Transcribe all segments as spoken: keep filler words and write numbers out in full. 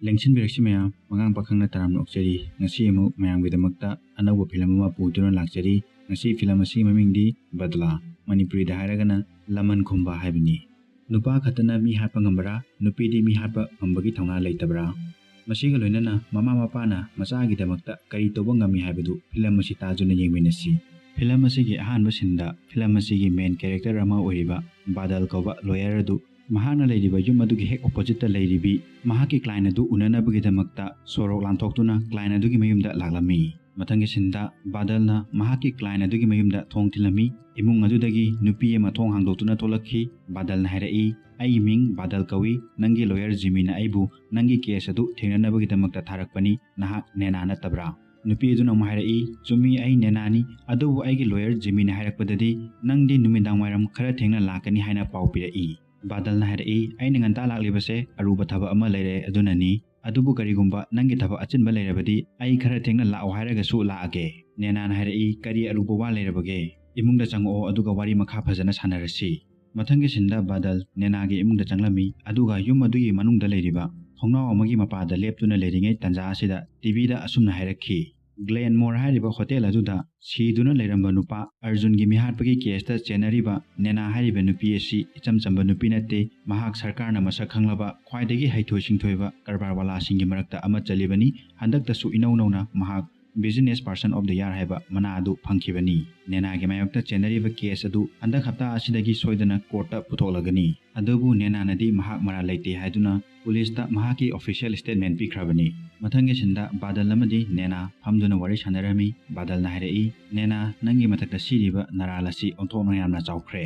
ꯂꯦꯡꯁꯤꯟꯕꯤꯔꯛꯁꯤ ꯃꯌꯥꯝ, ꯃꯉꯥꯡ ꯄꯥꯈꯪꯅ ꯇꯔꯥꯝꯅ ꯑꯣꯛꯆꯔꯤ꯫ ꯉꯁꯤ ꯑꯃꯨꯛ ꯃꯌꯥꯝꯒꯤꯗꯃꯛꯇ ꯑꯅꯧꯕ ꯐꯤꯂꯝ ꯑꯃ ꯄꯨꯗꯨꯅ ꯂꯥꯛꯆꯔꯤ꯫ ꯉꯁꯤ ꯐꯤꯂꯝ ꯑꯁꯤꯒꯤ ꯃꯃꯤꯡꯗꯤ ꯕꯗꯂꯥ, ꯃꯅꯤꯄꯨꯔꯤꯗ ꯍꯥꯏꯔꯒꯅ ꯂꯃꯟ ꯈꯨꯝꯕ ꯍꯥꯏꯕꯅꯤ꯫ ꯅꯨꯄꯥ ꯈꯛꯇꯅ ꯃꯤ ꯍꯥꯠꯄ ꯉꯝꯕ꯭ꯔꯥ? ꯅꯨꯄꯤꯗꯤ ꯃꯤ ꯍꯥꯠꯄ ꯉꯝꯕꯒꯤ ꯊꯧꯅꯥ ꯂꯩꯇꯕ꯭ꯔꯥ? ꯃꯁꯤꯒ ꯂꯣꯏꯅꯅ ꯃꯃꯥ ꯃꯄꯥꯅ ꯃꯆꯥꯒꯤꯗꯃꯛꯇ ꯀꯔꯤ ꯇꯧꯕ ꯉꯝꯃꯤ ꯍꯥꯏꯕꯗꯨ ꯐꯤꯂꯝ ꯑꯁꯤ ꯇꯥꯗꯨꯅ ꯌꯦꯡꯃꯤꯟꯅꯁꯤ꯫ ꯐꯤꯂꯝ ꯑꯁꯤꯒꯤ ꯑꯍꯥꯟꯕ ꯁꯤꯟꯗ ꯐꯤꯂꯝ ꯑꯁꯤꯒꯤ ꯃꯦꯟ ꯀꯦꯔꯦꯛꯇꯔ ꯑꯃ ꯑꯣꯏꯔꯤꯕ ꯕꯥꯗꯜ ꯀꯧꯕ ꯂꯣꯌꯔ ꯑꯗꯨ ꯃꯍꯥꯛꯅ ꯂꯩꯔꯤꯕ ꯌꯨꯝ ꯑꯗꯨꯒꯤ ꯍꯦꯛ ꯑꯣꯄꯣꯖꯤꯠꯇ ꯂꯩꯔꯤꯕꯤ ꯃꯍꯥꯛꯀꯤ ꯀ꯭ꯂꯥꯏꯟ ꯑꯗꯨ ꯎꯅꯅꯕꯒꯤꯗꯃꯛꯇ ꯁꯣꯔꯣꯛ ꯂꯥꯟꯊꯣꯛꯇꯨꯅ ꯀ꯭ꯂꯥꯏꯟ ꯑꯗꯨꯒꯤ ꯃꯌꯨꯝꯗ ꯂꯥꯛꯂꯝꯃꯤ꯫ ꯃꯊꯪꯒꯤ ꯁꯤꯟꯗ ꯕꯥꯗꯜꯅ ꯃꯍꯥꯛꯀꯤ ꯀ꯭ꯂꯥꯏꯟ ꯑꯗꯨꯒꯤ ꯃꯌꯨꯝꯗ ꯊꯣꯡ ꯊꯤꯜꯂꯝꯃꯤ꯫ ꯏꯃꯨꯡ ꯑꯗꯨꯗꯒꯤ ꯅꯨꯄꯤ ꯑꯃ ꯊꯣꯡ ꯍꯥꯡꯗꯣꯛꯇꯨꯅ ꯊꯣꯛꯂꯛꯈꯤ꯫ ꯕꯥꯗꯜꯅ ꯍꯥꯏꯔꯛꯏ, "ꯑꯩꯒꯤ ꯃꯤꯡ ꯕꯥꯗꯜ ꯀꯧꯏ꯫ ꯅꯪꯒꯤ ꯂꯣꯌꯔ ꯖꯤꯃꯤꯅ ꯑꯩꯕꯨ ꯅꯪꯒꯤ ꯀꯦꯁ ꯑꯗꯨ ꯊꯦꯡꯅꯅꯕꯒꯤꯗꯃꯛꯇ ꯊꯥꯔꯛꯄꯅꯤ꯫ ꯅꯍꯥꯛ ꯅꯦꯅꯥ ꯅꯠꯇꯕ꯭ꯔꯥ?" ꯅꯨꯄꯤ ꯑꯗꯨꯅ ꯑꯃꯨꯛ ꯍꯥꯏꯔꯛꯏ, "ꯆꯨꯝꯃꯤ, ꯑꯩ ꯅꯦꯅꯥꯅꯤ, ꯑꯗꯨꯕꯨ ꯑꯩꯒꯤ ꯂꯣꯌꯔ ꯖꯤꯃꯤꯅ ꯍꯥꯏꯔꯛꯄꯗꯗꯤ ꯅꯪꯗꯤ ꯅꯨꯃꯤꯗꯥꯡ ꯋꯥꯏꯔꯝ ꯈꯔ ꯊꯦꯡꯅ ꯂꯥꯛꯀꯅꯤ ꯍꯥꯏꯅ ꯄꯥꯎ ꯄꯤꯔꯛꯏ꯫" ꯕꯥꯗꯜꯅ ꯍꯥꯏꯔꯛꯏ, "ꯑꯩꯅ ꯉꯟꯇꯥ ꯂꯥꯛꯂꯤꯕꯁꯦ ꯑꯔꯨꯕ ꯊꯕꯛ ꯑꯃ ꯂꯩꯔꯦ, ꯑꯗꯨꯅꯅꯤ꯫ ꯑꯗꯨꯕꯨ ꯀꯔꯤꯒꯨꯝꯕ ꯅꯪꯒꯤ ꯊꯕꯛ ꯑꯆꯤꯟꯕ ꯂꯩꯔꯕꯗꯤ ꯑꯩ ꯈꯔ ꯊꯦꯡꯅ ꯂꯥꯛꯑꯣ ꯍꯥꯏꯔꯒꯁꯨ ꯂꯥꯛꯑꯒꯦ꯫" ꯅꯦꯅꯥꯅ ꯍꯥꯏꯔꯛꯏ, "ꯀꯔꯤ ꯑꯔꯨꯕ ꯋꯥ ꯂꯩꯔꯕꯒꯦ? ꯏꯃꯨꯡꯗ ꯆꯪꯉꯛꯑꯣ, ꯑꯗꯨꯒ ꯋꯥꯔꯤ ꯃꯈꯥ ꯐꯖꯅ ꯁꯥꯟꯅꯔꯁꯤ꯫" ꯃꯊꯪꯒꯤ ꯁꯤꯟꯗ ꯕꯥꯗꯜ ꯅꯦꯅꯥꯒꯤ ꯏꯃꯨꯡꯗ ꯆꯪꯂꯝꯃꯤ, ꯑꯗꯨꯒ ꯌꯨꯝ ꯑꯗꯨꯒꯤ ꯃꯅꯨꯡꯗ ꯂꯩꯔꯤꯕ ꯊꯣꯡꯅꯥꯎ ꯑꯃꯒꯤ ꯃꯄꯥꯗ ꯂꯦꯞꯇꯨꯅ ꯂꯩꯔꯤꯉꯩ ꯇꯥꯟꯖꯥ ꯑꯁꯤꯗ ꯇꯤꯚꯤꯗ ꯑꯁꯨꯝꯅ ꯍꯥꯏꯔꯛꯈꯤ, "ꯒ꯭ꯂꯦꯟꯃꯣꯔ ꯍꯥꯏꯔꯤꯕ ꯍꯣꯇꯦꯜ ꯑꯗꯨꯗ ꯁꯤꯗꯨꯅ ꯂꯩꯔꯝꯕ ꯅꯨꯄꯥ ꯑꯔꯖꯨꯟꯒꯤ ꯃꯤꯍꯥꯠꯄꯒꯤ ꯀꯦꯁꯇ ꯆꯦꯟꯅꯔꯤꯕ ꯅꯦꯅꯥ ꯍꯥꯏꯔꯤꯕ ꯅꯨꯄꯤ ꯑꯁꯤ ꯏꯆꯝ ꯆꯝꯕ ꯅꯨꯄꯤ ꯅꯠꯇꯦ꯫ ꯃꯍꯥꯛ ꯁꯔꯀꯥꯔꯅ ꯃꯁꯛ ꯈꯪꯂꯕ ꯈ꯭ꯋꯥꯏꯗꯒꯤ ꯍꯩꯊꯣꯏ ꯁꯤꯡꯊꯣꯏꯕ ꯀꯔꯕꯥꯔ ꯋꯥꯂꯥꯁꯤꯡꯒꯤ ꯃꯔꯛꯇ ꯑꯃ ꯆꯜꯂꯤꯕꯅꯤ꯫ ꯍꯟꯗꯛꯇꯁꯨ ꯏꯅꯧ ꯅꯧꯅ ꯃꯍꯥꯛ Business Person of the Year ꯍꯥꯏꯕ ꯃꯅꯥ ꯑꯗꯨ ꯐꯪꯈꯤꯕꯅꯤ꯫" ꯅꯦꯅꯥꯒꯤ ꯃꯥꯌꯣꯛꯇ ꯆꯦꯟꯅꯔꯤꯕ ꯀꯦꯁ ꯑꯗꯨ ꯍꯟꯗꯛ ꯍꯞꯇꯥ ꯑꯁꯤꯗꯒꯤ ꯁꯣꯏꯗꯅ ꯀꯣꯔꯠꯇ ꯄꯨꯊꯣꯛꯂꯒꯅꯤ꯫ ꯑꯗꯨꯕꯨ ꯅꯦꯅꯥꯅꯗꯤ ꯃꯍꯥꯛ ꯃꯔꯥꯜ ꯂꯩꯇꯦ ꯍꯥꯏꯗꯨꯅ ꯄꯨꯂꯤꯁꯇ ꯃꯍꯥꯛꯀꯤ ꯑꯣꯐꯤꯁꯤꯌꯦꯜ ꯁ꯭ꯇꯦꯠꯃꯦꯟ ꯄꯤꯈ꯭ꯔꯕꯅꯤ꯫ ꯃꯊꯪꯒꯤ ꯁꯤꯟꯗ ꯕꯥꯗꯜ ꯑꯃꯗꯤ ꯅꯦꯅꯥ ꯐꯝꯗꯨꯅ ꯋꯥꯔꯤ ꯁꯥꯟꯅꯔꯝꯃꯤ꯫ ꯕꯥꯗꯜꯅ ꯍꯥꯏꯔꯛꯏ, "ꯅꯦꯅꯥ, ꯅꯪꯒꯤ ꯃꯊꯛꯇ ꯁꯤꯔꯤꯕ ꯅꯔꯥꯜ ꯑꯁꯤ ꯑꯣꯟꯊꯣꯛꯅ ꯌꯥꯝꯅ ꯆꯥꯎꯈ꯭ꯔꯦ꯫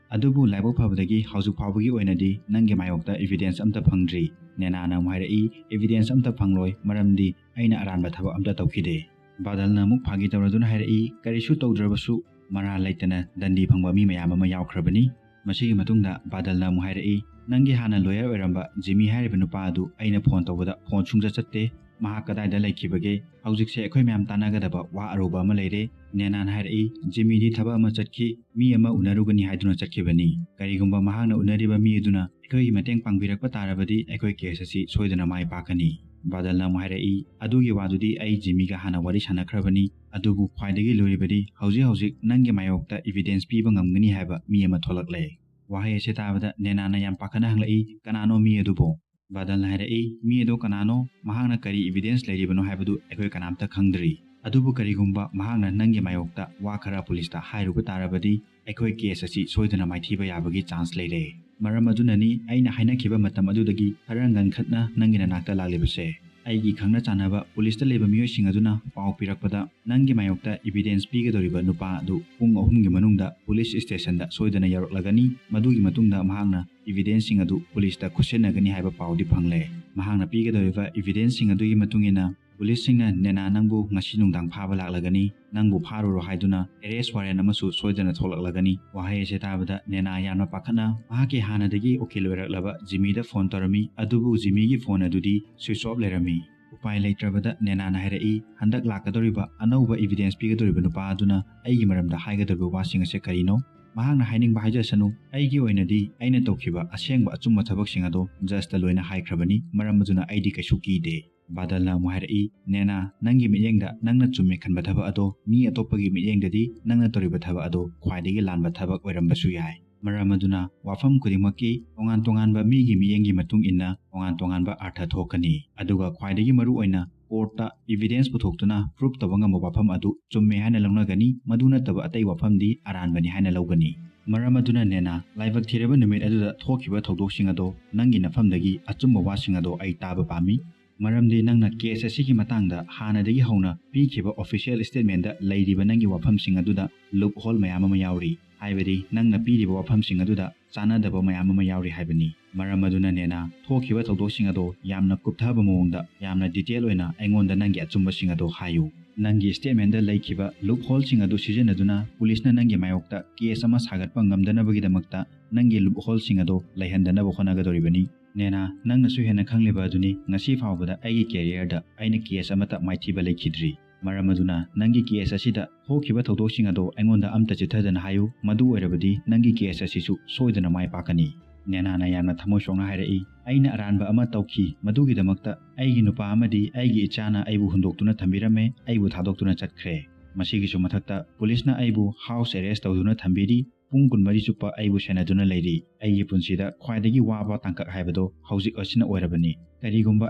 ꯑꯗꯨꯕꯨ ꯂꯥꯏꯕꯛ ꯐꯕꯗꯒꯤ ꯍꯧꯖꯤꯛ ꯐꯥꯎꯕꯒꯤ ꯑꯣꯏꯅꯗꯤ ꯅꯪꯒꯤ ꯃꯥꯌꯣꯛꯇ ꯏꯕꯤꯗꯦꯟꯁ ꯑꯝꯇ ꯐꯪꯗ꯭ꯔꯤ꯫" ꯅꯦꯅꯥꯅ ꯑꯃꯨꯛ ꯍꯥꯏꯔꯛꯏ, "ꯏꯕꯤꯗꯦꯟꯁ ꯑꯝꯇ ꯐꯪꯂꯣꯏ, ꯃꯔꯝꯗꯤ ꯑꯩꯅ ꯑꯔꯥꯟꯕ ꯊꯕꯛ ꯑꯝꯇ ꯇꯧꯈꯤꯗꯦ꯫" ꯕꯥꯗꯜꯅ ꯑꯃꯨꯛ ꯐꯥꯒꯤ ꯇꯧꯔꯗꯨꯅ ꯍꯥꯏꯔꯛꯏ, "ꯀꯔꯤꯁꯨ ꯇꯧꯗ꯭ꯔꯕꯁꯨ ꯃꯔꯥꯜ ꯂꯩꯇꯅ ꯗꯟꯗꯤ ꯐꯪꯕ ꯃꯤ ꯃꯌꯥꯝ ꯑꯃ ꯌꯥꯎꯈ꯭ꯔꯕꯅꯤ꯫" ꯃꯁꯤꯒꯤ ꯃꯇꯨꯡꯗ ꯕꯥꯗꯜꯅ ꯑꯃꯨꯛ ꯍꯥꯏꯔꯛꯏ, "ꯅꯪꯒꯤ ꯍꯥꯟꯅ ꯂꯣꯌꯔ ꯑꯣꯏꯔꯝꯕ ꯖꯤꯃꯤ ꯍꯥꯏꯔꯤꯕ ꯅꯨꯄꯥ ꯑꯗꯨ ꯑꯩꯅ ꯐꯣꯟ ꯇꯧꯕꯗ ꯐꯣꯟ ꯁꯨꯡꯆꯠ ꯆꯠꯇꯦ꯫ ꯃꯍꯥꯛ ꯀꯗꯥꯏꯗ ꯂꯩꯈꯤꯕꯒꯦ? ꯍꯧꯖꯤꯛꯁꯦ ꯑꯩꯈꯣꯏ ꯃꯌꯥꯝ ꯇꯥꯟꯅꯒꯗꯕ ꯋꯥ ꯑꯔꯨꯕ ꯑꯃ ꯂꯩꯔꯦ꯫ ꯅꯦꯅꯥꯅ ꯍꯥꯏꯔꯛꯏ, "ꯖꯤꯃꯤꯗꯤ ꯊꯕꯛ ꯑꯃ ꯆꯠꯈꯤ, ꯃꯤ ꯑꯃ ꯎꯅꯔꯨꯒꯅꯤ ꯍꯥꯏꯗꯨꯅ ꯆꯠꯈꯤꯕꯅꯤ꯫ ꯀꯔꯤꯒꯨꯝꯕ ꯃꯍꯥꯛꯅ ꯎꯅꯔꯤꯕ ꯃꯤ ꯑꯗꯨꯅ ꯑꯩꯈꯣꯏꯒꯤ ꯃꯇꯦꯡ ꯄꯥꯡꯕꯤꯔꯛꯄ ꯇꯥꯔꯕꯗꯤ ꯑꯩꯈꯣꯏ ꯀꯦꯁ ꯑꯁꯤ ꯁꯣꯏꯗꯅ ꯃꯥꯏ ꯄꯥꯛꯀꯅꯤ꯫" ꯕꯥꯗꯜꯅ ꯑꯃꯨꯛ ꯍꯥꯏꯔꯛꯏ, "ꯑꯗꯨꯒꯤ ꯋꯥꯗꯨꯗꯤ ꯑꯩ ꯖꯤꯃꯤꯒ ꯍꯥꯟꯅ ꯋꯥꯔꯤ ꯁꯥꯟꯅꯈ꯭ꯔꯕꯅꯤ꯫ ꯑꯗꯨꯕꯨ ꯈ꯭ꯋꯥꯏꯗꯒꯤ ꯂꯨꯔꯤꯕꯗꯤ ꯍꯧꯖꯤꯛ ꯍꯧꯖꯤꯛ ꯅꯪꯒꯤ ꯃꯥꯌꯣꯛꯇ ꯏꯕꯤꯗꯦꯟꯁ ꯄꯤꯕ ꯉꯝꯒꯅꯤ ꯍꯥꯏꯕ ꯃꯤ ꯑꯃ ꯊꯣꯛꯂꯛꯂꯦ꯫" ꯋꯥꯍꯩ ꯑꯁꯤ ꯇꯥꯕꯗ ꯅꯦꯅꯥꯅ ꯌꯥꯝ ꯄꯥꯈꯠꯅ ꯍꯪꯂꯛꯏ, "ꯀꯅꯥꯅꯣ ꯃꯤ ꯑꯗꯨꯕꯨ?" ꯕꯥꯗꯜꯅ ꯍꯥꯏꯔꯛꯏ, "ꯃꯤ ꯑꯗꯨ ꯀꯅꯥꯅꯣ? ꯃꯍꯥꯛꯅ ꯀꯔꯤ ꯏꯕꯤꯗꯦꯟꯁ ꯂꯩꯔꯤꯕꯅꯣ ꯍꯥꯏꯕꯗꯨ ꯑꯩꯈꯣꯏ ꯀꯅꯥꯝꯇ ꯈꯪꯗ꯭ꯔꯤ꯫ ꯑꯗꯨꯕꯨ ꯀꯔꯤꯒꯨꯝꯕ ꯃꯍꯥꯛꯅ ꯅꯪꯒꯤ ꯃꯥꯌꯣꯛꯇ ꯋꯥ ꯈꯔ ꯄꯨꯂꯤꯁꯇ ꯍꯥꯏꯔꯨꯕ ꯇꯥꯔꯕꯗꯤ ꯑꯩꯈꯣꯏ ꯀꯦꯁ ꯑꯁꯤ ꯁꯣꯏꯗꯅ ꯃꯥꯏꯊꯤꯕ ꯌꯥꯕꯒꯤ ꯆꯥꯟꯁ ꯂꯩꯔꯦ꯫ ꯃꯔꯝ ꯑꯗꯨꯅꯅꯤ ꯑꯩꯅ ꯍꯥꯏꯅꯈꯤꯕ ꯃꯇꯝ ꯑꯗꯨꯗꯒꯤ ꯈꯔ ꯉꯟꯈꯠꯅ ꯅꯪꯒꯤ ꯅꯅꯥꯛꯇ ꯂꯥꯛꯂꯤꯕꯁꯦ꯫ ꯑꯩꯒꯤ ꯈꯪꯅ ꯆꯥꯟꯅꯕ ꯄꯨꯂꯤꯁꯇ ꯂꯩꯕ ꯃꯤꯑꯣꯏꯁꯤꯡ ꯑꯗꯨꯅ ꯄꯥꯎ ꯄꯤꯔꯛꯄꯗ ꯅꯪꯒꯤ ꯃꯥꯌꯣꯛꯇ ꯏꯕꯤꯗꯦꯟꯁ ꯄꯤꯒꯗꯧꯔꯤꯕ ꯅꯨꯄꯥ ꯑꯗꯨ ꯄꯨꯡ ꯑꯍꯨꯝꯒꯤ ꯃꯅꯨꯡꯗ ꯄꯨꯂꯤꯁ ꯁ꯭ꯇꯦꯁꯟꯗ ꯁꯣꯏꯗꯅ ꯌꯧꯔꯛꯂꯒꯅꯤ꯫ ꯃꯗꯨꯒꯤ ꯃꯇꯨꯡꯗ ꯃꯍꯥꯛꯅ ꯏꯕꯤꯗꯦꯟꯁꯁꯤꯡ ꯑꯗꯨ ꯄꯨꯂꯤꯁꯇ ꯈꯨꯠꯁꯤꯟꯅꯒꯅꯤ ꯍꯥꯏꯕ ꯄꯥꯎꯗꯤ ꯐꯪꯂꯦ꯫ ꯃꯍꯥꯛꯅ ꯄꯤꯒꯗꯧꯔꯤꯕ ꯏꯕꯤꯗꯦꯟꯁꯁꯤꯡ ꯑꯗꯨꯒꯤ ꯃꯇꯨꯡ ꯏꯟꯅ ꯄꯨꯂꯤꯁꯁꯤꯡꯅ ꯅꯦꯅꯥ ꯅꯪꯕꯨ ꯉꯁꯤ ꯅꯨꯡꯗꯥꯡ ꯐꯥꯕ ꯂꯥꯛꯂꯒꯅꯤ, ꯅꯪꯕꯨ ꯐꯥꯔꯨꯔꯣ ꯍꯥꯏꯗꯨꯅ ꯑꯦꯔꯦꯁ ꯋꯥꯔꯦꯟ ꯑꯃꯁꯨ ꯁꯣꯏꯗꯅ ꯊꯣꯛꯂꯛꯂꯒꯅꯤ꯫" ꯋꯥꯍꯩ ꯑꯁꯤ ꯇꯥꯕꯗ ꯅꯦꯅꯥ ꯌꯥꯝꯅ ꯄꯥꯈꯠꯅ ꯃꯍꯥꯛꯀꯤ ꯍꯥꯟꯅꯗꯒꯤ ꯎꯀꯤꯜ ꯑꯣꯏꯔꯛꯂꯕ ꯖꯤꯃꯤꯗ ꯐꯣꯟ ꯇꯧꯔꯝꯃꯤ, ꯑꯗꯨꯕꯨ ꯖꯤꯃꯤꯒꯤ ꯐꯣꯟ ꯑꯗꯨꯗꯤ ꯁ꯭ꯋꯤꯆ ꯑꯣꯐ ꯂꯩꯔꯝꯃꯤ꯫ ꯎꯄꯥꯏ ꯂꯩꯇ꯭ꯔꯕꯗ ꯅꯦꯅꯥꯅ ꯍꯥꯏꯔꯛꯏ, "ꯍꯟꯗꯛ ꯂꯥꯛꯀꯗꯧꯔꯤꯕ ꯑꯅꯧꯕ ꯏꯕꯤꯗꯦꯟꯁ ꯄꯤꯒꯗꯧꯔꯤꯕ ꯅꯨꯄꯥ ꯑꯗꯨꯅ ꯑꯩꯒꯤ ꯃꯔꯝꯗ ꯍꯥꯏꯒꯗꯧꯔꯤꯕ ꯋꯥꯁꯤꯡ ꯑꯁꯦ ꯀꯔꯤꯅꯣ? ꯃꯍꯥꯛꯅ ꯍꯥꯏꯅꯤꯡꯕ ꯍꯥꯏꯖꯁꯅꯨ꯫ ꯑꯩꯒꯤ ꯑꯣꯏꯅꯗꯤ ꯑꯩꯅ ꯇꯧꯈꯤꯕ ꯑꯁꯦꯡꯕ ꯑꯆꯨꯝꯕ ꯊꯕꯛꯁꯤꯡ ꯑꯗꯣ ꯖꯖꯇ ꯂꯣꯏꯅ ꯍꯥꯏꯈ꯭ꯔꯕꯅꯤ꯫ ꯃꯔꯝ ꯑꯗꯨꯅ ꯑꯩꯗꯤ ꯀꯩꯁꯨ ꯀꯤꯗꯦ꯫" ꯕꯥꯗꯜꯅ ꯑꯃꯨꯛ ꯍꯥꯏꯔꯛꯏ, "ꯅꯦꯅꯥ, ꯅꯪꯒꯤ ꯃꯤꯠꯌꯦꯡꯗ ꯅꯪꯅ ꯆꯨꯝꯃꯦ ꯈꯟꯕ ꯊꯕꯛ ꯑꯗꯣ ꯃꯤ ꯑꯇꯣꯞꯄꯒꯤ ꯃꯤꯠꯌꯦꯡꯗꯗꯤ ꯅꯪꯅ ꯇꯧꯔꯤꯕ ꯊꯕꯛ ꯑꯗꯣ ꯈ꯭ꯋꯥꯏꯗꯒꯤ ꯂꯥꯟꯕ ꯊꯕꯛ ꯑꯣꯏꯔꯝꯕꯁꯨ ꯌꯥꯏ꯫ ꯃꯔꯝ ꯑꯗꯨꯅ ꯋꯥꯐꯝ ꯈꯨꯗꯤꯡꯃꯛꯀꯤ ꯇꯣꯉꯥꯟ ꯇꯣꯉꯥꯟꯕ ꯃꯤꯒꯤ ꯃꯤꯠꯌꯦꯡꯒꯤ ꯃꯇꯨꯡ ꯏꯟꯅ ꯇꯣꯉꯥꯟ ꯇꯣꯉꯥꯟꯕ ꯑꯔꯊ ꯊꯣꯛꯀꯅꯤ꯫ ꯑꯗꯨꯒ ꯈ꯭ꯋꯥꯏꯗꯒꯤ ꯃꯔꯨ ꯑꯣꯏꯅ ꯀꯣꯔꯠꯇ ꯏꯕꯤꯗꯦꯟꯁ ꯄꯨꯊꯣꯛꯇꯨꯅ ꯄ꯭ꯔꯨꯐ ꯇꯧꯕ ꯉꯝꯕ ꯋꯥꯐꯝ ꯑꯗꯨ ꯆꯨꯝꯃꯦ ꯍꯥꯏꯅ ꯂꯧꯅꯒꯅꯤ, ꯃꯗꯨ ꯅꯠꯇꯕ ꯑꯇꯩ ꯋꯥꯐꯝꯗꯤ ꯑꯔꯥꯟꯕꯅꯤ ꯍꯥꯏꯅ ꯂꯧꯒꯅꯤ꯫ ꯃꯔꯝ ꯑꯗꯨꯅ ꯅꯦꯅꯥ, ꯂꯥꯏꯕꯛ ꯊꯤꯔꯕ ꯅꯨꯃꯤꯠ ꯑꯗꯨꯗ ꯊꯣꯛꯈꯤꯕ ꯊꯧꯗꯣꯛꯁꯤꯡ ꯑꯗꯣ ꯅꯪꯒꯤ ꯅꯐꯝꯗꯒꯤ ꯑꯆꯨꯝꯕ ꯋꯥꯁꯤꯡ ꯑꯗꯣ ꯑꯩ ꯇꯥꯕ ꯄꯥꯝꯃꯤ꯫ ꯃꯔꯝꯗꯤ ꯅꯪꯅ ꯀꯦꯁ ꯑꯁꯤꯒꯤ ꯃꯇꯥꯡꯗ ꯍꯥꯟꯅꯗꯒꯤ ꯍꯧꯅ ꯄꯤꯈꯤꯕ ꯑꯣꯐꯤꯁꯤꯌꯦꯜ ꯁ꯭ꯇꯦꯠꯃꯦꯟꯗ ꯂꯩꯔꯤꯕ ꯅꯪꯒꯤ ꯋꯥꯐꯝꯁꯤꯡ ꯑꯗꯨꯗ ꯂꯨꯞꯍꯣꯜ ꯃꯌꯥꯝ ꯑꯃ ꯌꯥꯎꯔꯤ, ꯍꯥꯏꯕꯗꯤ ꯅꯪꯅ ꯄꯤꯔꯤꯕ ꯋꯥꯐꯝꯁꯤꯡ ꯑꯗꯨꯗ ꯆꯥꯟꯅꯗꯕ ꯃꯌꯥꯝ ꯑꯃ ꯌꯥꯎꯔꯤ ꯍꯥꯏꯕꯅꯤ꯫ ꯃꯔꯝ ꯑꯗꯨꯅ ꯅꯦꯅꯥ, ꯊꯣꯛꯈꯤꯕ ꯊꯧꯗꯣꯛꯁꯤꯡ ꯑꯗꯣ ꯌꯥꯝꯅ ꯀꯨꯞꯊꯕ ꯃꯑꯣꯡꯗ, ꯌꯥꯝꯅ ꯗꯤꯇꯦꯜ ꯑꯣꯏꯅ ꯑꯩꯉꯣꯟꯗ ꯅꯪꯒꯤ ꯑꯆꯨꯝꯕꯁꯤꯡ ꯑꯗꯣ ꯍꯥꯏꯌꯨ꯫ ꯅꯪꯒꯤ ꯁ꯭ꯇꯦꯠꯃꯦꯟꯗ ꯂꯩꯈꯤꯕ ꯂꯨꯞꯍꯣꯜꯁꯤꯡ ꯑꯗꯨ ꯁꯤꯖꯤꯟꯅꯗꯨꯅ ꯄꯨꯂꯤꯁꯅ ꯅꯪꯒꯤ ꯃꯥꯌꯣꯛꯇ ꯀꯦꯁ ꯑꯃ ꯁꯥꯒꯠꯄ ꯉꯝꯗꯅꯕꯒꯤꯗꯃꯛꯇ ꯅꯪꯒꯤ ꯂꯨꯞꯍꯣꯜꯁꯤꯡ ꯑꯗꯣ ꯂꯩꯍꯟꯗꯅꯕ ꯍꯣꯠꯅꯒꯗꯧꯔꯤꯕꯅꯤ꯫ ꯅꯦꯅꯥ, ꯅꯪꯅꯁꯨ ꯍꯦꯟꯅ ꯈꯪꯂꯤꯕ ꯑꯗꯨꯅꯤ, ꯉꯁꯤ ꯐꯥꯎꯕꯗ ꯑꯩꯒꯤ careerꯗ ꯑꯩꯅ case ꯑꯃꯠꯇ ꯃꯥꯏꯊꯤꯕ ꯂꯩꯈꯤꯗ꯭ꯔꯤ꯫ ꯃꯔꯝ ꯑꯗꯨꯅ ꯅꯪꯒꯤ case ꯑꯁꯤꯗ ꯊꯣꯛꯈꯤꯕ ꯊꯧꯗꯣꯛꯁꯤꯡ ꯑꯗꯣ ꯑꯩꯉꯣꯟꯗ ꯑꯝꯇ ꯆꯤꯠꯊꯗꯅ ꯍꯥꯏꯌꯨ, ꯃꯗꯨ ꯑꯣꯏꯔꯕꯗꯤ ꯅꯪꯒꯤ case ꯑꯁꯤꯁꯨ ꯁꯣꯏꯗꯅ ꯃꯥꯏ ꯄꯥꯛꯀꯅꯤ꯫ ꯅꯦꯅꯥꯅ ꯌꯥꯝꯅ ꯊꯃꯣꯏ ꯁꯣꯛꯅ ꯍꯥꯏꯔꯛꯏ, "ꯑꯩꯅ ꯑꯔꯥꯟꯕ ꯑꯃ ꯇꯧꯈꯤ, ꯃꯗꯨꯒꯤꯗꯃꯛꯇ ꯑꯩꯒꯤ ꯅꯨꯄꯥ ꯑꯃꯗꯤ ꯑꯩꯒꯤ ꯏꯆꯥꯅ ꯑꯩꯕꯨ ꯍꯨꯟꯗꯣꯛꯇꯨꯅ ꯊꯝꯕꯤꯔꯝꯃꯦ, ꯑꯩꯕꯨ ꯊꯥꯗꯣꯛꯇꯨꯅ ꯆꯠꯈ꯭ꯔꯦ꯫ ꯃꯁꯤꯒꯤꯁꯨ ꯃꯊꯛꯇ ꯄꯨꯂꯤꯁꯅ ꯑꯩꯕꯨ house arrest ꯇꯧꯗꯨꯅ ꯊꯝꯕꯤꯔꯤ, ꯄꯨꯡ ꯀꯨꯟꯃꯔꯤ ꯆꯨꯞꯄ ꯑꯩꯕꯨ ꯁꯦꯟꯅꯗꯨꯅ ꯂꯩꯔꯤ꯫ ꯑꯩꯒꯤ ꯄꯨꯟꯁꯤꯗ ꯈ꯭ꯋꯥꯏꯗꯒꯤ ꯋꯥꯕ ꯇꯥꯡꯀꯛ ꯍꯥꯏꯕꯗꯣ ꯍꯧꯖꯤꯛ ꯑꯁꯤꯅ ꯑꯣꯏꯔꯕꯅꯤ꯫ ꯀꯔꯤꯒꯨꯝꯕ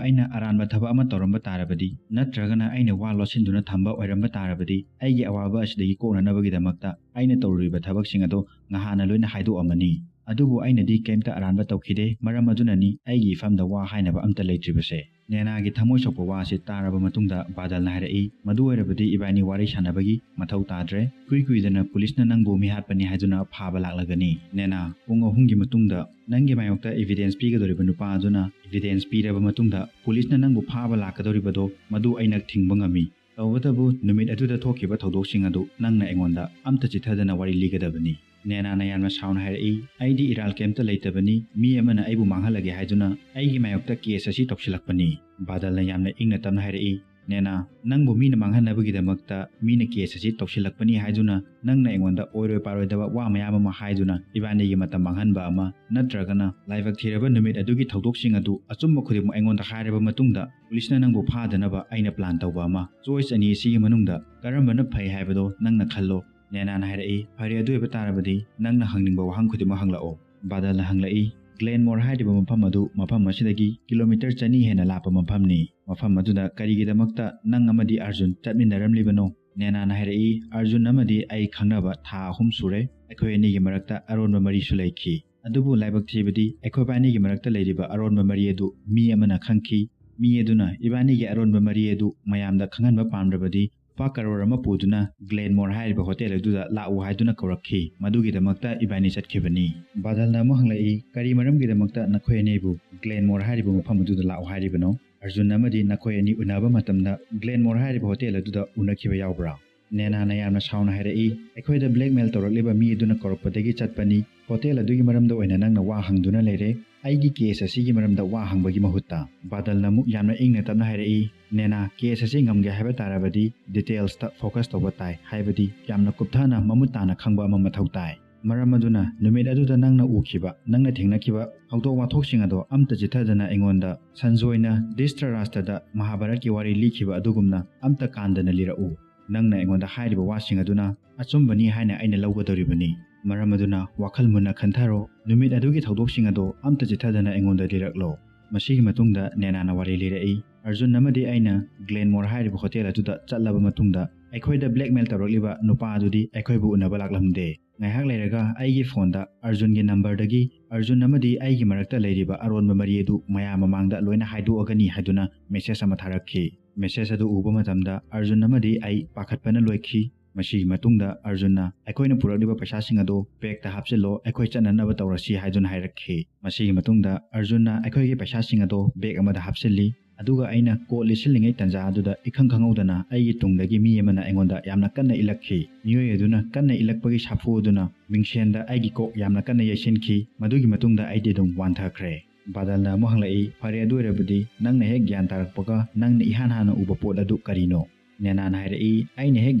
ꯑꯩꯅ ꯑꯔꯥꯟꯕ ꯊꯕꯛ ꯑꯃ ꯇꯧꯔꯝꯕ ꯇꯥꯔꯕꯗꯤ, ꯅꯠꯇ꯭ꯔꯒꯅ ꯑꯩꯅ ꯋꯥ ꯂꯣꯠꯁꯤꯟꯗꯨꯅ ꯊꯝꯕ ꯑꯣꯏꯔꯝꯕ ꯇꯥꯔꯕꯗꯤ, ꯑꯩꯒꯤ ꯑꯋꯥꯕ ꯑꯁꯤꯗꯒꯤ ꯀꯣꯛꯅꯅꯕꯒꯤꯗꯃꯛꯇ ꯑꯩꯅ ꯇꯧꯔꯨꯔꯤꯕ ꯊꯕꯛꯁꯤꯡ ꯑꯗꯣ ꯉꯍꯥꯟꯅ ꯂꯣꯏꯅ ꯍꯥꯏꯗꯣꯛꯑꯝꯃꯅꯤ꯫ ꯑꯗꯨꯕꯨ ꯑꯩꯅꯗꯤ ꯀꯩꯝꯇ ꯑꯔꯥꯟꯕ ꯇꯧꯈꯤꯗꯦ, ꯃꯔꯝ ꯑꯗꯨꯅꯅꯤ ꯑꯩꯒꯤ ꯏꯐꯝꯗ ꯋꯥ ꯍꯥꯏꯅꯕ ꯑꯝꯇ ꯂꯩꯇ꯭ꯔꯤꯕꯁꯦ"꯫ ꯅꯦꯅꯥꯒꯤ ꯊꯃꯣꯏ ꯁꯣꯛꯄ ꯋꯥ ꯑꯁꯤ ꯇꯥꯔꯕ ꯃꯇꯨꯡꯗ ꯕꯥꯗꯜꯅ ꯍꯥꯏꯔꯛꯏ, "ꯃꯗꯨ ꯑꯣꯏꯔꯕꯗꯤ ꯏꯕꯥꯅꯤ ꯋꯥꯔꯤ ꯁꯥꯟꯅꯕꯒꯤ ꯃꯊꯧ ꯇꯥꯗ꯭ꯔꯦ꯫ ꯏꯀꯨꯏ ꯀꯨꯏꯗꯅ ꯄꯨꯂꯤꯁꯅ ꯅꯪꯕꯨ ꯃꯤꯍꯥꯠꯄꯅꯤ ꯍꯥꯏꯗꯨꯅ ꯐꯥꯕ ꯂꯥꯛꯂꯒꯅꯤ꯫ ꯅꯦꯅꯥ, ꯄꯨꯡ ꯑꯍꯨꯝꯒꯤ ꯃꯇꯨꯡꯗ ꯅꯪꯒꯤ ꯃꯥꯌꯣꯛꯇ evidence ꯄꯤꯒꯗꯧꯔꯤꯕ ꯅꯨꯄꯥ ꯑꯗꯨꯅ evidence ꯄꯤꯔꯕ ꯃꯇꯨꯡꯗ ꯄꯨꯂꯤꯁꯅ ꯅꯪꯕꯨ ꯐꯥꯕ ꯂꯥꯛꯀꯗꯧꯔꯤꯕꯗꯣ ꯃꯗꯨ ꯑꯩꯅ ꯊꯤꯡꯕ ꯉꯝꯃꯤ꯫ ꯇꯧꯕꯇꯕꯨ ꯅꯨꯃꯤꯠ ꯑꯗꯨꯗ ꯊꯣꯛꯈꯤꯕ ꯊꯧꯗꯣꯛꯁꯤꯡ ꯑꯗꯨ ꯅꯪꯅ ꯑꯩꯉꯣꯟꯗ ꯑꯝꯇ ꯆꯤꯠꯊꯗꯅ ꯋꯥꯔꯤ ꯂꯤꯒꯗꯕꯅꯤ"꯫ ꯅꯦꯅꯥꯅ ꯌꯥꯝꯅ ꯁꯥꯎꯅ ꯍꯥꯏꯔꯛꯏ, "ꯑꯩꯗꯤ ꯏꯔꯥꯜ ꯀꯩꯝꯇ ꯂꯩꯇꯕꯅꯤ, ꯃꯤ ꯑꯃꯅ ꯑꯩꯕꯨ ꯃꯥꯡꯍꯜꯂꯒꯦ ꯍꯥꯏꯗꯨꯅ ꯑꯩꯒꯤ ꯃꯥꯌꯣꯛꯇ case ꯑꯁꯤ ꯇꯧꯁꯤꯜꯂꯛꯄꯅꯤ"꯫ ꯕꯥꯗꯜꯅ ꯌꯥꯝꯅ ꯏꯪꯅ ꯇꯞꯅ ꯍꯥꯏꯔꯛꯏ, "ꯅꯦꯅꯥ, ꯅꯪꯕꯨ ꯃꯤꯅ ꯃꯥꯡꯍꯟꯅꯕꯒꯤꯗꯃꯛꯇ ꯃꯤꯅ case ꯑꯁꯤ ꯇꯧꯁꯤꯜꯂꯛꯄꯅꯤ ꯍꯥꯏꯗꯨꯅ ꯅꯪꯅ ꯑꯩꯉꯣꯟꯗ ꯑꯣꯏꯔꯣꯏ ꯄꯥꯔꯣꯏꯗꯕ ꯋꯥ ꯃꯌꯥꯝ ꯑꯃ ꯍꯥꯏꯗꯨꯅ ꯏꯕꯥꯅꯤꯒꯤ ꯃꯇꯝ ꯃꯥꯡꯍꯟꯕ ꯑꯃ, ꯅꯠꯇ꯭ꯔꯒꯅ ꯂꯥꯏꯕꯛ ꯊꯤꯔꯕ ꯅꯨꯃꯤꯠ ꯑꯗꯨꯒꯤ ꯊꯧꯗꯣꯛꯁꯤꯡ ꯑꯗꯨ ꯑꯆꯨꯝꯕ ꯈꯨꯗꯤꯡꯃꯛ ꯑꯩꯉꯣꯟꯗ ꯍꯥꯏꯔꯕ ꯃꯇꯨꯡꯗ ꯄꯨꯂꯤꯁꯅ ꯅꯪꯕꯨ ꯐꯥꯗꯅꯕ ꯑꯩꯅ plan ꯇꯧꯕ ꯑꯃ꯫ Choice ꯑꯅꯤ ꯑꯁꯤꯒꯤ ꯃꯅꯨꯡꯗ ꯀꯔꯝꯕꯅ ꯐꯩ ꯍꯥꯏꯕꯗꯣ ꯅꯪꯅ ꯈꯜꯂꯣ"꯫ ꯅꯦꯅꯥꯅ ꯍꯥꯏꯔꯛꯏ, "ꯐꯔꯦ, ꯑꯗꯨ ꯑꯣꯏꯕ ꯇꯥꯔꯕꯗꯤ ꯅꯪꯅ ꯍꯪꯅꯤꯡꯕ ꯋꯥꯍꯪ ꯈꯨꯗꯤꯡꯃꯛ ꯍꯪꯂꯛꯑꯣ"꯫ ꯕꯥꯗꯜꯅ ꯍꯪꯂꯛꯏ, "Glenmore ꯍꯥꯏꯔꯤꯕ ꯃꯐꯝ ꯑꯗꯨ ꯃꯐꯝ ꯑꯁꯤꯗꯒꯤ kilometre ꯆꯅꯤ ꯍꯦꯟꯅ ꯂꯥꯞꯄ ꯃꯐꯝꯅꯤ꯫ ꯃꯐꯝ ꯑꯗꯨꯗ ꯀꯔꯤꯒꯤꯗꯃꯛꯇ ꯅꯪ ꯑꯃꯗꯤ ꯑꯔꯖꯨꯟ ꯆꯠꯃꯤꯟꯅꯔꯝꯂꯤꯕꯅꯣ?" ꯅꯦꯅꯥꯅ ꯍꯥꯏꯔꯛꯏ, "ꯑꯔꯖꯨꯟ ꯑꯃꯗꯤ ꯑꯩ ꯈꯪꯅꯕ ꯊꯥ ꯑꯍꯨꯝ ꯁꯨꯔꯦ꯫ ꯑꯩꯈꯣꯏ ꯑꯅꯤꯒꯤ ꯃꯔꯛꯇ ꯑꯔꯣꯟꯕ ꯃꯔꯤꯁꯨ ꯂꯩꯈꯤ꯫ ꯑꯗꯨꯕꯨ ꯂꯥꯏꯕꯛ ꯊꯤꯕꯗꯤ ꯑꯩꯈꯣꯏꯕꯥꯅꯤꯒꯤ ꯃꯔꯛꯇ ꯂꯩꯔꯤꯕ ꯑꯔꯣꯟꯕ ꯃꯔꯤ ꯑꯗꯨ ꯃꯤ ꯑꯃꯅ ꯈꯪꯈꯤ꯫ ꯃꯤ ꯑꯗꯨꯅ ꯏꯕꯥꯅꯤꯒꯤ ꯑꯔꯣꯟꯕ ꯃꯔꯤ ꯑꯗꯨ ꯃꯌꯥꯝꯗ ꯈꯪꯍꯟꯕ ꯄꯥꯝꯗ꯭ꯔꯕꯗꯤ ꯂꯨꯄꯥ ꯀꯔꯣꯔ ꯑꯃ ꯄꯨꯗꯨꯅ Glenmore ꯍꯥꯏꯔꯤꯕ ꯍꯣꯇꯦꯜ ꯑꯗꯨꯗ ꯂꯥꯛꯎ ꯍꯥꯏꯗꯨꯅ ꯀꯧꯔꯛꯈꯤ꯫ ꯃꯗꯨꯒꯤꯗꯃꯛꯇ ꯏꯕꯥꯅꯤ ꯆꯠꯈꯤꯕꯅꯤ"꯫ ꯕꯥꯗꯜꯅ ꯑꯃꯨꯛ ꯍꯪꯂꯛꯏ, "ꯀꯔꯤ ꯃꯔꯝꯒꯤꯗꯃꯛꯇ ꯅꯈꯣꯏ ꯑꯅꯤꯕꯨ Glenmore ꯍꯥꯏꯔꯤꯕ ꯃꯐꯝ ꯑꯗꯨꯗ ꯂꯥꯛꯎ ꯍꯥꯏꯔꯤꯕꯅꯣ? ꯑꯔꯖꯨꯟ ꯑꯃꯗꯤ ꯅꯈꯣꯏ ꯑꯅꯤ ꯎꯅꯕ ꯃꯇꯝꯗ Glenmore ꯍꯥꯏꯔꯤꯕ ꯍꯣꯇꯦꯜ ꯑꯗꯨꯗ ꯎꯅꯈꯤꯕ ꯌꯥꯎꯕ꯭ꯔꯥ?" ꯅꯦꯅꯥꯅ ꯌꯥꯝꯅ ꯁꯥꯎꯅ ꯍꯥꯏꯔꯛꯏ, "ꯑꯩꯈꯣꯏꯗ blackmail ꯇꯧꯔꯛꯂꯤꯕ ꯃꯤ ꯑꯗꯨꯅ ꯀꯧꯔꯛꯄꯗꯒꯤ ꯆꯠꯄꯅꯤ꯫ ꯍꯣꯇꯦꯜ ꯑꯗꯨꯒꯤ ꯃꯔꯝꯗ ꯑꯣꯏꯅ ꯅꯪꯅ ꯋꯥ ꯍꯪꯗꯨꯅ ꯂꯩꯔꯦ꯫ ꯑꯩꯒꯤ ꯀꯦꯁ ꯑꯁꯤꯒꯤ ꯃꯔꯝꯗ ꯋꯥ ꯍꯪꯕꯒꯤ ꯃꯍꯨꯠꯇ꯫ ꯕꯥꯗꯜꯅ ꯑꯃꯨꯛ ꯌꯥꯝꯅ ꯏꯪꯅ ꯇꯞꯅ ꯍꯥꯏꯔꯛꯏ, "ꯅꯦꯅꯥ, ꯀꯦꯁ ꯑꯁꯤ ꯉꯝꯒꯦ ꯍꯥꯏꯕ ꯇꯥꯔꯕꯗꯤ ꯗꯤꯇꯦꯜꯁꯇ ꯐꯣꯀꯁ ꯇꯧꯕ ꯇꯥꯏ, ꯍꯥꯏꯕꯗꯤ ꯌꯥꯝꯅ ꯀꯨꯞꯊꯅ ꯃꯃꯨꯠ ꯇꯥꯅ ꯈꯪꯕ ꯑꯃ ꯃꯊꯧ ꯇꯥꯏ꯫ ꯃꯔꯝ ꯑꯗꯨꯅ ꯅꯨꯃꯤꯠ ꯑꯗꯨꯗ ꯅꯪꯅ ꯎꯈꯤꯕ, ꯅꯪꯅ ꯊꯦꯡꯅꯈꯤꯕ ꯊꯧꯗꯣꯛ ꯋꯥꯊꯣꯛꯁꯤꯡ ꯑꯗꯣ ꯑꯝꯇ ꯆꯤꯠꯊꯗꯅ ꯑꯩꯉꯣꯟꯗ ꯁꯟꯖꯣꯏꯅ ꯙ꯭ꯔꯤꯇꯔꯥꯁꯇ꯭ꯔꯗ ꯃꯍꯥꯚꯥꯔꯠꯀꯤ ꯋꯥꯔꯤ ꯂꯤꯈꯤꯕ ꯑꯗꯨꯒꯨꯝꯅ ꯑꯝꯇ ꯀꯥꯟꯗꯅ ꯂꯤꯔꯛꯎ꯫ ꯅꯪꯅ ꯑꯩꯉꯣꯟꯗ ꯍꯥꯏꯔꯤꯕ ꯋꯥꯁꯤꯡ ꯑꯗꯨꯅ ꯑꯆꯨꯝꯕꯅꯤ ꯍꯥꯏꯅ ꯑꯩꯅ ꯂꯧꯒꯗꯧꯔꯤꯕꯅꯤ꯫ ꯃꯔꯝ ꯑꯗꯨꯅ ꯋꯥꯈꯜ ꯃꯨꯟꯅ ꯈꯟꯊꯔꯣ, ꯅꯨꯃꯤꯠ ꯑꯗꯨꯒꯤ ꯊꯧꯗꯣꯛꯁꯤꯡ ꯑꯗꯣ ꯑꯝꯇ ꯆꯤꯠꯊꯗꯅ ꯑꯩꯉꯣꯟꯗ ꯂꯤꯔꯛꯂꯣ"꯫ ꯃꯁꯤꯒꯤ ꯃꯇꯨꯡꯗ ꯅꯦꯅꯥꯅ ꯋꯥꯔꯤ ꯂꯤꯔꯛꯏ, "ꯑꯔꯖꯨꯟ ꯑꯃꯗꯤ ꯑꯩꯅ ꯒ꯭ꯂꯦꯟꯃꯣꯔ ꯍꯥꯏꯔꯤꯕ ꯍꯣꯇꯦꯜ ꯑꯗꯨꯗ ꯆꯠꯂꯕ ꯃꯇꯨꯡꯗ ꯑꯩꯈꯣꯏꯗ ꯕ꯭ꯂꯦꯛꯃꯦꯜ ꯇꯧꯔꯛꯂꯤꯕ ꯅꯨꯄꯥ ꯑꯗꯨꯗꯤ ꯑꯩꯈꯣꯏꯕꯨ ꯎꯅꯕ ꯂꯥꯛꯂꯝꯗꯦ꯫ ꯉꯥꯏꯍꯥꯛ ꯂꯩꯔꯒ ꯑꯩꯒꯤ ꯐꯣꯟꯗ ꯑꯔꯖꯨꯟꯒꯤ ꯅꯝꯕꯔꯗꯒꯤ ꯑꯔꯖꯨꯟ ꯑꯃꯗꯤ ꯑꯩꯒꯤ ꯃꯔꯛꯇ ꯂꯩꯔꯤꯕ ꯑꯔꯣꯟꯕ ꯃꯔꯤ ꯑꯗꯨ ꯃꯌꯥꯝ ꯃꯃꯥꯡꯗ ꯂꯣꯏꯅ ꯍꯥꯏꯗꯣꯛꯑꯒꯅꯤ" ꯍꯥꯏꯗꯨꯅ ꯃꯦꯁꯦꯖ ꯑꯃ ꯊꯥꯔꯛꯈꯤ꯫ ꯃꯦꯁꯦꯖ ꯑꯗꯨ ꯎꯕ ꯃꯇꯝꯗ ꯑꯔꯖꯨꯟ ꯑꯃꯗꯤ ꯑꯩ ꯄꯥꯈꯠꯄꯅ ꯂꯣꯏꯈꯤ꯫ ꯃꯁꯤꯒꯤ ꯃꯇꯨꯡꯗ ꯑꯔꯖꯨꯟꯅ "ꯑꯩꯈꯣꯏꯅ ꯄꯨꯔꯛꯂꯤꯕ ꯄꯩꯁꯥꯁꯤꯡ ꯑꯗꯨ ꯕꯦꯒꯇ ꯍꯥꯞꯆꯤꯜꯂꯣ, ꯑꯩꯈꯣꯏ ꯆꯠꯅꯅꯕ ꯇꯧꯔꯁꯤ" ꯍꯥꯏꯗꯨꯅ ꯍꯥꯏꯔꯛꯈꯤ꯫ ꯃꯁꯤꯒꯤ ꯃꯇꯨꯡꯗ ꯑꯔꯖꯨꯟꯅ ꯑꯩꯈꯣꯏꯒꯤ ꯄꯩꯁꯥꯁꯤꯡ ꯑꯗꯨ ꯕꯦꯒ ꯑꯃꯗ ꯍꯥꯞꯆꯤꯜꯂꯤ꯫ ꯑꯗꯨꯒ ꯑꯩꯅ ꯀꯣꯠ ꯂꯤꯠꯁꯤꯜꯂꯤꯉꯩ ꯇꯟꯖꯥ ꯑꯗꯨꯗ ꯏꯈꯪ ꯈꯪꯍꯧꯗꯅ ꯑꯩꯒꯤ ꯇꯨꯡꯗꯒꯤ ꯃꯤ ꯑꯃꯅ ꯑꯩꯉꯣꯟꯗ ꯌꯥꯝꯅ ꯀꯟꯅ ꯏꯜꯂꯛꯈꯤ꯫ ꯃꯤꯑꯣꯏ ꯑꯗꯨꯅ ꯀꯟꯅ ꯏꯜꯂꯛꯄꯒꯤ ꯁꯥꯐꯨ ꯑꯗꯨꯅ ꯃꯤꯡꯁꯦꯟꯗ ꯑꯩꯒꯤ ꯀꯣꯛ ꯌꯥꯝꯅ ꯀꯟꯅ ꯌꯩꯁꯤꯟꯈꯤ꯫ ꯃꯗꯨꯒꯤ ꯃꯇꯨꯡꯗ ꯑꯩꯗꯤ ꯑꯗꯨꯝ ꯋꯥꯟꯊꯈ꯭ꯔꯦ꯫ ꯕꯥꯗꯜꯅ ꯑꯃꯨꯛ ꯍꯪꯂꯛꯏ, "ꯐꯔꯦ, ꯑꯗꯨ ꯑꯣꯏꯔꯕꯗꯤ ꯅꯪꯅ ꯍꯦꯛ ꯒ꯭ꯌꯥꯟ ꯇꯥꯔꯛꯄꯒ ꯅꯪꯅ ꯏꯍꯥꯟ ꯍꯥꯟꯅ ꯎꯕ ꯄꯣꯠ ꯑꯗꯨ ꯀꯔꯤꯅꯣ?" ꯅꯦꯅꯥꯅ ꯍꯥꯏꯔꯛꯏ, "ꯑꯩꯅ ꯍꯦꯛ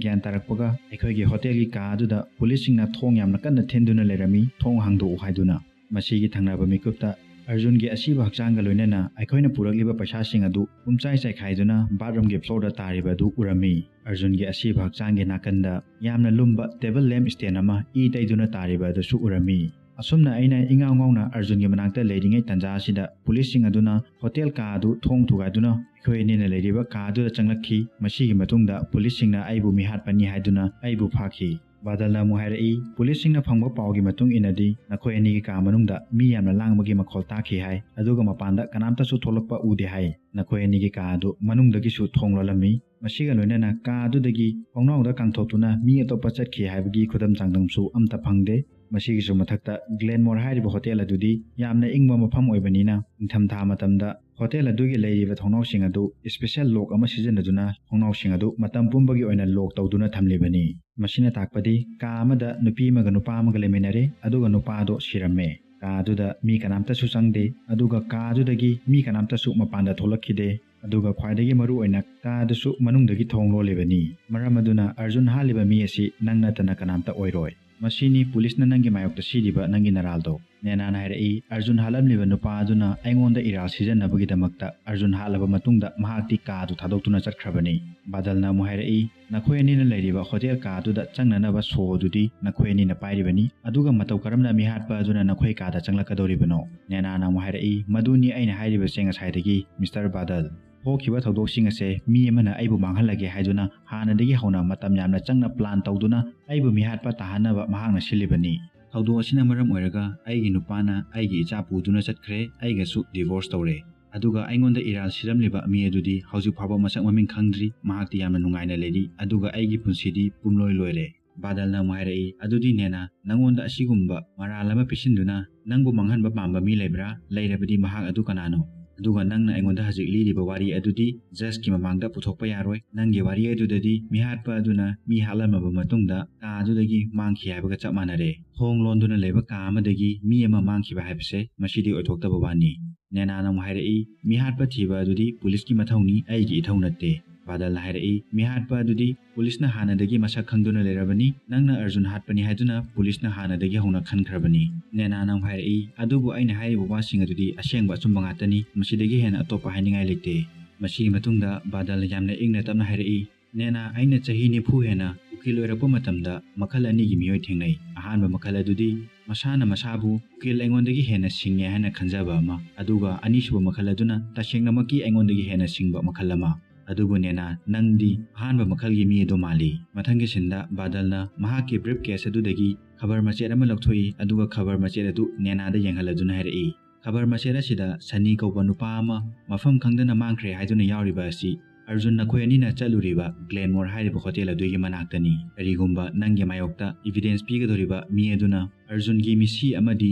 ꯒ꯭ꯌꯥꯟ ꯇꯥꯔꯛꯄꯒ ꯑꯩꯈꯣꯏꯒꯤ ꯍꯣꯇꯦꯜꯒꯤ ꯀꯥ ꯑꯗꯨꯗ ꯄꯨꯂꯤꯁꯁꯤꯡꯅ ꯊꯣꯡ ꯌꯥꯝꯅ ꯀꯟꯅ ꯊꯤꯟꯗꯨꯅ ꯂꯩꯔꯝꯃꯤ, ꯊꯣꯡ ꯍꯥꯡꯗꯣꯛꯎ ꯍꯥꯏꯗꯨꯅ"꯫ ꯃꯁꯤꯒꯤ ꯊꯪꯅꯕ ꯃꯤꯀꯨꯞꯇ ꯑꯔꯖꯨꯟꯒꯤ ꯑꯁꯤꯕ ꯍꯛꯆꯥꯡꯒ ꯂꯣꯏꯅꯅ ꯑꯩꯈꯣꯏꯅ ꯄꯨꯔꯛꯂꯤꯕ ꯄꯩꯁꯥꯁꯤꯡ ꯑꯗꯨ ꯄꯨꯝꯆꯥꯏ ꯆꯥꯏꯈꯥꯏꯗꯨꯅ ꯕꯥꯠꯔꯨꯝꯒꯤ ꯐ꯭ꯂꯣꯔꯗ ꯇꯥꯔꯤꯕ ꯑꯗꯨ ꯎꯔꯝꯃꯤ꯫ ꯑꯔꯖꯨꯟꯒꯤ ꯑꯁꯤꯕ ꯍꯛꯆꯥꯡꯒꯤ ꯅꯥꯀꯟꯗ ꯌꯥꯝꯅ ꯂꯨꯝꯕ ꯇꯦꯕꯜ ꯂꯦꯝꯞ ꯁ꯭ꯇꯦꯟ ꯑꯃ ꯏ ꯇꯩꯗꯨꯅ ꯇꯥꯔꯤꯕ ꯑꯗꯨꯁꯨ ꯎꯔꯝꯃꯤ꯫ ꯑꯁꯨꯝꯅ ꯑꯩꯅ ꯏꯉꯥꯎ ꯉꯥꯎꯅ ꯑꯔꯖꯨꯟꯒꯤ ꯃꯅꯥꯛꯇ ꯂꯩꯔꯤꯉꯩ ꯇꯟꯖꯥ ꯑꯁꯤꯗ ꯄꯨꯂꯤꯁꯁꯤꯡ ꯑꯗꯨꯅ ꯍꯣꯇꯦꯜ ꯀꯥ ꯑꯗꯨ ꯊꯣꯡ ꯊꯨꯒꯥꯏꯗꯨꯅ ꯑꯩꯈꯣꯏ ꯑꯅꯤꯅ ꯂꯩꯔꯤꯕ ꯀꯥ ꯑꯗꯨꯗ ꯆꯪꯂꯛꯈꯤ꯫ ꯃꯁꯤꯒꯤ ꯃꯇꯨꯡꯗ ꯄꯨꯂꯤꯁꯁꯤꯡꯅ ꯑꯩꯕꯨ ꯃꯤꯍꯥꯠꯄꯅꯤ ꯍꯥꯏꯗꯨꯅ ꯑꯩꯕꯨ ꯐꯥꯈꯤ꯫ ꯕꯥꯗꯜꯅ ꯑꯃꯨꯛ ꯍꯥꯏꯔꯛꯏ, "ꯄꯨꯂꯤꯁꯁꯤꯡꯅ ꯐꯪꯕ ꯄꯥꯎꯒꯤ ꯃꯇꯨꯡ ꯏꯟꯅꯗꯤ ꯅꯈꯣꯏ ꯑꯅꯤꯒꯤ ꯀꯥ ꯃꯅꯨꯡꯗ ꯃꯤ ꯌꯥꯝꯅ ꯂꯥꯡꯕꯒꯤ ꯃꯈꯣꯜ ꯇꯥꯈꯤ ꯍꯥꯏ, ꯑꯗꯨꯒ ꯃꯄꯥꯟꯗ ꯀꯅꯥꯝꯇꯁꯨ ꯊꯣꯛꯂꯛꯄ ꯎꯗꯦ ꯍꯥꯏ꯫ ꯅꯈꯣꯏ ꯑꯅꯤꯒꯤ ꯀꯥ ꯑꯗꯨ ꯃꯅꯨꯡꯗꯒꯤꯁꯨ ꯊꯣꯡ ꯂꯣꯜꯂꯝꯃꯤ꯫ ꯃꯁꯤꯒ ꯂꯣꯏꯅꯅ ꯀꯥ ꯑꯗꯨꯗꯒꯤ ꯊꯣꯡꯅꯥꯎꯗ ꯀꯥꯡꯊꯣꯛꯇꯨꯅ ꯃꯤ ꯑꯇꯣꯞꯄ ꯆꯠꯈꯤ ꯍꯥꯏꯕꯒꯤ ꯈꯨꯗꯝ ꯆꯥꯡꯗꯝꯁꯨ ꯑꯝꯇ ꯐꯪꯗꯦ꯫ ꯃꯁꯤꯒꯤꯁꯨ ꯃꯊꯛꯇ ꯒ꯭ꯂꯦꯟꯃꯣꯔ ꯍꯥꯏꯔꯤꯕ ꯍꯣꯇꯦꯜ ꯑꯗꯨꯗꯤ ꯌꯥꯝꯅ ꯏꯪꯕ ꯃꯐꯝ ꯑꯣꯏꯕꯅꯤꯅ ꯅꯤꯡꯊꯝꯊꯥ ꯃꯇꯝꯗ ꯍꯣꯇꯦꯜ ꯑꯗꯨꯒꯤ ꯂꯩꯔꯤꯕ ꯊꯣꯡꯅꯥꯎꯁꯤꯡ ꯑꯗꯨ ꯏꯁꯄꯤꯁꯦꯜ ꯂꯣꯛ ꯑꯃ ꯁꯤꯖꯤꯟꯅꯗꯨꯅ ꯊꯣꯡꯅꯥꯎꯁꯤꯡ ꯑꯗꯨ ꯃꯇꯝ ꯄꯨꯝꯕꯒꯤ ꯑꯣꯏꯅ ꯂꯣꯛ ꯇꯧꯗꯨꯅ ꯊꯝꯂꯤꯕꯅꯤ꯫ ꯃꯁꯤꯅ ꯇꯥꯛꯄꯗꯤ ꯀꯥ ꯑꯃꯗ ꯅꯨꯄꯤ ꯑꯃꯒ ꯅꯨꯄꯥ ꯑꯃꯒ ꯂꯩꯃꯤꯟꯅꯔꯦ, ꯑꯗꯨꯒ ꯅꯨꯄꯥ ꯑꯗꯨ ꯁꯤꯔꯝꯃꯦ꯫ ꯀꯥꯗꯨꯗ ꯃꯤ ꯀꯅꯥꯝꯇꯁꯨ ꯆꯪꯗꯦ, ꯑꯗꯨꯒ ꯀꯥꯗꯨꯗꯒꯤ ꯃꯤ ꯀꯅꯥꯝꯇꯁꯨ ꯃꯄꯥꯟꯗ ꯊꯣꯛꯂꯛꯈꯤꯗꯦ꯫ ꯑꯗꯨꯒ ꯈ꯭ꯋꯥꯏꯗꯒꯤ ꯃꯔꯨ ꯑꯣꯏꯅ ꯀꯥꯗꯨꯁꯨ ꯃꯅꯨꯡꯗꯒꯤ ꯊꯣꯡ ꯂꯣꯜꯂꯤꯕꯅꯤ꯫ ꯃꯔꯝ ꯑꯗꯨꯅ ꯑꯔꯖꯨꯟ ꯍꯥꯠꯂꯤꯕ ꯃꯤ ꯑꯁꯤ ꯅꯪ ꯅꯠꯇꯅ ꯀꯅꯥꯝꯇ ꯑꯣꯏꯔꯣꯏ꯫ ꯃꯁꯤꯅꯤ ꯄꯨꯂꯤꯁꯅ ꯅꯪꯒꯤ ꯃꯥꯌꯣꯛꯇ ꯁꯤꯔꯤꯕ ꯅꯪꯒꯤ ꯅꯔꯥꯜꯗꯣ꯫ ꯅꯦꯅꯥꯅ ꯍꯥꯏꯔꯛꯏ, ꯑꯔꯖꯨꯟ ꯍꯥꯠꯂꯝꯂꯤꯕ ꯅꯨꯄꯥ ꯑꯗꯨꯅ ꯑꯩꯉꯣꯟꯗ ꯏꯔꯥꯜ ꯁꯤꯖꯟꯅꯕꯒꯤꯗꯃꯛꯇ ꯑꯔꯖꯨꯟ ꯍꯥꯠꯂꯕ ꯃꯇꯨꯡꯗ ꯃꯍꯥꯛꯇꯤ ꯀꯥꯗꯨ ꯊꯥꯗꯣꯛꯇꯨꯅ ꯆꯠꯈ꯭ꯔꯕꯅꯤ꯫ ꯕꯥꯗꯜꯅ ꯑꯃꯨꯛ ꯍꯥꯏꯔꯛꯏ, ꯅꯈꯣꯏ ꯑꯅꯤꯅ ꯂꯩꯔꯤꯕ ꯍꯣꯇꯦꯜ ꯀꯥꯗꯨꯗ ꯆꯪꯅꯅꯕ ꯁꯣ ꯑꯗꯨꯗꯤ ꯅꯈꯣꯏ ꯑꯅꯤꯅ ꯄꯥꯏꯔꯤꯕꯅꯤ, ꯑꯗꯨꯒ ꯃꯇꯧ ꯀꯔꯝꯅ ꯃꯤꯍꯥꯠꯄ ꯑꯗꯨꯅ ꯅꯈꯣꯏ ꯀꯥꯗ ꯆꯪꯂꯛꯀꯗꯧꯔꯤꯕꯅꯣ? ꯅꯦꯅꯥꯅ ꯑꯃꯨꯛ ꯍꯥꯏꯔꯛꯏ, ꯃꯗꯨꯅꯤ ꯑꯩꯅ ꯍꯥꯏꯔꯤꯕꯁꯦ ꯉꯁꯥꯏꯗꯒꯤ, ꯃꯤꯁꯇꯔ ꯕꯥꯗꯜ꯫ ꯊꯣꯛꯈꯤꯕ ꯊꯧꯗꯣꯛꯁꯤꯡ ꯑꯁꯦ ꯃꯤ ꯑꯃꯅ ꯑꯩꯕꯨ ꯃꯥꯡꯍꯜꯂꯒꯦ ꯍꯥꯏꯗꯨꯅ ꯍꯥꯟꯅꯗꯒꯤ ꯍꯧꯅ ꯃꯇꯝ ꯌꯥꯝꯅ ꯆꯪꯅ ꯄ꯭ꯂꯥꯟ ꯇꯧꯗꯨꯅ ꯑꯩꯕꯨ ꯃꯤꯍꯥꯠꯄ ꯇꯥꯍꯟꯅꯕ ꯃꯍꯥꯛꯅ ꯁꯤꯜꯂꯤꯕꯅꯤ꯫ ꯊꯧꯗꯣꯛ ꯑꯁꯤꯅ ꯃꯔꯝ ꯑꯣꯏꯔꯒ ꯑꯩꯒꯤ ꯅꯨꯄꯥꯅ ꯑꯩꯒꯤ ꯏꯆꯥ ꯄꯨꯗꯨꯅ ꯆꯠꯈ꯭ꯔꯦ, ꯑꯩꯒꯁꯨ ꯗꯤꯚꯣꯔꯁ ꯇꯧꯔꯦ꯫ ꯑꯗꯨꯒ ꯑꯩꯉꯣꯟꯗ ꯏꯔꯥꯜ ꯁꯤꯔꯝꯂꯤꯕ ꯃꯤ ꯑꯗꯨꯗꯤ ꯍꯧꯖꯤꯛ ꯐꯥꯎꯕ ꯃꯁꯛ ꯃꯃꯤꯡ ꯈꯪꯗ꯭ꯔꯤ, ꯃꯍꯥꯛꯇꯤ ꯌꯥꯝꯅ ꯅꯨꯡꯉꯥꯏꯅ ꯂꯩꯔꯤ, ꯑꯗꯨꯒ ꯑꯩꯒꯤ ꯄꯨꯟꯁꯤꯗꯤ ꯄꯨꯝꯂꯣꯏ ꯂꯣꯏꯔꯦ꯫ ꯕꯥꯗꯜꯅ ꯑꯃꯨꯛ ꯍꯥꯏꯔꯛꯏ, ꯑꯗꯨꯗꯤ ꯅꯦꯅꯥ, ꯅꯪꯉꯣꯟꯗ ꯑꯁꯤꯒꯨꯝꯕ ꯃꯔꯥꯜ ꯑꯃ ꯄꯤꯁꯤꯟꯗꯨꯅ ꯅꯪꯕꯨ ꯃꯥꯡꯍꯟꯕ ꯄꯥꯝꯕ ꯃꯤ ꯂꯩꯕ꯭ꯔꯥ? ꯂꯩꯔꯕꯗꯤ ꯃꯍꯥꯛ ꯑꯗꯨ ꯀꯅꯥꯅꯣ? ꯑꯗꯨꯒ ꯅꯪꯅ ꯑꯩꯉꯣꯟꯗ ꯍꯧꯖꯤꯛ ꯂꯤꯔꯤꯕ ꯋꯥꯔꯤ ꯑꯗꯨꯗꯤ ꯖꯁꯀꯤ ꯃꯃꯥꯡꯗ ꯄꯨꯊꯣꯛꯄ ꯌꯥꯔꯣꯏ꯫ ꯅꯪꯒꯤ ꯋꯥꯔꯤ ꯑꯗꯨꯗꯗꯤ ꯃꯤꯍꯥꯠꯄ ꯑꯗꯨꯅ ꯃꯤ ꯍꯥꯠꯂꯝꯃꯕ ꯃꯇꯨꯡꯗ ꯀꯥ ꯑꯗꯨꯗꯒꯤ ꯃꯥꯡꯈꯤ ꯍꯥꯏꯕꯒ ꯆꯞ ꯃꯥꯟꯅꯔꯦ꯫ ꯊꯣꯡ ꯂꯣꯟꯗꯨꯅ ꯂꯩꯕ ꯀꯥ ꯑꯃꯗꯒꯤ ꯃꯤ ꯑꯃ ꯃꯥꯡꯈꯤꯕ ꯍꯥꯏꯕꯁꯦ ꯃꯁꯤꯗꯤ ꯑꯣꯏꯊꯣꯛꯇꯕ ꯋꯥꯅꯤ꯫ ꯅꯦꯅꯥꯅ ꯑꯃꯨꯛ ꯍꯥꯏꯔꯛꯏ, ꯃꯤꯍꯥꯠꯄ ꯊꯤꯕ ꯑꯗꯨꯗꯤ ꯄꯨꯂꯤꯁꯀꯤ ꯃꯊꯧꯅꯤ, ꯑꯩꯒꯤ ꯏꯊꯧ ꯅꯠꯇꯦ꯫ ꯕꯥꯗꯜꯅ ꯍꯥꯏꯔꯛꯏ, ꯃꯤꯍꯥꯠꯄ ꯑꯗꯨꯗꯤ ꯄꯨꯂꯤꯁꯅ ꯍꯥꯟꯅꯗꯒꯤ ꯃꯁꯛ ꯈꯪꯗꯨꯅ ꯂꯩꯔꯕꯅꯤ, ꯅꯪꯅ ꯑꯔꯖꯨꯟ ꯍꯥꯠꯄꯅꯤ ꯍꯥꯏꯗꯨꯅ ꯄꯨꯂꯤꯁꯅ ꯍꯥꯟꯅꯗꯒꯤ ꯍꯧꯅ ꯈꯟꯈ꯭ꯔꯕꯅꯤ꯫ ꯅꯦꯅꯥꯅ ꯑꯃꯨꯛ ꯍꯥꯏꯔꯛꯏ, ꯑꯗꯨꯕꯨ ꯑꯩꯅ ꯍꯥꯏꯔꯤꯕ ꯋꯥꯁꯤꯡ ꯑꯗꯨꯗꯤ ꯑꯁꯦꯡꯕ ꯑꯆꯨꯝꯕ ꯉꯥꯛꯇꯅꯤ, ꯃꯁꯤꯗꯒꯤ ꯍꯦꯟꯅ ꯑꯇꯣꯞꯄ ꯍꯥꯏꯅꯤꯡꯉꯥꯏ ꯂꯩꯇꯦ꯫ ꯃꯁꯤꯒꯤ ꯃꯇꯨꯡꯗ ꯕꯥꯗꯜ ꯌꯥꯝꯅ ꯏꯪꯅ ꯇꯞꯅ ꯍꯥꯏꯔꯛꯏ, ꯅꯦꯅꯥ, ꯑꯩꯅ ꯆꯍꯤ ꯅꯤꯐꯨ ꯍꯦꯟꯅ ꯎꯀꯤꯜ ꯑꯣꯏꯔꯛꯄ ꯃꯇꯝꯗ ꯃꯈꯜ ꯑꯅꯤꯒꯤ ꯃꯤꯑꯣꯏ ꯊꯦꯡꯅꯩ꯫ ꯑꯍꯥꯟꯕ ꯃꯈꯜ ꯑꯗꯨꯗꯤ ꯃꯁꯥꯅ ꯃꯁꯥꯕꯨ ꯎꯀꯤꯜ ꯑꯩꯉꯣꯟꯗꯒꯤ ꯍꯦꯟꯅ ꯁꯤꯡꯉꯦ ꯍꯥꯏꯅ ꯈꯟꯖꯕ ꯑꯃ, ꯑꯗꯨꯒ ꯑꯅꯤꯁꯨꯕ ꯃꯈꯜ ꯑꯗꯨꯅ ꯇꯁꯦꯡꯅꯃꯛꯀꯤ ꯑꯩꯉꯣꯟꯗꯒꯤ ꯍꯦꯟꯅ ꯁꯤꯡꯕ ꯃꯈꯜ ꯑꯃ꯫ ꯑꯗꯨꯕꯨ ꯅꯦꯅꯥ, ꯅꯪꯗꯤ ꯑꯍꯥꯟꯕ ꯃꯈꯜꯒꯤ ꯃꯤ ꯑꯗꯨ ꯃꯥꯜꯂꯤ꯫ ꯃꯊꯪꯒꯤ ꯁꯤꯟꯗ ꯕꯥꯗꯜꯅ ꯃꯍꯥꯛꯀꯤ ꯕ꯭ꯔꯤꯐ ꯀꯦꯁ ꯑꯗꯨꯗꯒꯤ ꯈꯕꯔ ꯃꯆꯦꯠ ꯑꯃ ꯂꯧꯊꯣꯛꯏ, ꯑꯗꯨꯒ ꯈꯕꯔ ꯃꯆꯦꯠ ꯑꯗꯨ ꯅꯦꯅꯥꯗ ꯌꯦꯡꯍꯜꯂꯗꯨꯅ ꯍꯥꯏꯔꯛꯏ, ꯈꯕꯔ ꯃꯆꯦꯠ ꯑꯁꯤꯗ ꯁꯅꯤ ꯀꯧꯕ ꯅꯨꯄꯥ ꯑꯃ ꯃꯐꯝ ꯈꯪꯗꯅ ꯃꯥꯡꯈ꯭ꯔꯦ ꯍꯥꯏꯗꯨꯅ ꯌꯥꯎꯔꯤꯕ ꯑꯁꯤ ꯑꯔꯖꯨꯟ ꯅꯈꯣꯏ ꯑꯅꯤꯅ ꯆꯠꯂꯨꯔꯤꯕ ꯒ꯭ꯂꯦꯟꯃꯣꯔ ꯍꯥꯏꯔꯤꯕ ꯍꯣꯇꯦꯜ ꯑꯗꯨꯒꯤ ꯃꯅꯥꯛꯇꯅꯤ꯫ ꯀꯔꯤꯒꯨꯝꯕ ꯅꯪꯒꯤ ꯃꯥꯌꯣꯛꯇ ꯏꯚꯤꯗꯦꯟꯁ ꯄꯤꯒꯗꯧꯔꯤꯕ ꯃꯤ ꯑꯗꯨꯅ ꯑꯔꯖꯨꯟꯒꯤ ꯃꯤꯁꯤ ꯑꯃꯗꯤ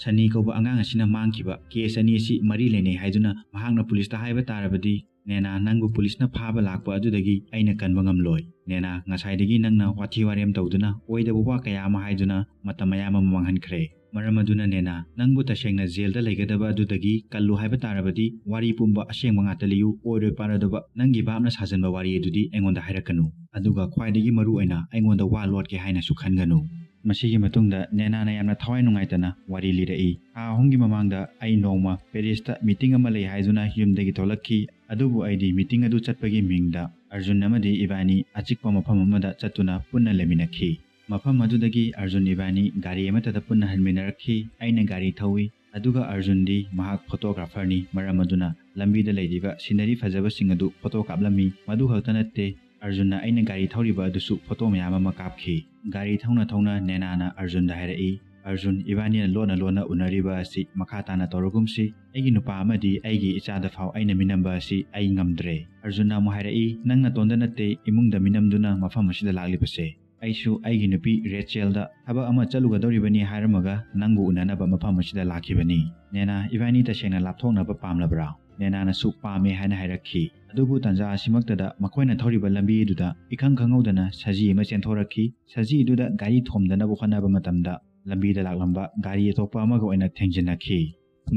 ꯁꯅꯤ ꯀꯧꯕ ꯑꯉꯥꯡ ꯑꯁꯤꯅ ꯃꯥꯡꯈꯤꯕ ꯀꯦꯁ ꯑꯅꯤ ꯑꯁꯤ ꯃꯔꯤ ꯂꯩꯅꯩ ꯍꯥꯏꯗꯨꯅ ꯃꯍꯥꯛꯅ ꯄꯨꯂꯤꯁꯇ ꯍꯥꯏꯕ ꯇꯥꯔꯕꯗꯤ, ꯅꯦꯅꯥ, ꯅꯪꯕꯨ ꯄꯨꯂꯤꯁꯅ ꯐꯥꯕ ꯂꯥꯛꯄ ꯑꯗꯨꯗꯒꯤ ꯑꯩꯅ ꯀꯟꯕ ꯉꯝꯂꯣꯏ꯫ ꯅꯦꯅꯥ, ꯉꯁꯥꯏꯗꯒꯤ ꯅꯪꯅ ꯋꯥꯊꯤ ꯋꯥꯔꯦꯝ ꯇꯧꯗꯨꯅ ꯑꯣꯏꯗꯕ ꯋꯥ ꯀꯌꯥ ꯑꯃ ꯍꯥꯏꯗꯨꯅ ꯃꯇꯝ ꯃꯌꯥꯝ ꯑꯃ ꯃꯥꯡꯍꯟꯈ꯭ꯔꯦ꯫ ꯃꯔꯝ ꯑꯗꯨꯅ ꯅꯦꯅꯥ, ꯅꯪꯕꯨ ꯇꯁꯦꯡꯅ ꯖꯦꯜꯗ ꯂꯩꯒꯗꯕ ꯑꯗꯨꯗꯒꯤ ꯀꯜꯂꯨ ꯍꯥꯏꯕ ꯇꯥꯔꯕꯗꯤ ꯋꯥꯔꯤ ꯄꯨꯝꯕ ꯑꯁꯦꯡꯕ ꯉꯥꯛꯇ ꯂꯤꯌꯨ, ꯑꯣꯏꯔꯣꯏ ꯄꯥꯔꯣꯏꯗꯕ ꯅꯪꯒꯤ ꯚꯥꯞꯅ ꯁꯥꯖꯟꯕ ꯋꯥꯔꯤ ꯑꯗꯨꯗꯤ ꯑꯩꯉꯣꯟꯗ ꯍꯥꯏꯔꯛꯀꯅꯨ꯫ ꯑꯗꯨꯒ ꯈ꯭ꯋꯥꯏꯗꯒꯤ ꯃꯔꯨ ꯑꯣꯏꯅ ꯑꯩꯉꯣꯟꯗ ꯋꯥ ꯂꯣꯠꯀꯦ ꯍꯥꯏꯅꯁꯨ ꯈꯟꯒꯅꯨ꯫ ꯃꯁꯤꯒꯤ ꯃꯇꯨꯡꯗ ꯅꯦꯅꯥꯅ ꯌꯥꯝꯅ ꯊꯋꯥꯏ ꯅꯨꯡꯉꯥꯏꯇꯅ ꯋꯥꯔꯤ ꯂꯤꯔꯛꯏ꯫ ꯊꯥ ꯑꯍꯨꯝꯒꯤ ꯃꯃꯥꯡꯗ ꯑꯩ ꯅꯣꯡꯃ ꯄꯦꯔꯤꯁꯇ ꯃꯤꯇꯤꯡ ꯑꯃ ꯂꯩ ꯍꯥꯏꯗꯨꯅ ꯌꯨꯝꯗꯒꯤ ꯊꯣꯛꯂꯛꯈꯤ꯫ ꯑꯗꯨꯕꯨ ꯑꯩꯗꯤ ꯃꯤꯇꯤꯡ ꯑꯗꯨ ꯆꯠꯄꯒꯤ ꯃꯤꯡꯗ ꯑꯔꯖꯨꯟ ꯑꯃꯗꯤ ꯏꯕꯥꯅꯤ ꯑꯆꯤꯛꯄ ꯃꯐꯝ ꯑꯃꯗ ꯆꯠꯇꯨꯅ ꯄꯨꯟꯅ ꯂꯩꯃꯤꯟꯅꯈꯤ꯫ ꯃꯐꯝ ꯑꯗꯨꯗꯒꯤ ꯑꯔꯖꯨꯟ ꯏꯕꯥꯅꯤ ꯒꯥꯔꯤ ꯑꯃꯠꯇꯗ ꯄꯨꯟꯅ ꯍꯟꯃꯤꯟꯅꯔꯛꯈꯤ꯫ ꯑꯩꯅ ꯒꯥꯔꯤ ꯊꯧꯏ, ꯑꯗꯨꯒ ꯑꯔꯖꯨꯟꯗꯤ ꯃꯍꯥꯛ ꯐꯣꯇꯣꯒ꯭ꯔꯥꯐꯔꯅꯤ, ꯃꯔꯝ ꯑꯗꯨꯅ ꯂꯝꯕꯤꯗ ꯂꯩꯔꯤꯕ ꯁꯤꯅꯔꯤ ꯐꯖꯕꯁꯤꯡ ꯑꯗꯨ ꯐꯣꯇꯣ ꯀꯥꯞꯂꯝꯃꯤ꯫ ꯃꯗꯨ ꯈꯛꯇ ꯅꯠꯇꯦ, ꯑꯔꯖꯨꯟꯅ ꯑꯩꯅ ꯒꯥꯔꯤ ꯊꯧꯔꯤꯕ ꯑꯗꯨꯁꯨ ꯐꯣꯇꯣ ꯃꯌꯥꯝ ꯑꯃ ꯀꯥꯞꯈꯤ꯫ ꯒꯥꯔꯤ ꯊꯧꯅ ꯊꯧꯅ ꯅꯦꯅꯥꯅ ꯑꯔꯖꯨꯟꯗ ꯍꯥꯏꯔꯛꯏ, "ꯑꯔꯖꯨꯟ, ꯏꯕꯥꯅꯤꯅ ꯂꯣꯟꯅ ꯂꯣꯟꯅ ꯎꯅꯔꯤꯕ ꯑꯁꯤ ꯃꯈꯥ ꯇꯥꯅ ꯇꯧꯔꯒꯨꯝꯁꯤ꯫ ꯑꯩꯒꯤ ꯅꯨꯄꯥ ꯑꯃꯗꯤ ꯑꯩꯒꯤ ꯏꯆꯥꯗ ꯐꯥꯎ ꯑꯩꯅ ꯃꯤꯅꯝꯕ ꯑꯁꯤ ꯑꯩ ꯉꯝꯗ꯭ꯔꯦ꯫" ꯑꯔꯖꯨꯟꯅ ꯑꯃꯨꯛ ꯍꯥꯏꯔꯛꯏ, "ꯅꯪ ꯅꯇꯣꯟꯗ ꯅꯠꯇꯦ ꯏꯃꯨꯡꯗ ꯃꯤꯅꯝꯗꯨꯅ ꯃꯐꯝ ꯑꯁꯤꯗ ꯂꯥꯛꯂꯤꯕꯁꯦ꯫ ꯑꯩꯁꯨ ꯑꯩꯒꯤ ꯅꯨꯄꯤ ꯔꯦꯆꯦꯜꯗ ꯊꯕꯛ ꯑꯃ ꯆꯠꯂꯨꯒꯗꯧꯔꯤꯕꯅꯤ ꯍꯥꯏꯔꯝꯃꯒ ꯅꯪꯕꯨ ꯎꯅꯅꯕ ꯃꯐꯝ ꯑꯁꯤꯗ ꯂꯥꯛꯈꯤꯕꯅꯤ꯫ ꯅꯦꯅꯥ, ꯏꯕꯥꯅꯤ ꯇꯁꯦꯡꯅ ꯂꯥꯞꯊꯣꯛꯅꯕ ꯄꯥꯝꯂꯕ꯭ꯔꯥ?" ꯅꯦꯅꯥꯅꯁꯨ ꯄꯥꯝꯃꯦ ꯍꯥꯏꯅ ꯍꯥꯏꯔꯛꯈꯤ꯫ ꯑꯗꯨꯕꯨ ꯇꯥꯟꯖꯥ ꯑꯁꯤꯃꯛꯇꯗ ꯃꯈꯣꯏꯅ ꯊꯧꯔꯤꯕ ꯂꯝꯕꯤ ꯑꯗꯨꯗ ꯏꯈꯪ ꯈꯪꯍꯧꯗꯅ ꯁꯖꯤ ꯑꯃ ꯆꯦꯟꯊꯣꯔꯛꯈꯤ꯫ ꯁꯖꯤ ꯑꯗꯨꯗ ꯒꯥꯔꯤ ꯊꯣꯝꯗꯅꯕ ꯍꯣꯠꯅꯕ ꯃꯇꯝꯗ ꯂꯝꯕꯤꯗ ꯂꯥꯛꯂꯝꯕ ꯒꯥꯔꯤ ꯑꯇꯣꯞꯄ ꯑꯃꯒ ꯑꯣꯏꯅ ꯊꯦꯡꯖꯤꯟꯅꯈꯤ꯫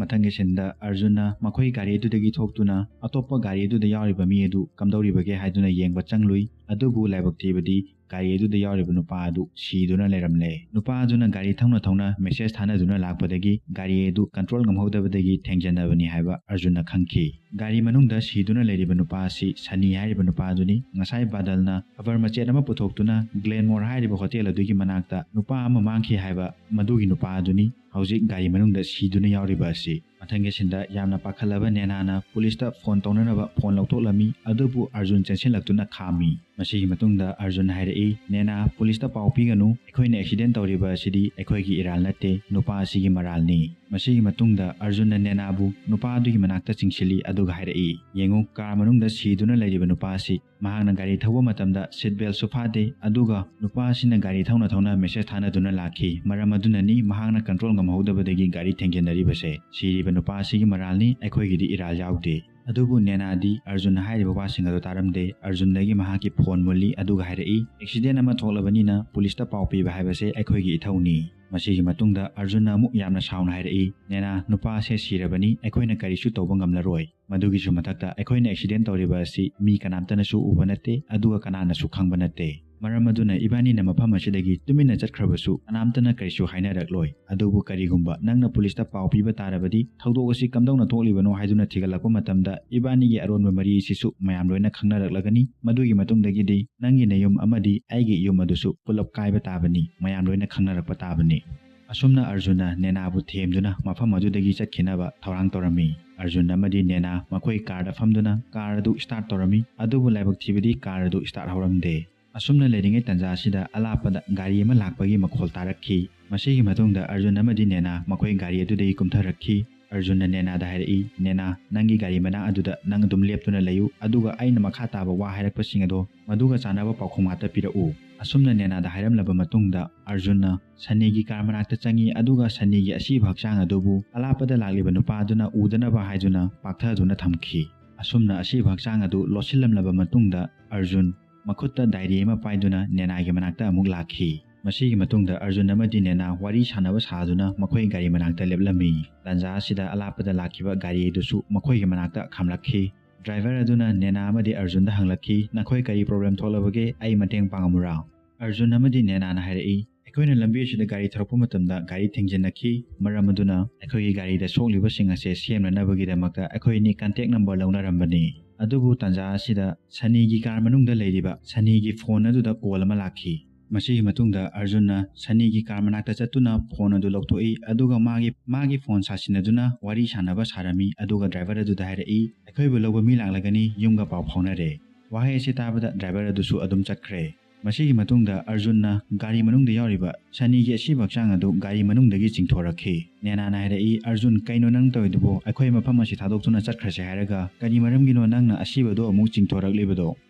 ꯃꯊꯪꯒꯤ ꯁꯤꯟꯗ ꯑꯔꯖꯨꯟꯅ ꯃꯈꯣꯏ ꯒꯥꯔꯤ ꯑꯗꯨꯗꯒꯤ ꯊꯣꯛꯇꯨꯅ ꯑꯇꯣꯞꯄ ꯒꯥꯔꯤ ꯑꯗꯨꯗ ꯌꯥꯎꯔꯤꯕ ꯃꯤ ꯑꯗꯨ ꯀꯝꯗꯧꯔꯤꯕꯒꯦ ꯍꯥꯏꯗꯨꯅ ꯌꯦꯡꯕ ꯆꯪꯂꯨꯏ꯫ ꯑꯗꯨꯕꯨ ꯂꯥꯏꯕꯛ ꯊꯤꯕꯗꯤ ꯒꯥꯔꯤ ꯑꯗꯨꯗ ꯌꯥꯎꯔꯤꯕ ꯅꯨꯄꯥ ꯑꯗꯨ ꯁꯤꯗꯨꯅ ꯂꯩꯔꯝꯂꯦ꯫ ꯅꯨꯄꯥ ꯑꯗꯨꯅ ꯒꯥꯔꯤ ꯊꯧꯅ ꯊꯧꯅ ꯃꯦꯁꯦꯖ ꯊꯥꯅꯗꯨꯅ ꯂꯥꯛꯄꯗꯒꯤ ꯒꯥꯔꯤ ꯑꯗꯨ ꯀꯟꯇ꯭ꯔꯣꯜ ꯉꯝꯍꯧꯗꯕꯗꯒꯤ ꯊꯦꯡꯖꯟꯅꯕꯅꯤ ꯍꯥꯏꯕ ꯑꯔꯖꯨꯟꯅ ꯈꯪꯈꯤ꯫ ꯒꯥꯔꯤ ꯃꯅꯨꯡꯗ ꯁꯤꯗꯨꯅ ꯂꯩꯔꯤꯕ ꯅꯨꯄꯥ ꯑꯁꯤ ꯁꯅꯤ ꯍꯥꯏꯔꯤꯕ ꯅꯨꯄꯥ ꯑꯗꯨꯅꯤ꯫ ꯉꯁꯥꯏ ꯕꯥꯗꯜꯅ ꯈꯕꯔ ꯃꯆꯦꯠ ꯑꯃ ꯄꯨꯊꯣꯛꯇꯨꯅ ꯒ꯭ꯂꯦꯟꯃꯣꯔ ꯍꯥꯏꯔꯤꯕ ꯍꯣꯇꯦꯜ ꯑꯗꯨꯒꯤ ꯃꯅꯥꯛꯇ ꯅꯨꯄꯥ ꯑꯃ ꯃꯥꯡꯈꯤ ꯍꯥꯏꯕ ꯃꯗꯨꯒꯤ ꯅꯨꯄꯥ ꯑꯗꯨꯅꯤ ꯍꯧꯖꯤꯛ ꯒꯥꯔꯤ ꯃꯅꯨꯡꯗ ꯁꯤꯗꯨꯅ ꯌꯥꯎꯔꯤꯕ ꯑꯁꯤ꯫ ꯃꯊꯪꯒꯤ ꯁꯤꯟꯗ ꯌꯥꯝꯅ ꯄꯥꯈꯠꯂꯕ ꯅꯦꯅꯥꯅ ꯄꯨꯂꯤꯁꯇ ꯐꯣꯟ ꯇꯧꯅꯅꯕ ꯐꯣꯟ ꯂꯧꯊꯣꯛꯂꯝꯃꯤ, ꯑꯗꯨꯕꯨ ꯑꯔꯖꯨꯟ ꯆꯦꯟꯁꯤꯜꯂꯛꯇꯨꯅ ꯈꯥꯝꯃꯤ꯫ ꯃꯁꯤꯒꯤ ꯃꯇꯨꯡꯗ ꯑꯔꯖꯨꯟ ꯍꯥꯏꯔꯛꯏ, "ꯅꯦꯅꯥ, ꯄꯨꯂꯤꯁꯇ ꯄꯥꯎ ꯄꯤꯒꯅꯨ, ꯑꯩꯈꯣꯏꯅ ꯑꯦꯛꯁꯤꯗꯦꯟ ꯇꯧꯔꯤꯕ ꯑꯁꯤꯗꯤ ꯑꯩꯈꯣꯏꯒꯤ ꯏꯔꯥꯜ ꯅꯠꯇꯦ, ꯅꯨꯄꯥ ꯑꯁꯤꯒꯤ ꯃꯔꯥꯜꯅꯤ꯫" ꯃꯁꯤꯒꯤ ꯃꯇꯨꯡꯗ ꯑꯔꯖꯨꯟꯅ ꯅꯦꯅꯥꯕꯨ ꯅꯨꯄꯥ ꯑꯗꯨꯒꯤ ꯃꯅꯥꯛꯇ ꯆꯤꯡꯁꯤꯜꯂꯤ, ꯑꯗꯨꯒ ꯍꯥꯏꯔꯛꯏ, "ꯌꯦꯡꯉꯨ, ꯀꯥꯔ ꯃꯅꯨꯡꯗ ꯁꯤꯗꯨꯅ ꯂꯩꯔꯤꯕ ꯅꯨꯄꯥ ꯑꯁꯤ ꯃꯍꯥꯛꯅ ꯒꯥꯔꯤ ꯊꯧꯕ ꯃꯇꯝꯗ ꯁꯤꯠ ꯕꯦꯜꯁꯨ ꯐꯥꯗꯦ, ꯑꯗꯨꯒ ꯅꯨꯄꯥ ꯑꯁꯤꯅ ꯒꯥꯔꯤ ꯊꯧꯅ ꯊꯧꯅ ꯃꯦꯁꯦꯖ ꯊꯥꯅꯗꯨꯅ ꯂꯥꯛꯈꯤ꯫ ꯃꯔꯝ ꯑꯗꯨꯅꯅꯤ ꯃꯍꯥꯛꯅ ꯀꯟꯇ꯭ꯔꯣꯜ ꯉꯝꯍꯧꯗꯕꯗꯒꯤ ꯒꯥꯔꯤ ꯊꯦꯡꯖꯤꯟꯅꯔꯤꯕꯁꯦ꯫ ꯁꯤꯔꯤꯕ ꯅꯨꯄꯥ ꯑꯁꯤꯒꯤ ꯃꯔꯥꯜꯅꯤ, ꯑꯩꯈꯣꯏꯒꯤꯗꯤ ꯏꯔꯥꯜ ꯌꯥꯎꯗꯦ꯫" ꯑꯗꯨꯕꯨ ꯅꯦꯅꯥꯗꯤ ꯑꯔꯖꯨꯟꯅ ꯍꯥꯏꯔꯤꯕ ꯋꯥꯁꯤꯡ ꯑꯗꯨ ꯇꯥꯔꯝꯗꯦ꯫ ꯑꯔꯖꯨꯟꯗꯒꯤ ꯃꯍꯥꯛꯀꯤ ꯐꯣꯟ ꯃꯨꯜꯂꯤ, ꯑꯗꯨꯒ ꯍꯥꯏꯔꯛꯏ, "ꯑꯦꯛꯁꯤꯗꯦꯟ ꯑꯃ ꯊꯣꯛꯂꯕꯅꯤꯅ ꯄꯨꯂꯤꯁꯇ ꯄꯥꯎ ꯄꯤꯕ ꯍꯥꯏꯕꯁꯦ ꯑꯩꯈꯣꯏꯒꯤ ꯏꯊꯧꯅꯤ꯫ ꯃꯁꯤꯒꯤ ꯃꯇꯨꯡꯗ ꯑꯔꯖꯨꯟꯅ ꯑꯃꯨꯛ ꯌꯥꯝꯅ ꯁꯥꯎꯅ ꯍꯥꯏꯔꯛꯏ, "ꯅꯦꯅꯥ, ꯅꯨꯄꯥ ꯑꯁꯦ ꯁꯤꯔꯕꯅꯤ, ꯑꯩꯈꯣꯏꯅ ꯀꯔꯤꯁꯨ ꯇꯧꯕ ꯉꯝꯂꯔꯣꯏ꯫ ꯃꯗꯨꯒꯤꯁꯨ ꯃꯊꯛꯇ ꯑꯩꯈꯣꯏꯅ ꯑꯦꯛꯁꯤꯗꯦꯟ ꯇꯧꯔꯤꯕ ꯑꯁꯤ ꯃꯤ ꯀꯅꯥꯝꯇꯅꯁꯨ ꯎꯕ ꯅꯠꯇꯦ, ꯑꯗꯨꯒ ꯀꯅꯥꯅꯁꯨ ꯈꯪꯕ ꯅꯠꯇꯦ꯫ ꯃꯔꯝ ꯑꯗꯨꯅ ꯏꯕꯥꯅꯤꯅ ꯃꯐꯝ ꯑꯁꯤꯗꯒꯤ ꯇꯨꯃꯤꯟꯅ ꯆꯠꯈ꯭ꯔꯕꯁꯨ ꯀꯅꯥꯝꯇꯅ ꯀꯔꯤꯁꯨ ꯍꯥꯏꯅꯔꯛꯂꯣꯏ꯫ ꯑꯗꯨꯕꯨ ꯀꯔꯤꯒꯨꯝꯕ ꯅꯪꯅ ꯄꯨꯂꯤꯁꯇ ꯄꯥꯎ ꯄꯤꯕ ꯇꯥꯔꯕꯗꯤ ꯊꯧꯗꯣꯛ ꯑꯁꯤ ꯀꯝꯗꯧꯅ ꯊꯣꯛꯂꯤꯕꯅꯣ ꯍꯥꯏꯗꯨꯅ ꯊꯤꯒꯠꯂꯛꯄ ꯃꯇꯝꯗ ꯏꯕꯥꯅꯤꯒꯤ ꯑꯔꯣꯟꯕ ꯃꯔꯤ ꯑꯁꯤꯁꯨ ꯃꯌꯥꯝ ꯂꯣꯏꯅ ꯈꯪꯅꯔꯛꯂꯒꯅꯤ꯫ ꯃꯗꯨꯒꯤ ꯃꯇꯨꯡꯗꯒꯤꯗꯤ ꯅꯪꯒꯤ ꯅꯌꯨꯝ ꯑꯃꯗꯤ ꯑꯩꯒꯤ ꯌꯨꯝ ꯑꯗꯨꯁꯨ ꯄꯨꯂꯞ ꯀꯥꯏꯕ ꯇꯥꯕꯅꯤ, ꯃꯌꯥꯝ ꯂꯣꯏꯅ ꯈꯪꯅꯔꯛꯄ ꯇꯥꯕꯅꯤ"꯫ ꯑꯁꯨꯝꯅ ꯑꯔꯖꯨꯟꯅ ꯅꯦꯅꯥꯕꯨ ꯊꯦꯝꯗꯨꯅ ꯃꯐꯝ ꯑꯗꯨꯗꯒꯤ ꯆꯠꯈꯤꯅꯕ ꯊꯧꯔꯥꯡ ꯇꯧꯔꯝꯃꯤ꯫ ꯑꯔꯖꯨꯟ ꯑꯃꯗꯤ ꯅꯦꯅꯥ ꯃꯈꯣꯏ ꯀꯥꯔꯗ ꯐꯝꯗꯨꯅ ꯀꯥꯔ ꯑꯗꯨ ꯁ꯭ꯇꯥꯔꯠ ꯇꯧꯔꯝꯃꯤ, ꯑꯗꯨꯕꯨ ꯂꯥꯏꯕꯛ ꯊꯤꯕꯗꯤ ꯀꯥꯔ ꯑꯗꯨ ꯁ꯭ꯇꯥꯔꯠ ꯍꯧꯔꯝꯗꯦ꯫ ꯑꯁꯨꯝꯅ ꯂꯩꯔꯤꯉꯩ ꯇꯥꯟꯖꯥ ꯑꯁꯤꯗ ꯑꯂꯥꯞꯄꯗ ꯒꯥꯔꯤ ꯑꯃ ꯂꯥꯛꯄꯒꯤ ꯃꯈꯣꯜ ꯇꯥꯔꯛꯈꯤ꯫ ꯃꯁꯤꯒꯤ ꯃꯇꯨꯡꯗ ꯑꯔꯖꯨꯟ ꯑꯃꯗꯤ ꯅꯦꯅꯥ ꯃꯈꯣꯏ ꯒꯥꯔꯤ ꯑꯗꯨꯗꯒꯤ ꯀꯨꯝꯊꯔꯛꯈꯤ꯫ ꯑꯔꯖꯨꯟꯅ ꯅꯦꯅꯥꯗ ꯍꯥꯏꯔꯛꯏ, "ꯅꯦꯅꯥ, ꯅꯪꯒꯤ ꯒꯥꯔꯤ ꯃꯅꯥꯛ ꯑꯗꯨꯗ ꯅꯪ ꯑꯗꯨꯝ ꯂꯦꯞꯇꯨꯅ ꯂꯩꯌꯨ, ꯑꯗꯨꯒ ꯑꯩꯅ ꯃꯈꯥ ꯇꯥꯕ ꯋꯥ ꯍꯥꯏꯔꯛꯄꯁꯤꯡ ꯑꯗꯣ ꯃꯗꯨꯒ ꯆꯥꯟꯅꯕ ꯄꯥꯎꯈꯨꯝ ꯉꯥꯛꯇ ꯄꯤꯔꯛꯎ"꯫ ꯑꯁꯨꯝꯅ ꯅꯦꯅꯥꯗ ꯍꯥꯏꯔꯝꯂꯕ ꯃꯇꯨꯡꯗ ꯑꯔꯖꯨꯟꯅ ꯁꯅꯤꯒꯤ ꯀꯥꯔ ꯃꯅꯥꯛꯇ ꯆꯪꯉꯤ, ꯑꯗꯨꯒ ꯁꯅꯤꯒꯤ ꯑꯁꯤꯕ ꯍꯛꯆꯥꯡ ꯑꯗꯨꯕꯨ ꯑꯂꯥꯞꯄꯗ ꯂꯥꯛꯂꯤꯕ ꯅꯨꯄꯥ ꯑꯗꯨꯅ ꯎꯗꯅꯕ ꯍꯥꯏꯗꯨꯅ ꯄꯥꯛꯊꯗꯨꯅ ꯊꯝꯈꯤ꯫ ꯑꯁꯨꯝꯅ ꯑꯁꯤꯕ ꯍꯛꯆꯥꯡ ꯑꯗꯨ ꯂꯣꯠꯁꯤꯜꯂꯝꯂꯕ ꯃꯇꯨꯡꯗ ꯑꯔꯖꯨꯟ ꯃꯈꯨꯠꯇ ꯗꯥꯏꯔꯤ ꯑꯃ ꯄꯥꯏꯗꯨꯅ ꯅꯦꯅꯥꯒꯤ ꯃꯅꯥꯛꯇ ꯑꯃꯨꯛ ꯂꯥꯛꯈꯤ꯫ ꯃꯁꯤꯒꯤ ꯃꯇꯨꯡꯗ ꯑꯔꯖꯨꯟ ꯑꯃꯗꯤ ꯅꯦꯅꯥ ꯋꯥꯔꯤ ꯁꯥꯟꯅꯕ ꯁꯥꯗꯨꯅ ꯃꯈꯣꯏ ꯒꯥꯔꯤ ꯃꯅꯥꯛꯇ ꯂꯦꯞꯂꯝꯃꯤ꯫ ꯇꯥꯟꯖꯥ ꯑꯁꯤꯗ ꯑꯂꯥꯞꯄꯗ ꯂꯥꯛꯈꯤꯕ ꯒꯥꯔꯤ ꯑꯗꯨꯁꯨ ꯃꯈꯣꯏꯒꯤ ꯃꯅꯥꯛꯇ ꯈꯥꯝꯂꯛꯈꯤ꯫ ꯗ꯭ꯔꯥꯏꯚꯔ ꯑꯗꯨꯅ ꯅꯦꯅꯥ ꯑꯃꯗꯤ ꯑꯔꯖꯨꯟꯗ ꯍꯪꯂꯛꯈꯤ, "ꯅꯈꯣꯏ ꯀꯔꯤ ꯄ꯭ꯔꯣꯕ꯭ꯂꯦꯝ ꯊꯣꯛꯂꯕꯒꯦ? ꯑꯩ ꯃꯇꯦꯡ ꯄꯥꯡꯉꯝꯃꯨꯔꯥ?" ꯑꯔꯖꯨꯟ ꯑꯃꯗꯤ ꯅꯦꯅꯥꯅ ꯍꯥꯏꯔꯛꯏ, "ꯑꯩꯈꯣꯏꯅ ꯂꯝꯕꯤ ꯑꯁꯤꯗ ꯒꯥꯔꯤ ꯊꯧꯔꯛꯄ ꯃꯇꯝꯗ ꯒꯥꯔꯤ ꯊꯦꯡꯖꯤꯟꯅꯈꯤ꯫ ꯃꯔꯝ ꯑꯗꯨꯅ ꯑꯩꯈꯣꯏꯒꯤ ꯒꯥꯔꯤꯗ ꯁꯣꯛꯂꯤꯕꯁꯤꯡ ꯑꯁꯦ ꯁꯦꯝꯅꯅꯕꯒꯤꯗꯃꯛꯇ ꯑꯩꯈꯣꯏ ꯑꯅꯤ ꯀꯟꯇꯦꯛ ꯅꯝꯕꯔ ꯂꯧꯅꯔꯝꯕꯅꯤ꯫ ꯑꯗꯨꯕꯨ ꯇꯥꯟꯖꯥ ꯑꯁꯤꯗ ꯁꯅꯤꯒꯤ ꯀꯥꯔ ꯃꯅꯨꯡꯗ ꯂꯩꯔꯤꯕ ꯁꯅꯤꯒꯤ ꯐꯣꯟ ꯑꯗꯨꯗ ꯀꯣꯜ ꯑꯃ ꯂꯥꯛꯈꯤ꯫ ꯃꯁꯤꯒꯤ ꯃꯇꯨꯡꯗ ꯑꯔꯖꯨꯟꯅ ꯁꯅꯤꯒꯤ ꯀꯥꯔ ꯃꯅꯥꯛꯇ ꯆꯠꯇꯨꯅ ꯐꯣꯟ ꯑꯗꯨ ꯂꯧꯊꯣꯛꯏ, ꯑꯗꯨꯒ ꯃꯥꯒꯤ, ꯃꯥꯒꯤ ꯐꯣꯟ ꯁꯥꯁꯤꯟꯅꯗꯨꯅ ꯋꯥꯔꯤ ꯁꯥꯟꯅꯕ ꯁꯥꯔꯝꯃꯤ, ꯑꯗꯨꯒ ꯗ꯭ꯔꯥꯏꯚꯔ ꯑꯗꯨꯗ ꯍꯥꯏꯔꯛꯏ, "ꯑꯩꯈꯣꯏꯕꯨ ꯂꯧꯕ ꯃꯤ ꯂꯥꯛꯂꯒꯅꯤ, ꯌꯨꯝꯒ ꯄꯥꯎ ꯐꯥꯎꯅꯔꯦ"꯫ ꯋꯥꯍꯩ ꯑꯁꯤ ꯇꯥꯕꯗ ꯗ꯭ꯔꯥꯏꯚꯔ ꯑꯗꯨꯁꯨ ꯑꯗꯨꯝ ꯆꯠꯈ꯭ꯔꯦ꯫ ꯃꯁꯤꯒꯤ ꯃꯇꯨꯡꯗ ꯑꯔꯖꯨꯟꯅ ꯒꯥꯔꯤ ꯃꯅꯨꯡꯗ ꯌꯥꯎꯔꯤꯕ ꯁꯅꯤꯒꯤ ꯑꯁꯤꯕ ꯍꯛꯆꯥꯡ ꯑꯗꯨ ꯒꯥꯔꯤ ꯃꯅꯨꯡꯗꯒꯤ ꯆꯤꯡꯊꯣꯔꯛꯈꯤ꯫ ꯅꯦꯅꯥꯅ ꯍꯥꯏꯔꯛꯏ, "ꯑꯔꯖꯨꯟ, ꯀꯩꯅꯣ ꯅꯪ ꯇꯧꯔꯤꯗꯨꯕꯣ? ꯑꯩꯈꯣꯏ ꯃꯐꯝ ꯑꯁꯤ ꯊꯥꯗꯣꯛꯇꯨꯅ ꯆꯠꯈ꯭ꯔꯁꯦ ꯍꯥꯏꯔꯒ ꯀꯔꯤ ꯃꯔꯝꯒꯤꯅꯣ ꯅꯪꯅ ꯑꯁꯤꯕꯗꯣ ꯑꯃꯨꯛ ꯆꯤꯡꯊꯣꯔꯛꯂꯤꯕꯗꯣ?"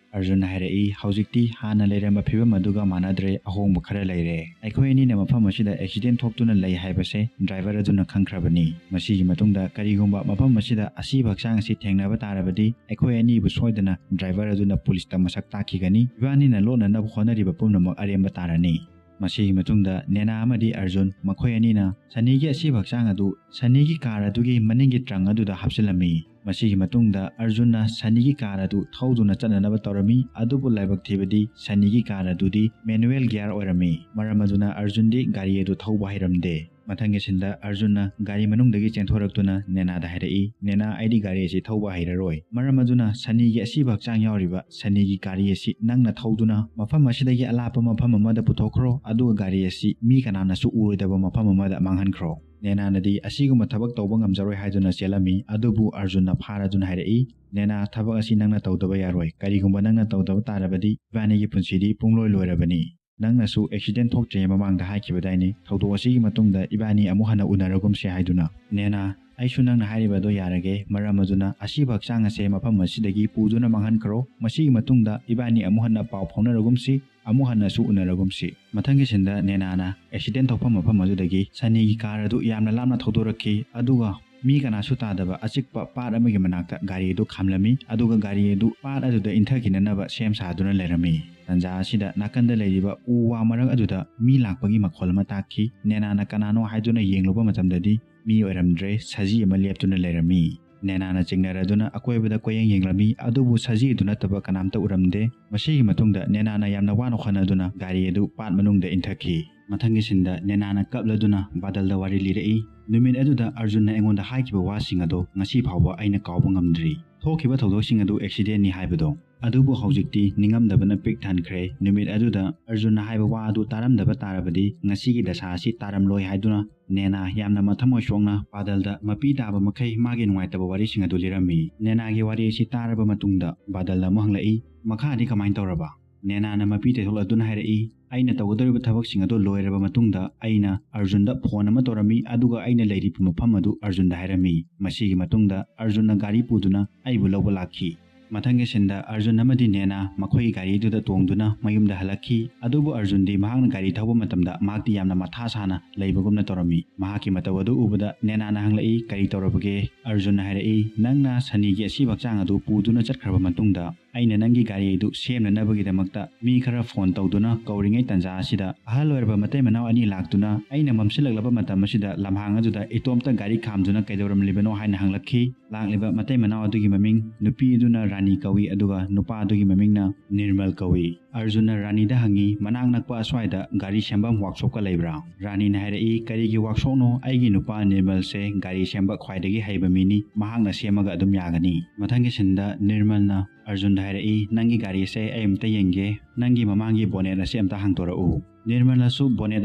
ꯑꯔꯖꯨꯟꯅ ꯍꯥꯏꯔꯛꯏ, "ꯍꯧꯖꯤꯛꯇꯤ ꯍꯥꯟꯅ ꯂꯩꯔꯝꯕ ꯐꯤꯕꯝ ꯑꯗꯨꯒ ꯃꯥꯟꯅꯗ꯭ꯔꯦ, ꯑꯍꯣꯡꯕ ꯈꯔ ꯂꯩꯔꯦ꯫ ꯑꯩꯈꯣꯏ ꯑꯅꯤꯅ ꯃꯐꯝ ꯑꯁꯤꯗ ꯑꯦꯛꯁꯤꯗꯦꯟ ꯊꯣꯛꯇꯨꯅ ꯂꯩ ꯍꯥꯏꯕꯁꯦ ꯗ꯭ꯔꯥꯏꯚꯔ ꯑꯗꯨꯅ ꯈꯪꯈ꯭ꯔꯕꯅꯤ꯫ ꯃꯁꯤꯒꯤ ꯃꯇꯨꯡꯗ ꯀꯔꯤꯒꯨꯝꯕ ꯃꯐꯝ ꯑꯁꯤꯗ ꯑꯁꯤꯕ ꯍꯛꯆꯥꯡ ꯑꯁꯤ ꯊꯦꯡꯅꯕ ꯇꯥꯔꯕꯗꯤ ꯑꯩꯈꯣꯏ ꯑꯅꯤꯕꯨ ꯁꯣꯏꯗꯅ ꯗ꯭ꯔꯥꯏꯚꯔ ꯑꯗꯨꯅ ꯄꯨꯂꯤꯁꯇ ꯃꯁꯛ ꯇꯥꯛꯈꯤꯒꯅꯤ꯫ ꯏꯕꯥꯅꯤꯅ ꯂꯣꯠꯅꯅꯕ ꯍꯣꯠꯅꯔꯤꯕ ꯄꯨꯝꯅꯃꯛ ꯑꯔꯦꯝꯕ ꯇꯥꯔꯅꯤ"꯫ ꯃꯁꯤꯒꯤ ꯃꯇꯨꯡꯗ ꯅꯦꯅꯥ ꯑꯃꯗꯤ ꯑꯔꯖꯨꯟ ꯃꯈꯣꯏ ꯑꯅꯤꯅ ꯁꯅꯤꯒꯤ ꯑꯁꯤꯕ ꯍꯛꯆꯥꯡ ꯑꯗꯨ ꯁꯅꯤꯒꯤ ꯀꯥꯔ ꯑꯗꯨꯒꯤ ꯃꯅꯤꯡꯒꯤ ꯇ꯭ꯔꯪ ꯑꯗꯨꯗ ꯍꯥꯞꯆꯤꯜꯂꯝꯃꯤ꯫ ꯃꯁꯤꯒꯤ ꯃꯇꯨꯡꯗ ꯑꯔꯖꯨꯟꯅ ꯁꯅꯤꯒꯤ ꯀꯥꯔ ꯑꯗꯨ ꯊꯧꯗꯨꯅ ꯆꯠꯅꯅꯕ ꯇꯧꯔꯝꯃꯤ, ꯑꯗꯨꯕꯨ ꯂꯥꯏꯕꯛ ꯊꯤꯕꯗꯤ ꯁꯅꯤꯒꯤ ꯀꯥꯔ ꯑꯗꯨꯗꯤ ꯃꯦꯅꯨꯋꯦꯜ ꯒꯤꯌꯥꯔ ꯑꯣꯏꯔꯝꯃꯤ꯫ ꯃꯔꯝ ꯑꯗꯨꯅ ꯑꯔꯖꯨꯟꯗꯤ ꯒꯥꯔꯤ ꯑꯗꯨ ꯊꯧꯕ ꯍꯩꯔꯝꯗꯦ꯫ ꯃꯊꯪꯒꯤ ꯁꯤꯟꯗ ꯑꯔꯖꯨꯟꯅ ꯒꯥꯔꯤ ꯃꯅꯨꯡꯗꯒꯤ ꯆꯦꯟꯊꯣꯔꯛꯇꯨꯅ ꯅꯦꯅꯥꯗ ꯍꯥꯏꯔꯛꯏ, "ꯅꯦꯅꯥ, ꯑꯩꯗꯤ ꯒꯥꯔꯤ ꯑꯁꯤ ꯊꯧꯕ ꯍꯩꯔꯔꯣꯏ꯫ ꯃꯔꯝ ꯑꯗꯨꯅ ꯁꯅꯤꯒꯤ ꯑꯁꯤꯕ ꯍꯛꯆꯥꯡ ꯌꯥꯎꯔꯤꯕ ꯁꯅꯤꯒꯤ ꯒꯥꯔꯤ ꯑꯁꯤ ꯅꯪꯅ ꯊꯧꯗꯨꯅ ꯃꯐꯝ ꯑꯁꯤꯗꯒꯤ ꯑꯂꯥꯞꯄ ꯃꯐꯝ ꯑꯃꯗ ꯄꯨꯊꯣꯛꯈ꯭ꯔꯣ, ꯑꯗꯨꯒ ꯒꯥꯔꯤ ꯑꯁꯤ ꯃꯤ ꯀꯅꯥꯅꯁꯨ ꯎꯔꯣꯏꯗꯕ ꯃꯐꯝ ꯑꯃꯗ ꯃꯥꯡꯍꯟꯈ꯭ꯔꯣ"꯫ ꯅꯦꯅꯥꯅꯗꯤ ꯑꯁꯤꯒꯨꯝꯕ ꯊꯕꯛ ꯇꯧꯕ ꯉꯝꯖꯔꯣꯏ ꯍꯥꯏꯗꯨꯅ ꯆꯦꯜꯂꯝꯃꯤ, ꯑꯗꯨꯕꯨ ꯑꯔꯖꯨꯟꯅ ꯐꯥꯔꯗꯨꯅ ꯍꯥꯏꯔꯛꯏ, "ꯅꯦꯅꯥ, ꯊꯕꯛ ꯑꯁꯤ ꯅꯪꯅ ꯇꯧꯗꯕ ꯌꯥꯔꯣꯏ꯫ ꯀꯔꯤꯒꯨꯝꯕ ꯅꯪꯅ ꯇꯧꯗꯕ ꯇꯥꯔꯕꯗꯤ ꯏꯕꯥꯅꯤꯒꯤ ꯄꯨꯟꯁꯤꯗꯤ ꯄꯨꯡꯂꯣꯏ ꯂꯣꯏꯔꯕꯅꯤ꯫ ꯅꯪꯅꯁꯨ ꯑꯦꯛꯁꯤꯗꯦꯟ ꯊꯣꯛꯇ꯭ꯔꯤꯉꯩ ꯃꯃꯥꯡꯗ ꯍꯥꯏꯈꯤꯕꯗꯥꯏꯅꯦ, ꯊꯧꯗꯣꯛ ꯑꯁꯤꯒꯤ ꯃꯇꯨꯡꯗ ꯏꯕꯥꯅꯤ ꯑꯃꯨꯛ ꯍꯟꯅ ꯎꯅꯔꯒꯨꯝꯁꯦ ꯍꯥꯏꯗꯨꯅ"꯫ "ꯅꯦꯅꯥ, ꯑꯩꯁꯨ ꯅꯪꯅ ꯍꯥꯏꯔꯤꯕ ꯑꯗꯣ ꯌꯥꯔꯒꯦ꯫ ꯃꯔꯝ ꯑꯗꯨꯅ ꯑꯁꯤꯕ ꯍꯛꯆꯥꯡ ꯑꯁꯦ ꯃꯐꯝ ꯑꯁꯤꯗꯒꯤ ꯄꯨꯗꯨꯅ ꯃꯥꯡꯍꯟꯈ꯭ꯔꯣ꯫ ꯃꯁꯤꯒꯤ ꯃꯇꯨꯡꯗ ꯏꯕꯥꯅꯤ ꯑꯃꯨꯛ ꯍꯟꯅ ꯄꯥꯎ ꯐꯥꯎꯅꯔꯒꯨꯝꯁꯤ, ꯑꯃꯨꯛ ꯍꯟꯅꯁꯨ ꯎꯅꯔꯒꯨꯝꯁꯤ"꯫ ꯃꯊꯪꯒꯤ ꯁꯤꯟꯗ ꯅꯦꯅꯥꯅ ꯑꯦꯛꯁꯤꯗꯦꯟ ꯊꯣꯛꯐꯝ ꯃꯐꯝ ꯑꯗꯨꯗꯒꯤ ꯁꯅꯤꯒꯤ ꯀꯥꯔ ꯑꯗꯨ ꯌꯥꯝꯅ ꯂꯥꯞꯅ ꯊꯧꯗꯣꯔꯛꯈꯤ, ꯑꯗꯨꯒ ꯃꯤ ꯀꯅꯥꯁꯨ ꯇꯥꯗꯕ ꯑꯆꯤꯛꯄ ꯄꯥꯠ ꯑꯃꯒꯤ ꯃꯅꯥꯛꯇ ꯒꯥꯔꯤ ꯑꯗꯨ ꯈꯥꯝꯂꯝꯃꯤ, ꯑꯗꯨꯒ ꯒꯥꯔꯤ ꯑꯗꯨ ꯄꯥꯠ ꯑꯗꯨꯗ ꯏꯟꯊꯈꯤꯅꯅꯕ ꯁꯦꯝ ꯁꯥꯗꯨꯅ ꯂꯩꯔꯝꯃꯤ꯫ ꯇꯟꯖꯥ ꯑꯁꯤꯗ ꯅꯥꯀꯟꯗ ꯂꯩꯔꯤꯕ ꯎ ꯋꯥ ꯃꯔꯛ ꯑꯗꯨꯗ ꯃꯤ ꯂꯥꯛꯄꯒꯤ ꯃꯈꯣꯜ ꯑꯃ ꯇꯥꯈꯤ꯫ ꯅꯦꯅꯥꯅ ꯀꯅꯥꯅꯣ ꯍꯥꯏꯗꯨꯅ ꯌꯦꯡꯂꯨꯕ ꯃꯇꯝꯗꯗꯤ ꯃꯤ ꯑꯣꯏꯔꯝꯗ꯭ꯔꯦ, ꯁꯖꯤ ꯑꯃ ꯂꯦꯞꯇꯨꯅ ꯂꯩꯔꯝꯃꯤ꯫ ꯅꯦꯅꯥꯅ ꯆꯤꯡꯅꯔꯗꯨꯅ ꯑꯀꯣꯏꯕꯗ ꯀꯣꯏꯌꯦꯡ ꯌꯦꯡꯂꯝꯃꯤ, ꯑꯗꯨꯕꯨ ꯁꯖꯤ ꯑꯗꯨ ꯅꯠꯇꯕ ꯀꯅꯥꯝꯇ ꯎꯔꯝꯗꯦ꯫ ꯃꯁꯤꯒꯤ ꯃꯇꯨꯡꯗ ꯅꯦꯅꯥꯅ ꯌꯥꯝꯅ ꯋꯥꯅ ꯍꯣꯠꯅꯗꯨꯅ ꯒꯥꯔꯤ ꯑꯗꯨ ꯄꯥꯠ ꯃꯅꯨꯡꯗ ꯏꯟꯊꯈꯤ꯫ ꯃꯊꯪꯒꯤ ꯁꯤꯟꯗ ꯅꯦꯅꯥꯅ ꯀꯞꯂꯗꯨꯅ ꯕꯥꯗꯜꯗ ꯋꯥꯔꯤ ꯂꯤꯔꯛꯏ, "ꯅꯨꯃꯤꯠ ꯑꯗꯨꯗ ꯑꯔꯖꯨꯟꯅ ꯑꯩꯉꯣꯟꯗ ꯍꯥꯏꯈꯤꯕ ꯋꯥꯁꯤꯡ ꯑꯗꯣ ꯉꯁꯤ ꯐꯥꯎꯕ ꯑꯩꯅ ꯀꯥꯎꯕ ꯉꯝꯗ꯭ꯔꯤ꯫ ꯊꯣꯛꯈꯤꯕ ꯊꯧꯗꯣꯛꯁꯤꯡ ꯑꯗꯨ ꯑꯦꯛꯁꯤꯗꯦꯟꯅꯤ ꯍꯥꯏꯕꯗꯣ꯫ ꯑꯗꯨꯕꯨ ꯍꯧꯖꯤꯛꯇꯤ ꯅꯤꯡꯉꯝꯗꯕꯅ ꯄꯤꯛ ꯊꯟꯈ꯭ꯔꯦ꯫ ꯅꯨꯃꯤꯠ ꯑꯗꯨꯗ ꯑꯔꯖꯨꯟꯅ ꯍꯥꯏꯕ ꯋꯥ ꯑꯗꯨ ꯇꯥꯔꯝꯗꯕ ꯇꯥꯔꯕꯗꯤ ꯉꯁꯤꯒꯤ ꯗꯁꯥ ꯑꯁꯤ ꯇꯥꯔꯝꯂꯣꯏ" ꯍꯥꯏꯗꯨꯅ ꯅꯦꯅꯥ ꯌꯥꯝꯅ ꯃꯊꯃꯣꯏ ꯁꯣꯛꯅ ꯕꯥꯗꯜꯗ ꯃꯄꯤ ꯇꯥꯕ ꯃꯈꯩ ꯃꯥꯒꯤ ꯅꯨꯡꯉꯥꯏꯇꯕ ꯋꯥꯔꯤꯁꯤꯡ ꯑꯗꯨ ꯂꯤꯔꯝꯃꯤ꯫ ꯅꯦꯅꯥꯒꯤ ꯋꯥꯔꯤ ꯑꯁꯤ ꯇꯥꯔꯕ ꯃꯇꯨꯡꯗ ꯕꯥꯗꯜꯅ ꯑꯃꯨꯛ ꯍꯪꯂꯛꯏ, "ꯃꯈꯥꯗꯤ ꯀꯃꯥꯏꯅ ꯇꯧꯔꯕ?" ꯅꯦꯅꯥꯅ ꯃꯄꯤ ꯇꯩꯊꯣꯛꯂꯗꯨꯅ ꯍꯥꯏꯔꯛꯏ, "ꯑꯩꯅ ꯇꯧꯒꯗꯧꯔꯤꯕ ꯊꯕꯛꯁꯤꯡ ꯑꯗꯨ ꯂꯣꯏꯔꯕ ꯃꯇꯨꯡꯗ ꯑꯩꯅ ꯑꯔꯖꯨꯟꯗ ꯐꯣꯟ ꯑꯃ ꯇꯧꯔꯝꯃꯤ, ꯑꯗꯨꯒ ꯑꯩꯅ ꯂꯩꯔꯤꯕ ꯃꯐꯝ ꯑꯗꯨ ꯑꯔꯖꯨꯟꯗ ꯍꯥꯏꯔꯝꯃꯤ꯫ ꯃꯁꯤꯒꯤ ꯃꯇꯨꯡꯗ ꯑꯔꯖꯨꯟꯅ ꯒꯥꯔꯤ ꯄꯨꯗꯨꯅ ꯑꯩꯕꯨ ꯂꯧꯕ ꯂꯥꯛꯈꯤ"꯫ ꯃꯊꯪꯒꯤ ꯁꯤꯟꯗ ꯑꯔꯖꯨꯟ ꯑꯃꯗꯤ ꯅꯦꯅꯥ ꯃꯈꯣꯏꯒꯤ ꯒꯥꯔꯤꯗꯨꯗ ꯇꯣꯡꯗꯨꯅ ꯃꯌꯨꯝꯗ ꯍꯜꯂꯛꯈꯤ꯫ ꯑꯗꯨꯕꯨ ꯑꯔꯖꯨꯟꯗꯤ ꯃꯍꯥꯛꯅ ꯒꯥꯔꯤ ꯊꯧꯕ ꯃꯇꯝꯗ ꯃꯍꯥꯛꯇꯤ ꯌꯥꯝꯅ ꯃꯊꯥ ꯁꯥꯅ ꯂꯩꯕꯒꯨꯝꯅ ꯇꯧꯔꯝꯃꯤ꯫ ꯃꯍꯥꯛꯀꯤ ꯃꯇꯧ ꯑꯗꯨ ꯎꯕꯗ ꯅꯦꯅꯥꯅ ꯍꯪꯂꯛꯏ, "ꯀꯔꯤ ꯇꯧꯔꯕꯒꯦ?" ꯑꯔꯖꯨꯟꯅ ꯍꯥꯏꯔꯛꯏ, "ꯅꯪꯅ ꯁꯅꯤꯒꯤ ꯑꯁꯤꯕ ꯍꯛꯆꯥꯡ ꯑꯗꯨ ꯄꯨꯗꯨꯅ ꯆꯠꯈ꯭ꯔꯕ ꯃꯇꯨꯡꯗ ꯑꯩꯅ ꯅꯪꯒꯤ ꯒꯥꯔꯤ ꯑꯗꯨ ꯁꯦꯝꯅꯅꯕꯒꯤꯗꯃꯛꯇ ꯃꯤ ꯈꯔ ꯐꯣꯟ ꯇꯧꯗꯨꯅ ꯀꯧꯔꯤꯉꯩ ꯇꯥꯟꯖꯥ ꯑꯁꯤꯗ ꯑꯍꯜ ꯑꯣꯏꯔꯕ ꯃꯇꯩ ꯃꯅꯥꯎ ꯑꯅꯤ ꯂꯥꯛꯇꯨꯅ ꯑꯩꯅ ꯃꯝꯁꯤꯜꯂꯛꯂꯕ ꯃꯇꯝ ꯑꯁꯤꯗ ꯂꯝꯍꯥꯡ ꯑꯗꯨꯗ ꯏꯇꯣꯝꯇ ꯒꯥꯔꯤ ꯈꯥꯝꯗꯨꯅ ꯀꯩꯗꯧꯔꯝꯂꯤꯕꯅꯣ ꯍꯥꯏꯅ ꯍꯪꯂꯛꯈꯤ꯫ ꯂꯥꯛꯂꯤꯕ ꯃꯇꯩ ꯃꯅꯥꯎ ꯑꯗꯨꯒꯤ ꯃꯃꯤꯡ, ꯅꯨꯄꯤ ꯑꯗꯨꯅ ꯔꯥꯅꯤ ꯀꯧꯏ, ꯑꯗꯨꯒ ꯅꯨꯄꯥ ꯑꯗꯨꯒꯤ ꯃꯃꯤꯡꯅ ꯅꯤꯔꯃꯜ ꯀꯧꯏ꯫ ꯑꯔꯖꯨꯟꯅ ꯔꯥꯅꯤꯗ ꯍꯪꯉꯤ, "ꯃꯅꯥꯛ ꯅꯛꯄ ꯑꯁ꯭ꯋꯥꯏꯗ ꯒꯥꯔꯤ ꯁꯦꯝꯐꯝ ꯋꯥꯛꯁꯣꯞꯀ ꯂꯩꯕ꯭ꯔꯥ?" ꯔꯥꯅꯤꯅ ꯍꯥꯏꯔꯛꯏ, "ꯀꯔꯤꯒꯤ ꯋꯥꯛꯁꯣꯞꯅꯣ? ꯑꯩꯒꯤ ꯅꯨꯄꯥ ꯅꯤꯔꯃꯜꯁꯦ ꯒꯥꯔꯤ ꯁꯦꯝꯕ ꯈ꯭ꯋꯥꯏꯗꯒꯤ ꯍꯩꯕ ꯃꯤꯅꯤ, ꯃꯍꯥꯛꯅ ꯁꯦꯝꯃꯒ ꯑꯗꯨꯝ ꯌꯥꯒꯅꯤ꯫" ꯃꯊꯪꯒꯤ ꯁꯤꯟꯗ ꯅꯤꯔꯃꯜꯅ ꯑꯔꯖꯨꯟꯗ ꯍꯥꯏꯔꯛꯏ, "ꯅꯪꯒꯤ ꯒꯥꯔꯤꯁꯦ ꯑꯩ ꯑꯝꯇ ꯌꯦꯡꯒꯦ, ꯅꯪꯒꯤ ꯃꯃꯥꯡꯒꯤ ꯕꯣꯅꯦꯠ ꯑꯁꯦ ꯑꯝꯇ ꯍꯥꯡꯗꯣꯔꯛꯎ꯫" ꯅꯤꯔꯃꯜꯅꯁꯨ ꯕꯣꯅꯦꯠ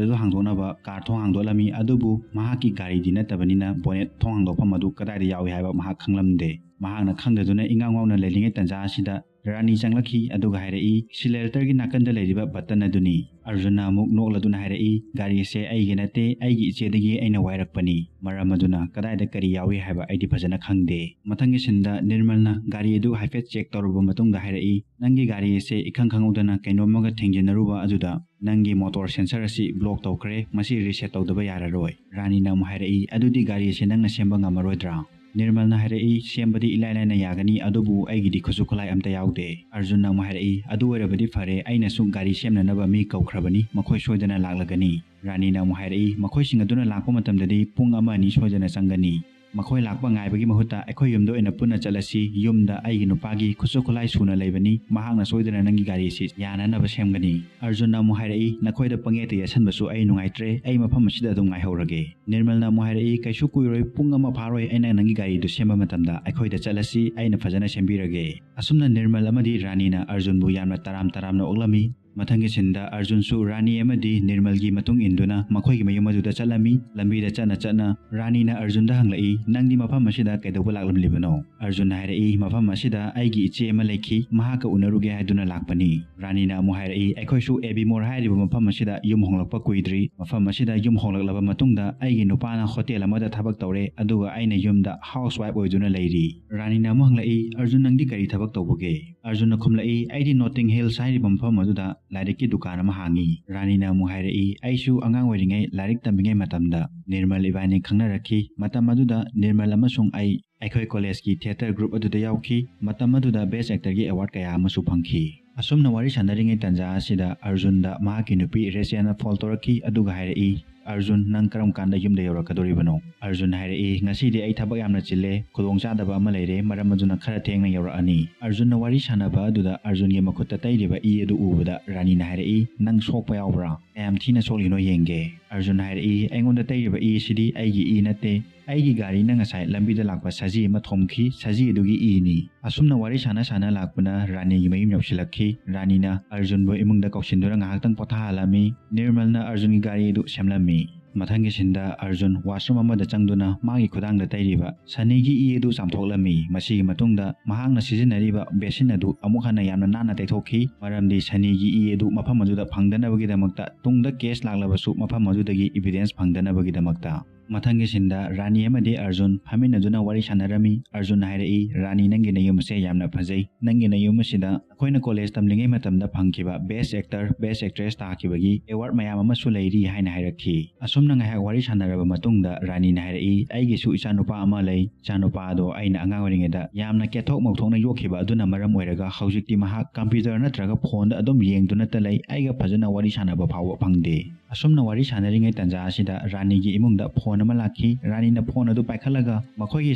ꯑꯗꯨ ꯍꯥꯡꯗꯣꯛꯅꯕ ꯀꯥꯔ ꯊꯣꯡ ꯍꯥꯡꯗꯣꯛꯂꯝꯃꯤ, ꯑꯗꯨꯕꯨ ꯃꯍꯥꯛꯀꯤ ꯒꯥꯔꯤꯗꯤ ꯅꯠꯇꯕꯅꯤꯅ ꯕꯣꯅꯦꯠ ꯊꯣꯡ ꯍꯥꯡꯗꯣꯛꯐꯝ ꯑꯗꯨ ꯀꯗꯥꯏꯗ ꯌꯥꯎꯏ ꯍꯥꯏꯕ ꯃꯍꯥꯛ ꯈꯪꯂꯝꯗꯦ꯫ ꯃꯍꯥꯛꯅ ꯈꯪꯗꯗꯨꯅ ꯏꯉꯥꯎ ꯉꯥꯎꯅ ꯂꯩꯔꯤꯉꯩ ꯇꯥꯟꯖꯥ ꯑꯁꯤꯗ ꯔꯥꯅꯤ ꯆꯪꯂꯛꯈꯤ, ꯑꯗꯨꯒ ꯍꯥꯏꯔꯛꯏ, "ꯑꯦꯛꯁꯤꯂꯦꯇꯔꯒꯤ ꯅꯥꯀꯟꯗ ꯂꯩꯔꯤꯕ ꯕꯇꯟ ꯑꯗꯨꯅꯤ꯫" ꯑꯔꯖꯨꯟꯅ ꯑꯃꯨꯛ ꯅꯣꯛꯂꯗꯨꯅ ꯍꯥꯏꯔꯛꯏ, "ꯒꯥꯔꯤ ꯑꯁꯦ ꯑꯩꯒꯤ ꯅꯠꯇꯦ, ꯑꯩꯒꯤ ꯏꯆꯦꯗꯒꯤ ꯑꯩꯅ ꯋꯥꯏꯔꯛꯄꯅꯤ꯫ ꯃꯔꯝ ꯑꯗꯨꯅ ꯀꯗꯥꯏꯗ ꯀꯔꯤ ꯌꯥꯎꯏ ꯍꯥꯏꯕ ꯑꯩꯗꯤ ꯐꯖꯅ ꯈꯪꯗꯦ꯫" ꯃꯊꯪꯒꯤ ꯁꯤꯟꯗ ꯅꯤꯔꯃꯜꯅ ꯒꯥꯔꯤ ꯑꯗꯨ ꯍꯥꯏꯐꯦꯠ ꯆꯦꯛ ꯇꯧꯔꯕ ꯃꯇꯨꯡꯗ ꯍꯥꯏꯔꯛꯏ, "ꯅꯪꯒꯤ ꯒꯥꯔꯤ ꯑꯁꯦ ꯏꯈꯪ ꯈꯪꯍꯧꯗꯅ ꯀꯩꯅꯣꯝꯃꯒ ꯊꯦꯡꯖꯤꯟꯅꯔꯨꯕ ꯑꯗꯨꯗ ꯅꯪꯒꯤ ꯃꯣꯇꯣꯔ ꯁꯦꯟꯁꯔ ꯑꯁꯤ ꯕ꯭ꯂꯣꯛ ꯇꯧꯈ꯭ꯔꯦ, ꯃꯁꯤ ꯔꯤꯁꯦꯠ ꯇꯧꯗꯕ ꯌꯥꯔꯔꯣꯏ꯫" ꯔꯥꯅꯤꯅ ꯑꯃꯨꯛ ꯍꯥꯏꯔꯛꯏ, "ꯑꯗꯨꯗꯤ ꯒꯥꯔꯤ ꯑꯁꯤ ꯅꯪꯅ ꯁꯦꯝꯕ ꯉꯝꯃꯔꯣꯏꯗ꯭ꯔꯥ?" ꯅꯤꯔꯃꯜꯅ ꯍꯥꯏꯔꯛꯏ, "ꯁꯦꯝꯕꯗꯤ ꯏꯂꯥꯏ ꯂꯥꯏꯅ ꯌꯥꯒꯅꯤ, ꯑꯗꯨꯕꯨ ꯑꯩꯒꯤꯗꯤ ꯈꯨꯠꯁꯨ ꯈꯨꯠꯂꯥꯏ ꯑꯝꯇ ꯌꯥꯎꯗꯦ꯫" ꯑꯔꯖꯨꯟꯅ ꯑꯃꯨꯛ ꯍꯥꯏꯔꯛꯏ, "ꯑꯗꯨ ꯑꯣꯏꯔꯕꯗꯤ ꯐꯔꯦ, ꯑꯩꯅꯁꯨ ꯒꯥꯔꯤ ꯁꯦꯝꯅꯅꯕ ꯃꯤ ꯀꯧꯈ꯭ꯔꯕꯅꯤ, ꯃꯈꯣꯏ ꯁꯣꯏꯗꯅ ꯂꯥꯛꯂꯒꯅꯤ꯫" ꯔꯥꯅꯤꯅ ꯑꯃꯨꯛ ꯍꯥꯏꯔꯛꯏ, "ꯃꯈꯣꯏꯁꯤꯡ ꯑꯗꯨꯅ ꯂꯥꯛꯄ ꯃꯇꯝꯗꯗꯤ ꯄꯨꯡ ꯑꯃ ꯑꯅꯤ ꯁꯣꯏꯗꯅ ꯆꯪꯒꯅꯤ꯫ ꯃꯈꯣꯏ ꯂꯥꯛꯄ ꯉꯥꯏꯕꯒꯤ ꯃꯍꯨꯠꯇ ꯑꯩꯈꯣꯏ ꯌꯨꯝꯗ ꯑꯣꯏꯅ ꯄꯨꯟꯅ ꯆꯠꯂꯁꯤ, ꯌꯨꯝꯗ ꯑꯩꯒꯤ ꯅꯨꯄꯥꯒꯤ ꯈꯨꯠꯁꯨ ꯈꯨꯠꯂꯥꯏ ꯁꯨꯅ ꯂꯩꯕꯅꯤ, ꯃꯍꯥꯛꯅ ꯁꯣꯏꯗꯅ ꯅꯪꯒꯤ ꯒꯥꯔꯤ ꯑꯁꯤ ꯌꯥꯅꯅꯕ ꯁꯦꯝꯒꯅꯤ꯫" ꯑꯔꯖꯨꯟꯅ ꯑꯃꯨꯛ ꯍꯥꯏꯔꯛꯏ, "ꯅꯈꯣꯏꯗ ꯄꯪꯌꯦꯠꯇ ꯌꯦꯠꯁꯟꯕꯁꯨ ꯑꯩ ꯅꯨꯡꯉꯥꯏꯇ꯭ꯔꯦ, ꯑꯩ ꯃꯐꯝ ꯑꯁꯤꯗ ꯑꯗꯨꯝ ꯉꯥꯏꯍꯧꯔꯒꯦ꯫" ꯅꯤꯔꯃꯜꯅ ꯑꯃꯨꯛ ꯍꯥꯏꯔꯛꯏ, "ꯀꯩꯁꯨ ꯀꯨꯏꯔꯣꯏ, ꯄꯨꯡ ꯑꯃ ꯐꯥꯔꯣꯏ, ꯑꯩꯅ ꯅꯪꯒꯤ ꯒꯥꯔꯤꯗꯨ ꯁꯦꯝꯕ ꯃꯇꯝꯗ ꯑꯩꯈꯣꯏꯗ ꯆꯠꯂꯁꯤ, ꯑꯩꯅ ꯐꯖꯅ ꯁꯦꯝꯕꯤꯔꯒꯦ꯫" ꯑꯁꯨꯝꯅ ꯅꯤꯔꯃꯜ ꯑꯃꯗꯤ ꯔꯥꯅꯤꯅ ꯑꯔꯖꯨꯟꯕꯨ ꯌꯥꯝꯅ ꯇꯔꯥꯝ ꯇꯔꯥꯝꯅ ꯑꯣꯛꯂꯝꯃꯤ꯫ ꯃꯊꯪꯒꯤ ꯁꯤꯟꯗ ꯑꯔꯖꯨꯟꯁꯨ ꯔꯥꯅꯤ ꯑꯃꯗꯤ ꯅꯤꯔꯃꯜꯒꯤ ꯃꯇꯨꯡ ꯏꯟꯗꯨꯅ ꯃꯈꯣꯏꯒꯤ ꯃꯌꯨꯝ ꯑꯗꯨꯗ ꯆꯠꯂꯝꯃꯤ꯫ ꯂꯝꯕꯤꯗ ꯆꯠꯅ ꯆꯠꯅ ꯔꯥꯅꯤꯅ ꯑꯔꯖꯨꯟꯗ ꯍꯪꯂꯛꯏ, "ꯅꯪꯗꯤ ꯃꯐꯝ ꯑꯁꯤꯗ ꯀꯩꯗꯧꯕ ꯂꯥꯛꯂꯝꯂꯤꯕꯅꯣ?" ꯑꯔꯖꯨꯟꯅ ꯍꯥꯏꯔꯛꯏ, "ꯃꯐꯝ ꯑꯁꯤꯗ ꯑꯩꯒꯤ ꯏꯆꯦ ꯑꯃ ꯂꯩꯈꯤ, ꯃꯍꯥꯛꯀ ꯎꯅꯔꯨꯒꯦ ꯍꯥꯏꯗꯨꯅ ꯂꯥꯛꯄꯅꯤ꯫" ꯔꯥꯅꯤꯅ ꯑꯃꯨꯛ ꯍꯥꯏꯔꯛꯏ, "ꯑꯩꯈꯣꯏꯁꯨ ꯑꯦꯕꯤꯃꯣꯔ ꯍꯥꯏꯔꯤꯕ ꯃꯐꯝ ꯑꯁꯤꯗ ꯌꯨꯝ ꯍꯣꯡꯂꯛꯄ ꯀꯨꯏꯗ꯭ꯔꯤ꯫ ꯃꯐꯝ ꯑꯁꯤꯗ ꯌꯨꯝ ꯍꯣꯡꯂꯛꯂꯕ ꯃꯇꯨꯡꯗ ꯑꯩꯒꯤ ꯅꯨꯄꯥꯅ ꯍꯣꯇꯦꯜ ꯑꯃꯗ ꯊꯕꯛ ꯇꯧꯔꯦ, ꯑꯗꯨꯒ ꯑꯩꯅ ꯌꯨꯝꯗ ꯍꯥꯎꯁ ꯋꯥꯏꯐ ꯑꯣꯏꯗꯨꯅ ꯂꯩꯔꯤ꯫" ꯔꯥꯅꯤꯅ ꯑꯃꯨꯛ ꯍꯪꯂꯛꯏ, "ꯑꯔꯖꯨꯟ, ꯅꯪꯗꯤ ꯀꯔꯤ ꯊꯕꯛ ꯇꯧꯕꯒꯦ?" ꯑꯔꯖꯨꯟꯅ ꯈꯨꯝꯂꯛꯏ, "ꯑꯩꯗꯤ ꯅꯣꯇꯤꯡ ꯍꯤꯜꯁ ꯍꯥꯏꯔꯤꯕ ꯃꯐꯝ ꯑꯗꯨꯗ ꯂꯥꯏꯔꯤꯛꯀꯤ ꯗꯨꯀꯥꯟ ꯑꯃ ꯍꯥꯡꯉꯤ꯫ ꯔꯥꯅꯤꯅ ꯑꯃꯨꯛ ꯍꯥꯏꯔꯛꯏ, "ꯑꯩꯁꯨ ꯑꯉꯥꯡ ꯑꯣꯏꯔꯤꯉꯩ ꯂꯥꯏꯔꯤꯛ ꯇꯝꯃꯤꯉꯩ ꯃꯇꯝꯗ ꯅꯤꯔꯃꯜ ꯏꯕꯥꯅꯤ ꯈꯪꯅꯔꯛꯈꯤ꯫ ꯃꯇꯝ ꯑꯗꯨꯗ ꯅꯤꯔꯃꯜ ꯑꯃꯁꯨꯡ ꯑꯩ ꯑꯩꯈꯣꯏ ꯀꯣꯂꯦꯖꯀꯤ ꯊꯤꯌꯦꯇꯔ ꯒ꯭ꯔꯨꯞ ꯑꯗꯨꯗ ꯌꯥꯎꯈꯤ꯫ ꯃꯇꯝ ꯑꯗꯨꯗ ꯕꯦꯁ ꯑꯦꯛꯇꯔꯒꯤ ꯑꯦꯋꯥꯔꯗ ꯀꯌꯥ ꯑꯃꯁꯨ ꯐꯪꯈꯤ"꯫ ꯑꯁꯨꯝꯅ ꯋꯥꯔꯤ ꯁꯥꯟꯅꯔꯤꯉꯩ ꯇꯥꯟꯖꯥ ꯑꯁꯤꯗ ꯑꯔꯖꯨꯟꯗ ꯃꯍꯥꯛꯀꯤ ꯅꯨꯄꯤ ꯔꯦꯆꯦꯜꯅ ꯐꯣꯟ ꯇꯧꯔꯛꯈꯤ, ꯑꯗꯨꯒ ꯍꯥꯏꯔꯛꯏ, "ꯑꯔꯖꯨꯟ, ꯅꯪ ꯀꯔꯝ ꯀꯥꯟꯗ ꯌꯨꯝꯗ ꯌꯧꯔꯛꯀꯗꯧꯔꯤꯕꯅꯣ?" ꯑꯔꯖꯨꯟ ꯍꯥꯏꯔꯛꯏ, "ꯉꯁꯤꯗꯤ ꯑꯩ ꯊꯕꯛ ꯌꯥꯝꯅ ꯆꯤꯜꯂꯦ, ꯈꯨꯗꯣꯡꯆꯥꯗꯕ ꯑꯃ ꯂꯩꯔꯦ, ꯃꯔꯝ ꯑꯗꯨꯅ ꯈꯔ ꯊꯦꯡꯅ ꯌꯧꯔꯛꯑꯅꯤ"꯫ ꯑꯔꯖꯨꯟꯅ ꯋꯥꯔꯤ ꯁꯥꯟꯅꯕ ꯑꯗꯨꯗ ꯑꯔꯖꯨꯟꯒꯤ ꯃꯈꯨꯠꯇ ꯇꯩꯔꯤꯕ ꯏ ꯑꯗꯨ ꯎꯕꯗ ꯔꯥꯅꯤꯅ ꯍꯥꯏꯔꯛꯏ, "ꯅꯪ ꯁꯣꯛꯄ ꯌꯥꯎꯕ꯭ꯔꯥ? ꯀꯌꯥꯝ ꯊꯤꯅ ꯁꯣꯛꯂꯤꯅꯣ ꯌꯦꯡꯒꯦ"꯫ ꯑꯔꯖꯨꯟ ꯍꯥꯏꯔꯛꯏ, "ꯑꯩꯉꯣꯟꯗ ꯇꯩꯔꯤꯕ ꯏ ꯑꯁꯤꯗꯤ ꯑꯩꯒꯤ ꯏ ꯅꯠꯇꯦ, ꯑꯩꯒꯤ ꯒꯥꯔꯤꯅ ꯉꯁꯥꯏ ꯂꯝꯕꯤꯗ ꯂꯥꯛꯄ ꯁꯖꯤ ꯑꯃ ꯊꯣꯝꯈꯤ, ꯁꯖꯤ ꯑꯗꯨꯒꯤ ꯏꯅꯤ"꯫ ꯑꯁꯨꯝꯅ ꯋꯥꯔꯤ ꯁꯥꯟꯅ ꯁꯥꯟꯅ ꯂꯥꯛꯄꯅ ꯔꯥꯅꯤꯒꯤ ꯃꯌꯨꯝ ꯌꯧꯁꯤꯜꯂꯛꯈꯤ꯫ ꯔꯥꯅꯤꯅ ꯑꯔꯖꯨꯟꯕꯨ ꯏꯃꯨꯡꯗ ꯀꯧꯁꯤꯟꯗꯨꯅ ꯉꯥꯏꯍꯥꯛꯇꯪ ꯄꯣꯊꯥꯍꯜꯂꯝꯃꯤ꯫ ꯅꯤꯔꯃꯜꯅ ꯑꯔꯖꯨꯟꯒꯤ ꯒꯥꯔꯤ ꯑꯗꯨ ꯁꯦꯝꯂꯝꯃꯤ꯫ ꯃꯊꯪꯒꯤ ꯁꯤꯟꯗ ꯑꯔꯖꯨꯟ ꯋꯥꯁꯔꯨꯝ ꯑꯃꯗ ꯆꯪꯗꯨꯅ ꯃꯥꯒꯤ ꯈꯨꯗꯥꯡꯗ ꯇꯩꯔꯤꯕ ꯁꯅꯤꯒꯤ ꯏ ꯑꯗꯨ ꯆꯥꯝꯊꯣꯛꯂꯝꯃꯤ꯫ ꯃꯁꯤꯒꯤ ꯃꯇꯨꯡꯗ ꯃꯍꯥꯛꯅ ꯁꯤꯖꯤꯟꯅꯔꯤꯕ ꯕꯦꯁꯤꯟ ꯑꯗꯨ ꯑꯃꯨꯛ ꯍꯟꯅ ꯌꯥꯝꯅ ꯅꯥꯟꯅ ꯇꯩꯊꯣꯛꯈꯤ, ꯃꯔꯝꯗꯤ ꯁꯅꯤꯒꯤ ꯏ ꯑꯗꯨ ꯃꯐꯝ ꯑꯗꯨꯗ ꯐꯪꯗꯅꯕꯒꯤꯗꯃꯛꯇ, ꯇꯨꯡꯗ ꯀꯦꯁ ꯂꯥꯛꯂꯕꯁꯨ ꯃꯐꯝ ꯑꯗꯨꯗꯒꯤ ꯏꯕꯤꯗꯦꯟꯁ ꯐꯪꯗꯅꯕꯒꯤꯗꯃꯛꯇ꯫ ꯃꯊꯪꯒꯤ ꯁꯤꯟꯗ ꯔꯥꯅꯤ ꯑꯃꯗꯤ ꯑꯔꯖꯨꯟ ꯐꯝꯃꯤꯟꯅꯗꯨꯅ ꯋꯥꯔꯤ ꯁꯥꯟꯅꯔꯝꯃꯤ꯫ ꯑꯔꯖꯨꯟꯅ ꯍꯥꯏꯔꯛꯏ, "ꯔꯥꯅꯤ, ꯅꯪꯒꯤ ꯅꯌꯨꯝ ꯑꯁꯦ ꯌꯥꯝꯅ ꯐꯖꯩ꯫ ꯅꯪꯒꯤ ꯅꯌꯨꯝ ꯑꯁꯤꯗ ꯑꯩꯈꯣꯏꯅ ꯀꯣꯂꯦꯖ ꯇꯝꯂꯤꯉꯩ ꯃꯇꯝꯗ ꯐꯪꯈꯤꯕ ꯕꯦꯁ ꯑꯦꯛꯇꯔ, ꯕꯦꯁ ꯑꯦꯛꯇ꯭ꯔꯦꯁ ꯇꯥꯈꯤꯕꯒꯤ ꯑꯦꯋꯥꯔꯗ ꯃꯌꯥꯝ ꯑꯃꯁꯨ ꯂꯩꯔꯤ" ꯍꯥꯏꯅ ꯍꯥꯏꯔꯛꯈꯤ꯫ ꯑꯁꯨꯝꯅ ꯉꯥꯏꯍꯥꯛ ꯋꯥꯔꯤ ꯁꯥꯟꯅꯔꯕ ꯃꯇꯨꯡꯗ ꯔꯥꯅꯤꯅ ꯍꯥꯏꯔꯛꯏ, "ꯑꯩꯒꯤꯁꯨ ꯏꯆꯥꯅꯨꯄꯥ ꯑꯃ ꯂꯩ꯫ ꯏꯆꯥꯅꯨꯄꯥ ꯑꯗꯣ ꯑꯩꯅ ꯑꯉꯥꯡ ꯑꯣꯏꯔꯤꯉꯩꯗ ꯌꯥꯝꯅ ꯀꯦꯊꯣꯛ ꯃꯧꯊꯣꯛꯅ ꯌꯣꯛꯈꯤꯕ ꯑꯗꯨꯅ ꯃꯔꯝ ꯑꯣꯏꯔꯒ ꯍꯧꯖꯤꯛꯇꯤ ꯃꯍꯥꯛ ꯀꯝꯄ꯭ꯌꯨꯇꯔ ꯅꯠꯇ꯭ꯔꯒ ꯐꯣꯟꯗ ꯑꯗꯨꯝ ꯌꯦꯡꯗꯨꯅꯇ ꯂꯩ꯫ ꯑꯩꯒ ꯐꯖꯅ ꯋꯥꯔꯤ ꯁꯥꯟꯅꯕ ꯐꯥꯎꯕ ꯐꯪꯗꯦ"꯫ ꯑꯁꯨꯝꯅ ꯋꯥꯔꯤ ꯁꯥꯟꯅꯔꯤꯉꯩ ꯇꯥꯟꯖꯥ ꯑꯁꯤꯗ ꯔꯥꯅꯤꯒꯤ ꯏꯃꯨꯡꯗ ꯐꯣꯟ ꯑꯃ ꯂꯥꯛꯈꯤ꯫ ꯔꯥꯅꯤꯅ ꯐꯣꯟ ꯑꯗꯨ ꯄꯥꯏꯈꯠꯂꯒ ꯃꯈꯣꯏꯒꯤ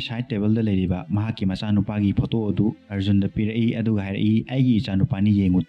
ꯁꯥꯏꯠ ꯇꯦꯕꯜꯗ ꯂꯩꯔꯤꯕ ꯃꯍꯥꯛꯀꯤ ꯃꯆꯥꯅꯨꯄꯥꯒꯤ ꯐꯣꯇꯣ ꯑꯗꯨ ꯑꯔꯖꯨꯟꯗ ꯄꯤꯔꯛꯏ, ꯑꯗꯨꯒ ꯍꯥꯏꯔꯛꯏ, "ꯑꯩꯒꯤ ꯏꯆꯥꯅꯨꯄꯥꯅꯤ, ꯌꯦꯡꯉꯨ"꯫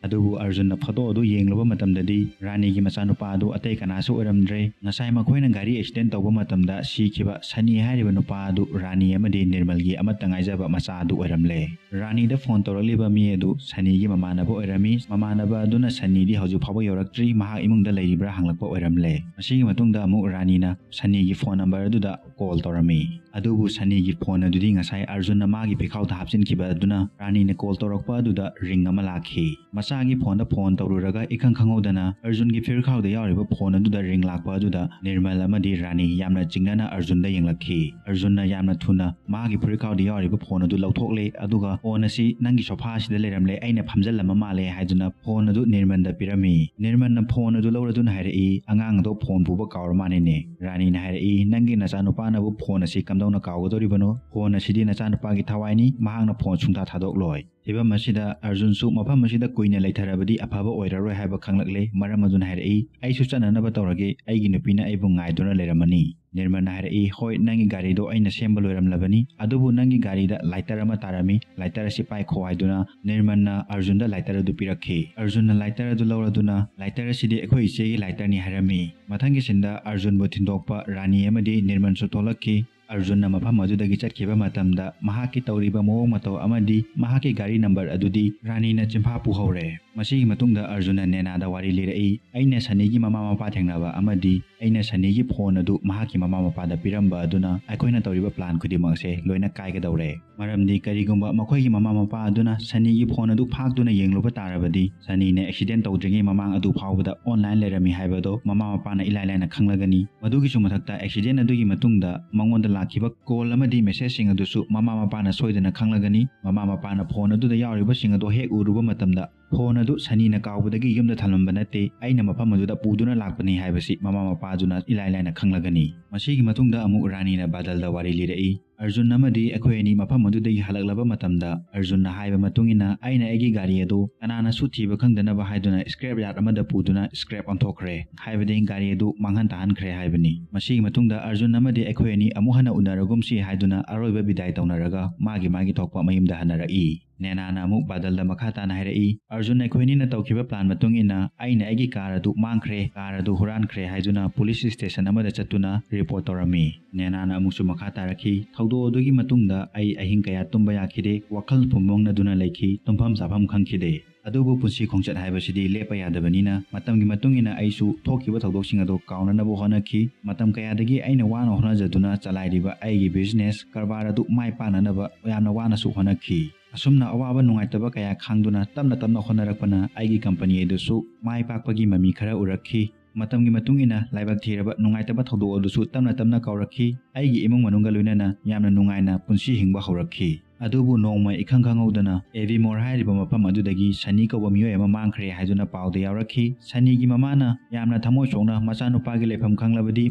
ꯑꯗꯨꯕꯨ ꯑꯔꯖꯨꯟꯅ ꯐꯣꯇꯣ ꯑꯗꯨ ꯌꯦꯡꯂꯨꯕ ꯃꯇꯝꯗꯗꯤ ꯔꯥꯅꯤꯒꯤ ꯃꯆꯥꯅꯨꯄꯥ ꯑꯗꯨ ꯑꯇꯩ ꯀꯅꯥꯁꯨ ꯑꯣꯏꯔꯝꯗ꯭ꯔꯦ꯫ ꯉꯁꯥꯏ ꯃꯈꯣꯏꯅ ꯒꯥꯔꯤ ꯑꯦꯛꯁꯤꯗꯦꯟ ꯇꯧꯕ ꯃꯇꯝꯗ ꯁꯤꯈꯤꯕ ꯁꯅꯤ ꯍꯥꯏꯔꯤꯕ ꯅꯨꯄꯥ ꯑꯗꯨ ꯔꯥꯅꯤ ꯑꯃꯗꯤ ꯅꯤꯔꯃꯜꯒꯤ ꯑꯃꯠꯇ ꯉꯥꯏꯖꯕ ꯃꯆꯥ ꯑꯗꯨ ꯑꯣꯏꯔꯝꯂꯦ꯫ ꯔꯥꯅꯤꯗ ꯐꯣꯟ ꯇꯧꯔꯛꯂꯤꯕ ꯃꯤ ꯑꯗꯨ ꯁꯅꯤꯒꯤ ꯃꯃꯥꯟꯅꯕ ꯑꯣꯏꯔꯝꯃꯤ꯫ ꯃꯃꯥꯟꯅꯕ ꯑꯗꯨꯅ ꯁꯅꯤꯗꯤ ꯍꯧꯖꯤꯛ ꯐꯥꯎꯕ ꯌꯧꯔꯛꯇ꯭ꯔꯤ, ꯃꯍꯥꯛ ꯏꯃꯨꯡꯗ ꯂꯩꯔꯤꯕ꯭ꯔꯥ ꯍꯪꯂꯛꯄ ꯑꯣꯏꯔꯝꯂꯦ꯫ ꯃꯁꯤꯒꯤ ꯃꯇꯨꯡꯗ ꯑꯃꯨꯛ ꯔꯥꯅꯤꯅ ꯁꯅꯤꯒꯤ ꯐꯣꯟ ꯅꯝꯕꯔ ꯑꯗꯨꯗ ꯀꯣꯜ ꯇꯧꯔꯝꯃꯤ꯫ ꯑꯗꯨꯕꯨ ꯁꯅꯤꯒꯤ ꯐꯣꯟ ꯑꯗꯨꯗꯤ ꯉꯁꯥꯏ ꯑꯔꯖꯨꯟꯅ ꯃꯥꯒꯤ ꯐꯤꯈꯥꯎꯗ ꯍꯥꯞꯆꯤꯟꯈꯤꯕ ꯑꯗꯨꯅ ꯔꯥꯅꯤꯅ ꯀꯣꯜ ꯇꯧꯔꯛꯄ ꯑꯗꯨꯗ ꯔꯤꯡ ꯑꯃ ꯂꯥꯛꯈꯤ꯫ ꯃꯆꯥꯒꯤ ꯐꯣꯟꯗ ꯐꯣꯟ ꯇꯧꯔꯨꯔꯒ ꯏꯈꯪ ꯈꯪꯍꯧꯗꯅ ꯑꯔꯖꯨꯟꯒꯤ ꯐꯤꯔꯈꯥꯎꯗ ꯌꯥꯎꯔꯤꯕ ꯐꯣꯟ ꯑꯗꯨꯗ ꯔꯤꯡ ꯂꯥꯛꯄ ꯑꯗꯨꯗ ꯅꯤꯔꯃꯜ ꯑꯃꯗꯤ ꯔꯥꯅꯤ ꯌꯥꯝꯅ ꯆꯤꯡꯅꯅ ꯑꯔꯖꯨꯟꯗ ꯌꯦꯡꯂꯛꯈꯤ꯫ ꯑꯔꯖꯨꯟꯅ ꯌꯥꯝꯅ ꯊꯨꯅ ꯃꯥꯒꯤ ꯐꯨꯔꯤꯠꯈꯥꯎꯗ ꯌꯥꯎꯔꯤꯕ ꯐꯣꯟ ꯑꯗꯨ ꯂꯧꯊꯣꯛꯂꯦ, ꯑꯗꯨꯒ "ꯐꯣꯟ ꯑꯁꯤ ꯅꯪꯒꯤ ꯁꯣꯐꯥꯁꯤꯗ ꯂꯩꯔꯝꯂꯦ, ꯑꯩꯅ ꯐꯝꯖꯜꯂꯝꯕ ꯃꯥꯜꯂꯦ" ꯍꯥꯏꯗꯨꯅ ꯐꯣꯟ ꯑꯗꯨ ꯅꯤꯔꯃꯟꯗ ꯄꯤꯔꯝꯃꯤ꯫ ꯅꯤꯔꯃꯟꯅ ꯐꯣꯟ ꯑꯗꯨ ꯂꯧꯔꯗꯨꯅ ꯍꯥꯏꯔꯛꯏ, "ꯑꯉꯥꯡ ꯑꯗꯣ ꯐꯣꯟ ꯄꯨꯕ ꯀꯥꯎꯔ ꯃꯥꯜꯂꯦꯅꯦ"꯫ ꯔꯥꯅꯤꯅ ꯍꯥꯏꯔꯛꯏ, "ꯅꯪꯒꯤ ꯅꯆꯥꯅꯨꯄꯥꯅꯕꯨ ꯐꯣꯟ ꯑꯁꯤ ꯀꯝꯗꯧꯅ ꯀꯥꯎꯒꯗꯧꯔꯤꯕꯅꯣ? ꯐꯣꯟ ꯑꯁꯤꯗꯤ ꯅꯆꯥꯅꯨꯄꯥꯒꯤ ꯊꯋꯥꯏꯅꯤ, ꯃꯍꯥꯛꯅ ꯐꯣꯟ ꯁꯨꯡꯊꯥ ꯊꯥꯗꯣꯛꯂꯣꯏ"꯫ ꯐꯤꯚꯝ ꯑꯁꯤꯗ ꯑꯔꯖꯨꯟꯁꯨ ꯃꯐꯝ ꯑꯁꯤꯗ ꯀꯨꯏꯅ ꯂꯩꯊꯔꯕꯗꯤ ꯑꯐꯕ ꯑꯣꯏꯔꯔꯣꯏ ꯍꯥꯏꯕ ꯈꯪꯂꯛꯂꯦ꯫ ꯃꯔꯝ ꯑꯗꯨꯅ ꯍꯥꯏꯔꯛꯏ, "ꯑꯩꯁꯨ ꯆꯠꯅꯅꯕ ꯇꯧꯔꯒꯦ, ꯑꯩꯒꯤ ꯅꯨꯄꯤꯅ ꯑꯩꯕꯨ ꯉꯥꯏꯗꯨꯅ ꯂꯩꯔꯝꯃꯅꯤ"꯫ ꯅꯤꯔꯃꯟꯅ ꯍꯥꯏꯔꯛꯏ, "ꯍꯣꯏ, ꯅꯪꯒꯤ ꯒꯥꯔꯤꯗꯣ ꯑꯩꯅ ꯁꯦꯝꯕ ꯂꯣꯏꯔꯝꯂꯕꯅꯤ, ꯑꯗꯨꯕꯨ ꯅꯪꯒꯤ ꯒꯥꯔꯤꯗ ꯂꯥꯏꯇꯔ ꯑꯃ ꯇꯥꯔꯝꯃꯤ, ꯂꯥꯏꯇꯔ ꯑꯁꯤ ꯄꯥꯏꯈꯣ" ꯍꯥꯏꯗꯨꯅ ꯅꯤꯔꯃꯟꯅ ꯑꯔꯖꯨꯟꯗ ꯂꯥꯏꯇꯔ ꯑꯗꯨ ꯄꯤꯔꯛꯈꯤ꯫ ꯑꯔꯖꯨꯟꯅ ꯂꯥꯏꯇꯔ ꯑꯗꯨ ꯂꯧꯔꯗꯨꯅ, "ꯂꯥꯏꯇꯔ ꯑꯁꯤꯗꯤ ꯑꯩꯈꯣꯏ ꯏꯆꯦꯒꯤ ꯂꯥꯏꯇꯔꯅꯤ" ꯍꯥꯏꯔꯝꯃꯤ꯫ ꯃꯊꯪꯒꯤ ꯁꯤꯟꯗ ꯑꯔꯖꯨꯟꯕꯨ ꯊꯤꯟꯗꯣꯛꯄ ꯔꯥꯅꯤ ꯑꯃꯗꯤ ꯅꯤꯔꯃꯟꯁꯨ ꯊꯣꯛꯂꯛꯈꯤ꯫ ꯑꯔꯖꯨꯟꯅ ꯃꯐꯝ ꯑꯗꯨꯗꯒꯤ ꯆꯠꯈꯤꯕ ꯃꯇꯝꯗ ꯃꯍꯥꯛꯀꯤ ꯇꯧꯔꯤꯕ ꯃꯑꯣꯡ ꯃꯇꯧ ꯑꯃꯗꯤ ꯃꯍꯥꯛꯀꯤ ꯒꯥꯔꯤ ꯅꯝꯕꯔ ꯑꯗꯨꯗꯤ ꯔꯥꯅꯤꯅ ꯆꯤꯟꯐꯥ ꯄꯨꯍꯧꯔꯦ꯫ ꯃꯁꯤꯒꯤ ꯃꯇꯨꯡꯗ ꯑꯔꯖꯨꯟꯅ ꯅꯦꯅꯥꯗ ꯋꯥꯔꯤ ꯂꯤꯔꯛꯏ, "ꯑꯩꯅ ꯁꯅꯤꯒꯤ ꯃꯃꯥ ꯃꯄꯥ ꯊꯦꯡꯅꯕ ꯑꯃꯗꯤ ꯑꯩꯅ ꯁꯅꯤꯒꯤ ꯐꯣꯟ ꯑꯗꯨ ꯃꯍꯥꯛꯀꯤ ꯃꯃꯥ ꯃꯄꯥꯗ ꯄꯤꯔꯝꯕ ꯑꯗꯨꯅ ꯑꯩꯈꯣꯏꯅ ꯇꯧꯔꯤꯕ ꯄ꯭ꯂꯥꯟ ꯈꯨꯗꯤꯡꯃꯛꯁꯦ ꯂꯣꯏꯅ ꯀꯥꯏꯒꯗꯧꯔꯦ꯫ ꯃꯔꯝꯗꯤ ꯀꯔꯤꯒꯨꯝꯕ ꯃꯈꯣꯏꯒꯤ ꯃꯃꯥ ꯃꯄꯥ ꯑꯗꯨꯅ ꯁꯅꯤꯒꯤ ꯐꯣꯟ ꯑꯗꯨ ꯐꯥꯛꯇꯨꯅ ꯌꯦꯡꯂꯨꯕ ꯇꯥꯔꯕꯗꯤ, ꯁꯅꯤꯅ ꯑꯦꯛꯁꯤꯗꯦꯟ ꯇꯧꯗ꯭ꯔꯤꯉꯩ ꯃꯃꯥꯡ ꯑꯗꯨ ꯐꯥꯎꯕꯗ ꯑꯣꯟꯂꯥꯏꯟ ꯂꯩꯔꯝꯃꯤ ꯍꯥꯏꯕꯗꯣ ꯃꯃꯥ ꯃꯄꯥꯅ ꯏꯂꯥꯏ ꯂꯥꯏꯅ ꯈꯪꯂꯒꯅꯤ꯫ ꯃꯗꯨꯒꯤꯁꯨ ꯃꯊꯛꯇ ꯑꯦꯛꯁꯤꯗꯦꯟ ꯑꯗꯨꯒꯤ ꯃꯇꯨꯡꯗ ꯃꯉꯣꯟꯗ ꯂꯥꯛꯈꯤꯕ ꯀꯣꯜ ꯑꯃꯗꯤ ꯃꯦꯁꯦꯖꯁꯤꯡ ꯑꯗꯨꯁꯨ ꯃꯃꯥ ꯃꯄꯥꯅ ꯁꯣꯏꯗꯅ ꯈꯪꯂꯒꯅꯤ꯫ ꯃꯃꯥ ꯃꯄꯥꯅ ꯐꯣꯟ ꯑꯗꯨꯗ ꯌꯥꯎꯔꯤꯕꯁꯤꯡ ꯑꯗꯨ ꯍꯦꯛ ꯎꯔꯨꯕ ꯃꯇꯝꯗ ꯐꯣꯟ ꯑꯗꯨ ꯁꯅꯤꯅ ꯀꯥꯎꯕꯗꯒꯤ ꯌꯨꯝꯗ ꯊꯝꯂꯝꯕ ꯅꯠꯇꯦ, ꯑꯩꯅ ꯃꯐꯝ ꯑꯗꯨꯗ ꯄꯨꯗꯨꯅ ꯂꯥꯛꯄꯅꯤ ꯍꯥꯏꯕꯁꯤ ꯃꯃꯥ ꯃꯄꯥꯗꯨꯅ ꯏꯂꯥꯏ ꯂꯥꯏꯅ ꯈꯪꯂꯒꯅꯤ꯫ ꯃꯁꯤꯒꯤ ꯃꯇꯨꯡꯗ ꯑꯃꯨꯛ ꯔꯥꯅꯤꯅ ꯕꯥꯗꯜꯗ ꯋꯥꯔꯤ ꯂꯤꯔꯛꯏ꯫ ꯑꯔꯖꯨꯟ ꯑꯃꯗꯤ ꯑꯩꯈꯣꯏ ꯑꯅꯤ ꯃꯐꯝ ꯑꯗꯨꯗꯒꯤ ꯍꯜꯂꯛꯂꯕ ꯃꯇꯝꯗ, ꯑꯔꯖꯨꯟꯅ ꯍꯥꯏꯕ ꯃꯇꯨꯡ ꯏꯟꯅ, ꯑꯩꯅ ꯑꯩꯒꯤ ꯒꯥꯔꯤ ꯑꯗꯨ ꯀꯅꯥꯅꯁꯨ ꯊꯤꯕ ꯈꯪꯗꯅꯕ ꯍꯥꯏꯗꯨꯅ ꯁ꯭ꯀ꯭ꯔꯦꯞ ꯌꯥꯔꯗ ꯑꯃꯗ ꯄꯨꯗꯨꯅ ꯁ꯭ꯀ꯭ꯔꯦꯞ ꯑꯣꯟꯊꯣꯛꯈ꯭ꯔꯦ, ꯍꯥꯏꯕꯗꯤ ꯒꯥꯔꯤ ꯑꯗꯨ ꯃꯥꯡꯍꯟ ꯇꯥꯍꯟꯈ꯭ꯔꯦ ꯍꯥꯏꯕꯅꯤ꯫ ꯃꯁꯤꯒꯤ ꯃꯇꯨꯡꯗ ꯑꯔꯖꯨꯟ ꯑꯃꯗꯤ ꯑꯩꯈꯣꯏ ꯑꯅꯤ ꯑꯃꯨꯛ ꯍꯟꯅ ꯎꯅꯔꯒꯨꯝꯁꯤ ꯍꯥꯏꯗꯨꯅ ꯑꯔꯣꯏꯕ ꯕꯤꯗꯥꯏ ꯇꯧꯅꯔꯒ ꯃꯥꯒꯤ ꯃꯥꯒꯤ ꯊꯣꯛꯄ ꯃꯌꯨꯝꯗ ꯍꯟꯅꯔꯛꯏ꯫ ꯅꯦꯅꯥꯅ ꯑꯃꯨꯛ ꯕꯥꯗꯜꯗ ꯃꯈꯥ ꯇꯥꯅ ꯍꯥꯏꯔꯛꯏ, "ꯑꯔꯖꯨꯟ, ꯑꯩꯈꯣꯏ ꯑꯅꯤꯅ ꯇꯧꯈꯤꯕ ꯄ꯭ꯂꯥꯟ ꯃꯇꯨꯡ ꯏꯟꯅ ꯑꯩꯅ ꯑꯩꯒꯤ ꯀꯥꯔ ꯑꯗꯨ ꯃꯥꯡꯈ꯭ꯔꯦ, ꯀꯥꯔ ꯑꯗꯨ ꯍꯨꯔꯥꯟꯈ꯭ꯔꯦ ꯍꯥꯏꯗꯨꯅ ꯄꯨꯂꯤꯁ ꯁ꯭ꯇꯦꯁꯟ ꯑꯃꯗ ꯆꯠꯇꯨꯅ ꯔꯤꯄꯣꯔꯠ ꯇꯧꯔꯝꯃꯤ"꯫ ꯅꯦꯅꯥꯅ ꯑꯃꯨꯛꯁꯨ ꯃꯈꯥ ꯇꯥꯔꯛꯈꯤ, "ꯊꯧꯗꯣꯛ ꯑꯗꯨꯒꯤ ꯃꯇꯨꯡꯗ ꯑꯩ ꯑꯍꯤꯡ ꯀꯌꯥ ꯇꯨꯝꯕ ꯌꯥꯈꯤꯗꯦ, ꯋꯥꯈꯜ ꯐꯨꯝꯕꯪꯅꯗꯨꯅ ꯂꯩꯈꯤ, ꯇꯨꯝꯐꯝ ꯆꯥꯐꯝ ꯈꯪꯈꯤꯗꯦ꯫ ꯑꯗꯨꯕꯨ ꯄꯨꯟꯁꯤ ꯈꯣꯡꯆꯠ ꯍꯥꯏꯕꯁꯤꯗꯤ ꯂꯦꯞꯄ ꯌꯥꯗꯕꯅꯤꯅ ꯃꯇꯝꯒꯤ ꯃꯇꯨꯡ ꯏꯟꯅ ꯑꯩꯁꯨ ꯊꯣꯛꯈꯤꯕ ꯊꯧꯗꯣꯛꯁꯤꯡ ꯑꯗꯨ ꯀꯥꯎꯅꯅꯕ ꯍꯣꯠꯅꯈꯤ꯫ ꯃꯇꯝ ꯀꯌꯥꯗꯒꯤ ꯑꯩꯅ ꯋꯥꯅ ꯍꯣꯠꯅꯖꯗꯨꯅ ꯆꯂꯥꯏꯔꯤꯕ ꯑꯩꯒꯤ ꯕꯤꯖꯤꯅꯦꯁ ꯀꯔꯕꯥꯔ ꯑꯗꯨ ꯃꯥꯏ ꯄꯥꯛꯅꯅꯕ ꯌꯥꯝꯅ ꯋꯥꯅꯁꯨ ꯍꯣꯠꯅꯈꯤ꯫ ꯑꯁꯨꯝꯅ ꯑꯋꯥꯕ ꯅꯨꯡꯉꯥꯏꯇꯕ ꯀꯌꯥ ꯈꯥꯡꯗꯨꯅ ꯇꯞꯅ ꯇꯞꯅ ꯍꯣꯠꯅꯔꯛꯄꯅ ꯑꯩꯒꯤ ꯀꯝꯄꯅꯤ ꯑꯗꯨꯁꯨ ꯃꯥꯏ ꯄꯥꯛꯄꯒꯤ ꯃꯃꯤ ꯈꯔ ꯎꯔꯛꯈꯤ꯫ ꯃꯇꯝꯒꯤ ꯃꯇꯨꯡ ꯏꯟꯅ ꯂꯥꯏꯕꯛ ꯊꯤꯔꯕ ꯅꯨꯡꯉꯥꯏꯇꯕ ꯊꯧꯗꯣꯛ ꯑꯗꯨꯁꯨ ꯇꯞꯅ ꯇꯞꯅ ꯀꯥꯎꯔꯛꯈꯤ꯫ ꯑꯩꯒꯤ ꯏꯃꯨꯡ ꯃꯅꯨꯡꯒ ꯂꯣꯏꯅꯅ ꯌꯥꯝꯅ ꯅꯨꯡꯉꯥꯏꯅ ꯄꯨꯟꯁꯤ ꯍꯤꯡꯕ ꯍꯧꯔꯛꯈꯤ꯫ ꯑꯗꯨꯕꯨ ꯅꯣꯡꯃ ꯏꯈꯪ ꯈꯪꯍꯧꯗꯅ ꯑꯦꯚꯤꯃꯣꯔ ꯍꯥꯏꯔꯤꯕ ꯃꯐꯝ ꯑꯗꯨꯗꯒꯤ ꯁꯅꯤ ꯀꯧꯕ ꯃꯤꯑꯣꯏ ꯑꯃ ꯃꯥꯡꯈ꯭ꯔꯦ ꯍꯥꯏꯗꯨꯅ ꯄꯥꯎꯗ ꯌꯥꯎꯔꯛꯈꯤ꯫ ꯁꯅꯤꯒꯤ ꯃꯃꯥꯅ ꯌꯥꯝꯅ ꯊꯃꯣꯏ ꯁꯣꯛꯅ ꯃꯆꯥꯅꯨꯄꯥꯒꯤ ꯂꯩꯐꯝ ꯈꯪꯂꯕꯗꯤ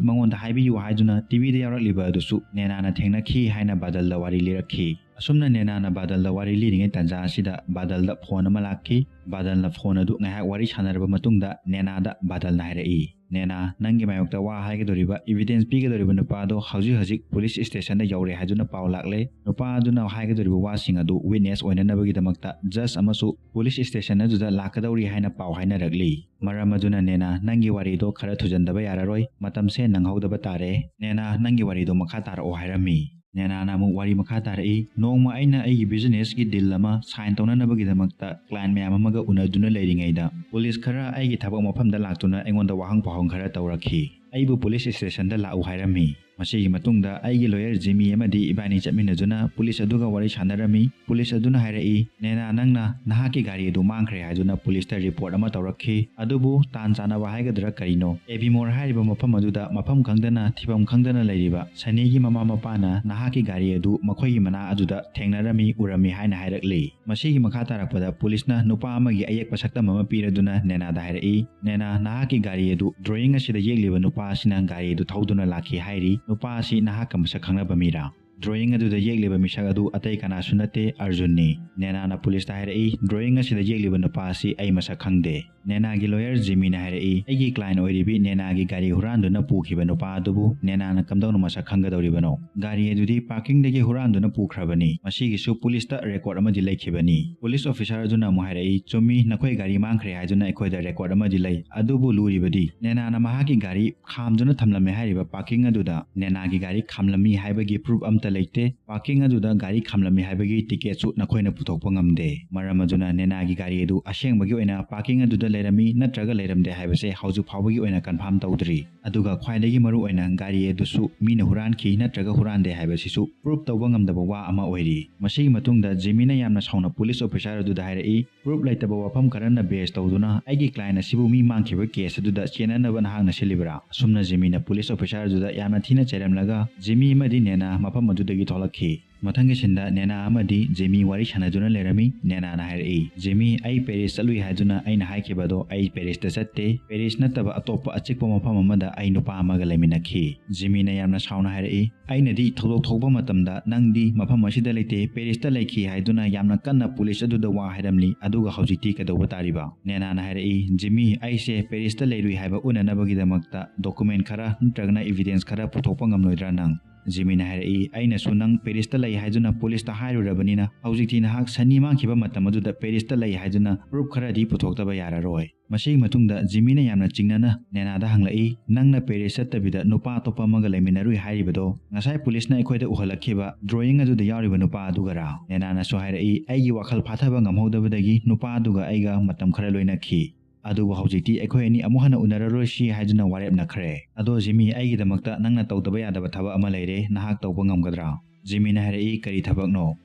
ꯃꯉꯣꯟꯗ ꯍꯥꯏꯕꯤꯌꯨ ꯍꯥꯏꯗꯨꯅ ꯇꯤꯚꯤꯗ ꯌꯥꯎꯔꯛꯂꯤꯕ ꯑꯗꯨꯁꯨ ꯅꯦꯅꯥꯅ ꯊꯦꯡꯅꯈꯤ ꯍꯥꯏꯅ ꯕꯥꯗꯜꯗ ꯋꯥꯔꯤ ꯂꯤꯔꯛꯈꯤ꯫ ꯑꯁꯨꯝꯅ ꯅꯦꯅꯥꯅ ꯕꯥꯗꯜꯗ ꯋꯥꯔꯤ ꯂꯤꯔꯤꯉꯩ ꯇꯥꯟꯖꯥ ꯑꯁꯤꯗ ꯕꯥꯗꯜꯗ ꯐꯣꯟ ꯑꯃ ꯂꯥꯛꯈꯤ꯫ ꯕꯥꯗꯜꯅ ꯐꯣꯟ ꯑꯗꯨ ꯉꯥꯏꯍꯥꯛ ꯋꯥꯔꯤ ꯁꯥꯟꯅꯔꯕ ꯃꯇꯨꯡꯗ ꯅꯦꯅꯥꯗ ꯕꯥꯗꯜꯅ ꯍꯥꯏꯔꯛꯏ, "ꯅꯦꯅꯥ, ꯅꯪꯒꯤ ꯃꯥꯌꯣꯛꯇ ꯋꯥ ꯍꯥꯏꯒꯗꯧꯔꯤꯕ, ꯏꯚꯤꯗꯦꯟꯁ ꯄꯤꯒꯗꯧꯔꯤꯕ ꯅꯨꯄꯥ ꯑꯗꯣ ꯍꯧꯖꯤꯛ ꯍꯧꯖꯤꯛ ꯄꯨꯂꯤꯁ ꯁ꯭ꯇꯦꯁꯟꯗ ꯌꯧꯔꯦ ꯍꯥꯏꯗꯨꯅ ꯄꯥꯎ ꯂꯥꯛꯂꯦ꯫ ꯅꯨꯄꯥ ꯑꯗꯨꯅ ꯍꯥꯏꯒꯗꯧꯔꯤꯕ ꯋꯥꯁꯤꯡ ꯑꯗꯨ ꯋꯤꯠꯅꯦꯁ ꯑꯣꯏꯅꯅꯕꯒꯤꯗꯃꯛꯇ ꯖꯖ ꯑꯃꯁꯨ ꯄꯨꯂꯤꯁ ꯁ꯭ꯇꯦꯁꯟ ꯑꯗꯨꯗ ꯂꯥꯛꯀꯗꯧꯔꯤ ꯍꯥꯏꯅ ꯄꯥꯎ ꯍꯥꯏꯅꯔꯛꯂꯤ꯫ ꯃꯔꯝ ꯑꯗꯨꯅ ꯅꯦꯅꯥ, ꯅꯪꯒꯤ ꯋꯥꯔꯤꯗꯣ ꯈꯔ ꯊꯨꯖꯟꯗꯕ ꯌꯥꯔꯔꯣꯏ, ꯃꯇꯝꯁꯦ ꯅꯪꯍꯧꯗꯕ ꯇꯥꯔꯦ꯫ ꯅꯦꯅꯥ, ꯅꯪꯒꯤ ꯋꯥꯔꯤꯗꯣ ꯃꯈꯥ ꯇꯥꯔꯛꯑꯣ" ꯍꯥꯏꯔꯝꯃꯤ꯫ ꯅꯦꯅꯥꯅ ꯑꯃꯨꯛ ꯋꯥꯔꯤ ꯃꯈꯥ ꯇꯥꯔꯛꯏ, "ꯅꯣꯡꯃ ꯑꯩꯅ ꯑꯩꯒꯤ ꯕꯤꯖꯤꯅꯦꯁꯀꯤ ꯗꯤꯜ ꯑꯃ ꯁꯥꯏꯟ ꯇꯧꯅꯅꯕꯒꯤꯗꯃꯛꯇ ꯀ꯭ꯂꯥꯏꯟ ꯃꯌꯥꯝ ꯑꯃꯒ ꯎꯅꯗꯨꯅ ꯂꯩꯔꯤꯉꯩꯗ ꯄꯨꯂꯤꯁ ꯈꯔ ꯑꯩꯒꯤ ꯊꯕꯛ ꯃꯐꯝꯗ ꯂꯥꯛꯇꯨꯅ ꯑꯩꯉꯣꯟꯗ ꯋꯥꯍꯪ ꯄꯥꯎꯍꯪ ꯈꯔ ꯇꯧꯔꯛꯈꯤ꯫ ꯑꯩꯕꯨ ꯄꯨꯂꯤꯁ ꯁ꯭ꯇꯦꯁꯟꯗ ꯂꯥꯛꯎ ꯍꯥꯏꯔꯝꯃꯤ꯫ ꯃꯁꯤꯒꯤ ꯃꯇꯨꯡꯗ ꯑꯩꯒꯤ ꯂꯣꯌꯔ ꯖꯤꯃꯤ ꯑꯃꯗꯤ ꯏꯕꯥꯅꯤ ꯆꯠꯃꯤꯟꯅꯗꯨꯅ ꯄꯨꯂꯤꯁ ꯑꯗꯨꯒ ꯋꯥꯔꯤ ꯁꯥꯟꯅꯔꯝꯃꯤ꯫ ꯄꯨꯂꯤꯁ ꯑꯗꯨꯅ ꯍꯥꯏꯔꯛꯏ, 'ꯅꯦꯅꯥ, ꯅꯪꯅ ꯅꯍꯥꯛꯀꯤ ꯒꯥꯔꯤ ꯑꯗꯨ ꯃꯥꯡꯈ꯭ꯔꯦ' ꯍꯥꯏꯗꯨꯅ ꯄꯨꯂꯤꯁꯇ ꯔꯤꯄꯣꯔꯠ ꯑꯃ ꯇꯧꯔꯛꯈꯤ꯫ ꯑꯗꯨꯕꯨ ꯇꯥꯟ ꯆꯥꯟꯅꯕ ꯍꯥꯏꯒꯗ꯭ꯔꯥ ꯀꯔꯤꯅꯣ, ꯑꯦꯚꯤꯃꯣꯔ ꯍꯥꯏꯔꯤꯕ ꯃꯐꯝ ꯑꯗꯨꯗ ꯃꯐꯝ ꯈꯪꯗꯅ, ꯊꯤꯐꯝ ꯈꯪꯗꯅ ꯂꯩꯔꯤꯕ ꯁꯅꯤꯒꯤ ꯃꯃꯥ ꯃꯄꯥꯅ ꯅꯍꯥꯛꯀꯤ ꯒꯥꯔꯤ ꯑꯗꯨ ꯃꯈꯣꯏꯒꯤ ꯃꯅꯥꯛ ꯑꯗꯨꯗ ꯊꯦꯡꯅꯔꯝꯃꯤ, ꯎꯔꯝꯃꯤ ꯍꯥꯏꯅ ꯍꯥꯏꯔꯛꯂꯤ꯫ ꯃꯁꯤꯒꯤ ꯃꯈꯥ ꯇꯥꯔꯛꯄꯗ ꯄꯨꯂꯤꯁꯅ ꯅꯨꯄꯥ ꯑꯃꯒꯤ ꯑꯌꯦꯛꯄ ꯁꯛꯇꯝ ꯑꯃ ꯄꯤꯔꯗꯨꯅ ꯅꯦꯅꯥꯗ ꯍꯥꯏꯔꯛꯏ, "ꯅꯦꯅꯥ, ꯅꯍꯥꯛꯀꯤ ꯒꯥꯔꯤ ꯑꯗꯨ ꯗ꯭ꯔꯣꯌꯤꯡ ꯑꯁꯤꯗ ꯌꯦꯛꯂꯤꯕ ꯅꯨꯄꯥ ꯑꯁꯤꯅ ꯒꯥꯔꯤ ꯑꯗꯨ ꯊꯧꯗꯨꯅ ꯂꯥꯛꯈꯤ ꯍꯥꯏꯔꯤ꯫ ꯅꯨꯄꯥ ꯑꯁꯤ ꯅꯍꯥꯛꯀ ꯃꯁꯛ ꯈꯪꯅꯕ ꯃꯤꯔꯥ?" ꯗ꯭ꯔꯣꯌꯤꯡ ꯑꯗꯨꯗ ꯌꯦꯛꯂꯤꯕ ꯃꯤꯁꯛ ꯑꯗꯨ ꯑꯇꯩ ꯀꯅꯥꯁꯨ ꯅꯠꯇꯦ, ꯑꯔꯖꯨꯟꯅꯤ꯫ ꯅꯦꯅꯥꯅ ꯄꯨꯂꯤꯁꯇ ꯍꯥꯏꯔꯛꯏ, "ꯗ꯭ꯔꯣꯌꯤꯡ ꯑꯁꯤꯗ ꯌꯦꯛꯂꯤꯕ ꯅꯨꯄꯥ ꯑꯁꯤ ꯑꯩ ꯃꯁꯛ ꯈꯪꯗꯦ"꯫ ꯅꯦꯅꯥꯒꯤ ꯂꯣꯌꯔ ꯖꯤꯃꯤꯅ ꯍꯥꯏꯔꯛꯏ, "ꯑꯩꯒꯤ ꯀ꯭ꯂꯥꯏꯟ ꯑꯣꯏꯔꯤꯕꯤ ꯅꯦꯅꯥꯒꯤ ꯒꯥꯔꯤ ꯍꯨꯔꯥꯟꯗꯨꯅ ꯄꯨꯈꯤꯕ ꯅꯨꯄꯥ ꯑꯗꯨꯕꯨ ꯅꯦꯅꯥꯅ ꯀꯝꯗꯧꯅ ꯃꯁꯛ ꯈꯪꯒꯗꯧꯔꯤꯕꯅꯣ? ꯒꯥꯔꯤ ꯑꯗꯨꯗꯤ ꯄꯥꯔꯀꯤꯡꯗꯒꯤ ꯍꯨꯔꯥꯟꯗꯨꯅ ꯄꯨꯈ꯭ꯔꯕꯅꯤ꯫ ꯃꯁꯤꯒꯤꯁꯨ ꯄꯨꯂꯤꯁꯇ ꯔꯦꯀꯣꯔꯗ ꯑꯃꯗꯤ ꯂꯩꯈꯤꯕꯅꯤ"꯫ ꯄꯨꯂꯤꯁ ꯑꯣꯐꯤꯁꯥꯔ ꯑꯗꯨꯅ ꯑꯃꯨꯛ ꯍꯥꯏꯔꯛꯏ, "ꯆꯨꯝꯃꯤ, ꯅꯈꯣꯏ ꯒꯥꯔꯤ ꯃꯥꯡꯈ꯭ꯔꯦ ꯍꯥꯏꯗꯨꯅ ꯑꯩꯈꯣꯏꯗ ꯔꯦꯀꯣꯔꯗ ꯑꯃꯗꯤ ꯂꯩ꯫ ꯑꯗꯨꯕꯨ ꯂꯨꯔꯤꯕꯗꯤ ꯅꯦꯅꯥꯅ ꯃꯍꯥꯛꯀꯤ ꯒꯥꯔꯤ ꯈꯥꯝꯗꯨꯅ ꯊꯝꯂꯝꯃꯦ ꯍꯥꯏꯔꯤꯕ ꯄꯥꯔꯀꯤꯡ ꯑꯗꯨꯗ ꯅꯦꯅꯥꯒꯤ ꯒꯥꯔꯤ ꯈꯥꯝꯂꯝꯃꯤ ꯍꯥꯏꯕꯒꯤ ꯄ꯭ꯔꯨꯐ ꯑꯝꯇ ꯂꯩꯇꯦ꯫ ꯄꯥꯔꯀꯤꯡ ꯑꯗꯨꯗ ꯒꯥꯔꯤ ꯈꯥꯝꯂꯝꯃꯤ ꯍꯥꯏꯕꯒꯤ ꯇꯤꯀꯦꯠꯁꯨ ꯅꯈꯣꯏꯅ ꯄꯨꯊꯣꯛꯄ ꯉꯝꯗꯦ꯫ ꯃꯔꯝ ꯑꯗꯨꯅ ꯅꯦꯅꯥꯒꯤ ꯒꯥꯔꯤ ꯑꯗꯨ ꯑꯁꯦꯡꯕꯒꯤ ꯑꯣꯏꯅ ꯄꯥꯔꯀꯤꯡ ꯑꯗꯨꯗ ꯂꯩꯔꯝꯃꯤ ꯅꯠꯇ꯭ꯔꯒ ꯂꯩꯔꯝꯗꯦ ꯍꯥꯏꯕꯁꯦ ꯍꯧꯖꯤꯛ ꯐꯥꯎꯕꯒꯤ ꯑꯣꯏꯅ ꯀꯟꯐꯥꯔꯝ ꯇꯧꯗ꯭ꯔꯤ꯫ ꯑꯗꯨꯒ ꯈ꯭ꯋꯥꯏꯗꯒꯤ ꯃꯔꯨ ꯑꯣꯏꯅ ꯒꯥꯔꯤ ꯑꯗꯨꯁꯨ ꯃꯤꯅ ꯍꯨꯔꯥꯟꯈꯤ ꯅꯠꯇ꯭ꯔꯒ ꯍꯨꯔꯥꯟꯗꯦ ꯍꯥꯏꯕꯁꯤꯁꯨ ꯄ꯭ꯔꯨꯐ ꯇꯧꯕ ꯉꯝꯗꯕ ꯋꯥ ꯑꯃ ꯑꯣꯏꯔꯤ꯫ ꯃꯁꯤꯒꯤ ꯃꯇꯨꯡꯗ ꯖꯤꯃꯤꯅ ꯌꯥꯝꯅ ꯁꯥꯎꯅ ꯄꯨꯂꯤꯁ ꯑꯣꯐꯤꯁꯥꯔ ꯑꯗꯨꯗ ꯍꯥꯏꯔꯛꯏ, "ꯄ꯭ꯔꯨꯐ ꯂꯩꯇꯕ ꯋꯥꯐꯝ ꯈꯔꯅ ꯕꯦꯁ ꯇꯧꯗꯨꯅ ꯑꯩꯒꯤ ꯀ꯭ꯂꯥꯏꯟ ꯑꯁꯤꯕꯨ ꯃꯤ ꯃꯥꯡꯈꯤꯕ ꯀꯦꯁ ꯑꯗꯨꯗ ꯆꯦꯟꯅꯅꯕ ꯅꯍꯥꯛꯅ ꯁꯤꯜꯂꯤꯕ꯭ꯔꯥ?" ꯑꯁꯨꯝꯅ ꯖꯤꯃꯤꯅ ꯄꯨꯂꯤꯁ ꯑꯣꯐꯤꯁꯥꯔ ꯑꯗꯨꯗ ꯌꯥꯝꯅ ꯊꯤꯅ ꯆꯩꯔꯝꯂꯒ ꯖꯤꯃꯤ ꯑꯃꯗꯤ ꯅꯦꯅꯥ ꯃꯐꯝ ꯑꯗꯨꯗꯒꯤ ꯊꯣꯛꯂꯛꯈꯤ꯫ ꯃꯊꯪꯒꯤ ꯁꯤꯟꯗ ꯅꯦꯅꯥ ꯑꯃꯗꯤ ꯖꯤꯃꯤ ꯋꯥꯔꯤ ꯁꯥꯟꯅꯗꯨꯅ ꯂꯩꯔꯝꯃꯤ꯫ ꯅꯦꯅꯥꯅ ꯍꯥꯏꯔꯛꯏ, "ꯖꯤꯃꯤ, ꯑꯩ ꯄꯦꯔꯤꯁ ꯆꯠꯂꯨꯏ ꯍꯥꯏꯗꯨꯅ ꯑꯩꯅ ꯍꯥꯏꯈꯤꯕ ꯑꯗꯣ ꯑꯩ ꯄꯦꯔꯤꯁꯇ ꯆꯠꯇꯦ꯫ ꯄꯦꯔꯤꯁ ꯅꯠꯇꯕ ꯑꯇꯣꯞꯄ ꯑꯆꯤꯛꯄ ꯃꯐꯝ ꯑꯃꯗ ꯑꯩ ꯅꯨꯄꯥ ꯑꯃꯒ ꯂꯩꯃꯤꯟꯅꯈꯤ꯫" ꯖꯤꯃꯤꯅ ꯌꯥꯝꯅ ꯁꯥꯎꯅ ꯍꯥꯏꯔꯛꯏ, "ꯑꯩꯅꯗꯤ ꯊꯧꯗꯣꯛ ꯊꯣꯛꯄ ꯃꯇꯝꯗ ꯅꯪꯗꯤ ꯃꯐꯝ ꯑꯁꯤꯗ ꯂꯩꯇꯦ, ꯄꯦꯔꯤꯁꯇ ꯂꯩꯈꯤ ꯍꯥꯏꯗꯨꯅ ꯌꯥꯝꯅ ꯀꯟꯅ ꯄꯨꯂꯤꯁ ꯑꯗꯨꯗ ꯋꯥ ꯍꯥꯏꯔꯝꯂꯤ, ꯑꯗꯨꯒ ꯍꯧꯖꯤꯛꯇꯤ ꯀꯩꯗꯧꯕ ꯇꯥꯔꯤꯕ?" ꯅꯦꯅꯥꯅ ꯍꯥꯏꯔꯛꯏ, "ꯖꯤꯃꯤ, ꯑꯩꯁꯦ ꯄꯦꯔꯤꯁꯇ ꯂꯩꯔꯨꯏ ꯍꯥꯏꯕ ꯎꯅꯅꯕꯒꯤꯗꯃꯛꯇ ꯗꯣꯀꯨꯃꯦꯟ ꯈꯔ ꯅꯠꯇ꯭ꯔꯒꯅ ꯏꯚꯤꯗꯦꯟꯁ ꯈꯔ ꯄꯨꯊꯣꯛꯄ ꯉꯝꯂꯣꯏꯗ꯭ꯔꯥ ꯅꯪ?" ꯖꯤꯃꯤꯅ ꯍꯥꯏꯔꯛꯏ, "ꯑꯩꯅꯁꯨ ꯅꯪ ꯄꯦꯔꯤꯁꯇ ꯂꯩ ꯍꯥꯏꯗꯨꯅ ꯄꯨꯂꯤꯁꯇ ꯍꯥꯏꯔꯨꯔꯕꯅꯤꯅ ꯍꯧꯖꯤꯛꯇꯤ ꯅꯍꯥꯛ ꯁꯅꯤ ꯃꯥꯡꯈꯤꯕ ꯃꯇꯝ ꯑꯗꯨꯗ ꯄꯦꯔꯤꯁꯇ ꯂꯩ ꯍꯥꯏꯗꯨꯅ ꯄ꯭ꯔꯨꯐ ꯈꯔꯗꯤ ꯄꯨꯊꯣꯛꯇꯕ ꯌꯥꯔꯔꯣꯏ꯫" ꯃꯁꯤꯒꯤ ꯃꯇꯨꯡꯗ ꯖꯤꯃꯤꯅ ꯌꯥꯝꯅ ꯆꯤꯡꯅꯅ ꯅꯦꯅꯥꯗ ꯍꯪꯂꯛꯏ, "ꯅꯪꯅ ꯄꯦꯔꯤꯁ ꯆꯠꯇꯕꯤꯗ ꯅꯨꯄꯥ ꯑꯇꯣꯞꯄ ꯑꯃꯒ ꯂꯩꯃꯤꯟꯅꯔꯨꯏ ꯍꯥꯏꯔꯤꯕꯗꯣ ꯉꯁꯥꯏ ꯄꯨꯂꯤꯁꯅ ꯑꯩꯈꯣꯏꯗ ꯎꯍꯜꯂꯛꯈꯤꯕ ꯗ꯭ꯔꯣꯌꯤꯡ ꯑꯗꯨꯗ ꯌꯥꯎꯔꯤꯕ ꯅꯨꯄꯥ ꯑꯗꯨꯒꯔꯥ?" ꯅꯦꯅꯥꯅꯁꯨ ꯍꯥꯏꯔꯛꯏ, "ꯑꯩꯒꯤ ꯋꯥꯈꯜ ꯐꯥꯊꯕ ꯉꯝꯍꯧꯗꯕꯗꯒꯤ ꯅꯨꯄꯥ ꯑꯗꯨꯒ ꯑꯩꯒ ꯃꯇꯝ ꯈꯔ ꯂꯣꯏꯅꯈꯤ꯫ ꯑꯗꯨꯕꯨ ꯍꯧꯖꯤꯛꯇꯤ ꯑꯩꯈꯣꯏ ꯑꯅꯤ ꯑꯃꯨꯛ ꯍꯟꯅ ꯎꯅꯔꯔꯣꯏꯁꯤ ꯍꯥꯏꯗꯨꯅ ꯋꯥꯔꯦꯞꯅꯈ꯭ꯔꯦ꯫ ꯑꯗꯣ ꯖꯤꯃꯤ, ꯑꯩꯒꯤꯗꯃꯛꯇ ꯅꯪꯅ ꯇꯧꯗꯕ ꯌꯥꯗꯕ ꯊꯕꯛ ꯑꯃ ꯂꯩꯔꯦ, ꯅꯍꯥꯛ ꯇꯧꯕ ꯉꯝꯒꯗ꯭ꯔꯥ?" ꯖꯤꯃꯤꯅ ꯍꯥꯏꯔꯛꯏ, "ꯀꯔꯤ ꯊꯕꯛꯅꯣ?"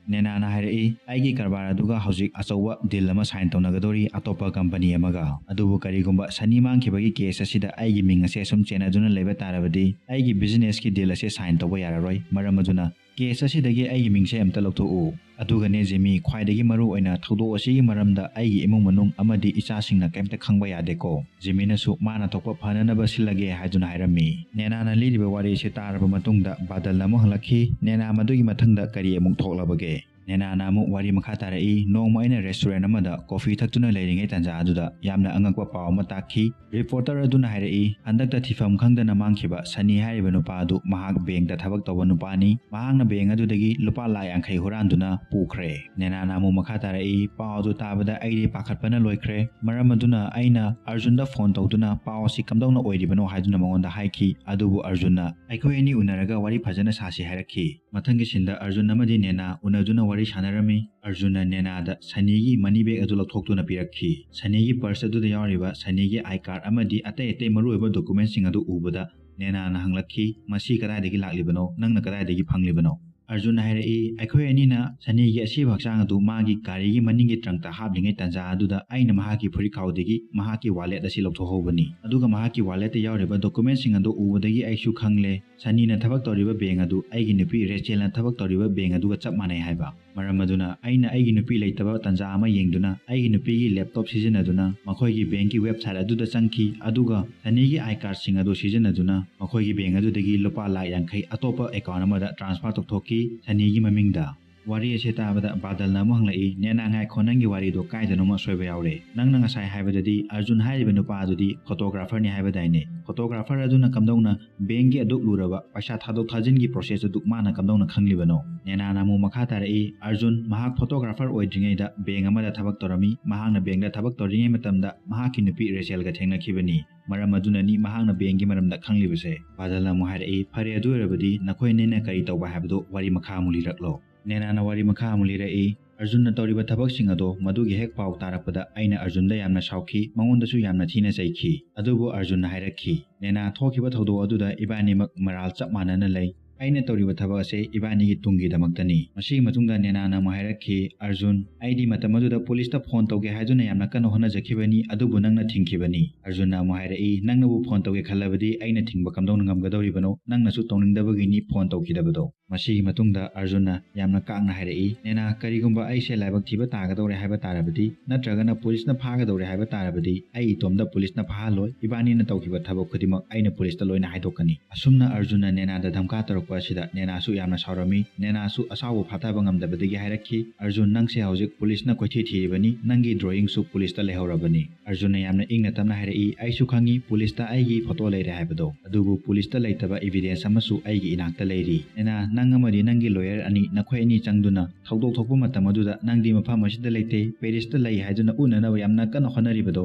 ꯅꯦꯅꯥꯅ ꯍꯥꯏꯔꯛꯏ, "ꯑꯩꯒꯤ ꯀꯔꯕꯥꯔ ꯑꯗꯨꯒ ꯍꯧꯖꯤꯛ ꯑꯆꯧꯕ ꯗꯤꯜ ꯑꯃ ꯁꯥꯏꯟ ꯇꯧꯅꯒꯗꯧꯔꯤ ꯑꯇꯣꯞꯄ ꯀꯝꯄꯅꯤ ꯑꯃꯒ꯫ ꯑꯗꯨꯕꯨ ꯀꯔꯤꯒꯨꯝꯕ ꯁꯅꯤ ꯃꯥꯡꯈꯤꯕꯒꯤ ꯀꯦꯁ ꯑꯁꯤꯗ ꯑꯩꯒꯤ ꯃꯤꯡ ꯑꯁꯦ ꯁꯨꯝ ꯆꯦꯟꯅꯗꯨꯅ ꯂꯩꯕ ꯇꯥꯔꯕꯗꯤ ꯑꯩꯒꯤ ꯕꯤꯖꯤꯅꯦꯁꯀꯤ ꯗꯤꯜ ꯑꯁꯦ ꯁꯥꯏꯟ ꯇꯧꯕ ꯌꯥꯔꯔꯣꯏ꯫ ꯃꯔꯝ ꯑꯗꯨꯅ ꯀꯦꯁ ꯑꯁꯤꯗꯒꯤ ꯑꯩꯒꯤ ꯃꯤꯡꯁꯦ ꯑꯝꯇ ꯂꯧꯊꯣꯛꯎ꯫ ꯑꯗꯨꯒꯅꯦ ꯖꯤꯃꯤ, ꯈ꯭ꯋꯥꯏꯗꯒꯤ ꯃꯔꯨ ꯑꯣꯏꯅ ꯊꯧꯗꯣꯛ ꯑꯁꯤꯒꯤ ꯃꯔꯝꯗ ꯑꯩꯒꯤ ꯏꯃꯨꯡ ꯃꯅꯨꯡ ꯑꯃꯗꯤ ꯏꯆꯥꯁꯤꯡꯅ ꯀꯩꯝꯇ ꯈꯪꯕ ꯌꯥꯗꯦꯀꯣ꯫ ꯖꯤꯃꯤꯅꯁꯨ ꯃꯥꯅ ꯊꯣꯛꯄ ꯐꯅꯅꯕ ꯁꯤꯜꯂꯒꯦ ꯍꯥꯏꯗꯨꯅ ꯍꯥꯏꯔꯝꯃꯤ꯫ ꯅꯦꯅꯥꯅ ꯂꯤꯔꯤꯕ ꯋꯥꯔꯤꯁꯤ ꯇꯥꯔꯕ ꯃꯇꯨꯡꯗ ꯕꯥꯗꯜꯅ ꯑꯃꯨꯛ ꯍꯜꯂꯛꯈꯤ꯫ ꯅꯦꯅꯥ, ꯃꯗꯨꯒꯤ ꯃꯊꯪꯗ ꯀꯔꯤ ꯑꯃꯨꯛ ꯊꯣꯛꯂꯕꯒꯦ? ꯅꯦꯅꯥꯅ ꯑꯃꯨꯛ ꯋꯥꯔꯤ ꯃꯈꯥ ꯇꯥꯔꯛꯏ, ꯅꯣꯡꯃ ꯑꯩꯅ ꯔꯦꯁꯇꯨꯔꯦꯟ ꯑꯃꯗ ꯀꯣꯐꯤ ꯊꯛꯇꯨꯅ ꯂꯩꯔꯤꯉꯩ ꯇꯥꯟꯖꯥ ꯑꯗꯨꯗ ꯌꯥꯝꯅ ꯑꯉꯛꯄ ꯄꯥꯎ ꯑꯃ ꯇꯥꯈꯤ꯫ ꯔꯤꯄꯣꯔꯇꯔ ꯑꯗꯨꯅ ꯍꯥꯏꯔꯛꯏ, ꯍꯟꯗꯛꯇ ꯊꯤꯐꯝ ꯈꯪꯗꯅ ꯃꯥꯡꯈꯤꯕ ꯁꯅꯤ ꯍꯥꯏꯔꯤꯕ ꯅꯨꯄꯥ ꯑꯗꯨ ꯃꯍꯥꯛ ꯕꯦꯡꯗ ꯊꯕꯛ ꯇꯧꯕ ꯅꯨꯄꯥꯅꯤ꯫ ꯃꯍꯥꯛꯅ ꯕꯦꯡ ꯑꯗꯨꯗꯒꯤ ꯂꯨꯄꯥ ꯂꯥꯈ ꯌꯥꯡꯈꯩ ꯍꯨꯔꯥꯟꯗꯨꯅ ꯄꯨꯈ꯭ꯔꯦ꯫ ꯅꯦꯅꯥꯅ ꯑꯃꯨꯛ ꯃꯈꯥ ꯇꯥꯔꯛꯏ, ꯄꯥꯎ ꯑꯗꯨ ꯇꯥꯕꯗ ꯑꯩꯗꯤ ꯄꯥꯈꯠꯄꯅ ꯂꯣꯏꯈ꯭ꯔꯦ꯫ ꯃꯔꯝ ꯑꯗꯨꯅ ꯑꯩꯅ ꯑꯔꯖꯨꯟꯗ ꯐꯣꯟ ꯇꯧꯗꯨꯅ ꯄꯥꯎ ꯑꯁꯤ ꯀꯝꯗꯧꯅ ꯑꯣꯏꯔꯤꯕꯅꯣ ꯍꯥꯏꯗꯨꯅ ꯃꯉꯣꯟꯗ ꯍꯥꯏꯈꯤ꯫ ꯑꯗꯨꯕꯨ ꯑꯔꯖꯨꯟꯅ ꯑꯩꯈꯣꯏ ꯑꯅꯤ ꯎꯅꯔꯒ ꯋꯥꯔꯤ ꯐꯖꯅ ꯁꯥꯁꯤ ꯍꯥꯏꯔꯛꯈꯤ꯫ ꯃꯊꯪꯒꯤ ꯁꯤꯟꯗ ꯑꯔꯖꯨꯟ ꯑꯃꯗꯤ ꯅꯦꯅꯥ ꯎꯅꯗꯨꯅ ꯋꯥꯔꯤ ꯁꯥꯟꯅꯔꯝꯃꯤ꯫ ꯑꯔꯖꯨꯟꯅ ꯅꯦꯅꯥꯗ ꯁꯅꯤꯒꯤ ꯃꯅꯤ ꯕꯦꯒ ꯑꯗꯨ ꯂꯧꯊꯣꯛꯇꯨꯅ ꯄꯤꯔꯛꯈꯤ꯫ ꯁꯅꯤꯒꯤ ꯄꯔꯁ ꯑꯗꯨꯗ ꯌꯥꯎꯔꯤꯕ ꯁꯅꯤꯒꯤ ꯑꯥꯏ ꯀꯥꯔꯗ ꯑꯃꯗꯤ ꯑꯇꯩ ꯑꯇꯩ ꯃꯔꯨꯑꯣꯏꯕ ꯗꯣꯀꯨꯃꯦꯟꯁꯤꯡ ꯑꯗꯨ ꯎꯕꯗ ꯅꯦꯅꯥꯅ ꯍꯪꯂꯛꯈꯤ, "ꯃꯁꯤ ꯀꯗꯥꯏꯗꯒꯤ ꯂꯥꯛꯂꯤꯕꯅꯣ? ꯅꯪꯅ ꯀꯗꯥꯏꯗꯒꯤ ꯐꯪꯂꯤꯕꯅꯣ?" ꯑꯔꯖꯨꯟꯅ ꯍꯥꯏꯔꯛꯏ, "ꯑꯩꯈꯣꯏ ꯑꯅꯤꯅ ꯁꯅꯤꯒꯤ ꯑꯁꯤꯕ ꯍꯛꯆꯥꯡ ꯑꯗꯨ ꯃꯥꯒꯤ ꯒꯥꯔꯤꯒꯤ ꯃꯅꯤꯡꯒꯤ ꯇ꯭ꯔꯪꯇ ꯍꯥꯞꯂꯤꯉꯩ ꯇꯥꯟꯖꯥ ꯑꯗꯨꯗ ꯑꯩꯅ ꯃꯍꯥꯛꯀꯤ ꯐꯨꯔꯤꯠꯈꯥꯎꯗꯒꯤ ꯃꯍꯥꯛꯀꯤ ꯋꯥꯂꯦꯠ ꯑꯁꯤ ꯂꯧꯊꯣꯛꯍꯧꯕꯅꯤ꯫ ꯑꯗꯨꯒ ꯃꯍꯥꯛꯀꯤ ꯋꯥꯂꯦꯠꯇ ꯌꯥꯎꯔꯤꯕ ꯗꯣꯀꯨꯃꯦꯟꯁꯤꯡ ꯑꯗꯨ ꯎꯕꯗꯒꯤ ꯑꯩꯁꯨ ꯈꯪꯂꯦ, ꯁꯅꯤꯅ ꯊꯕꯛ ꯇꯧꯔꯤꯕ ꯕꯦꯡ ꯑꯗꯨ ꯑꯩꯒꯤ ꯅꯨꯄꯤ ꯔꯦꯆꯦꯜꯅ ꯊꯕꯛ ꯇꯧꯔꯤꯕ ꯕꯦꯡ ꯑꯗꯨꯒ ꯆꯞ ꯃꯥꯟꯅꯩ ꯍꯥꯏꯕ꯫ ꯃꯔꯝ ꯑꯗꯨꯅ ꯑꯩꯅ ꯑꯩꯒꯤ ꯅꯨꯄꯤ ꯂꯩꯇꯕ ꯇꯥꯟꯖꯥ ꯑꯃ ꯌꯦꯡꯗꯨꯅ ꯑꯩꯒꯤ ꯅꯨꯄꯤꯒꯤ ꯂꯦꯞꯇꯣꯞ ꯁꯤꯖꯤꯟꯅꯗꯨꯅ ꯃꯈꯣꯏꯒꯤ ꯕꯦꯡꯀꯤ ꯋꯦꯕꯁꯥꯏꯠ ꯑꯗꯨꯗ ꯆꯪꯈꯤ, ꯑꯗꯨꯒ ꯁꯅꯤꯒꯤ ꯑꯥꯏ ꯀꯥꯔꯗꯁꯤꯡ ꯑꯗꯨ ꯁꯤꯖꯤꯟꯅꯗꯨꯅ ꯃꯈꯣꯏꯒꯤ ꯕꯦꯡ ꯑꯗꯨꯗꯒꯤ ꯂꯨꯄꯥ ꯂꯥꯈ ꯌꯥꯡꯈꯩ ꯑꯇꯣꯞꯄ ꯑꯦꯀꯥꯎꯟ ꯑꯃꯗ ꯇ꯭ꯔꯥꯟꯁꯐꯔ ꯇꯧꯊꯣꯛꯈꯤ ꯁꯅꯤꯒꯤ ꯃꯃꯤꯡꯗ꯫ ꯋꯥꯔꯤ ꯑꯁꯤ ꯇꯥꯕꯗ ꯕꯥꯗꯜꯅ ꯑꯃꯨꯛ ꯍꯪꯂꯛꯏ, "ꯅꯦꯅꯥ, ꯉꯥꯏꯈꯣ, ꯅꯪꯒꯤ ꯋꯥꯔꯤꯗꯣ ꯀꯥꯏꯗꯅꯣꯃ ꯑꯁꯣꯏꯕ ꯌꯥꯎꯔꯦ꯫ ꯅꯪꯅ ꯉꯁꯥꯏ ꯍꯥꯏꯕꯗꯗꯤ ꯑꯔꯖꯨꯟ ꯍꯥꯏꯔꯤꯕ ꯅꯨꯄꯥ ꯑꯗꯨꯗꯤ ꯐꯣꯇꯣꯒ꯭ꯔꯥꯐꯔꯅꯤ ꯍꯥꯏꯕꯗꯥꯏꯅꯦ? ꯐꯣꯇꯣꯒ꯭ꯔꯥꯐꯔ ꯑꯗꯨꯅ ꯀꯝꯗꯧꯅ ꯕꯦꯡꯒꯤ ꯑꯗꯨꯛ ꯂꯨꯔꯕ ꯄꯩꯁꯥ ꯊꯥꯗꯣꯛ ꯊꯥꯖꯤꯟꯒꯤ ꯄ꯭ꯔꯣꯁꯦꯁ ꯑꯗꯨ ꯃꯥꯅ ꯀꯝꯗꯧꯅ ꯈꯪꯂꯤꯕꯅꯣ?" ꯅꯦꯅꯥꯅ ꯑꯃꯨꯛ ꯃꯈꯥ ꯇꯥꯔꯛꯏ, "ꯑꯔꯖꯨꯟ ꯃꯍꯥꯛ ꯐꯣꯇꯣꯒ꯭ꯔꯥꯐꯔ ꯑꯣꯏꯗ꯭ꯔꯤꯉꯩꯗ ꯕꯦꯡ ꯑꯃꯗ ꯊꯕꯛ ꯇꯧꯔꯝꯃꯤ꯫ ꯃꯍꯥꯛꯅ ꯕꯦꯡꯗ ꯊꯕꯛ ꯇꯧꯔꯤꯉꯩ ꯃꯇꯝꯗ ꯃꯍꯥꯛꯀꯤ ꯅꯨꯄꯤ ꯔꯦꯆꯦꯜꯒ ꯊꯦꯡꯅꯈꯤꯕꯅꯤ꯫ ꯃꯔꯝ ꯑꯗꯨꯅꯅꯤ ꯃꯍꯥꯛꯅ ꯕꯦꯡꯒꯤ ꯃꯔꯝꯗ ꯈꯪꯂꯤꯕꯁꯦ꯫" ꯕꯥꯗꯜꯅ ꯑꯃꯨꯛ ꯍꯥꯏꯔꯛꯏ, "ꯐꯔꯦ, ꯑꯗꯨ ꯑꯣꯏꯔꯕꯗꯤ ꯅꯈꯣꯏ ꯑꯅꯤꯅ ꯀꯔꯤ ꯇꯧꯕ ꯍꯥꯏꯕꯗꯨ ꯋꯥꯔꯤ ꯃꯈꯥ ꯑꯃꯨꯛ ꯂꯤꯔꯛꯂꯣ꯫" ꯅꯦꯅꯥꯅ ꯋꯥꯔꯤ ꯃꯈꯥ ꯑꯃꯨꯛ ꯂꯤꯔꯛꯏ, "ꯑꯔꯖꯨꯟꯅ ꯇꯧꯔꯤꯕ ꯊꯕꯛꯁꯤꯡ ꯑꯗꯣ ꯃꯗꯨꯒꯤ ꯍꯦꯛ ꯄꯥꯎ ꯇꯥꯔꯛꯄꯗ ꯑꯩꯅ ꯑꯔꯖꯨꯟꯗ ꯌꯥꯝꯅ ꯁꯥꯎꯈꯤ, ꯃꯉꯣꯟꯗꯁꯨ ꯌꯥꯝꯅ ꯊꯤꯅ ꯆꯩꯈꯤ꯫ ꯑꯗꯨꯕꯨ ꯑꯔꯖꯨꯟꯅ ꯍꯥꯏꯔꯛꯈꯤ, 'ꯅꯦꯅꯥ, ꯊꯣꯛꯈꯤꯕ ꯊꯧꯗꯣꯛ ꯑꯗꯨꯗ ꯏꯕꯥꯅꯤꯃꯛ ꯃꯔꯥꯜ ꯆꯞ ꯃꯥꯟꯅꯅ ꯂꯩ꯫ ꯑꯩꯅ ꯇꯧꯔꯤꯕ ꯊꯕꯛ ꯑꯁꯦ ꯏꯕꯥꯅꯤꯒꯤ ꯇꯨꯡꯒꯤꯗꯃꯛꯇꯅꯤ.'" ꯃꯁꯤꯒꯤ ꯃꯇꯨꯡꯗ ꯅꯦꯅꯥꯅ ꯑꯃꯨꯛ ꯍꯥꯏꯔꯛꯈꯤ, "ꯑꯔꯖꯨꯟ, ꯑꯩꯗꯤ ꯃꯇꯝ ꯑꯗꯨꯗ ꯄꯨꯂꯤꯁꯇ ꯐꯣꯟ ꯇꯧꯒꯦ ꯍꯥꯏꯗꯨꯅ ꯌꯥꯝꯅ ꯀꯟꯅ ꯍꯣꯠꯅꯖꯈꯤꯕꯅꯤ, ꯑꯗꯨꯕꯨ ꯅꯪꯅ ꯊꯤꯡꯈꯤꯕꯅꯤ꯫" ꯑꯔꯖꯨꯟꯅ ꯑꯃꯨꯛ ꯍꯥꯏꯔꯛꯏ, "ꯅꯪꯅꯕꯨ ꯐꯣꯟ ꯇꯧꯒꯦ ꯈꯜꯂꯕꯗꯤ ꯑꯩꯅ ꯊꯤꯡꯕ ꯀꯝꯗꯧꯅ ꯉꯝꯒꯗꯧꯔꯤꯕꯅꯣ? ꯅꯪꯅꯁꯨ ꯇꯧꯅꯤꯡꯗꯕꯒꯤꯅꯤ ꯐꯣꯟ ꯇꯧꯈꯤꯗꯕꯗꯣ꯫" ꯃꯁꯤꯒꯤ ꯃꯇꯨꯡꯗ ꯑꯔꯖꯨꯟꯅ ꯌꯥꯝꯅ ꯀꯥꯛꯅ ꯍꯥꯏꯔꯛꯏ, "ꯅꯦꯅꯥ, ꯀꯔꯤꯒꯨꯝꯕ ꯑꯩꯁꯦ ꯂꯥꯏꯕꯛ ꯊꯤꯕ ꯇꯥꯒꯗꯧꯔꯦ ꯍꯥꯏꯕ ꯇꯥꯔꯕꯗꯤ, ꯅꯠꯇ꯭ꯔꯒꯅ ꯄꯨꯂꯤꯁꯅ ꯐꯥꯒꯗꯧꯔꯦ ꯍꯥꯏꯕ ꯇꯥꯔꯕꯗꯤ, ꯑꯩ ꯏꯇꯣꯝꯇ ꯄꯨꯂꯤꯁꯅ ꯐꯥꯍꯜꯂꯣꯏ꯫ ꯏꯕꯥꯅꯤꯅ ꯇꯧꯈꯤꯕ ꯊꯕꯛ ꯈꯨꯗꯤꯡꯃꯛ ꯑꯩꯅ ꯄꯨꯂꯤꯁꯇ ꯂꯣꯏꯅ ꯍꯥꯏꯗꯣꯛꯀꯅꯤ꯫" ꯑꯁꯨꯝꯅ ꯑꯔꯖꯨꯟꯅ ꯅꯦꯅꯥꯗ ꯙꯝꯀꯥ ꯇꯧꯔꯛꯄ ꯑꯁꯤꯗ ꯅꯦꯅꯥꯁꯨ ꯌꯥꯝꯅ ꯁꯥꯎꯔꯝꯃꯤ꯫ ꯅꯦꯅꯥꯁꯨ ꯑꯁꯥꯎꯕ ꯐꯥꯊꯕ ꯉꯝꯗꯕꯗꯒꯤ ꯍꯥꯏꯔꯛꯈꯤ, "ꯑꯔꯖꯨꯟ, ꯅꯪꯁꯦ ꯍꯧꯖꯤꯛ ꯄꯨꯂꯤꯁꯅ ꯀꯣꯏꯊꯤ ꯊꯤꯔꯤꯕꯅꯤ, ꯅꯪꯒꯤ ꯗ꯭ꯔꯣꯌꯤꯡꯁꯨ ꯄꯨꯂꯤꯁꯇ ꯂꯩꯍꯧꯔꯕꯅꯤ꯫" ꯑꯔꯖꯨꯟꯅ ꯌꯥꯝꯅ ꯏꯪꯅ ꯇꯞꯅ ꯍꯥꯏꯔꯛꯏ, "ꯑꯩꯁꯨ ꯈꯪꯉꯤ, ꯄꯨꯂꯤꯁꯇ ꯑꯩꯒꯤ ꯐꯣꯇꯣ ꯂꯩꯔꯦ ꯍꯥꯏꯕꯗꯣ꯫ ꯑꯗꯨꯕꯨ ꯄꯨꯂꯤꯁꯇ ꯂꯩꯇꯕ ꯏꯕꯤꯗꯦꯟꯁ ꯑꯃꯁꯨ ꯑꯩꯒꯤ ꯏꯅꯥꯛꯇ ꯂꯩꯔꯤ꯫ ꯅꯦꯅꯥ, ꯅꯪ ꯅꯪ ꯑꯃꯗꯤ ꯅꯪꯒꯤ ꯂꯣꯌꯔ ꯑꯅꯤ, ꯅꯈꯣꯏ ꯑꯅꯤ ꯆꯪꯗꯨꯅ ꯊꯧꯗꯣꯛ ꯊꯣꯛꯄ ꯃꯇꯝ ꯑꯗꯨꯗ ꯅꯪꯗꯤ ꯃꯐꯝ ꯑꯁꯤꯗ ꯂꯩꯇꯦ, ꯄꯦꯔꯤꯁꯇ ꯂꯩ ꯍꯥꯏꯗꯨꯅ ꯎꯠꯅꯅꯕ ꯌꯥꯝꯅ ꯀꯟꯅ ꯍꯣꯠꯅꯔꯤꯕꯗꯣ,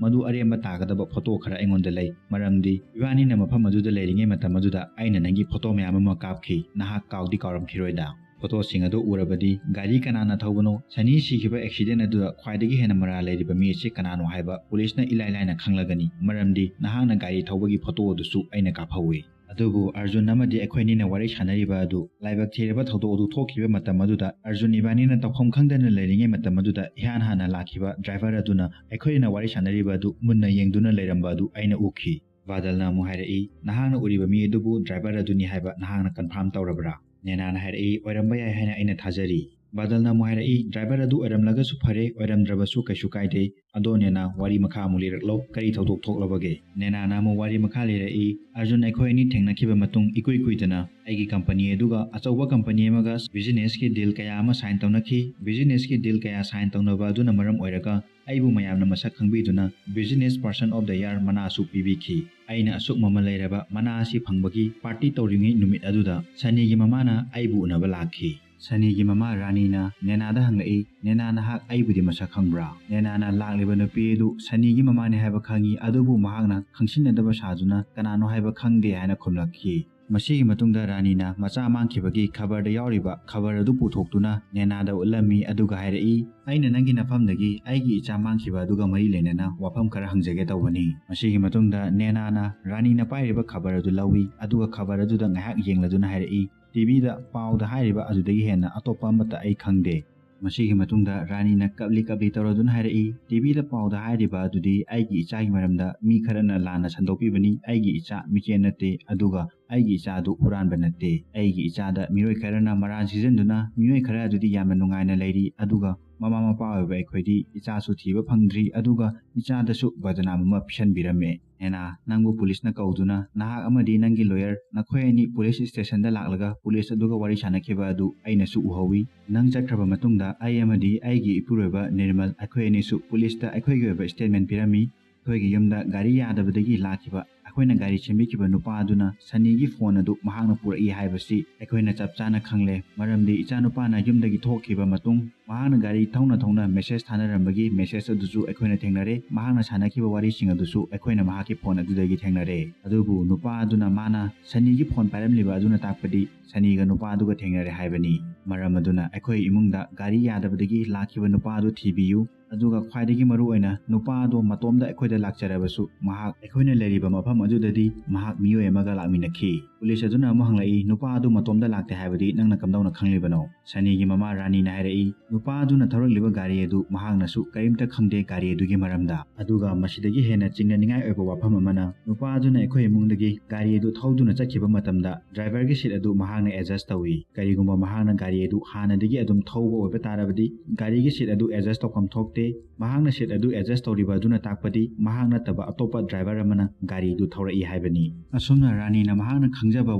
ꯃꯗꯨ ꯑꯔꯦꯝꯕ ꯇꯥꯒꯗꯕ ꯐꯣꯇꯣ ꯈꯔ ꯑꯩꯉꯣꯟꯗ ꯂꯩ꯫ ꯃꯔꯝꯗꯤ ꯏꯕꯥꯅꯤꯅ ꯃꯐꯝ ꯑꯗꯨꯗ ꯂꯩꯔꯤꯉꯩ ꯃꯇꯝ ꯑꯗꯨꯗ ꯑꯩꯅ ꯅꯪꯒꯤ ꯐꯣꯇꯣ ꯃꯌꯥꯝ ꯑꯃ ꯀꯥꯞꯈꯤ, ꯅꯍꯥꯛ ꯀꯥꯎꯗꯤ ꯀꯥꯎꯔꯝꯈꯤꯔꯣꯏꯗ꯫ ꯐꯣꯇꯣꯁꯤꯡ ꯑꯗꯨ ꯎꯔꯕꯗꯤ ꯒꯥꯔꯤ ꯀꯅꯥꯅ ꯊꯧꯕꯅꯣ, ꯁꯅꯤ ꯁꯤꯈꯤꯕ ꯑꯦꯛꯁꯤꯗꯦꯟ ꯑꯗꯨꯗ ꯈ꯭ꯋꯥꯏꯗꯒꯤ ꯍꯦꯟꯅ ꯃꯔꯥꯜ ꯂꯩꯔꯤꯕ ꯃꯤ ꯑꯁꯤ ꯀꯅꯥꯅꯣ ꯍꯥꯏꯕ ꯄꯨꯂꯤꯁꯅ ꯏꯂꯥꯏ ꯂꯥꯏꯅ ꯈꯪꯂꯒꯅꯤ, ꯃꯔꯝꯗꯤ ꯅꯍꯥꯛꯅ ꯒꯥꯔꯤ ꯊꯧꯕꯒꯤ ꯐꯣꯇꯣ ꯑꯗꯨꯁꯨ ꯑꯩꯅ ꯀꯥꯞꯍꯧꯏ꯫ ꯑꯗꯨꯕꯨ ꯑꯔꯖꯨꯟ ꯑꯃꯗꯤ ꯑꯩꯈꯣꯏ ꯑꯅꯤꯅ ꯋꯥꯔꯤ ꯁꯥꯟꯅꯔꯤꯕ ꯑꯗꯨ, ꯂꯥꯏꯕꯛ ꯊꯤꯔꯕ ꯊꯧꯗꯣꯛ ꯑꯗꯨ ꯊꯣꯛꯈꯤꯕ ꯃꯇꯝ ꯑꯗꯨꯗ, ꯑꯔꯖꯨꯟ ꯏꯕꯥꯅꯤꯅ ꯇꯧꯐꯝ ꯈꯪꯗꯅ ꯂꯩꯔꯤꯉꯩ ꯃꯇꯝ ꯑꯗꯨꯗ, ꯏꯍꯥꯟ ꯍꯥꯟꯅ ꯂꯥꯛꯈꯤꯕ ꯗ꯭ꯔꯥꯏꯚꯔ ꯑꯗꯨꯅ ꯑꯩꯈꯣꯏꯅ ꯋꯥꯔꯤ ꯁꯥꯟꯅꯔꯤꯕ ꯑꯗꯨ ꯃꯨꯟꯅ ꯌꯦꯡꯗꯨꯅ ꯂꯩꯔꯝꯕ ꯑꯗꯨ ꯑꯩꯅ ꯎꯈꯤ꯫ ꯕꯥꯗꯜꯅ ꯑꯃꯨꯛ ꯍꯥꯏꯔꯛꯏ, "ꯅꯍꯥꯛꯅ ꯎꯔꯤꯕ ꯃꯤ ꯑꯗꯨꯕꯨ ꯗ꯭ꯔꯥꯏꯚꯔ ꯑꯗꯨꯅꯤ ꯍꯥꯏꯕ ꯅꯍꯥꯛꯅ ꯀꯟꯐꯥꯔꯝ ꯇꯧꯔꯕ꯭ꯔꯥ?" ꯅꯦꯅꯥꯅ ꯍꯥꯏꯔꯛꯏ, "ꯑꯣꯏꯔꯝꯕ ꯌꯥꯏ ꯍꯥꯏꯅ ꯑꯩꯅ ꯊꯥꯖꯔꯤ꯫" ꯕꯥꯗꯜꯅ ꯑꯃꯨꯛ ꯍꯥꯏꯔꯛꯏ, "ꯗ꯭ꯔꯥꯏꯚꯔ ꯑꯗꯨ ꯑꯣꯏꯔꯝꯂꯒꯁꯨ ꯐꯔꯦ, ꯑꯣꯏꯔꯝꯗ꯭ꯔꯕꯁꯨ ꯀꯩꯁꯨ ꯀꯥꯏꯗꯦ꯫ ꯑꯗꯣ ꯅꯦꯅꯥ, ꯋꯥꯔꯤ ꯃꯈꯥ ꯑꯃꯨꯛ ꯂꯤꯔꯛꯂꯣ, ꯀꯔꯤ ꯊꯧꯗꯣꯛ ꯊꯣꯛꯂꯕꯒꯦ?" ꯅꯦꯅꯥꯅ ꯑꯃꯨꯛ ꯋꯥꯔꯤ ꯃꯈꯥ ꯂꯤꯔꯛꯏ, "ꯑꯔꯖꯨꯟ ꯑꯩꯈꯣꯏ ꯑꯅꯤ ꯊꯦꯡꯅꯈꯤꯕ ꯃꯇꯨꯡ ꯏꯀꯨꯏ ꯀꯨꯏꯗꯅ ꯑꯩꯒꯤ ꯀꯝꯄꯅꯤ ꯑꯗꯨꯒ ꯑꯆꯧꯕ ꯀꯝꯄꯅꯤ ꯑꯃꯒ ꯕꯤꯖꯤꯅꯦꯁꯀꯤ ꯗꯤꯜ ꯀꯌꯥ ꯑꯃ ꯁꯥꯏꯟ ꯇꯧꯅꯈꯤ꯫ ꯕꯤꯖꯤꯅꯦꯁꯀꯤ ꯗꯤꯜ ꯀꯌꯥ ꯁꯥꯏꯟ ꯇꯧꯅꯕ ꯑꯗꯨꯅ ꯃꯔꯝ ꯑꯣꯏꯔꯒ ꯑꯩꯕꯨ ꯃꯌꯥꯝꯅ ꯃꯁꯛ ꯈꯪꯕꯤꯗꯨꯅ Business Person of the Year ꯃꯅꯥꯁꯨ ꯄꯤꯕꯤꯈꯤ꯫ ꯑꯩꯅ ꯑꯁꯨꯛ ꯃꯃꯜ ꯂꯩꯔꯕ ꯃꯅꯥ ꯑꯁꯤ ꯐꯪꯕꯒꯤ ꯄꯥꯔꯇꯤ ꯇꯧꯔꯤꯉꯩ ꯅꯨꯃꯤꯠ ꯑꯗꯨꯗ ꯁꯅꯤꯒꯤ ꯃꯃꯥꯅ ꯑꯩꯕꯨ ꯎꯅꯕ ꯂꯥꯛꯈꯤ꯫" ꯁꯅꯤꯒꯤ ꯃꯃꯥ ꯔꯥꯅꯤꯅ ꯅꯦꯅꯥꯗ ꯍꯪꯂꯛꯏ, "ꯅꯦꯅꯥ, ꯅꯍꯥꯛ ꯑꯩꯕꯨꯗꯤ ꯃꯁꯛ ꯈꯪꯕ꯭ꯔꯥ?" ꯅꯦꯅꯥꯅ ꯂꯥꯛꯂꯤꯕ ꯅꯨꯄꯤ ꯑꯗꯨ ꯁꯅꯤꯒꯤ ꯃꯃꯥꯅꯤ ꯍꯥꯏꯕ ꯈꯪꯏ, ꯑꯗꯨꯕꯨ ꯃꯍꯥꯛꯅ ꯈꯪꯁꯤꯟꯅꯗꯕ ꯁꯥꯗꯨꯅ ꯀꯅꯥꯅꯣ ꯍꯥꯏꯕ ꯈꯪꯗꯦ ꯍꯥꯏꯅ ꯈꯨꯝꯂꯛꯈꯤ꯫ ꯃꯁꯤꯒꯤ ꯃꯇꯨꯡꯗ ꯔꯥꯅꯤꯅ ꯃꯆꯥ ꯃꯥꯡꯈꯤꯕꯒꯤ ꯈꯕꯔꯗ ꯌꯥꯎꯔꯤꯕ ꯈꯕꯔ ꯑꯗꯨ ꯄꯨꯊꯣꯛꯇꯨꯅ ꯅꯦꯅꯥꯗ ꯎꯠꯂꯝꯃꯤ, ꯑꯗꯨꯒ ꯍꯥꯏꯔꯛꯏ, "ꯑꯩꯅ ꯅꯪꯒꯤ ꯅꯐꯝꯗꯒꯤ ꯑꯩꯒꯤ ꯏꯆꯥ ꯃꯥꯡꯈꯤꯕ ꯑꯗꯨꯒ ꯃꯔꯤ ꯂꯩꯅꯅ ꯋꯥꯐꯝ ꯈꯔ ꯍꯪꯖꯒꯦ ꯇꯧꯕꯅꯤ꯫" ꯃꯁꯤꯒꯤ ꯃꯇꯨꯡꯗ ꯅꯦꯅꯥꯅ ꯔꯥꯅꯤꯅ ꯄꯥꯏꯔꯤꯕ ꯈꯕꯔ ꯑꯗꯨ ꯂꯧꯏ, ꯑꯗꯨꯒ ꯈꯕꯔ ꯑꯗꯨꯗ ꯉꯥꯏꯍꯥꯛ ꯌꯦꯡꯂꯗꯨꯅ ꯍꯥꯏꯔꯛꯏ, "ꯇꯤꯚꯤꯗ ꯄꯥꯎꯗ ꯍꯥꯏꯔꯤꯕ ꯑꯗꯨꯗꯒꯤ ꯍꯦꯟꯅ ꯑꯇꯣꯞꯄ ꯑꯃꯠꯇ ꯑꯩ ꯈꯪꯗꯦ꯫" ꯃꯁꯤꯒꯤ ꯃꯇꯨꯡꯗ ꯔꯥꯅꯤꯅ ꯀꯞꯂꯤ ꯀꯞꯂꯤ ꯇꯧꯔꯗꯨꯅ ꯍꯥꯏꯔꯛꯏ, "ꯇꯤꯚꯤꯗ ꯄꯥꯎꯗ ꯍꯥꯏꯔꯤꯕ ꯑꯗꯨꯗꯤ ꯑꯩꯒꯤ ꯏꯆꯥꯒꯤ ꯃꯔꯝꯗ ꯃꯤ ꯈꯔꯅ ꯂꯥꯟꯅ ꯁꯟꯗꯣꯛꯄꯤꯕꯅꯤ꯫ ꯑꯩꯒꯤ ꯏꯆꯥ ꯃꯤꯆꯦꯟ ꯅꯠꯇꯦ, ꯑꯗꯨꯒ ꯑꯩꯒꯤ ꯏꯆꯥꯗꯨ ꯍꯨꯔꯥꯟꯕ ꯅꯠꯇꯦ꯫ ꯑꯩꯒꯤ ꯏꯆꯥꯗ ꯃꯤꯑꯣꯏ ꯈꯔꯅ ꯃꯔꯥꯜ ꯁꯤꯖꯤꯟꯗꯨꯅ ꯃꯤꯑꯣꯏ ꯈꯔ ꯑꯗꯨꯗꯤ ꯌꯥꯝꯅ ꯅꯨꯡꯉꯥꯏꯅ ꯂꯩꯔꯤ, ꯑꯗꯨꯒ ꯃꯃꯥ ꯃꯄꯥ ꯑꯣꯏꯕ ꯑꯩꯈꯣꯏꯗꯤ ꯏꯆꯥꯁꯨ ꯊꯤꯕ ꯐꯪꯗ꯭ꯔꯤ, ꯑꯗꯨꯒ ꯏꯆꯥꯗꯁꯨ ꯕꯗꯅꯥꯝ ꯑꯃ ꯄꯤꯁꯟꯕꯤꯔꯝꯃꯦ꯫ ꯅꯦꯅꯥ, ꯅꯪꯕꯨ ꯄꯨꯂꯤꯁꯅ ꯀꯧꯗꯨꯅ ꯅꯍꯥꯛ ꯑꯃꯗꯤ ꯅꯪꯒꯤ ꯂꯣꯌꯔ ꯅꯈꯣꯏ ꯑꯅꯤ ꯄꯨꯂꯤꯁ ꯁ꯭ꯇꯦꯁꯟꯗ ꯂꯥꯛꯂꯒ ꯄꯨꯂꯤꯁ ꯑꯗꯨꯒ ꯋꯥꯔꯤ ꯁꯥꯟꯅꯈꯤꯕ ꯑꯗꯨ ꯑꯩꯅꯁꯨ ꯎꯍꯧꯏ꯫ ꯅꯪ ꯆꯠꯈ꯭ꯔꯕ ꯃꯇꯨꯡꯗ ꯑꯩ ꯑꯃꯗꯤ ꯑꯩꯒꯤ ꯏꯄꯨꯔꯣꯏꯕ ꯅꯤꯔꯃꯜ ꯑꯩꯈꯣꯏ ꯑꯅꯤꯁꯨ ꯄꯨꯂꯤꯁꯇ ꯑꯩꯈꯣꯏꯒꯤ ꯑꯣꯏꯕ ꯁ꯭ꯇꯦꯠꯃꯦꯟ ꯄꯤꯔꯝꯃꯤ꯫ ꯑꯩꯈꯣꯏꯒꯤ ꯌꯨꯝꯗ ꯒꯥꯔꯤ ꯌꯥꯗꯕꯗꯒꯤ ꯂꯥꯛꯈꯤꯕ ꯑꯩꯈꯣꯏꯅ ꯒꯥꯔꯤ ꯁꯦꯝꯕꯤꯈꯤꯕ ꯅꯨꯄꯥ ꯑꯗꯨꯅ ꯁꯅꯤꯒꯤ ꯐꯣꯟ ꯑꯗꯨ ꯃꯍꯥꯛꯅ ꯄꯨꯔꯛꯏ ꯍꯥꯏꯕꯁꯤ ꯑꯩꯈꯣꯏꯅ ꯆꯞ ꯆꯥꯅ ꯈꯪꯂꯦ, ꯃꯔꯝꯗꯤ ꯏꯆꯥꯅꯨꯄꯥꯅ ꯌꯨꯝꯗꯒꯤ ꯊꯣꯛꯈꯤꯕ ꯃꯇꯨꯡ ꯃꯍꯥꯛꯅ ꯒꯥꯔꯤ ꯊꯧꯅ ꯊꯧꯅ ꯃꯦꯁꯦꯖ ꯊꯥꯅꯔꯝꯕꯒꯤ ꯃꯦꯁꯦꯖ ꯑꯗꯨꯁꯨ ꯑꯩꯈꯣꯏꯅ ꯊꯦꯡꯅꯔꯦ, ꯃꯍꯥꯛꯅ ꯁꯥꯟꯅꯈꯤꯕ ꯋꯥꯔꯤꯁꯤꯡ ꯑꯗꯨꯁꯨ ꯑꯩꯈꯣꯏꯅ ꯃꯍꯥꯛꯀꯤ ꯐꯣꯟ ꯑꯗꯨꯗꯒꯤ ꯊꯦꯡꯅꯔꯦ꯫ ꯑꯗꯨꯕꯨ ꯅꯨꯄꯥ ꯑꯗꯨꯅ ꯃꯥꯅ ꯁꯅꯤꯒꯤ ꯐꯣꯟ ꯄꯥꯏꯔꯝꯂꯤꯕ ꯑꯗꯨꯅ ꯇꯥꯛꯄꯗꯤ ꯁꯅꯤꯒ ꯅꯨꯄꯥ ꯑꯗꯨꯒ ꯊꯦꯡꯅꯔꯦ ꯍꯥꯏꯕꯅꯤ꯫ ꯃꯔꯝ ꯑꯗꯨꯅ ꯑꯩꯈꯣꯏ ꯏꯃꯨꯡꯗ ꯒꯥꯔꯤ ꯌꯥꯗꯕꯗꯒꯤ ꯂꯥꯛꯈꯤꯕ ꯅꯨꯄꯥ ꯑꯗꯨ ꯊꯤꯕꯤꯌꯨ, ꯑꯗꯨꯒ ꯈ꯭ꯋꯥꯏꯗꯒꯤ ꯃꯔꯨ ꯑꯣꯏꯅ ꯅꯨꯄꯥ ꯑꯗꯣ ꯃꯇꯣꯝꯗ ꯑꯩꯈꯣꯏꯗ ꯂꯥꯛꯆꯔꯕꯁꯨ ꯃꯍꯥꯛ ꯑꯩꯈꯣꯏꯅ ꯂꯩꯔꯤꯕ ꯃꯐꯝ ꯑꯗꯨꯗꯗꯤ ꯃꯍꯥꯛ ꯃꯤꯑꯣꯏ ꯑꯃꯒ ꯂꯥꯛꯃꯤꯟꯅꯈꯤ꯫ ꯄꯨꯂꯤꯁ ꯑꯗꯨꯅ ꯑꯃꯨꯛ ꯍꯪꯂꯛꯏ, "ꯅꯨꯄꯥ ꯑꯗꯨ ꯃꯇꯣꯝꯗ ꯂꯥꯛꯇꯦ ꯍꯥꯏꯕꯗꯤ ꯅꯪꯅ ꯀꯝꯗꯧꯅ ꯈꯪꯂꯤꯕꯅꯣ?" ꯁꯅꯤꯒꯤ ꯃꯃꯥ ꯔꯥꯅꯤꯅ ꯍꯥꯏꯔꯛꯏ, ꯅꯨꯄꯥ ꯑꯗꯨꯅ ꯊꯧꯔꯛꯂꯤꯕ ꯒꯥꯔꯤ ꯑꯗꯨ ꯃꯍꯥꯛꯅꯁꯨ ꯀꯔꯤꯝꯇ ꯈꯪꯗꯦ ꯒꯥꯔꯤ ꯑꯗꯨꯒꯤ ꯃꯔꯝꯗ꯫ ꯑꯗꯨꯒ ꯃꯁꯤꯗꯒꯤ ꯍꯦꯟꯅ ꯆꯤꯡꯅꯅꯤꯡꯉꯥꯏ ꯑꯣꯏꯕ ꯋꯥꯐꯝ ꯑꯃꯅ, ꯅꯨꯄꯥ ꯑꯗꯨꯅ ꯑꯩꯈꯣꯏ ꯏꯃꯨꯡꯗꯒꯤ ꯒꯥꯔꯤ ꯑꯗꯨ ꯊꯧꯗꯨꯅ ꯆꯠꯈꯤꯕ ꯃꯇꯝꯗ ꯗ꯭ꯔꯥꯏꯚꯔꯒꯤ ꯁꯤꯠ ꯑꯗꯨ ꯃꯍꯥꯛꯅ ꯑꯦꯗꯖꯁ ꯇꯧꯏ꯫ ꯀꯔꯤꯒꯨꯝꯕ ꯃꯍꯥꯛꯅ ꯒꯥꯔꯤ ꯑꯗꯨ ꯍꯥꯟꯅꯗꯒꯤ ꯑꯗꯨꯝ ꯊꯧꯕ ꯑꯣꯏꯕ ꯇꯥꯔꯕꯗꯤ ꯒꯥꯔꯤꯒꯤ ꯁꯤꯠ ꯑꯗꯨ ꯑꯦꯗꯖꯁ ꯇꯧꯐꯝ ꯊꯣꯛꯇꯦ꯫ ꯃꯍꯥꯛꯅ ꯁꯤꯠ ꯑꯗꯨ ꯑꯦꯗꯖꯁ ꯇꯧꯔꯤꯕ ꯑꯗꯨꯅ ꯇꯥꯛꯄꯗꯤ ꯃꯍꯥꯛ ꯅꯠꯇꯕ ꯑꯇꯣꯞꯄ ꯗ꯭ꯔꯥꯏꯚꯔ ꯑꯃꯅ ꯒꯥꯔꯤ ꯑꯗꯨ ꯊꯧꯔꯛꯏ ꯍꯥꯏꯕꯅꯤ꯫ ꯑꯁꯨꯝꯅ ꯔꯥꯅꯤꯅ ꯃꯍꯥꯛꯅ ꯈꯪꯖꯕ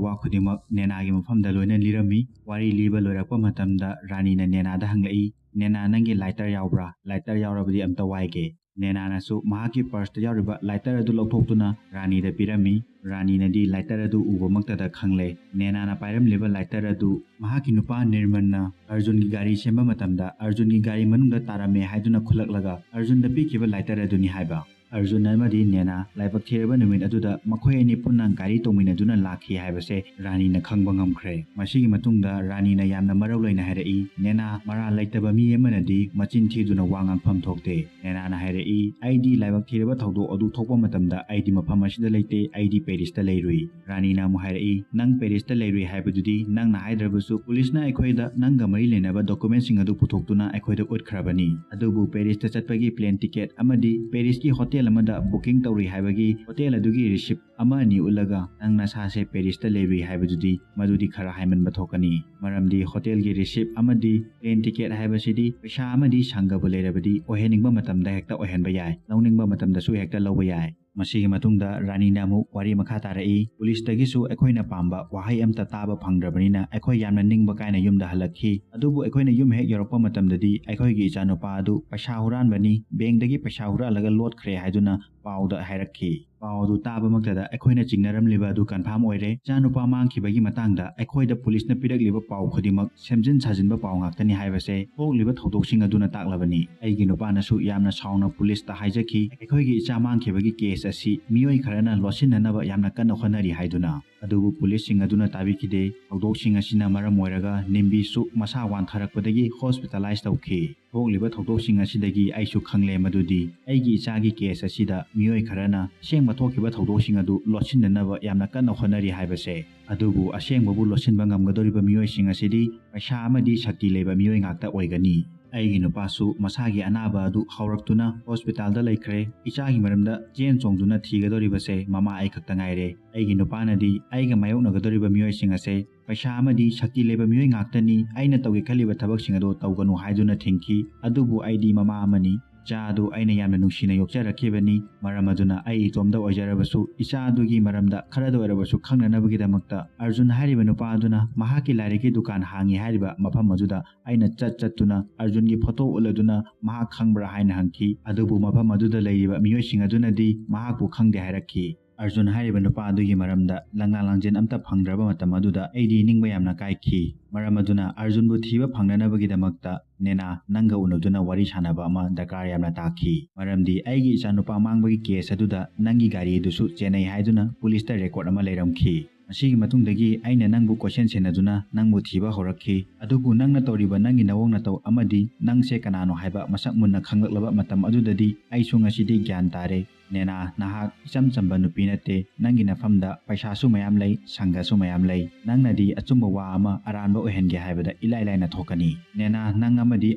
ꯋꯥ ꯈꯨꯗꯤꯡꯃꯛ ꯅꯦꯅꯥꯒꯤ ꯃꯐꯝꯗ ꯂꯣꯏꯅ ꯂꯤꯔꯝꯃꯤ꯫ ꯋꯥꯔꯤ ꯂꯤꯕ ꯂꯣꯏꯔꯛꯄ ꯃꯇꯝꯗ ꯔꯥꯅꯤꯅ ꯅꯦꯅꯥꯗ ꯍꯪꯂꯛꯏ, "ꯅꯦꯅꯥ, ꯅꯪꯒꯤ ꯂꯥꯏꯇꯔ ꯌꯥꯎꯕ꯭ꯔꯥ? ꯂꯥꯏꯇꯔ ꯌꯥꯎꯔꯕꯗꯤ ꯑꯝꯇ ꯋꯥꯏꯒꯦ꯫" ꯅꯦꯅꯥꯅꯁꯨ ꯃꯍꯥꯛꯀꯤ ꯄꯔꯁꯇ ꯌꯥꯎꯔꯤꯕ ꯂꯥꯏꯇꯔ ꯑꯗꯨ ꯂꯧꯊꯣꯛꯇꯨꯅ ꯔꯥꯅꯤꯗ ꯄꯤꯔꯝꯃꯤ꯫ ꯔꯥꯅꯤꯅꯗꯤ ꯂꯥꯏꯇꯔ ꯑꯗꯨ ꯎꯕꯃꯛꯇꯗ ꯈꯪꯂꯦ꯫ ꯅꯦꯅꯥꯅ ꯄꯥꯏꯔꯝꯂꯤꯕ ꯂꯥꯏꯇꯔ ꯑꯗꯨ ꯃꯍꯥꯛꯀꯤ ꯅꯨꯄꯥ ꯅꯤꯔꯃꯟꯅ ꯑꯔꯖꯨꯟꯒꯤ ꯒꯥꯔꯤ ꯁꯦꯝꯕ ꯃꯇꯝꯗ ꯑꯔꯖꯨꯟꯒꯤ ꯒꯥꯔꯤ ꯃꯅꯨꯡꯗ ꯇꯥꯔꯝꯃꯦ ꯍꯥꯏꯗꯨꯅ ꯈꯨꯠꯂꯛꯂꯒ ꯑꯔꯖꯨꯟꯗ ꯄꯤꯈꯤꯕ ꯂꯥꯏꯇꯔ ꯑꯗꯨꯅꯤ ꯍꯥꯏꯕ꯫ ꯑꯔꯖꯨꯟ ꯑꯃꯗꯤ ꯅꯦꯅꯥ ꯂꯥꯏꯕꯛ ꯊꯤꯔꯕ ꯅꯨꯃꯤꯠ ꯑꯗꯨꯗ ꯃꯈꯣꯏ ꯑꯅꯤ ꯄꯨꯟꯅ ꯒꯥꯔꯤ ꯇꯣꯡꯃꯤꯟꯅꯗꯨꯅ ꯂꯥꯛꯈꯤ ꯍꯥꯏꯕꯁꯦ ꯔꯥꯅꯤꯅ ꯈꯪꯕ ꯉꯝꯈ꯭ꯔꯦ꯫ ꯃꯁꯤꯒꯤ ꯃꯇꯨꯡꯗ ꯔꯥꯅꯤꯅ ꯌꯥꯝꯅ ꯃꯔꯧ ꯂꯩꯅ ꯍꯥꯏꯔꯛꯏ, "ꯅꯦꯅꯥ, ꯃꯔꯥꯜ ꯂꯩꯇꯕ ꯃꯤ ꯑꯃꯅꯗꯤ ꯃꯆꯤꯟ ꯊꯤꯗꯨꯅ ꯋꯥ ꯉꯥꯡꯐꯝ ꯊꯣꯛꯇꯦ꯫" ꯅꯦꯅꯥꯅ ꯍꯥꯏꯔꯛꯏ, "ꯑꯩꯗꯤ ꯂꯥꯏꯕꯛ ꯊꯤꯔꯕ ꯊꯧꯗꯣꯛ ꯑꯗꯨ ꯊꯣꯛꯄ ꯃꯇꯝꯗ ꯑꯩꯗꯤ ꯃꯐꯝ ꯑꯁꯤꯗ ꯂꯩꯇꯦ, ꯑꯩꯗꯤ ꯄꯦꯔꯤꯁꯇ ꯂꯩꯔꯨꯏ꯫" ꯔꯥꯅꯤꯅ ꯑꯃꯨꯛ ꯍꯥꯏꯔꯛꯏ, "ꯅꯪ ꯄꯦꯔꯤꯁꯇ ꯂꯩꯔꯨꯏ ꯍꯥꯏꯕꯗꯨꯗꯤ ꯅꯪꯅ ꯍꯥꯏꯗ꯭ꯔꯕꯁꯨ ꯄꯨꯂꯤꯁꯅ ꯑꯩꯈꯣꯏꯗ ꯅꯪꯒ ꯃꯔꯤ ꯂꯩꯅꯕ ꯗꯣꯀꯨꯃꯦꯟꯁꯤꯡ ꯑꯗꯨ ꯄꯨꯊꯣꯛꯇꯨꯅ ꯑꯩꯈꯣꯏꯗ ꯎꯠꯈ꯭ꯔꯕꯅꯤ꯫ ꯑꯗꯨꯕꯨ ꯄꯦꯔꯤꯁꯇ ꯆꯠꯄꯒꯤ ꯄ꯭ꯂꯦꯟ ꯇꯤꯀꯦꯠ ꯑꯃꯗꯤ ꯄꯦꯔꯤꯁꯀꯤ ꯍꯣꯇꯦꯜ ꯑꯃꯗ ꯕꯨꯀꯤꯡ ꯇꯧꯔꯨꯏ ꯍꯥꯏꯕꯒꯤ ꯍꯣꯇꯦꯜ ꯑꯗꯨꯒꯤ ꯔꯤꯁꯤꯞ ꯑꯃ ꯑꯅꯤ ꯎꯠꯂꯒ ꯅꯪ ꯅꯁꯥꯁꯦ ꯄꯦꯔꯤꯁꯇ ꯂꯩꯔꯨꯏ ꯍꯥꯏꯕꯗꯨꯗꯤ ꯃꯗꯨꯗꯤ ꯈꯔ ꯍꯥꯏꯃꯟꯕ ꯊꯣꯛꯀꯅꯤ꯫ ꯃꯔꯝꯗꯤ ꯍꯣꯇꯦꯜꯒꯤ ꯔꯤꯁꯤꯞ ꯑꯃꯗꯤ ꯄ꯭ꯂꯦꯟ ꯇꯤꯀꯦꯠ ꯍꯥꯏꯕꯁꯤꯗꯤ ꯄꯩꯁꯥ ꯑꯃꯗꯤ ꯁꯪꯒꯕꯨ ꯂꯩꯔꯕꯗꯤ ꯑꯣꯏꯍꯟꯅꯤꯡꯕ ꯃꯇꯝꯗ ꯍꯦꯛꯇ ꯑꯣꯏꯍꯟꯕ ꯌꯥꯏ, ꯂꯧꯅꯤꯡꯕ ꯃꯇꯝꯗꯁꯨ ꯍꯦꯛꯇ ꯂꯧꯕ ꯌꯥꯏ꯫" ꯃꯁꯤꯒꯤ ꯃꯇꯨꯡꯗ ꯔꯥꯅꯤꯅ ꯑꯃꯨꯛ ꯋꯥꯔꯤ ꯃꯈꯥ ꯇꯥꯔꯛꯏ, "ꯄꯨꯂꯤꯁꯇꯒꯤꯁꯨ ꯑꯩꯈꯣꯏꯅ ꯄꯥꯝꯕ ꯋꯥꯍꯩ ꯑꯝꯇ ꯇꯥꯕ ꯐꯪꯗ꯭ꯔꯕꯅꯤꯅ ꯑꯩꯈꯣꯏ ꯌꯥꯝꯅ ꯅꯤꯡꯕ ꯀꯥꯏꯅ ꯌꯨꯝꯗ ꯍꯜꯂꯛꯈꯤ꯫ ꯑꯗꯨꯕꯨ ꯑꯩꯈꯣꯏꯅ ꯌꯨꯝ ꯍꯦꯛ ꯌꯧꯔꯛꯄ ꯃꯇꯝꯗꯗꯤ ꯑꯩꯈꯣꯏꯒꯤ ꯏꯆꯥꯅꯨꯄꯥ ꯑꯗꯨ ꯄꯩꯁꯥ ꯍꯨꯔꯥꯟꯕꯅꯤ, ꯕꯦꯡꯗꯒꯤ ꯄꯩꯁꯥ ꯍꯨꯔꯥꯜꯂꯒ ꯂꯣꯠꯈ꯭ꯔꯦ ꯍꯥꯏꯗꯨꯅ ꯄꯥꯎꯗ ꯍꯥꯏꯔꯛꯈꯤ꯫ ꯄꯥꯎ ꯑꯗꯨ ꯇꯥꯕꯃꯛꯇꯗ ꯑꯩꯈꯣꯏꯅ ꯆꯤꯡꯅꯔꯝꯂꯤꯕ ꯑꯗꯨ ꯀꯟꯐꯥꯔꯝ ꯑꯣꯏꯔꯦ꯫ ꯏꯆꯥꯅꯨꯄꯥ ꯃꯥꯡꯈꯤꯕꯒꯤ ꯃꯇꯥꯡꯗ ꯑꯩꯈꯣꯏꯗ ꯄꯨꯂꯤꯁꯅ ꯄꯤꯔꯛꯂꯤꯕ ꯄꯥꯎ ꯈꯨꯗꯤꯡꯃꯛ ꯁꯦꯝꯖꯤꯟ ꯁꯥꯖꯤꯟꯕ ꯄꯥꯎ ꯉꯥꯛꯇꯅꯤ ꯍꯥꯏꯕꯁꯦ ꯊꯣꯛꯂꯤꯕ ꯊꯧꯗꯣꯛꯁꯤꯡ ꯑꯗꯨꯅ ꯇꯥꯛꯂꯕꯅꯤ꯫ ꯑꯩꯒꯤ ꯅꯨꯄꯥꯅꯁꯨ ꯌꯥꯝꯅ ꯁꯥꯎꯅ ꯄꯨꯂꯤꯁꯇ ꯍꯥꯏꯖꯈꯤ, ꯑꯩꯈꯣꯏꯒꯤ ꯏꯆꯥ ꯃꯥꯡꯈꯤꯕꯒꯤ ꯀꯦꯁ ꯑꯁꯤ ꯃꯤꯑꯣꯏ ꯈꯔꯅ ꯂꯣꯠꯁꯤꯟꯅꯅꯕ ꯌꯥꯝꯅ ꯀꯟꯅ ꯍꯣꯠꯅꯔꯤ ꯍꯥꯏꯗꯨꯅ꯫ ꯑꯗꯨꯕꯨ ꯄꯨꯂꯤꯁꯁꯤꯡ ꯑꯗꯨꯅ ꯇꯥꯕꯤꯈꯤꯗꯦ꯫ ꯊꯧꯗꯣꯛꯁꯤꯡ ꯑꯁꯤꯅ ꯃꯔꯝ ꯑꯣꯏꯔꯒ ꯅꯤꯝꯕꯤꯁꯨ ꯃꯁꯥ ꯋꯥꯟꯊꯔꯛꯄꯗꯒꯤ ꯍꯣꯁꯄꯤꯇꯥꯂꯥꯏꯁ ꯇꯧꯈꯤ꯫ ꯊꯣꯛꯂꯤꯕ ꯊꯧꯗꯣꯛꯁꯤꯡ ꯑꯁꯤꯗꯒꯤ ꯑꯩꯁꯨ ꯈꯪꯂꯦ ꯃꯗꯨꯗꯤ ꯑꯩꯒꯤ ꯏꯆꯥꯒꯤ ꯀꯦꯁ ꯑꯁꯤꯗ ꯃꯤꯑꯣꯏ ꯈꯔꯅ ꯑꯁꯦꯡꯕ ꯊꯣꯛꯈꯤꯕ ꯊꯧꯗꯣꯛꯁꯤꯡ ꯑꯗꯨ ꯂꯣꯠꯁꯤꯟꯅꯅꯕ ꯌꯥꯝꯅ ꯀꯟꯅ ꯍꯣꯠꯅꯔꯤ ꯍꯥꯏꯕꯁꯦ꯫ ꯑꯗꯨꯕꯨ ꯑꯁꯦꯡꯕꯕꯨ ꯂꯣꯠꯁꯤꯟꯕ ꯉꯝꯒꯗꯧꯔꯤꯕ ꯃꯤꯑꯣꯏꯁꯤꯡ ꯑꯁꯤꯗꯤ ꯄꯩꯁꯥ ꯑꯃꯗꯤ ꯁꯛꯇꯤ ꯂꯩꯕ ꯃꯤꯑꯣꯏ ꯉꯥꯛꯇ ꯑꯣꯏꯒꯅꯤ꯫ ꯑꯩꯒꯤ ꯅꯨꯄꯥꯁꯨ ꯃꯁꯥꯒꯤ ꯑꯅꯥꯕ ꯑꯗꯨ ꯍꯧꯔꯛꯇꯨꯅ ꯍꯣꯁꯄꯤꯇꯥꯜꯗ ꯂꯩꯈ꯭ꯔꯦ꯫ ꯏꯆꯥꯒꯤ ꯃꯔꯝꯗ ꯆꯦꯟ ꯆꯣꯡꯗꯨꯅ ꯊꯤꯒꯗꯧꯔꯤꯕꯁꯦ ꯃꯃꯥ ꯑꯩ ꯈꯛꯇ ꯉꯥꯏꯔꯦ꯫ ꯑꯩꯒꯤ ꯅꯨꯄꯥꯅꯗꯤ ꯑꯩꯒ ꯃꯥꯌꯣꯛꯅꯒꯗꯧꯔꯤꯕ ꯃꯤꯑꯣꯏꯁꯤꯡ ꯑꯁꯦ ꯄꯩꯁꯥ ꯑꯃꯗꯤ ꯁꯛꯇꯤ ꯂꯩꯕ ꯃꯤꯑꯣꯏ ꯉꯥꯛꯇꯅꯤ, ꯑꯩꯅ ꯇꯧꯒꯦ ꯈꯜꯂꯤꯕ ꯊꯕꯛꯁꯤꯡ ꯑꯗꯨ ꯇꯧꯒꯅꯨ ꯍꯥꯏꯗꯨꯅ ꯊꯤꯡꯈꯤ꯫ ꯑꯗꯨꯕꯨ ꯑꯩꯗꯤ ꯃꯃꯥ ꯑꯃꯅꯤ, ꯏꯆꯥ ꯑꯗꯨ ꯑꯩꯅ ꯌꯥꯝꯅ ꯅꯨꯡꯁꯤꯅ ꯌꯣꯛꯆꯔꯛꯈꯤꯕꯅꯤ꯫ ꯃꯔꯝ ꯑꯗꯨꯅ ꯑꯩ ꯏꯇꯣꯝꯗ ꯑꯣꯏꯖꯔꯕꯁꯨ ꯏꯆꯥ ꯑꯗꯨꯒꯤ ꯃꯔꯝꯗ ꯈꯔꯗ ꯑꯣꯏꯔꯕꯁꯨ ꯈꯪꯅꯅꯕꯒꯤꯗꯃꯛꯇ ꯑꯔꯖꯨꯟ ꯍꯥꯏꯔꯤꯕ ꯅꯨꯄꯥ ꯑꯗꯨꯅ ꯃꯍꯥꯛꯀꯤ ꯂꯥꯏꯔꯤꯛꯀꯤ ꯗꯨꯀꯥꯟ ꯍꯥꯡꯉꯤ ꯍꯥꯏꯔꯤꯕ ꯃꯐꯝ ꯑꯗꯨꯗ ꯑꯩꯅ ꯆꯠ ꯆꯠꯇꯨꯅ ꯑꯔꯖꯨꯟꯒꯤ ꯐꯣꯇꯣ ꯎꯠꯂꯗꯨꯅ ꯃꯍꯥꯛ ꯈꯪꯕ꯭ꯔꯥ ꯍꯥꯏꯅ ꯍꯪꯈꯤ꯫ ꯑꯗꯨꯕꯨ ꯃꯐꯝ ꯑꯗꯨꯗ ꯂꯩꯔꯤꯕ ꯃꯤꯑꯣꯏꯁꯤꯡ ꯑꯗꯨꯅꯗꯤ ꯃꯍꯥꯛꯄꯨ ꯈꯪꯗꯦ ꯍꯥꯏꯔꯛꯈꯤ꯫ ꯑꯔꯖꯨꯟ ꯍꯥꯏꯔꯤꯕ ꯅꯨꯄꯥ ꯑꯗꯨꯒꯤ ꯃꯔꯝꯗ ꯂꯪꯂꯥ ꯂꯥꯡꯖꯦꯟ ꯑꯝꯇ ꯐꯪꯗ꯭ꯔꯕ ꯃꯇꯝ ꯑꯗꯨꯗ ꯑꯩꯗꯤ ꯅꯤꯡꯕ ꯌꯥꯝꯅ ꯀꯥꯏꯈꯤ꯫ ꯃꯔꯝ ꯑꯗꯨꯅ ꯑꯔꯖꯨꯟꯕꯨ ꯊꯤꯕ ꯐꯪꯅꯅꯕꯒꯤꯗꯃꯛꯇ ꯅꯦꯅꯥ ꯅꯪꯒ ꯎꯅꯗꯨꯅ ꯋꯥꯔꯤ ꯁꯥꯟꯅꯕ ꯑꯃ ꯗꯔꯀꯥꯔ ꯌꯥꯝꯅ ꯇꯥꯈꯤ꯫ ꯃꯔꯝꯗꯤ ꯑꯩꯒꯤ ꯏꯆꯥꯅꯨꯄꯥ ꯃꯥꯡꯕꯒꯤ ꯀꯦꯁ ꯑꯗꯨꯗ ꯅꯪꯒꯤ ꯒꯥꯔꯤ ꯑꯗꯨꯁꯨ ꯆꯦꯟꯅꯩ ꯍꯥꯏꯗꯨꯅ ꯄꯨꯂꯤꯁꯇ ꯔꯦꯀꯣꯔꯠ ꯑꯃ ꯂꯩꯔꯝꯈꯤ꯫ ꯃꯁꯤꯒꯤ ꯃꯇꯨꯡꯗꯒꯤ ꯑꯩꯅ ꯅꯪꯕꯨ ꯀꯣꯏꯁꯦꯟ ꯁꯦꯟꯅꯗꯨꯅ ꯅꯪꯕꯨ ꯊꯤꯕ ꯍꯧꯔꯛꯈꯤ꯫ ꯑꯗꯨꯕꯨ ꯅꯪꯅ ꯇꯧꯔꯤꯕ ꯅꯪꯒꯤ ꯅꯑꯣꯡ ꯅꯇꯧ ꯑꯃꯗꯤ ꯅꯪꯁꯦ ꯀꯅꯥꯅꯣ ꯍꯥꯏꯕ ꯃꯁꯛ ꯃꯨꯟꯅ ꯈꯪꯂꯛꯂꯕ ꯃꯇꯝ ꯑꯗꯨꯗꯗꯤ ꯑꯩꯁꯨ ꯉꯁꯤꯗꯤ ꯒ꯭ꯌꯥꯟ ꯇꯥꯔꯦ꯫ ꯅꯦꯅꯥ, ꯅꯍꯥꯛ ꯏꯆꯝ ꯆꯝꯕ ꯅꯨꯄꯤ ꯅꯠꯇꯦ꯫ ꯅꯪꯒꯤ ꯅꯐꯝꯗ ꯄꯩꯁꯥꯁꯨ ꯃꯌꯥꯝ ꯂꯩ, ꯁꯪꯒꯁꯨ ꯃꯌꯥꯝ ꯂꯩ꯫ ꯅꯪꯅꯗꯤ ꯑꯆꯨꯝꯕ ꯋꯥ ꯑꯃ ꯑꯔꯥꯟꯕ ꯑꯣꯏꯍꯟꯒꯦ ꯍꯥꯏꯕꯗ ꯏꯂꯥꯏ ꯂꯥꯏꯅ ꯊꯣꯛꯀꯅꯤ꯫ ꯅꯦꯅꯥ, ꯅꯪ ꯑꯃꯗꯤ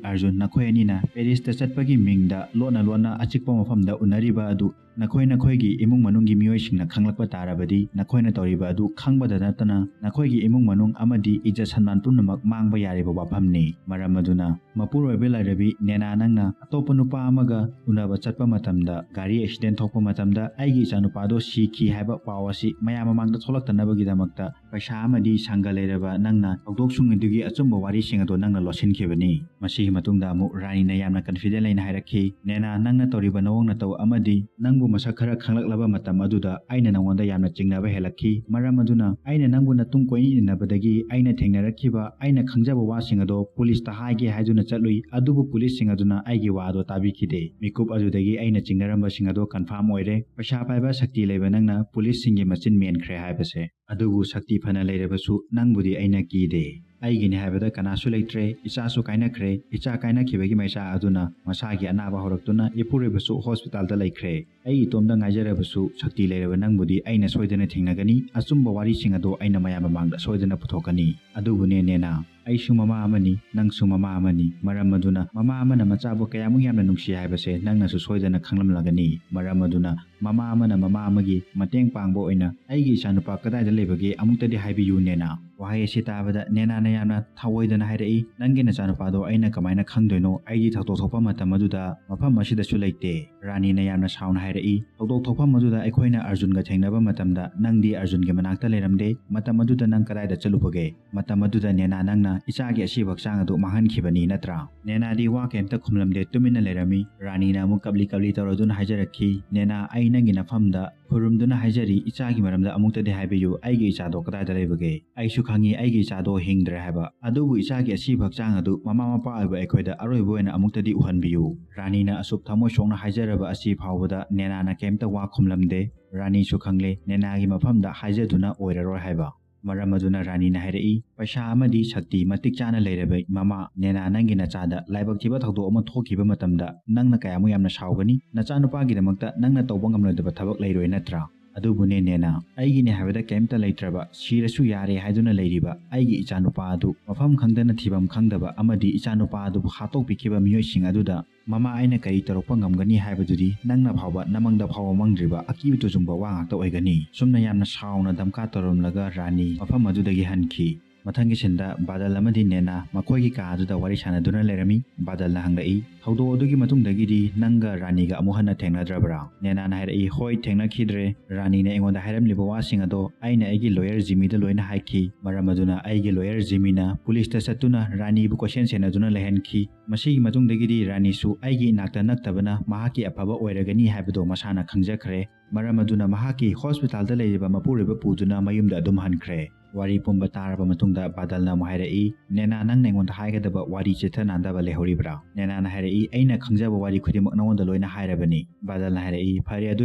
ꯑꯔꯖꯨꯟ ꯅꯈꯣꯏ ꯑꯅꯤꯅ ꯄꯦꯔꯤꯁꯇ ꯆꯠꯄꯒꯤ ꯃꯤꯡꯗ ꯂꯣꯟꯅ ꯂꯣꯟꯅ ꯑꯆꯤꯛꯄ ꯃꯐꯝꯗ ꯎꯅꯔꯤꯕ ꯑꯗꯨ ꯅꯈꯣꯏ ꯅꯈꯣꯏꯒꯤ ꯏꯃꯨꯡ ꯃꯅꯨꯡꯒꯤ ꯃꯤꯑꯣꯏꯁꯤꯡꯅ ꯈꯪꯂꯛꯄ ꯇꯥꯔꯕꯗꯤ ꯅꯈꯣꯏꯅ ꯇꯧꯔꯤꯕ ꯑꯗꯨ ꯈꯪꯕꯗ ꯅꯠꯇꯅ ꯅꯈꯣꯏꯒꯤ ꯏꯃꯨꯡ ꯃꯅꯨꯡ ꯑꯃꯗꯤ ꯏꯖꯠ ꯁꯟꯃꯥꯟ ꯄꯨꯝꯅꯃꯛ ꯃꯥꯡꯕ ꯌꯥꯔꯤꯕ ꯋꯥꯐꯝꯅꯤ꯫ ꯃꯔꯝ ꯑꯗꯨꯅ ꯃꯄꯨꯔꯣꯏꯕ ꯂꯥꯏꯔꯕꯤ ꯅꯦꯅꯥ ꯅꯪꯅ ꯑꯇꯣꯞꯄ ꯅꯨꯄꯥ ꯑꯃꯒ ꯎꯅꯕ ꯆꯠꯄ ꯃꯇꯝꯗ ꯒꯥꯔꯤ ꯑꯦꯛꯁꯤꯗꯦꯟ ꯊꯣꯛꯄ ꯃꯇꯝꯗ ꯑꯩꯒꯤ ꯏꯆꯥꯅꯨꯄꯥꯗꯣ ꯁꯤꯈꯤ ꯍꯥꯏꯕ ꯄꯥꯎ ꯑꯁꯤ ꯃꯌꯥꯝ ꯃꯃꯥꯡꯗ ꯊꯣꯛꯂꯛꯇꯅꯕꯒꯤꯗꯃꯛꯇ ꯄꯩꯁꯥ ꯑꯃꯗꯤ ꯁꯪꯒ ꯂꯩꯔꯕ ꯅꯪꯅ ꯊꯧꯗꯣꯛꯁꯤꯡ ꯑꯗꯨꯒꯤ ꯑꯆꯨꯝꯕ ꯋꯥꯔꯤꯁꯤꯡ ꯑꯗꯣ ꯅꯪꯅ ꯂꯣꯠꯁꯤꯟꯈꯤꯕꯅꯤ꯫ ꯃꯁꯤꯒꯤ ꯃꯇꯨꯡꯗ ꯑꯃꯨꯛ ꯔꯥꯅꯤꯅ ꯌꯥꯝꯅ confident ꯂꯩꯅ ꯍꯥꯏꯔꯛꯈꯤ, "ꯅꯦꯅꯥ, ꯅꯪꯅ ꯇꯧꯔꯤꯕ ꯅꯑꯣꯡ ꯅꯇꯧ ꯑꯃꯗꯤ ꯅꯪꯕꯨ ꯃꯁꯛ ꯈꯔ ꯈꯪꯂꯛꯂꯕ ꯃꯇꯝ ꯑꯗꯨꯗ ꯑꯩꯅ ꯅꯉꯣꯟꯗ ꯌꯥꯝꯅ ꯆꯤꯡꯅꯕ ꯍꯦꯜꯂꯛꯈꯤ꯫ ꯃꯔꯝ ꯑꯗꯨꯅ ꯑꯩꯅ ꯅꯪꯕꯨ ꯅꯇꯨꯡ ꯀꯣꯏꯅ ꯏꯟꯅꯕꯗꯒꯤ ꯑꯩꯅ ꯊꯦꯡꯅꯔꯛꯈꯤꯕ, ꯑꯩꯅ ꯈꯪꯖꯕ ꯋꯥꯁꯤꯡ ꯑꯗꯣ ꯄꯨꯂꯤꯁꯇ ꯍꯥꯏꯒꯦ ꯍꯥꯏꯗꯨꯅ ꯆꯠꯂꯨꯏ, ꯑꯗꯨꯕꯨ ꯄꯨꯂꯤꯁꯁꯤꯡ ꯑꯗꯨꯅ ꯑꯩꯒꯤ ꯋꯥ ꯑꯗꯣ ꯇꯥꯕꯤꯈꯤꯗꯦ꯫ ꯃꯤꯀꯨꯞ ꯑꯗꯨꯗꯒꯤ ꯑꯩꯅ ꯆꯤꯡꯅꯔꯝꯕꯁꯤꯡ ꯑꯗꯣ confirm ꯑꯣꯏꯔꯦ꯫ ꯄꯩꯁꯥ ꯄꯥꯏꯕ, ꯁꯛꯇꯤ ꯂꯩꯕ ꯅꯪꯅ ꯄꯨꯂꯤꯁꯁꯤꯡꯒꯤ ꯃꯆꯤꯟ ꯃꯦꯟꯈ꯭ꯔꯦ ꯍꯥꯏꯕꯁꯦ꯫ ꯑꯗꯨꯕꯨ ꯁꯛꯇꯤ ꯐꯅ ꯂꯩꯔꯕꯁꯨ ꯅꯪꯕꯨꯗꯤ ꯑꯩꯅ ꯀꯤꯗꯦ꯫ ꯑꯩꯒꯤꯅꯤ ꯍꯥꯏꯕꯗ ꯀꯅꯥꯁꯨ ꯂꯩꯇ꯭ꯔꯦ꯫ ꯏꯆꯥꯁꯨ ꯀꯥꯏꯅꯈ꯭ꯔꯦ꯫ ꯏꯆꯥ ꯀꯥꯏꯅꯈꯤꯕꯒꯤ ꯃꯩꯁꯥ ꯑꯗꯨꯅ ꯃꯁꯥꯒꯤ ꯑꯅꯥꯕ ꯍꯧꯔꯛꯇꯨꯅ ꯏꯄꯨꯔꯣꯏꯕꯁꯨ ꯍꯣꯁꯄꯤꯇꯥꯜꯗ ꯂꯩꯈ꯭ꯔꯦ꯫ ꯑꯩ ꯏꯇꯣꯝꯗ ꯉꯥꯏꯖꯔꯕꯁꯨ ꯁꯛꯇꯤ ꯂꯩꯔꯕ ꯅꯪꯕꯨꯗꯤ ꯑꯩꯅ ꯁꯣꯏꯗꯅ ꯊꯦꯡꯅꯒꯅꯤ꯫ ꯑꯆꯨꯝꯕ ꯋꯥꯔꯤꯁꯤꯡ ꯑꯗꯣ ꯑꯩꯅ ꯃꯌꯥꯝ ꯃꯃꯥꯡꯗ ꯁꯣꯏꯗꯅ ꯄꯨꯊꯣꯛꯀꯅꯤ꯫ ꯑꯗꯨꯕꯨꯅꯦ ꯅꯦꯅꯥ, ꯑꯩꯁꯨ ꯃꯃꯥ ꯑꯃꯅꯤ, ꯅꯪꯁꯨ ꯃꯃꯥ ꯑꯃꯅꯤ꯫ ꯃꯔꯝ ꯑꯗꯨꯅ ꯃꯃꯥ ꯑꯃꯅ ꯃꯆꯥꯕꯨ ꯀꯌꯥꯃꯨꯛ ꯌꯥꯝꯅ ꯅꯨꯡꯁꯤ ꯍꯥꯏꯕꯁꯦ ꯅꯪꯅꯁꯨ ꯁꯣꯏꯗꯅ ꯈꯪꯂꯝꯂꯒꯅꯤ꯫ ꯃꯔꯝ ꯑꯗꯨꯅ ꯃꯃꯥ ꯑꯃꯅ ꯃꯃꯥ ꯑꯃꯒꯤ ꯃꯇꯦꯡ ꯄꯥꯡꯕ ꯑꯣꯏꯅ ꯑꯩꯒꯤ ꯏꯆꯥꯅꯨꯄꯥ ꯀꯗꯥꯏꯗ ꯂꯩꯕꯒꯦ ꯑꯃꯨꯛꯇꯗꯤ ꯍꯥꯏꯕꯤꯌꯨ ꯅꯦꯅꯥ꯫ ꯋꯥꯍꯩ ꯑꯁꯤ ꯇꯥꯕꯗ ꯅꯦꯅꯥꯅ ꯌꯥꯝꯅ ꯊꯑꯣꯏꯗꯅ ꯍꯥꯏꯔꯛꯏ, "ꯅꯪꯒꯤ ꯅꯆꯥꯅꯨꯄꯥꯗꯣ ꯑꯩꯅ ꯀꯃꯥꯏꯅ ꯈꯪꯗꯣꯏꯅꯣ? ꯑꯩꯗꯤ ꯊꯧꯗꯣꯛ ꯊꯣꯛꯄ ꯃꯇꯝ ꯑꯗꯨꯗ ꯃꯐꯝ ꯑꯁꯤꯗꯁꯨ ꯂꯩꯇꯦ"꯫ ꯔꯥꯅꯤꯅ ꯌꯥꯝꯅ ꯁꯥꯎꯅ ꯍꯥꯏꯔꯛꯏ, "ꯊꯧꯗꯣꯛ ꯊꯣꯛꯐꯝ ꯑꯗꯨꯗ ꯑꯩꯈꯣꯏꯅ ꯑꯔꯖꯨꯟꯒ ꯊꯦꯡꯅꯕ ꯃꯇꯝꯗ ꯅꯪꯗꯤ ꯑꯔꯖꯨꯟꯒꯤ ꯃꯅꯥꯛꯇ ꯂꯩꯔꯝꯗꯦ꯫ ꯃꯇꯝ ꯑꯗꯨꯗ ꯅꯪ ꯀꯗꯥꯏꯗ ꯆꯠꯂꯨꯕꯒꯦ? ꯃꯇꯝ ꯑꯗꯨꯗ ꯅꯦꯅꯥ ꯅꯪꯅ ꯏꯆꯥꯒꯤ ꯑꯁꯤꯕ ꯍꯛꯆꯥꯡ ꯑꯗꯨ ꯃꯥꯡꯍꯟꯈꯤꯕꯅꯤ ꯅꯠꯇ꯭ꯔꯥ?" ꯅꯦꯅꯥꯗꯤ ꯋꯥ ꯀꯩꯝꯇ ꯈꯨꯝꯂꯝꯗꯦ, ꯇꯨꯃꯤꯟꯅ ꯂꯩꯔꯝꯃꯤ꯫ ꯔꯥꯅꯤꯅ ꯑꯃꯨꯛ ꯀꯞꯂꯤ ꯀꯞꯂꯤ ꯇꯧꯔꯗꯨꯅ ꯍꯥꯏꯖꯔꯛꯈꯤ, "ꯅꯦꯅꯥ, ꯑꯩ ꯅꯪꯒꯤ ꯅꯐꯝꯗ ꯈꯨꯔꯨꯝꯗꯨꯅ ꯍꯥꯏꯖꯔꯤ, ꯏꯆꯥꯒꯤ ꯃꯔꯝꯗ ꯑꯃꯨꯛꯇꯗꯤ ꯍꯥꯏꯕꯤꯌꯨ, ꯑꯩꯒꯤ ꯏꯆꯥꯗꯣ ꯀꯗꯥꯏꯗ ꯂꯩꯕꯒꯦ? ꯑꯩꯁꯨ ꯈꯪꯉꯤ ꯑꯩꯒꯤ ꯏꯆꯥꯗꯣ ꯍꯤꯡꯗ꯭ꯔꯦ ꯍꯥꯏꯕ, ꯑꯗꯨꯕꯨ ꯏꯆꯥꯒꯤ ꯑꯁꯤꯕ ꯍꯛꯆꯥꯡ ꯑꯗꯨ ꯃꯃꯥ ꯃꯄꯥ ꯑꯣꯏꯕ ꯑꯩꯈꯣꯏꯗ ꯑꯔꯣꯏꯕ ꯑꯣꯏꯅ ꯑꯃꯨꯛꯇꯗꯤ ꯎꯍꯟꯕꯤꯌꯨ"꯫ ꯔꯥꯅꯤꯅ ꯑꯁꯨꯛ ꯊꯃꯣꯏ ꯁꯣꯛꯅ ꯍꯥꯏꯖꯔꯕ ꯑꯁꯤ ꯐꯥꯎꯕꯗ ꯅꯦꯅꯥꯅ ꯀꯩꯝꯇ ꯋꯥ ꯈꯨꯝꯂꯝꯗꯦ꯫ ꯔꯥꯅꯤꯁꯨ ꯈꯪꯂꯦ ꯅꯦꯅꯥꯒꯤ ꯃꯐꯝꯗ ꯍꯥꯏꯖꯗꯨꯅ ꯑꯣꯏꯔꯔꯣꯏ ꯍꯥꯏꯕ꯫ ꯃꯔꯝ ꯑꯗꯨꯅ ꯔꯥꯅꯤꯅ ꯍꯥꯏꯔꯛꯏ, "ꯄꯩꯁꯥ ꯑꯃꯗꯤ ꯁꯛꯇꯤ ꯃꯇꯤꯛ ꯆꯥꯅ ꯂꯩꯔꯕ ꯃꯃꯥ, ꯅꯦꯅꯥ ꯅꯪꯒꯤ ꯅꯆꯥꯗ ꯂꯥꯏꯕꯛ ꯊꯤꯕ ꯊꯧꯗꯣꯛ ꯑꯃ ꯊꯣꯛꯈꯤꯕ ꯃꯇꯝꯗ ꯅꯪꯅ ꯀꯌꯥꯃꯨꯛ ꯌꯥꯝꯅ ꯁꯥꯎꯒꯅꯤ? ꯅꯆꯥꯅꯨꯄꯥꯒꯤꯗꯃꯛꯇ ꯅꯪꯅ ꯇꯧꯕ ꯉꯝꯂꯣꯏꯗꯕ ꯊꯕꯛ ꯂꯩꯔꯣꯏ ꯅꯠꯇ꯭ꯔꯥ? ꯑꯗꯨꯕꯨꯅꯦ ꯅꯦꯅꯥ, ꯑꯩꯒꯤꯅꯦ ꯍꯥꯏꯕꯗ ꯀꯩꯝꯇ ꯂꯩꯇ꯭ꯔꯕ, ꯁꯤꯔꯁꯨ ꯌꯥꯔꯦ ꯍꯥꯏꯗꯨꯅ ꯂꯩꯔꯤꯕ ꯑꯩꯒꯤ ꯏꯆꯥꯅꯨꯄꯥ ꯑꯗꯨ ꯃꯐꯝ ꯈꯪꯗꯅ ꯊꯤꯐꯝ ꯈꯪꯗꯕ ꯑꯃꯗꯤ ꯏꯆꯥꯅꯨꯄꯥ ꯑꯗꯨꯕꯨ ꯍꯥꯠꯇꯣꯛꯄꯤꯈꯤꯕ ꯃꯤꯑꯣꯏꯁꯤꯡ ꯑꯗꯨꯗ ꯃꯃꯥ ꯑꯩꯅ ꯀꯔꯤ ꯇꯧꯔꯛꯄ ꯉꯝꯒꯅꯤ ꯍꯥꯏꯕꯗꯨꯗꯤ ꯅꯪꯅ ꯐꯥꯎꯕ ꯅꯃꯪꯗ ꯐꯥꯎꯕ ꯃꯪꯗ꯭ꯔꯤꯕ ꯑꯀꯤꯕ ꯇꯨꯖꯨꯡꯕ ꯋꯥ ꯉꯥꯛꯇ ꯑꯣꯏꯒꯅꯤ"꯫ ꯁꯨꯝꯅ ꯌꯥꯝꯅ ꯁꯥꯎꯅ ꯗꯝꯀꯥ ꯇꯧꯔꯝꯂꯒ ꯔꯥꯅꯤ ꯃꯐꯝ ꯑꯗꯨꯗꯒꯤ ꯍꯟꯈꯤ꯫ ꯃꯊꯪꯒꯤ ꯁꯤꯟꯗ ꯕꯥꯗꯜ ꯑꯃꯗꯤ ꯅꯦꯅꯥ ꯃꯈꯣꯏꯒꯤ ꯀꯥ ꯑꯗꯨꯗ ꯋꯥꯔꯤ ꯁꯥꯟꯅꯗꯨꯅ ꯂꯩꯔꯝꯃꯤ꯫ ꯕꯥꯗꯜꯅ ꯍꯪꯂꯛꯏ, "ꯊꯧꯗꯣꯛ ꯑꯗꯨꯒꯤ ꯃꯇꯨꯡꯗꯒꯤꯗꯤ ꯅꯪꯒ ꯔꯥꯅꯤꯒ ꯑꯃꯨꯛ ꯍꯟꯅ ꯊꯦꯡꯅꯗ꯭ꯔꯕ꯭ꯔꯥ?" ꯅꯦꯅꯥꯅ ꯍꯥꯏꯔꯛꯏ, "ꯍꯣꯏ, ꯊꯦꯡꯅꯈꯤꯗ꯭ꯔꯦ꯫ ꯔꯥꯅꯤꯅ ꯑꯩꯉꯣꯟꯗ ꯍꯥꯏꯔꯝꯂꯤꯕ ꯋꯥꯁꯤꯡ ꯑꯗꯣ ꯑꯩꯅ ꯑꯩꯒꯤ ꯂꯣꯌꯔ ꯖꯤꯃꯤꯗ ꯂꯣꯏꯅ ꯍꯥꯏꯈꯤ꯫ ꯃꯔꯝ ꯑꯗꯨꯅ ꯑꯩꯒꯤ ꯂꯣꯌꯔ ꯖꯤꯃꯤꯅ ꯄꯨꯂꯤꯁꯇ ꯆꯠꯇꯨꯅ ꯔꯥꯅꯤꯕꯨ ꯀꯣꯏꯁꯦꯟ ꯁꯦꯟꯅꯗꯨꯅ ꯂꯩꯍꯟꯈꯤ꯫ ꯃꯁꯤꯒꯤ ꯃꯇꯨꯡꯗꯒꯤꯗꯤ ꯔꯥꯅꯤꯁꯨ ꯑꯩꯒꯤ ꯏꯅꯥꯛꯇ ꯅꯛꯇꯕꯅ ꯃꯍꯥꯛꯀꯤ ꯑꯐꯕ ꯑꯣꯏꯔꯒꯅꯤ ꯍꯥꯏꯕꯗꯣ ꯃꯁꯥꯅ ꯈꯪꯖꯈ꯭ꯔꯦ꯫ ꯃꯔꯝ ꯑꯗꯨꯅ ꯃꯍꯥꯛꯀꯤ ꯍꯣꯁꯄꯤꯇꯥꯜꯗ ꯂꯩꯔꯤꯕ ꯃꯄꯨꯔꯣꯏꯕ ꯄꯨꯗꯨꯅ ꯃꯌꯨꯝꯗ ꯑꯗꯨꯝ ꯍꯟꯈ꯭ꯔꯦ"꯫ ꯋꯥꯔꯤ ꯄꯨꯝꯕ ꯇꯥꯔꯕ ꯃꯇꯨꯡꯗ ꯕꯥꯗꯜꯅ ꯑꯃꯨꯛ ꯍꯥꯏꯔꯛꯏ, "ꯅꯦꯅꯥ, ꯅꯪꯅ ꯑꯩꯉꯣꯟꯗ ꯍꯥꯏꯒꯗꯕ ꯋꯥꯔꯤ ꯆꯤꯠꯊ ꯅꯥꯟꯗꯕ ꯂꯩꯍꯧꯔꯤꯕ꯭ꯔꯥ?" ꯅꯦꯅꯥꯅ ꯍꯥꯏꯔꯛꯏ, "ꯑꯩꯅ ꯈꯪꯖꯕ ꯋꯥꯔꯤ ꯈꯨꯗꯤꯡꯃꯛ ꯅꯉꯣꯟꯗ ꯂꯣꯏꯅ ꯍꯥꯏꯔꯕꯅꯤ"꯫ ꯕꯥꯗꯜꯅ ꯍꯥꯏꯔꯛꯏ, "ꯐꯔꯦ, ꯑꯗꯨ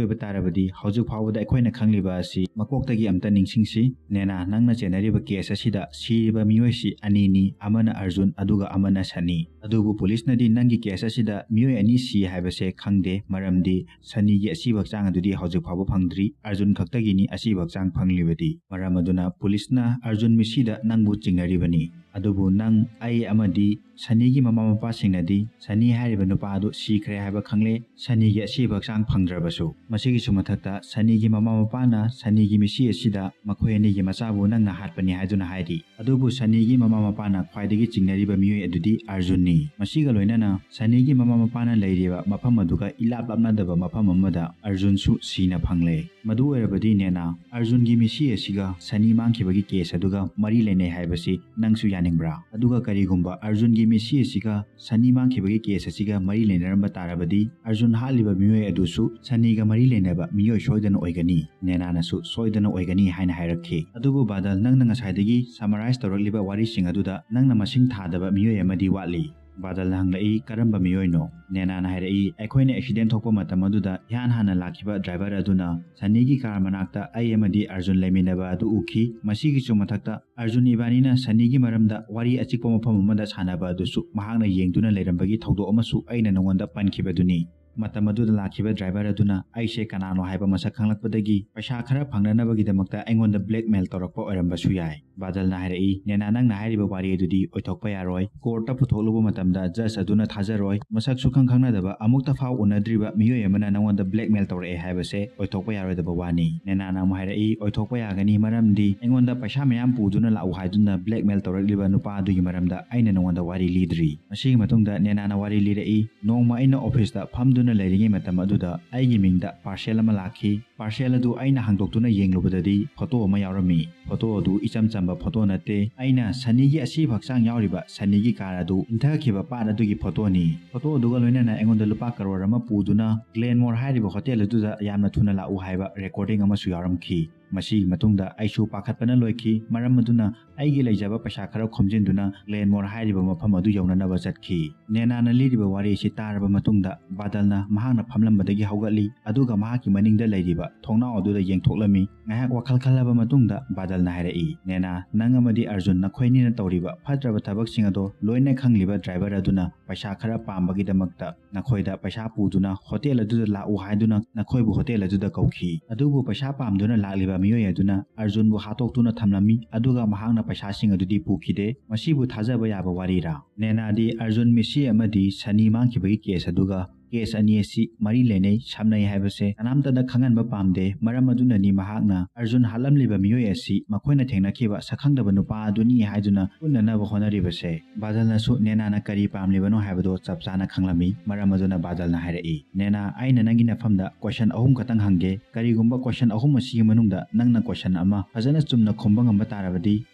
ꯑꯣꯏꯕ ꯇꯥꯔꯕꯗꯤ ꯍꯧꯖꯤꯛ ꯐꯥꯎꯕꯗ ꯑꯩꯈꯣꯏꯅ ꯈꯪꯂꯤꯕ ꯑꯁꯤ ꯃꯀꯣꯛꯇꯒꯤ ꯑꯝꯇ ꯅꯤꯡꯁꯤꯡꯁꯤ꯫ ꯅꯦꯅꯥ, ꯅꯪꯅ ꯆꯦꯟꯅꯔꯤꯕ ꯀꯦꯁ ꯑꯁꯤꯗ ꯁꯤꯔꯤꯕ ꯃꯤꯑꯣꯏꯁꯤ ꯑꯅꯤꯅꯤ, ꯑꯃꯅ ꯑꯔꯖꯨꯟ ꯑꯗꯨꯒ ꯑꯃꯅ ꯁꯅꯤ꯫ ꯑꯗꯨꯕꯨ ꯄꯨꯂꯤꯁꯅꯗꯤ ꯅꯪꯒꯤ ꯀꯦꯁ ꯑꯁꯤꯗ ꯃꯤꯑꯣꯏ ꯑꯅꯤ ꯁꯤ ꯍꯥꯏꯕꯁꯦ ꯈꯪꯗꯦ, ꯃꯔꯝꯗꯤ ꯁꯅꯤꯒꯤ ꯑꯁꯤꯕ ꯍꯛꯆꯥꯡ ꯑꯗꯨꯗꯤ ꯍꯧꯖꯤꯛ ꯐꯥꯎꯕ ꯐꯪꯗ꯭ꯔꯤ, ꯑꯔꯖꯨꯟ ꯈꯛꯇꯒꯤꯅꯤ ꯑꯁꯤꯕ ꯍꯛꯆꯥꯡ ꯐꯪꯂꯤꯕꯗꯤ꯫ ꯃꯔꯝ ꯑꯗꯨꯅ ꯄꯨꯂꯤꯁꯅ ꯑꯔꯖꯨꯟ ꯃꯤꯁꯤꯗ ꯅꯪꯕꯨ ꯆꯤꯡꯅꯔꯤꯕꯅꯤ꯫ ꯑꯗꯨꯕꯨ ꯅꯪ, ꯑꯩ ꯑꯃꯗꯤ ꯁꯅꯤꯒꯤ ꯃꯃꯥ ꯃꯄꯥꯁꯤꯡꯅꯗꯤ ꯁꯅꯤ ꯍꯥꯏꯔꯤꯕ ꯅꯨꯄꯥ ꯑꯗꯨ ꯁꯤꯈ꯭ꯔꯦ ꯍꯥꯏꯕ ꯈꯪꯂꯦ, ꯁꯅꯤꯒꯤ ꯑꯁꯤꯕ ꯍꯛꯆꯥꯡ ꯐꯪꯗ꯭ꯔꯕꯁꯨ꯫ ꯃꯁꯤꯒꯤꯁꯨ ꯃꯊꯛꯇ ꯁꯅꯤꯒꯤ ꯃꯃꯥ ꯃꯄꯥꯅ ꯁꯅꯤꯒꯤ ꯃꯤꯁꯤ ꯑꯁꯤꯗ ꯃꯈꯣꯏ ꯑꯅꯤꯒꯤ ꯃꯆꯥꯕꯨ ꯅꯪꯅ ꯍꯥꯠꯄꯅꯤ ꯍꯥꯏꯗꯨꯅ ꯍꯥꯏꯔꯤ꯫ ꯑꯗꯨꯕꯨ ꯁꯅꯤꯒꯤ ꯃꯃꯥ ꯃꯄꯥꯅ ꯈ꯭ꯋꯥꯏꯗꯒꯤ ꯆꯤꯡꯅꯔꯤꯕ ꯃꯤꯑꯣꯏ ꯑꯗꯨꯗꯤ ꯑꯔꯖꯨꯟꯅꯤ꯫ ꯃꯁꯤꯒ ꯂꯣꯏꯅꯅ ꯁꯅꯤꯒꯤ ꯃꯃꯥ ꯃꯄꯥꯅ ꯂꯩꯔꯤꯕ ꯃꯐꯝ ꯑꯗꯨꯒ ꯏꯂꯥꯞ ꯂꯥꯞꯅꯗꯕ ꯃꯐꯝ ꯑꯃꯗ ꯑꯔꯖꯨꯟꯁꯨ ꯁꯤꯅ ꯐꯪꯂꯦ꯫ ꯃꯗꯨ ꯑꯣꯏꯔꯕꯗꯤ ꯅꯦꯅꯥ, ꯑꯔꯖꯨꯟꯒꯤ ꯃꯤꯁꯤ ꯑꯁꯤꯒ ꯁꯅꯤ ꯃꯥꯡꯈꯤꯕꯒꯤ ꯀꯦꯁ ꯑꯗꯨꯒ ꯃꯔꯤ ꯂꯩꯅꯩ ꯍꯥꯏꯕꯁꯤ ꯅꯪꯁꯨ ꯌꯥꯅꯤꯡꯕ꯭ꯔꯥ? ꯑꯗꯨꯒ ꯀꯔꯤꯒꯨꯝꯕ ꯑꯔꯖꯨꯟꯒꯤ ꯃꯤꯁꯤ ꯑꯁꯤꯒ ꯁꯅꯤ ꯃꯥꯡꯈꯤꯕꯒꯤ ꯀꯦꯁ ꯑꯁꯤꯒ ꯃꯔꯤ ꯂꯩꯅꯔꯝꯕ ꯇꯥꯔꯕꯗꯤ, ꯑꯔꯖꯨꯟ ꯍꯥꯠꯂꯤꯕ ꯃꯤꯑꯣꯏ ꯑꯗꯨꯁꯨ ꯁꯅꯤꯒ ꯃꯔꯤ ꯂꯩꯅꯕ ꯃꯤꯑꯣꯏ ꯁꯣꯏꯗꯅ ꯑꯣꯏꯒꯅꯤ, ꯅꯦꯅꯥꯅꯁꯨ ꯁꯣꯏꯗꯅ ꯑꯣꯏꯒꯅꯤ ꯍꯥꯏꯅ ꯍꯥꯏꯔꯛꯈꯤ꯫ ꯑꯗꯨꯕꯨ ꯕꯥꯗꯜ, ꯅꯪꯅ ꯉꯁꯥꯏꯗꯒꯤ ꯁꯃꯔꯥꯏꯖ ꯇꯧꯔꯛꯂꯤꯕ ꯋꯥꯔꯤꯁꯤꯡ ꯑꯗꯨꯗ ꯅꯪꯅ ꯃꯁꯤꯡ ꯊꯥꯗꯕ ꯃꯤꯑꯣꯏ ꯑꯃꯗꯤ ꯋꯥꯠꯂꯤ꯫ ꯕꯥꯗꯜꯅ ꯍꯪꯂꯛꯏ, "ꯀꯔꯝꯕ ꯃꯤꯑꯣꯏꯅꯣ?" ꯅꯦꯅꯥꯅ ꯍꯥꯏꯔꯛꯏ, "ꯑꯩꯈꯣꯏꯅ ꯑꯦꯛꯁꯤꯗꯦꯟ ꯊꯣꯛꯄ ꯃꯇꯝ ꯑꯗꯨꯗ ꯏꯍꯥꯟ ꯍꯥꯟꯅ ꯂꯥꯛꯈꯤꯕ ꯗ꯭ꯔꯥꯏꯚꯔ ꯑꯗꯨꯅ ꯁꯅꯤꯒꯤ ꯀꯥꯔ ꯃꯅꯥꯛꯇ ꯑꯩ ꯑꯃꯗꯤ ꯑꯔꯖꯨꯟ ꯂꯩꯃꯤꯟꯅꯕ ꯑꯗꯨ ꯎꯈꯤ꯫ ꯃꯁꯤꯒꯤꯁꯨ ꯃꯊꯛꯇ ꯑꯔꯖꯨꯟ ꯏꯕꯥꯅꯤꯅ ꯁꯅꯤꯒꯤ ꯃꯔꯝꯗ ꯋꯥꯔꯤ ꯑꯆꯤꯛꯄ ꯃꯐꯝ ꯑꯃꯗ ꯁꯥꯟꯅꯕ ꯑꯗꯨꯁꯨ ꯃꯍꯥꯛꯅ ꯌꯦꯡꯗꯨꯅ ꯂꯩꯔꯝꯕꯒꯤ ꯊꯧꯗꯣꯛ ꯑꯃꯁꯨ ꯑꯩꯅ ꯅꯉꯣꯟꯗ ꯄꯟꯈꯤꯕꯗꯨꯅꯤ꯫ ꯃꯇꯝ ꯑꯗꯨꯗ ꯂꯥꯛꯈꯤꯕ ꯗ꯭ꯔꯥꯏꯚꯔ ꯑꯗꯨꯅ ꯑꯩꯁꯦ ꯀꯅꯥꯅꯣ ꯍꯥꯏꯕ ꯃꯁꯛ ꯈꯪꯂꯛꯄꯗꯒꯤ ꯄꯩꯁꯥ ꯈꯔ ꯐꯪꯅꯅꯕꯒꯤꯗꯃꯛꯇ ꯑꯩꯉꯣꯟꯗ ꯕ꯭ꯂꯦꯛꯃꯦꯜ ꯇꯧꯔꯛꯄ ꯑꯣꯏꯔꯝꯕꯁꯨ ꯌꯥꯏ"꯫ ꯕꯥꯗꯜꯅ ꯍꯥꯏꯔꯛꯏ, "ꯅꯦꯅꯥ, ꯅꯪꯅ ꯍꯥꯏꯔꯤꯕ ꯋꯥꯔꯤ ꯑꯗꯨꯗꯤ ꯑꯣꯏꯊꯣꯛꯄ ꯌꯥꯔꯣꯏ꯫ ꯀꯣꯔꯠꯇ ꯄꯨꯊꯣꯛꯂꯨꯕ ꯃꯇꯝꯗ ꯖꯖ ꯑꯗꯨꯅ ꯊꯥꯖꯔꯣꯏ꯫ ꯃꯁꯛꯁꯨ ꯈꯪ ꯈꯪꯅꯗꯕ, ꯑꯃꯨꯛꯇ ꯐꯥꯎ ꯎꯅꯗ꯭ꯔꯤꯕ ꯃꯤꯑꯣꯏ ꯑꯃꯅ ꯅꯉꯣꯟꯗ ꯕ꯭ꯂꯦꯛꯃꯦꯜ ꯇꯧꯔꯛꯑꯦ ꯍꯥꯏꯕꯁꯦ ꯑꯣꯏꯊꯣꯛꯄ ꯌꯥꯔꯣꯏꯗꯕ ꯋꯥꯅꯤ꯫" ꯅꯦꯅꯥꯅ ꯑꯃꯨꯛ ꯍꯥꯏꯔꯛꯏ, "ꯑꯣꯏꯊꯣꯛꯄ ꯌꯥꯒꯅꯤ, ꯃꯔꯝꯗꯤ ꯑꯩꯉꯣꯟꯗ ꯄꯩꯁꯥ ꯃꯌꯥꯝ ꯄꯨꯗꯨꯅ ꯂꯥꯛꯎ ꯍꯥꯏꯗꯨꯅ ꯕ꯭ꯂꯦꯛꯃꯦꯜ ꯇꯧꯔꯛꯂꯤꯕ ꯅꯨꯄꯥ ꯑꯗꯨꯒꯤ ꯃꯔꯝꯗ ꯑꯩꯅ ꯅꯉꯣꯟꯗ ꯋꯥꯔꯤ ꯂꯤꯗ꯭ꯔꯤ꯫" ꯃꯁꯤꯒꯤ ꯃꯇꯨꯡꯗ ꯅꯦꯅꯥꯅ ꯋꯥꯔꯤ ꯂꯤꯔꯛꯏ, "ꯅꯣꯡꯃ ꯑꯩꯅ ꯑꯣꯐꯤꯁꯇ ꯐꯝꯗꯨꯅ ꯂꯩꯔꯤꯉꯩ ꯃꯇꯝ ꯑꯗꯨꯗ ꯑꯩꯒꯤ ꯃꯤꯡꯗ ꯄꯥꯔꯁꯦꯜ ꯑꯃ ꯂꯥꯛꯈꯤ꯫ ꯄꯥꯔꯁꯦꯜ ꯑꯗꯨ ꯑꯩꯅ ꯍꯥꯡꯗꯣꯛꯇꯨꯅ ꯌꯦꯡꯂꯨꯕꯗꯗꯤ ꯐꯣꯇꯣ ꯑꯃ ꯌꯥꯎꯔꯝꯃꯤ꯫ ꯐꯣꯇꯣ ꯑꯗꯨ ꯏꯆꯝ ꯆꯝꯕ ꯐꯣꯇꯣ ꯅꯠꯇꯦ꯫ ꯑꯩꯅ ꯁꯅꯤꯒꯤ ꯑꯁꯤꯕ ꯍꯛꯆꯥꯡ ꯌꯥꯎꯔꯤꯕ ꯁꯅꯤꯒꯤ ꯀꯥꯔ ꯑꯗꯨ ꯏꯟꯊꯈꯤꯕ ꯄꯥꯠ ꯑꯗꯨꯒꯤ ꯐꯣꯇꯣꯅꯤ꯫ ꯐꯣꯇꯣ ꯑꯗꯨꯒ ꯂꯣꯏꯅꯅ ꯑꯩꯉꯣꯟꯗ ꯂꯨꯄꯥ ꯀꯔꯣꯔ ꯑꯃ ꯄꯨꯗꯨꯅ ꯒ꯭ꯂꯦꯟꯃꯣꯔ ꯍꯥꯏꯔꯤꯕ ꯍꯣꯇꯦꯜ ꯑꯗꯨꯗ ꯌꯥꯝꯅ ꯊꯨꯅ ꯂꯥꯛꯎ ꯍꯥꯏꯕ ꯔꯦꯀꯣꯔꯗꯤꯡ ꯑꯃꯁꯨ ꯌꯥꯎꯔꯝꯈꯤ꯫ ꯃꯁꯤꯒꯤ ꯃꯇꯨꯡꯗ ꯑꯩꯁꯨ ꯄꯥꯈꯠꯄꯅ ꯂꯣꯏꯈꯤ꯫ ꯃꯔꯝ ꯑꯗꯨꯅ ꯑꯩꯒꯤ ꯂꯩꯖꯕ ꯄꯩꯁꯥ ꯈꯔ ꯈꯣꯝꯖꯤꯟꯗꯨꯅ ꯒ꯭ꯂꯦꯟꯃꯣꯔ ꯍꯥꯏꯔꯤꯕ ꯃꯐꯝ ꯑꯗꯨ ꯌꯧꯅꯅꯕ ꯆꯠꯈꯤ꯫" ꯅꯦꯅꯥꯅ ꯂꯤꯔꯤꯕ ꯋꯥꯔꯤ ꯑꯁꯤ ꯇꯥꯔꯕ ꯃꯇꯨꯡꯗ ꯕꯥꯗꯜꯅ ꯃꯍꯥꯛꯅ ꯐꯝꯂꯝꯕꯗꯒꯤ ꯍꯧꯒꯠꯂꯤ, ꯑꯗꯨꯒ ꯃꯍꯥꯛꯀꯤ ꯃꯅꯤꯡꯗ ꯂꯩꯔꯤꯕ ꯊꯣꯡꯅꯥꯎ ꯑꯗꯨꯗ ꯌꯦꯡꯊꯣꯛꯂꯝꯃꯤ꯫ ꯉꯥꯏꯍꯥꯛ ꯋꯥꯈꯜ ꯈꯜꯂꯕ ꯃꯇꯨꯡꯗ ꯕꯥꯗꯜꯅ ꯍꯥꯏꯔꯛꯏ, "ꯅꯦꯅꯥ, ꯅꯪ ꯑꯃꯗꯤ ꯑꯔꯖꯨꯟ ꯅꯈꯣꯏꯅꯤꯅ ꯇꯧꯔꯤꯕ ꯐꯠꯇ꯭ꯔꯕ ꯊꯕꯛꯁꯤꯡ ꯑꯗꯣ ꯂꯣꯏꯅ ꯈꯪꯂꯤꯕ ꯗ꯭ꯔꯥꯏꯚꯔ ꯑꯗꯨꯅ ꯄꯩꯁꯥ ꯈꯔ ꯄꯥꯝꯕꯒꯤꯗꯃꯛꯇ ꯅꯈꯣꯏꯗ ꯄꯩꯁꯥ ꯄꯨꯗꯨꯅ ꯍꯣꯇꯦꯜ ꯑꯗꯨꯗ ꯂꯥꯛꯎ ꯍꯥꯏꯗꯨꯅ ꯅꯈꯣꯏꯕꯨ ꯍꯣꯇꯦꯜ ꯑꯗꯨꯗ ꯀꯧꯈꯤ꯫ ꯑꯗꯨꯕꯨ ꯄꯩꯁꯥ ꯄꯥꯝꯗꯨꯅ ꯂꯥꯛꯂꯤꯕ ꯃꯤꯑꯣꯏ ꯑꯗꯨꯅ ꯑꯔꯖꯨꯟꯕꯨ ꯍꯥꯠꯇꯣꯛꯇꯨꯅ ꯊꯝꯂꯝꯃꯤ, ꯑꯗꯨꯒ ꯃꯍꯥꯛꯅ ꯄꯩꯁꯥꯁꯤꯡ ꯑꯗꯨꯗꯤ ꯄꯨꯈꯤꯗꯦ꯫ ꯃꯁꯤꯕꯨ ꯊꯥꯖꯕ ꯌꯥꯕ ꯋꯥꯔꯤꯔꯥ?" ꯅꯦꯅꯥꯗꯤ ꯑꯔꯖꯨꯟ ꯃꯤꯁꯤ ꯑꯃꯗꯤ ꯁꯅꯤ ꯃꯥꯡꯈꯤꯕꯒꯤ ꯀꯦꯁ ꯑꯗꯨꯒ ꯀꯦꯁ ꯑꯅꯤ ꯑꯁꯤ ꯃꯔꯤ ꯂꯩꯅꯩ, ꯁꯝꯅꯩ ꯍꯥꯏꯕꯁꯦ ꯀꯅꯥꯝꯇꯗ ꯈꯪꯍꯟꯕ ꯄꯥꯝꯗꯦ꯫ ꯃꯔꯝ ꯑꯗꯨꯅꯅꯤ ꯃꯍꯥꯛꯅ ꯑꯔꯖꯨꯟ ꯍꯥꯠꯂꯝꯂꯤꯕ ꯃꯤꯑꯣꯏ ꯑꯁꯤ ꯃꯈꯣꯏꯅ ꯊꯦꯡꯅꯈꯤꯕ ꯁꯛꯈꯪꯗꯕ ꯅꯨꯄꯥ ꯑꯗꯨꯅꯤ ꯍꯥꯏꯗꯨꯅ ꯎꯠꯅꯅꯕ ꯍꯣꯠꯅꯔꯤꯕꯁꯦ꯫ ꯕꯥꯗꯜꯅꯁꯨ ꯅꯦꯅꯥꯅ ꯀꯔꯤ ꯄꯥꯝꯂꯤꯕꯅꯣ ꯍꯥꯏꯕꯗꯣ ꯆꯞ ꯆꯥꯅ ꯈꯪꯂꯝꯃꯤ꯫ ꯃꯔꯝ ꯑꯗꯨꯅ ꯕꯥꯗꯜꯅ ꯍꯥꯏꯔꯛꯏ, "ꯅꯦꯅꯥ, ꯑꯩꯅ ꯅꯪꯒꯤ ꯅꯐꯝꯗ ꯀꯣꯏꯁꯟ ꯑꯍꯨꯝ ꯈꯛꯇꯪ ꯍꯪꯒꯦ꯫ ꯀꯔꯤꯒꯨꯝꯕ ꯀꯣꯏꯁꯟ ꯑꯍꯨꯝ ꯑꯁꯤꯒꯤ ꯃꯅꯨꯡꯗ ꯅꯪꯅ ꯀꯣꯏꯁꯟ ꯑꯃ ꯐꯖꯅ ꯆꯨꯝꯅ ꯈꯨꯝꯕ ꯉꯝꯕ ꯇꯥꯔꯕꯗꯤ,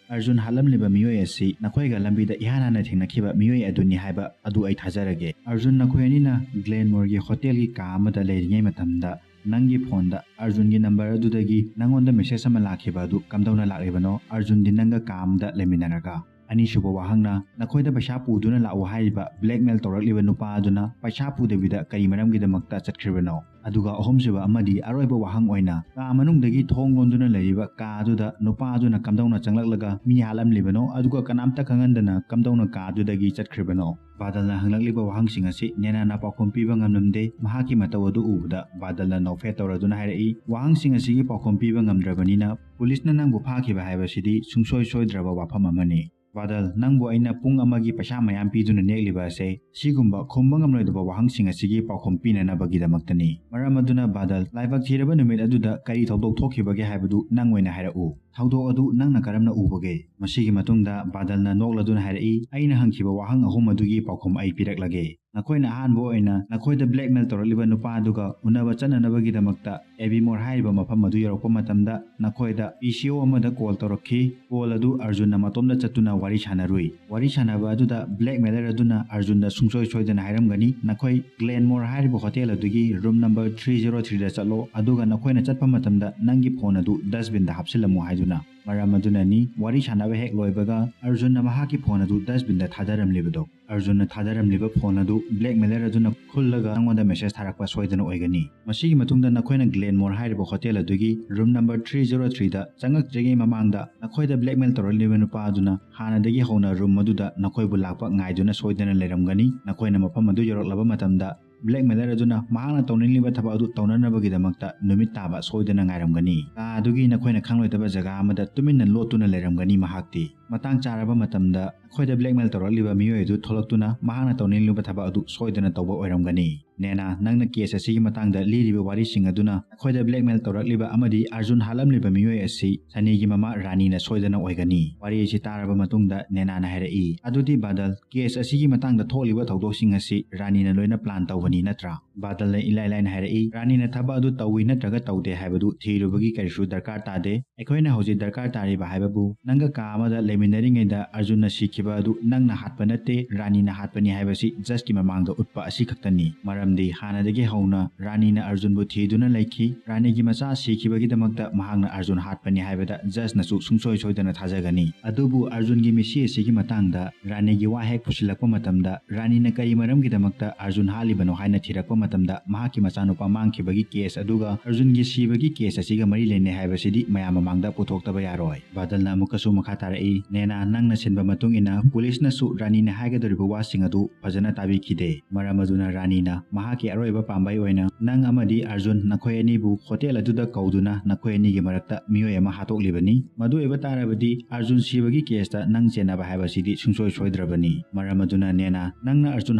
ꯑꯔꯖꯨꯟ ꯍꯥꯠꯂꯝꯂꯤꯕ ꯃꯤꯑꯣꯏ ꯑꯁꯤ ꯅꯈꯣꯏꯒ ꯂꯝꯕꯤꯗ ꯏꯍꯥꯟ ꯍꯥꯟꯅ ꯊꯦꯡꯅꯈꯤꯕ ꯃꯤꯑꯣꯏ ꯑꯗꯨꯅꯤ ꯍꯥꯏꯕ ꯑꯗꯨ ꯑꯩ ꯊꯥꯖꯔꯒꯦ꯫ ꯑꯔꯖꯨꯟ, ꯅꯈꯣꯏ ꯑꯅꯤꯅ ꯒ꯭ꯂꯦꯟꯃꯣꯔꯒꯤ ꯍꯣꯇꯦꯜꯒꯤ ꯀꯥ ꯑꯃꯗ ꯂꯩꯔꯤꯉꯩ ꯃꯇꯝꯗ ꯅꯪꯒꯤ ꯐꯣꯟꯗ ꯑꯔꯖꯨꯟꯒꯤ ꯅꯝꯕꯔ ꯑꯗꯨꯗꯒꯤ ꯅꯪꯉꯣꯟꯗ ꯃꯦꯁꯦꯖ ꯑꯃ ꯂꯥꯛꯈꯤꯕ ꯑꯗꯨ ꯀꯝꯗꯧꯅ ꯂꯥꯛꯂꯤꯕꯅꯣ? ꯑꯔꯖꯨꯟꯗꯤ ꯅꯪꯒ ꯀꯥ ꯑꯃꯗ ꯂꯩꯃꯤꯟꯅꯔꯒ?" ꯑꯅꯤꯁꯨꯕ ꯋꯥꯍꯪꯅ, ꯅꯈꯣꯏꯗ ꯄꯩꯁꯥ ꯄꯨꯗꯨꯅ ꯂꯥꯛꯎ ꯍꯥꯏꯔꯤꯕ blackmail ꯇꯧꯔꯛꯂꯤꯕ ꯅꯨꯄꯥ ꯑꯗꯨꯅ ꯄꯩꯁꯥ ꯄꯨꯗꯕꯤꯗ ꯀꯔꯤ ꯃꯔꯝꯒꯤꯗꯃꯛꯇ ꯆꯠꯈ꯭ꯔꯤꯕꯅꯣ? ꯑꯗꯨꯒ ꯑꯍꯨꯝꯁꯨꯕ ꯑꯃꯗꯤ ꯑꯔꯣꯏꯕ ꯋꯥꯍꯪ ꯑꯣꯏꯅ, ꯀꯥ ꯃꯅꯨꯡꯗꯒꯤ ꯊꯣꯡ ꯂꯣꯟꯗꯨꯅ ꯂꯩꯔꯤꯕ ꯀꯥ ꯑꯗꯨꯗ ꯅꯨꯄꯥ ꯑꯗꯨꯅ ꯀꯝꯗꯧꯅ ꯆꯪꯂꯛꯂꯒ ꯃꯤ ꯍꯥꯠꯂꯝꯂꯤꯕꯅꯣ, ꯑꯗꯨꯒ ꯀꯅꯥꯝꯇ ꯈꯪꯍꯟꯗꯅ ꯀꯝꯗꯧꯅ ꯀꯥ ꯑꯗꯨꯗꯒꯤ ꯆꯠꯈ꯭ꯔꯤꯕꯅꯣ? ꯕꯥꯗꯜꯅ ꯍꯪꯂꯛꯂꯤꯕ ꯋꯥꯍꯪꯁꯤꯡ ꯑꯁꯤ ꯅꯦꯅꯥꯅ ꯄꯥꯎꯈꯨꯝ ꯄꯤꯕ ꯉꯝꯂꯝꯗꯦ꯫ ꯃꯍꯥꯛꯀꯤ ꯃꯇꯧ ꯑꯗꯨ ꯎꯕꯗ ꯕꯥꯗꯜꯅ ꯅꯣꯛꯐꯦꯠ ꯇꯧꯔꯗꯨꯅ ꯍꯥꯏꯔꯛꯏ, ꯋꯥꯍꯪꯁꯤꯡ ꯑꯁꯤꯒꯤ ꯄꯥꯎꯈꯨꯝ ꯄꯤꯕ ꯉꯝꯗ꯭ꯔꯕꯅꯤꯅ ꯄꯨꯂꯤꯁꯅ ꯅꯪꯕꯨ ꯐꯥꯈꯤꯕ ꯍꯥꯏꯕꯁꯤꯗꯤ ꯁꯨꯡꯁꯣꯏ ꯁꯣꯏꯗ꯭ꯔꯕ ꯋꯥꯐꯝ ꯑꯃꯅꯤ꯫ ꯕꯥꯗꯜ, ꯅꯪꯕꯨ ꯑꯩꯅ ꯄꯨꯡ ꯑꯃꯒꯤ ꯄꯩꯁꯥ ꯃꯌꯥꯝ ꯄꯤꯗꯨꯅ ꯅꯦꯛꯂꯤꯕ ꯑꯁꯦ ꯁꯤꯒꯨꯝꯕ ꯈꯨꯝꯕ ꯉꯝꯂꯣꯏꯗꯕ ꯋꯥꯍꯪꯁꯤꯡ ꯑꯁꯤꯒꯤ ꯄꯥꯎꯈꯨꯝ ꯄꯤꯅꯅꯕꯒꯤꯗꯃꯛꯇꯅꯤ꯫ ꯃꯔꯝ ꯑꯗꯨꯅ ꯕꯥꯗꯜ, ꯂꯥꯏꯕꯛ ꯊꯤꯔꯕ ꯅꯨꯃꯤꯠ ꯑꯗꯨꯗ ꯀꯔꯤ ꯊꯧꯗꯣꯛ ꯊꯣꯛꯈꯤꯕꯒꯦ ꯍꯥꯏꯕꯗꯨ ꯅꯪ ꯑꯣꯏꯅ ꯍꯥꯏꯔꯛꯎ꯫ ꯊꯧꯗꯣꯛ ꯑꯗꯨ ꯅꯪꯅ ꯀꯔꯝꯅ ꯎꯕꯒꯦ? ꯃꯁꯤꯒꯤ ꯃꯇꯨꯡꯗ ꯕꯥꯗꯜꯅ ꯅꯣꯛꯂꯗꯨꯅ ꯍꯥꯏꯔꯛꯏ, ꯑꯩꯅ ꯍꯪꯈꯤꯕ ꯋꯥꯍꯪ ꯑꯍꯨꯝ ꯑꯗꯨꯒꯤ ꯄꯥꯎꯈꯨꯝ ꯑꯩ ꯄꯤꯔꯛꯂꯒꯦ꯫ ꯅꯈꯣꯏꯅ ꯑꯍꯥꯟꯕ ꯑꯣꯏꯅ ꯅꯈꯣꯏꯗ blackmail ꯇꯧꯔꯛꯂꯤꯕ ꯅꯨꯄꯥ ꯑꯗꯨꯒ ꯎꯅꯕ ꯆꯠꯅꯅꯕꯒꯤꯗꯃꯛꯇ ꯑꯦꯕꯤꯃꯣꯔ ꯍꯥꯏꯔꯤꯕ ꯃꯐꯝ ꯑꯗꯨ ꯌꯧꯔꯛꯄ ꯃꯇꯝꯗ ꯅꯈꯣꯏꯗ P C O ꯑꯃꯗ call ꯇꯧꯔꯛꯈꯤ꯫ Call ꯑꯗꯨ ꯑꯔꯖꯨꯟꯅ ꯃꯇꯣꯝꯗ ꯆꯠꯇꯨꯅ ꯋꯥꯔꯤ ꯁꯥꯟꯅꯔꯨꯏ꯫ ꯋꯥꯔꯤ ꯁꯥꯟꯅꯕ ꯑꯗꯨꯗ blackmailer ꯑꯗꯨꯅ ꯑꯔꯖꯨꯟꯗ ꯁꯨꯡꯁꯣꯏ ꯁꯣꯏꯗꯅ ꯍꯥꯏꯔꯝꯒꯅꯤ, ꯅꯈꯣꯏ Glenmore ꯍꯥꯏꯔꯤꯕ ꯍꯣꯇꯦꯜ ꯑꯗꯨꯒꯤ room number three zero three ꯗ ꯆꯠꯂꯣ, ꯑꯗꯨꯒ ꯅꯈꯣꯏꯅ ꯆꯠꯄ ꯃꯇꯝꯗ ꯅꯪꯒꯤ phone ꯑꯗꯨ dustbin ꯗ ꯍꯥꯞꯆꯤꯜꯂꯝꯃꯨ ꯍꯥꯏꯗꯨꯅ꯫ ꯃꯔꯝ ꯑꯗꯨꯅꯅꯤ ꯋꯥꯔꯤ ꯁꯥꯟꯅꯕ ꯍꯦꯛ ꯂꯣꯏꯕꯒ ꯑꯔꯖꯨꯟꯅ ꯃꯍꯥꯛꯀꯤ phone ꯑꯗꯨ dustbin ꯗ ꯊꯥꯗꯔꯝꯂꯤꯕꯗꯣ꯫ ꯑꯔꯖꯨꯟꯅ ꯊꯥꯗꯔꯝꯂꯤꯕ phone ꯑꯗꯨ blackmailer ꯑꯗꯨꯅ ꯈꯨꯜꯂꯒ ꯅꯪꯉꯣꯟꯗ message ꯊꯥꯔꯛꯄ ꯁꯣꯏꯗꯅ ꯑꯣꯏꯒꯅꯤ꯫ ꯃꯁꯤꯒꯤ ꯃꯇꯨꯡꯗ ꯅꯈꯣꯏꯅ Glenmore ꯍꯥꯏꯔꯤꯕ ꯍꯣꯇꯦꯜ ꯑꯗꯨꯒꯤ room number three zero three ꯗ ꯆꯪꯉꯛꯇ꯭ꯔꯤꯉꯩ ꯃꯃꯥꯡꯗ ꯅꯈꯣꯏꯗ blackmail ꯇꯧꯔꯛꯂꯤꯕ ꯅꯨꯄꯥ ꯑꯗꯨꯅ ꯍꯥꯟꯅꯗꯒꯤ ꯍꯧꯅ room ꯑꯗꯨꯗ ꯅꯈꯣꯏꯕꯨ ꯂꯥꯛꯄ ꯉꯥꯏꯗꯨꯅ ꯁꯣꯏꯗꯅ ꯂꯩꯔꯝꯒꯅꯤ꯫ ꯅꯈꯣꯏꯅ ꯃꯐꯝ ꯑꯗꯨ ꯌꯧꯔꯛꯂꯕ ꯃꯇꯝꯗ blackmailer ꯑꯗꯨꯅ ꯃꯍꯥꯛꯅ ꯇꯧꯅꯤꯡꯂꯤꯕ ꯊꯕꯛ ꯑꯗꯨ ꯇꯧꯅꯅꯕꯒꯤꯗꯃꯛꯇ ꯅꯨꯃꯤꯠ ꯇꯥꯕ ꯁꯣꯏꯗꯅ ꯉꯥꯏꯔꯝꯒꯅꯤ꯫ ꯀꯥ ꯑꯗꯨꯒꯤ ꯅꯈꯣꯏꯅ ꯈꯪꯂꯣꯏꯗꯕ ꯖꯒꯥ ꯑꯃꯗ ꯇꯨꯃꯤꯟꯅ ꯂꯣꯠꯇꯨꯅ ꯂꯩꯔꯝꯒꯅꯤ꯫ ꯃꯍꯥꯛꯇꯤ ꯃꯇꯥꯡ ꯆꯥꯔꯕ ꯃꯇꯝꯗ ꯅꯈꯣꯏꯗ blackmail ꯇꯧꯔꯛꯂꯤꯕ ꯃꯤꯑꯣꯏ ꯑꯗꯨ ꯊꯣꯛꯂꯛꯇꯨꯅ ꯃꯍꯥꯛꯅ ꯇꯧꯅꯤꯡꯂꯤꯕ ꯊꯕꯛ ꯑꯗꯨ ꯁꯣꯏꯗꯅ ꯇꯧꯕ ꯑꯣꯏꯔꯝꯒꯅꯤ꯫ ꯅꯦꯅꯥ, ꯅꯪꯅ case ꯑꯁꯤꯒꯤ ꯃꯇꯥꯡꯗ ꯂꯤꯔꯤꯕ ꯋꯥꯔꯤꯁꯤꯡ ꯑꯗꯨꯅ ꯅꯈꯣꯏꯗ blackmail ꯇꯧꯔꯛꯂꯤꯕ ꯑꯃꯗꯤ ꯑꯔꯖꯨꯟ ꯍꯥꯠꯂꯝꯂꯤꯕ ꯃꯤꯑꯣꯏ ꯑꯁꯤ ꯁꯅꯤꯒꯤ ꯃꯃꯥ ꯔꯥꯅꯤꯅ ꯁꯣꯏꯗꯅ ꯑꯣꯏꯒꯅꯤ꯫ ꯋꯥꯔꯤ ꯑꯁꯤ ꯇꯥꯔꯕ ꯃꯇꯨꯡꯗ ꯅꯦꯅꯥꯅ ꯍꯥꯏꯔꯛꯏ, ꯑꯗꯨꯗꯤ ꯕꯥꯗꯜ, case ꯑꯁꯤꯒꯤ ꯃꯇꯥꯡꯗ ꯊꯣꯛꯂꯤꯕ ꯊꯧꯗꯣꯛꯁꯤꯡ ꯑꯁꯤ ꯔꯥꯅꯤꯅ ꯂꯣꯏꯅ plan ꯇꯧꯕꯅꯤ ꯅꯠꯇ꯭ꯔꯥ? ꯕꯥꯗꯜꯅ ꯏꯂꯥꯏ ꯂꯥꯏꯅ ꯍꯥꯏꯔꯛꯏ, "ꯔꯥꯅꯤꯅ ꯊꯕꯛ ꯑꯗꯨ ꯇꯧꯏ ꯅꯠꯇ꯭ꯔꯒ ꯇꯧꯗꯦ ꯍꯥꯏꯕꯗꯨ ꯊꯤꯔꯨꯕꯒꯤ ꯀꯔꯤꯁꯨ ꯗꯔꯀꯥꯔ ꯇꯥꯗꯦ꯫ ꯑꯩꯈꯣꯏꯅ ꯍꯧꯖꯤꯛ ꯗꯔꯀꯥꯔ ꯇꯥꯔꯤꯕ ꯍꯥꯏꯕꯕꯨ ꯅꯪꯒ ꯀꯥ ꯑꯃꯗ ꯂꯩꯃꯤꯟꯅꯔꯤꯉꯩꯗ ꯑꯔꯖꯨꯟꯅ ꯁꯤꯈꯤꯕ ꯑꯗꯨ ꯅꯪꯅ ꯍꯥꯠꯄ ꯅꯠꯇꯦ, ꯔꯥꯅꯤꯅ ꯍꯥꯠꯄꯅꯤ ꯍꯥꯏꯕꯁꯤ ꯖꯁꯀꯤ ꯃꯃꯥꯡꯗ ꯎꯠꯄ ꯑꯁꯤ ꯈꯛꯇꯅꯤ꯫ ꯃꯔꯝꯗꯤ ꯍꯥꯟꯅꯗꯒꯤ ꯍꯧꯅ ꯔꯥꯅꯤꯅ ꯑꯔꯖꯨꯟꯕꯨ ꯊꯤꯗꯨꯅ ꯂꯩꯈꯤ꯫ ꯔꯥꯅꯤꯒꯤ ꯃꯆꯥ ꯁꯤꯈꯤꯕꯒꯤꯗꯃꯛꯇ ꯃꯍꯥꯛꯅ ꯑꯔꯖꯨꯟ ꯍꯥꯠꯄꯅꯤ ꯍꯥꯏꯕꯗ ꯖꯁꯅꯁꯨ ꯁꯨꯡꯁꯣꯏ ꯁꯣꯏꯗꯅ ꯊꯥꯖꯒꯅꯤ꯫ ꯑꯗꯨꯕꯨ ꯑꯔꯖꯨꯟꯒꯤ ꯃꯤꯁꯤ ꯑꯁꯤꯒꯤ ꯃꯇꯥꯡꯗ ꯔꯥꯅꯤꯒꯤ ꯋꯥ ꯍꯦꯛ ꯄꯨꯁꯤꯜꯂꯛꯄ ꯃꯇꯝꯗ ꯔꯥꯅꯤꯅ ꯀꯔꯤ ꯃꯔꯝꯒꯤꯗꯃꯛꯇ ꯑꯔꯖꯨꯟ ꯍꯥꯠꯂꯤꯕꯅꯣ ꯍꯥꯏꯅ ꯊꯤꯔꯛꯄ ꯃꯇꯝꯗ ꯃꯍꯥꯛꯀꯤ ꯃꯆꯥꯅꯨꯄꯥ ꯃꯥꯡꯈꯤꯕꯒꯤ ꯀꯦꯁ ꯑꯗꯨꯒ ꯑꯔꯖꯨꯟꯒꯤ ꯁꯤꯕꯒꯤ ꯀꯦꯁ ꯑꯁꯤꯒ ꯃꯔꯤ ꯂꯩꯅꯩ ꯍꯥꯏꯕꯁꯤꯗꯤ ꯃꯌꯥꯝ ꯃꯃꯥꯡꯗ ꯄꯨꯊꯣꯛꯇꯕ ꯌꯥꯔꯣꯏ꯫ ꯕꯥꯗꯜꯅ ꯑꯃꯨꯛꯀꯁꯨ ꯃꯈꯥ ꯇꯥꯔꯛꯏ, "ꯅꯦꯅꯥ, ꯅꯪꯅ ꯁꯤꯟꯕ ꯃꯇꯨꯡ ꯏꯟꯅ ꯄꯨꯂꯤꯁꯅꯁꯨ ꯔꯥꯅꯤꯅ ꯍꯥꯏꯒꯗꯧꯔꯤꯕ ꯋꯥꯁꯤꯡ ꯑꯗꯨ ꯐꯖꯅ ꯇꯥꯕꯤꯈꯤꯗꯦ꯫ ꯃꯔꯝ ꯑꯗꯨꯅ ꯔꯥꯅꯤꯅ ꯃꯍꯥꯛꯀꯤ ꯑꯔꯣꯏꯕ ꯄꯥꯝꯕꯩ ꯑꯣꯏꯅ ꯅꯪ ꯑꯃꯗꯤ ꯑꯔꯖꯨꯟ ꯅꯈꯣꯏ ꯑꯅꯤꯕꯨ ꯍꯣꯇꯦꯜ ꯑꯗꯨꯗ ꯀꯧꯗꯨꯅ ꯅꯈꯣꯏ ꯑꯅꯤꯒꯤ ꯃꯔꯛꯇ ꯃꯤꯑꯣꯏ ꯑꯃ ꯍꯥꯠꯇꯣꯛꯂꯤꯕꯅꯤ꯫ ꯃꯗꯨ ꯑꯣꯏꯕ ꯇꯥꯔꯕꯗꯤ ꯑꯔꯖꯨꯟ ꯁꯤꯕꯒꯤ ꯀꯦꯁꯇ ꯅꯪ ꯆꯦꯟꯅꯕ ꯍꯥꯏꯕꯁꯤꯗꯤ ꯁꯨꯡꯁꯣꯏ ꯁꯣꯏꯗ꯭ꯔꯕꯅꯤ꯫ ꯃꯔꯝ ꯑꯗꯨꯅ ꯅꯦꯅꯥ, ꯅꯪꯅ ꯑꯔꯖꯨꯟ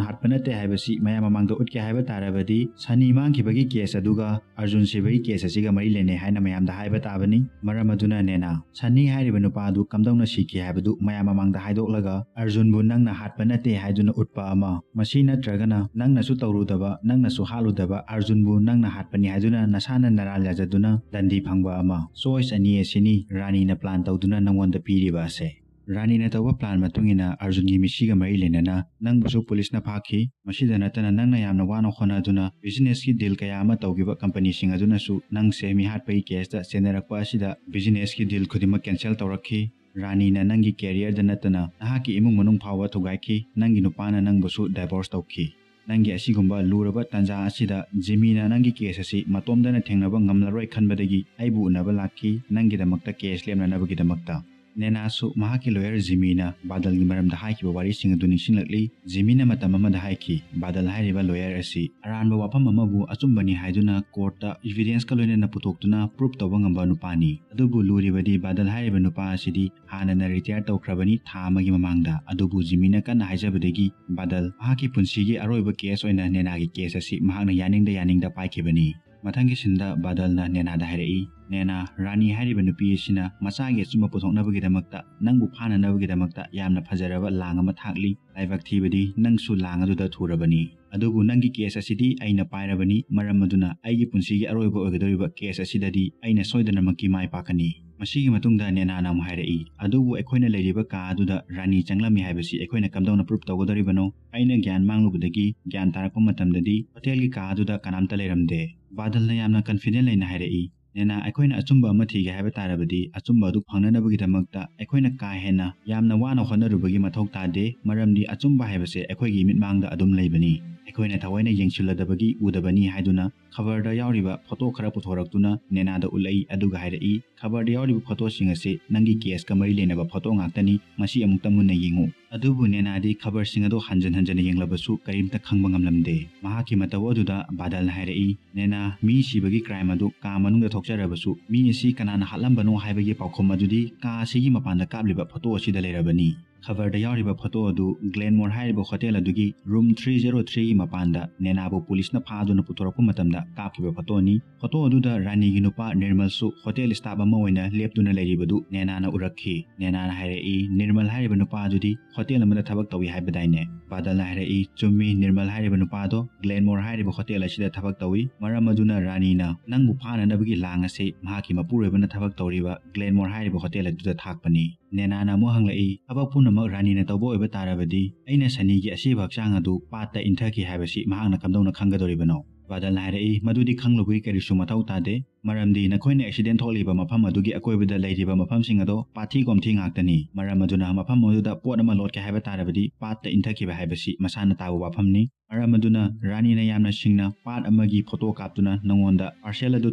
ꯍꯥꯠꯄ ꯅꯠꯇꯦ ꯍꯥꯏꯕꯁꯤ ꯃꯌꯥꯝ ꯃꯃꯥꯡꯗ ꯎꯠꯀꯦ ꯍꯥꯏꯕ ꯇꯥꯔꯕꯗꯤ ꯁꯅꯤ ꯃꯥꯡꯈꯤꯕꯒꯤ ꯀꯦꯁ ꯑꯗꯨꯒ ꯑꯔꯖꯨꯟ ꯁꯤꯕꯒꯤ ꯀꯦꯁ ꯑꯁꯤꯒ ꯃꯔꯤ ꯂꯩꯅꯩ ꯍꯥꯏꯅ ꯃꯌꯥꯝꯗ ꯍꯥꯏꯕ ꯇꯥꯕꯅꯤ꯫ ꯃꯔꯝ ꯑꯗꯨꯅ ꯅꯦꯅꯥ, ꯁꯅꯤ ꯍꯥꯏꯔꯤꯕ ꯅꯨꯄꯥ ꯑꯗꯨ ꯀꯝꯗꯧꯅ ꯁꯤꯈꯤ ꯍꯥꯏꯕꯗꯨ ꯃꯌꯥꯝ ꯃꯃꯥꯡꯗ ꯍꯥꯏꯗꯣꯛꯂꯒ ꯑꯔꯖꯨꯟꯕꯨ ꯅꯪꯅ ꯍꯥꯠꯄ ꯅꯠꯇꯦ ꯍꯥꯏꯗꯨꯅ ꯎꯠꯄ ꯑꯃ, ꯃꯁꯤ ꯅꯠꯇ꯭ꯔꯒꯅ ꯅꯪꯅꯁꯨ ꯇꯧꯔꯨꯗꯕ, ꯅꯪꯅꯁꯨ ꯍꯥꯠꯂꯨꯗꯕ ꯑꯔꯖꯨꯟꯕꯨ ꯅꯪꯅ ꯍꯥꯠꯄꯅꯤ ꯍꯥꯏꯗꯨꯅ ꯅꯁꯥꯅ ꯅꯔꯥꯜ ꯌꯥꯖꯗꯨꯅ ꯗꯟꯗꯤ ꯐꯪꯕ ꯑꯃ꯫ ꯆꯣꯏꯁ ꯑꯅꯤ ꯑꯁꯤꯅꯤ ꯔꯥꯅꯤꯅ ꯄ꯭ꯂꯥꯟ ꯇꯧꯗꯨꯅ ꯅꯪꯉꯣꯟꯗ ꯄꯤꯔꯤꯕ ꯑꯁꯦ꯫ ꯔꯥꯅꯤꯅ ꯇꯧꯕ ꯄ꯭ꯂꯥꯟ ꯃꯇꯨꯡ ꯏꯟꯅ ꯑꯔꯖꯨꯟꯒꯤ ꯃꯤꯁꯤꯒ ꯃꯔꯤ ꯂꯩꯅꯅ ꯅꯪꯕꯨꯁꯨ ꯄꯨꯂꯤꯁꯅ ꯐꯥꯈꯤ꯫ ꯃꯁꯤꯗ ꯅꯠꯇꯅ ꯅꯪꯅ ꯌꯥꯝꯅ ꯋꯥꯅ ꯍꯣꯠꯅꯗꯨꯅ ꯕꯤꯖꯤꯅꯦꯁꯀꯤ ꯗꯤꯜ ꯀꯌꯥ ꯑꯃ ꯇꯧꯈꯤꯕ ꯀꯝꯄꯅꯤꯁꯤꯡ ꯑꯗꯨꯅꯁꯨ ꯅꯪꯁꯦ ꯃꯤꯍꯥꯠꯄꯒꯤ ꯀꯦꯁꯇ ꯆꯦꯟꯅꯔꯛꯄ ꯑꯁꯤꯗ ꯕꯤꯖꯤꯅꯦꯁꯀꯤ ꯗꯤꯜ ꯈꯨꯗꯤꯡꯃꯛ ꯀꯦꯟꯁꯦꯜ ꯇꯧꯔꯛꯈꯤ꯫ ꯔꯥꯅꯤꯅ ꯅꯪꯒꯤ ꯀꯦꯔꯤꯌꯔꯗ ꯅꯠꯇꯅ ꯅꯍꯥꯛꯀꯤ ꯏꯃꯨꯡ ꯃꯅꯨꯡ ꯐꯥꯎꯕ ꯊꯨꯒꯥꯏꯈꯤ꯫ ꯅꯪꯒꯤ ꯅꯨꯄꯥꯅ ꯅꯪꯕꯨꯁꯨ ꯗꯥꯏꯚꯣꯔꯁ ꯇꯧꯈꯤ꯫ ꯅꯪꯒꯤ ꯑꯁꯤꯒꯨꯝꯕ ꯂꯨꯔꯕ ꯇꯥꯟꯖꯥ ꯑꯁꯤꯗ ꯖꯤꯃꯤꯅ ꯅꯪꯒꯤ ꯀꯦꯁ ꯑꯁꯤ ꯃꯇꯣꯝꯗꯅ ꯊꯦꯡꯅꯕ ꯉꯝꯂꯔꯣꯏ ꯈꯟꯕꯗꯒꯤ ꯑꯩꯕꯨ ꯎꯅꯕ ꯂꯥꯛꯈꯤ, ꯅꯪꯒꯤꯗꯃꯛꯇ ꯀꯦꯁ ꯂꯦꯞꯅꯅꯕꯒꯤꯗꯃꯛꯇ꯫ ꯅꯦꯅꯥꯁꯨ ꯃꯍꯥꯛꯀꯤ ꯂꯣꯌꯔ ꯖꯤꯃꯤꯅ ꯕꯥꯗꯜꯒꯤ ꯃꯔꯝꯗ ꯍꯥꯏꯈꯤꯕ ꯋꯥꯔꯤꯁꯤꯡ ꯑꯗꯨ ꯅꯤꯡꯁꯤꯡꯂꯛꯂꯤ꯫ ꯖꯤꯃꯤꯅ ꯃꯇꯝ ꯑꯃꯗ ꯍꯥꯏꯈꯤ, ꯕꯥꯗꯜ ꯍꯥꯏꯔꯤꯕ ꯂꯣꯌꯔ ꯑꯁꯤ ꯑꯔꯥꯟꯕ ꯋꯥꯐꯝ ꯑꯃꯕꯨ ꯑꯆꯨꯝꯕꯅꯤ ꯍꯥꯏꯗꯨꯅ ꯀꯣꯔꯠꯇ ꯏꯚꯤꯗꯦꯟꯁꯀ ꯂꯣꯏꯅꯅ ꯄꯨꯊꯣꯛꯇꯨꯅ ꯄ꯭ꯔꯨꯞ ꯇꯧꯕ ꯉꯝꯕ ꯅꯨꯄꯥꯅꯤ꯫ ꯑꯗꯨꯕꯨ ꯂꯨꯔꯤꯕꯗꯤ ꯕꯥꯗꯜ ꯍꯥꯏꯔꯤꯕ ꯅꯨꯄꯥ ꯑꯁꯤꯗꯤ ꯍꯥꯟꯅꯅ ꯔꯤꯇꯥꯌꯔ ꯇꯧꯈ꯭ꯔꯕꯅꯤ ꯊꯥ ꯑꯃꯒꯤ ꯃꯃꯥꯡꯗ꯫ ꯑꯗꯨꯕꯨ ꯖꯤꯃꯤꯅ ꯀꯟꯅ ꯍꯥꯏꯖꯕꯗꯒꯤ ꯕꯥꯗꯜ ꯃꯍꯥꯛꯀꯤ ꯄꯨꯟꯁꯤꯒꯤ ꯑꯔꯣꯏꯕ ꯀꯦꯁ ꯑꯣꯏꯅ ꯅꯦꯅꯥꯒꯤ ꯀꯦꯁ ꯑꯁꯤ ꯃꯍꯥꯛꯅ ꯌꯥꯅꯤꯡꯗ ꯌꯥꯅꯤꯡꯗ ꯄꯥꯏꯈꯤꯕꯅꯤ꯫ ꯃꯊꯪꯒꯤ ꯁꯤꯟꯗ ꯕꯥꯗꯜꯅ ꯅꯦꯅꯥꯗ ꯍꯥꯏꯔꯛꯏ, "ꯅꯦꯅꯥ, ꯔꯥꯅꯤ ꯍꯥꯏꯔꯤꯕ ꯅꯨꯄꯤ ꯑꯁꯤꯅ ꯃꯆꯥꯒꯤ ꯑꯆꯨꯝꯕ ꯄꯨꯊꯣꯛꯅꯕꯒꯤꯗꯃꯛꯇ, ꯅꯪꯕꯨ ꯐꯥꯅꯅꯕꯒꯤꯗꯃꯛꯇ ꯌꯥꯝꯅ ꯐꯖꯔꯕ ꯂꯥꯡ ꯑꯃ ꯊꯥꯛꯂꯤ꯫ ꯂꯥꯏꯕꯛ ꯊꯤꯕꯗꯤ ꯅꯪꯁꯨ ꯂꯥꯡ ꯑꯗꯨꯗ ꯊꯨꯔꯕꯅꯤ꯫ ꯑꯗꯨꯕꯨ ꯅꯪꯒꯤ ꯀꯦꯁ ꯑꯁꯤꯗꯤ ꯑꯩꯅ ꯄꯥꯏꯔꯕꯅꯤ, ꯃꯔꯝ ꯑꯗꯨꯅ ꯑꯩꯒꯤ ꯄꯨꯟꯁꯤꯒꯤ ꯑꯔꯣꯏꯕ ꯑꯣꯏꯒꯗꯧꯔꯤꯕ ꯀꯦꯁ ꯑꯁꯤꯗꯗꯤ ꯑꯩꯅ ꯁꯣꯏꯗꯅꯃꯛꯀꯤ ꯃꯥꯏ ꯄꯥꯛꯀꯅꯤ"꯫ ꯃꯁꯤꯒꯤ ꯃꯇꯨꯡꯗ ꯅꯦꯅꯥꯅ ꯑꯃꯨꯛ ꯍꯥꯏꯔꯛꯏ, "ꯑꯗꯨꯕꯨ ꯑꯩꯈꯣꯏꯅ ꯂꯩꯔꯤꯕ ꯀꯥ ꯑꯗꯨꯗ ꯔꯥꯅꯤ ꯆꯪꯂꯝꯃꯤ ꯍꯥꯏꯕꯁꯤ ꯑꯩꯈꯣꯏꯅ ꯀꯝꯗꯧꯅ ꯄ꯭ꯔꯨꯞ ꯇꯧꯒꯗꯧꯔꯤꯕꯅꯣ? ꯑꯩꯅ ꯒ꯭ꯌꯥꯟ ꯃꯥꯡꯂꯨꯕꯗꯒꯤ ꯒ꯭ꯌꯥꯟ ꯇꯥꯔꯛꯄ ꯃꯇꯝꯗꯗꯤ ꯍꯣꯇꯦꯜꯒꯤ ꯀꯥ ꯑꯗꯨꯗ ꯀꯅꯥꯝꯇ ꯂꯩꯔꯝꯗꯦ"꯫ ꯕꯥꯗꯜꯅ ꯌꯥꯝꯅ ꯀꯟꯐꯤꯗꯦꯟ ꯂꯩꯅ ꯍꯥꯏꯔꯛꯏ, "ꯅꯦꯅꯥ, ꯑꯩꯈꯣꯏꯅ ꯑꯆꯨꯝꯕ ꯑꯃ ꯊꯤꯒꯦ ꯍꯥꯏꯕ ꯇꯥꯔꯕꯗꯤ, ꯑꯆꯨꯝꯕ ꯑꯗꯨ ꯐꯪꯅꯅꯕꯒꯤꯗꯃꯛꯇ ꯑꯩꯈꯣꯏꯅ ꯀꯥ ꯍꯦꯟꯅ ꯌꯥꯝꯅ ꯋꯥꯅ ꯍꯣꯠꯅꯔꯨꯕꯒꯤ ꯃꯊꯧ ꯇꯥꯗꯦ, ꯃꯔꯝꯗꯤ ꯑꯆꯨꯝꯕ ꯍꯥꯏꯕꯁꯦ ꯑꯩꯈꯣꯏꯒꯤ ꯃꯤꯠꯃꯥꯡꯗ ꯑꯗꯨꯝ ꯂꯩꯕꯅꯤ꯫ ꯑꯩꯈꯣꯏꯅ ꯊꯑꯣꯏꯅ ꯌꯦꯡꯁꯤꯜꯂꯗꯕꯒꯤ ꯎꯗꯕꯅꯤ" ꯍꯥꯏꯗꯨꯅ ꯈꯕꯔꯗ ꯌꯥꯎꯔꯤꯕ ꯐꯣꯇꯣ ꯈꯔ ꯄꯨꯊꯣꯔꯛꯇꯨꯅ ꯅꯦꯅꯥꯗ ꯎꯠꯂꯛꯏ, ꯑꯗꯨꯒ ꯍꯥꯏꯔꯛꯏ, "ꯈꯕꯔꯗ ꯌꯥꯎꯔꯤꯕ ꯐꯣꯇꯣꯁꯤꯡ ꯑꯁꯤ ꯅꯪꯒꯤ ꯀꯦꯁꯀ ꯃꯔꯤ ꯂꯩꯅꯕ ꯐꯣꯇꯣ ꯉꯥꯛꯇꯅꯤ, ꯃꯁꯤ ꯑꯃꯨꯛꯇ ꯃꯨꯟꯅ ꯌꯦꯡꯉꯨ"꯫ ꯑꯗꯨꯕꯨ ꯅꯦꯅꯥꯗꯤ ꯈꯕꯔꯁꯤꯡ ꯑꯗꯨ ꯍꯟꯖꯟ ꯍꯟꯖꯟꯅ ꯌꯦꯡꯂꯕꯁꯨ ꯀꯔꯤꯝꯇ ꯈꯪꯕ ꯉꯝꯂꯝꯗꯦ꯫ ꯃꯍꯥꯛꯀꯤ ꯃꯇꯧ ꯑꯗꯨꯗ ꯕꯥꯗꯜꯅ ꯍꯥꯏꯔꯛꯏ, "ꯅꯦꯅꯥ, ꯃꯤ ꯁꯤꯕꯒꯤ ꯀ꯭ꯔꯥꯏꯝ ꯑꯗꯨ ꯀꯥ ꯃꯅꯨꯡꯗ ꯊꯣꯛꯆꯔꯕꯁꯨ, ꯃꯤ ꯑꯁꯤ ꯀꯅꯥꯅ ꯍꯥꯠꯂꯝꯕꯅꯣ ꯍꯥꯏꯕꯒꯤ ꯄꯥꯎꯈꯨꯝ ꯑꯗꯨꯗꯤ ꯀꯥ ꯑꯁꯤꯒꯤ ꯃꯄꯥꯟꯗ ꯀꯥꯞꯂꯤꯕ ꯐꯣꯇꯣ ꯑꯁꯤꯗ ꯂꯩꯔꯕꯅꯤ"꯫ ꯈꯕꯔꯗ ꯌꯥꯎꯔꯤꯕ ꯐꯣꯇꯣ ꯑꯗꯨ ꯒ꯭ꯂꯦꯟꯃꯣꯔ ꯍꯥꯏꯔꯤꯕ ꯍꯣꯇꯦꯜ ꯑꯗꯨꯒꯤ ꯔꯨꯝ ꯊ꯭ꯔꯤ ꯖꯦꯔꯣ ꯊ꯭ꯔꯤꯒꯤ ꯃꯄꯥꯟꯗ ꯅꯦꯅꯥꯕꯨ ꯄꯨꯂꯤꯁꯅ ꯐꯥꯗꯨꯅ ꯄꯨꯊꯣꯔꯛꯄ ꯃꯇꯝꯗ ꯀꯥꯞꯈꯤꯕ ꯐꯣꯇꯣꯅꯤ꯫ ꯐꯣꯇꯣ ꯑꯗꯨꯗ ꯔꯥꯅꯤꯒꯤ ꯅꯨꯄꯥ ꯅꯤꯔꯃꯜꯁꯨ ꯍꯣꯇꯦꯜ ꯁ꯭ꯇꯥꯐ ꯑꯃ ꯑꯣꯏꯅ ꯂꯦꯞꯇꯨꯅ ꯂꯩꯔꯤꯕꯗꯨ ꯅꯦꯅꯥꯅ ꯎꯔꯛꯈꯤ꯫ ꯅꯦꯅꯥꯅ ꯍꯥꯏꯔꯛꯏ, "ꯅꯤꯔꯃꯜ ꯍꯥꯏꯔꯤꯕ ꯅꯨꯄꯥ ꯑꯗꯨꯗꯤ ꯍꯣꯇꯦꯜ ꯑꯃꯗ ꯊꯕꯛ ꯇꯧꯏ ꯍꯥꯏꯕꯗꯥꯏꯅꯦ?" ꯕꯥꯗꯜꯅ ꯍꯥꯏꯔꯛꯏ, "ꯆꯨꯝꯃꯤ, ꯅꯤꯔꯃꯜ ꯍꯥꯏꯔꯤꯕ ꯅꯨꯄꯥꯗꯣ ꯒ꯭ꯂꯦꯟꯃꯣꯔ ꯍꯥꯏꯔꯤꯕ ꯍꯣꯇꯦꯜ ꯑꯁꯤꯗ ꯊꯕꯛ ꯇꯧꯏ, ꯃꯔꯝ ꯑꯗꯨꯅ ꯔꯥꯅꯤꯅ ꯅꯪꯕꯨ ꯐꯥꯅꯅꯕꯒꯤ ꯂꯥꯡ ꯑꯁꯤ ꯃꯍꯥꯛꯀꯤ ꯃꯄꯨꯔꯣꯏꯕꯅ ꯊꯕꯛ ꯇꯧꯔꯤꯕ ꯒ꯭ꯂꯦꯟꯃꯣꯔ ꯍꯥꯏꯔꯤꯕ ꯍꯣꯇꯦꯜ ꯑꯗꯨꯗ ꯊꯥꯛꯄꯅꯤ"꯫ ꯅꯦꯅꯥꯅ ꯑꯃꯨꯛ ꯍꯪꯂꯛꯏ, "ꯊꯕꯛ ꯄꯨꯝꯅꯃꯛ ꯔꯥꯅꯤꯅ ꯇꯧꯕ ꯑꯣꯏꯕ ꯇꯥꯔꯕꯗꯤ, ꯑꯩꯅ ꯁꯅꯤꯒꯤ ꯑꯁꯤꯕ ꯍꯛꯆꯥꯡ ꯑꯗꯨ ꯄꯥꯠꯇ ꯏꯟꯊꯈꯤ ꯍꯥꯏꯕꯁꯤ ꯃꯍꯥꯛꯅ ꯀꯝꯗꯧꯅ ꯈꯪꯒꯗꯧꯔꯤꯕꯅꯣ?" ꯕꯥꯗꯜꯅ ꯍꯥꯏꯔꯛꯏ, "ꯃꯗꯨꯗꯤ ꯈꯪꯂꯨꯕꯒꯤ ꯀꯔꯤꯁꯨ ꯃꯊꯧ ꯇꯥꯗꯦ, ꯃꯔꯝꯗꯤ ꯅꯈꯣꯏꯅ ꯑꯦꯛꯁꯤꯗꯦꯟ ꯊꯣꯛꯂꯤꯕ ꯃꯐꯝ ꯑꯗꯨꯒꯤ ꯑꯀꯣꯏꯕꯗ ꯂꯩꯔꯤꯕ ꯃꯐꯝꯁꯤꯡ ꯑꯗꯣ ꯄꯥꯠꯊꯤ ꯀꯣꯝꯊꯤ ꯉꯥꯛꯇꯅꯤ꯫ ꯃꯔꯝ ꯑꯗꯨꯅ ꯃꯐꯝ ꯑꯗꯨꯗ ꯄꯣꯠ ꯑꯃ ꯂꯣꯠꯀꯦ ꯍꯥꯏꯕ ꯇꯥꯔꯕꯗꯤ ꯄꯥꯠꯇ ꯏꯟꯊꯈꯤꯕ ꯍꯥꯏꯕꯁꯤ ꯃꯁꯥꯅ ꯇꯥꯕ ꯋꯥꯐꯝꯅꯤ꯫ ꯃꯔꯝ ꯑꯗꯨꯅ ꯔꯥꯅꯤꯅ ꯌꯥꯝꯅ ꯁꯤꯡꯅ ꯄꯥꯠ ꯑꯃꯒꯤ ꯐꯣꯇꯣ ꯀꯥꯞꯇꯨꯅ ꯅꯉꯣꯟꯗ ꯄꯥꯔꯁꯦꯜ ꯑꯗꯨ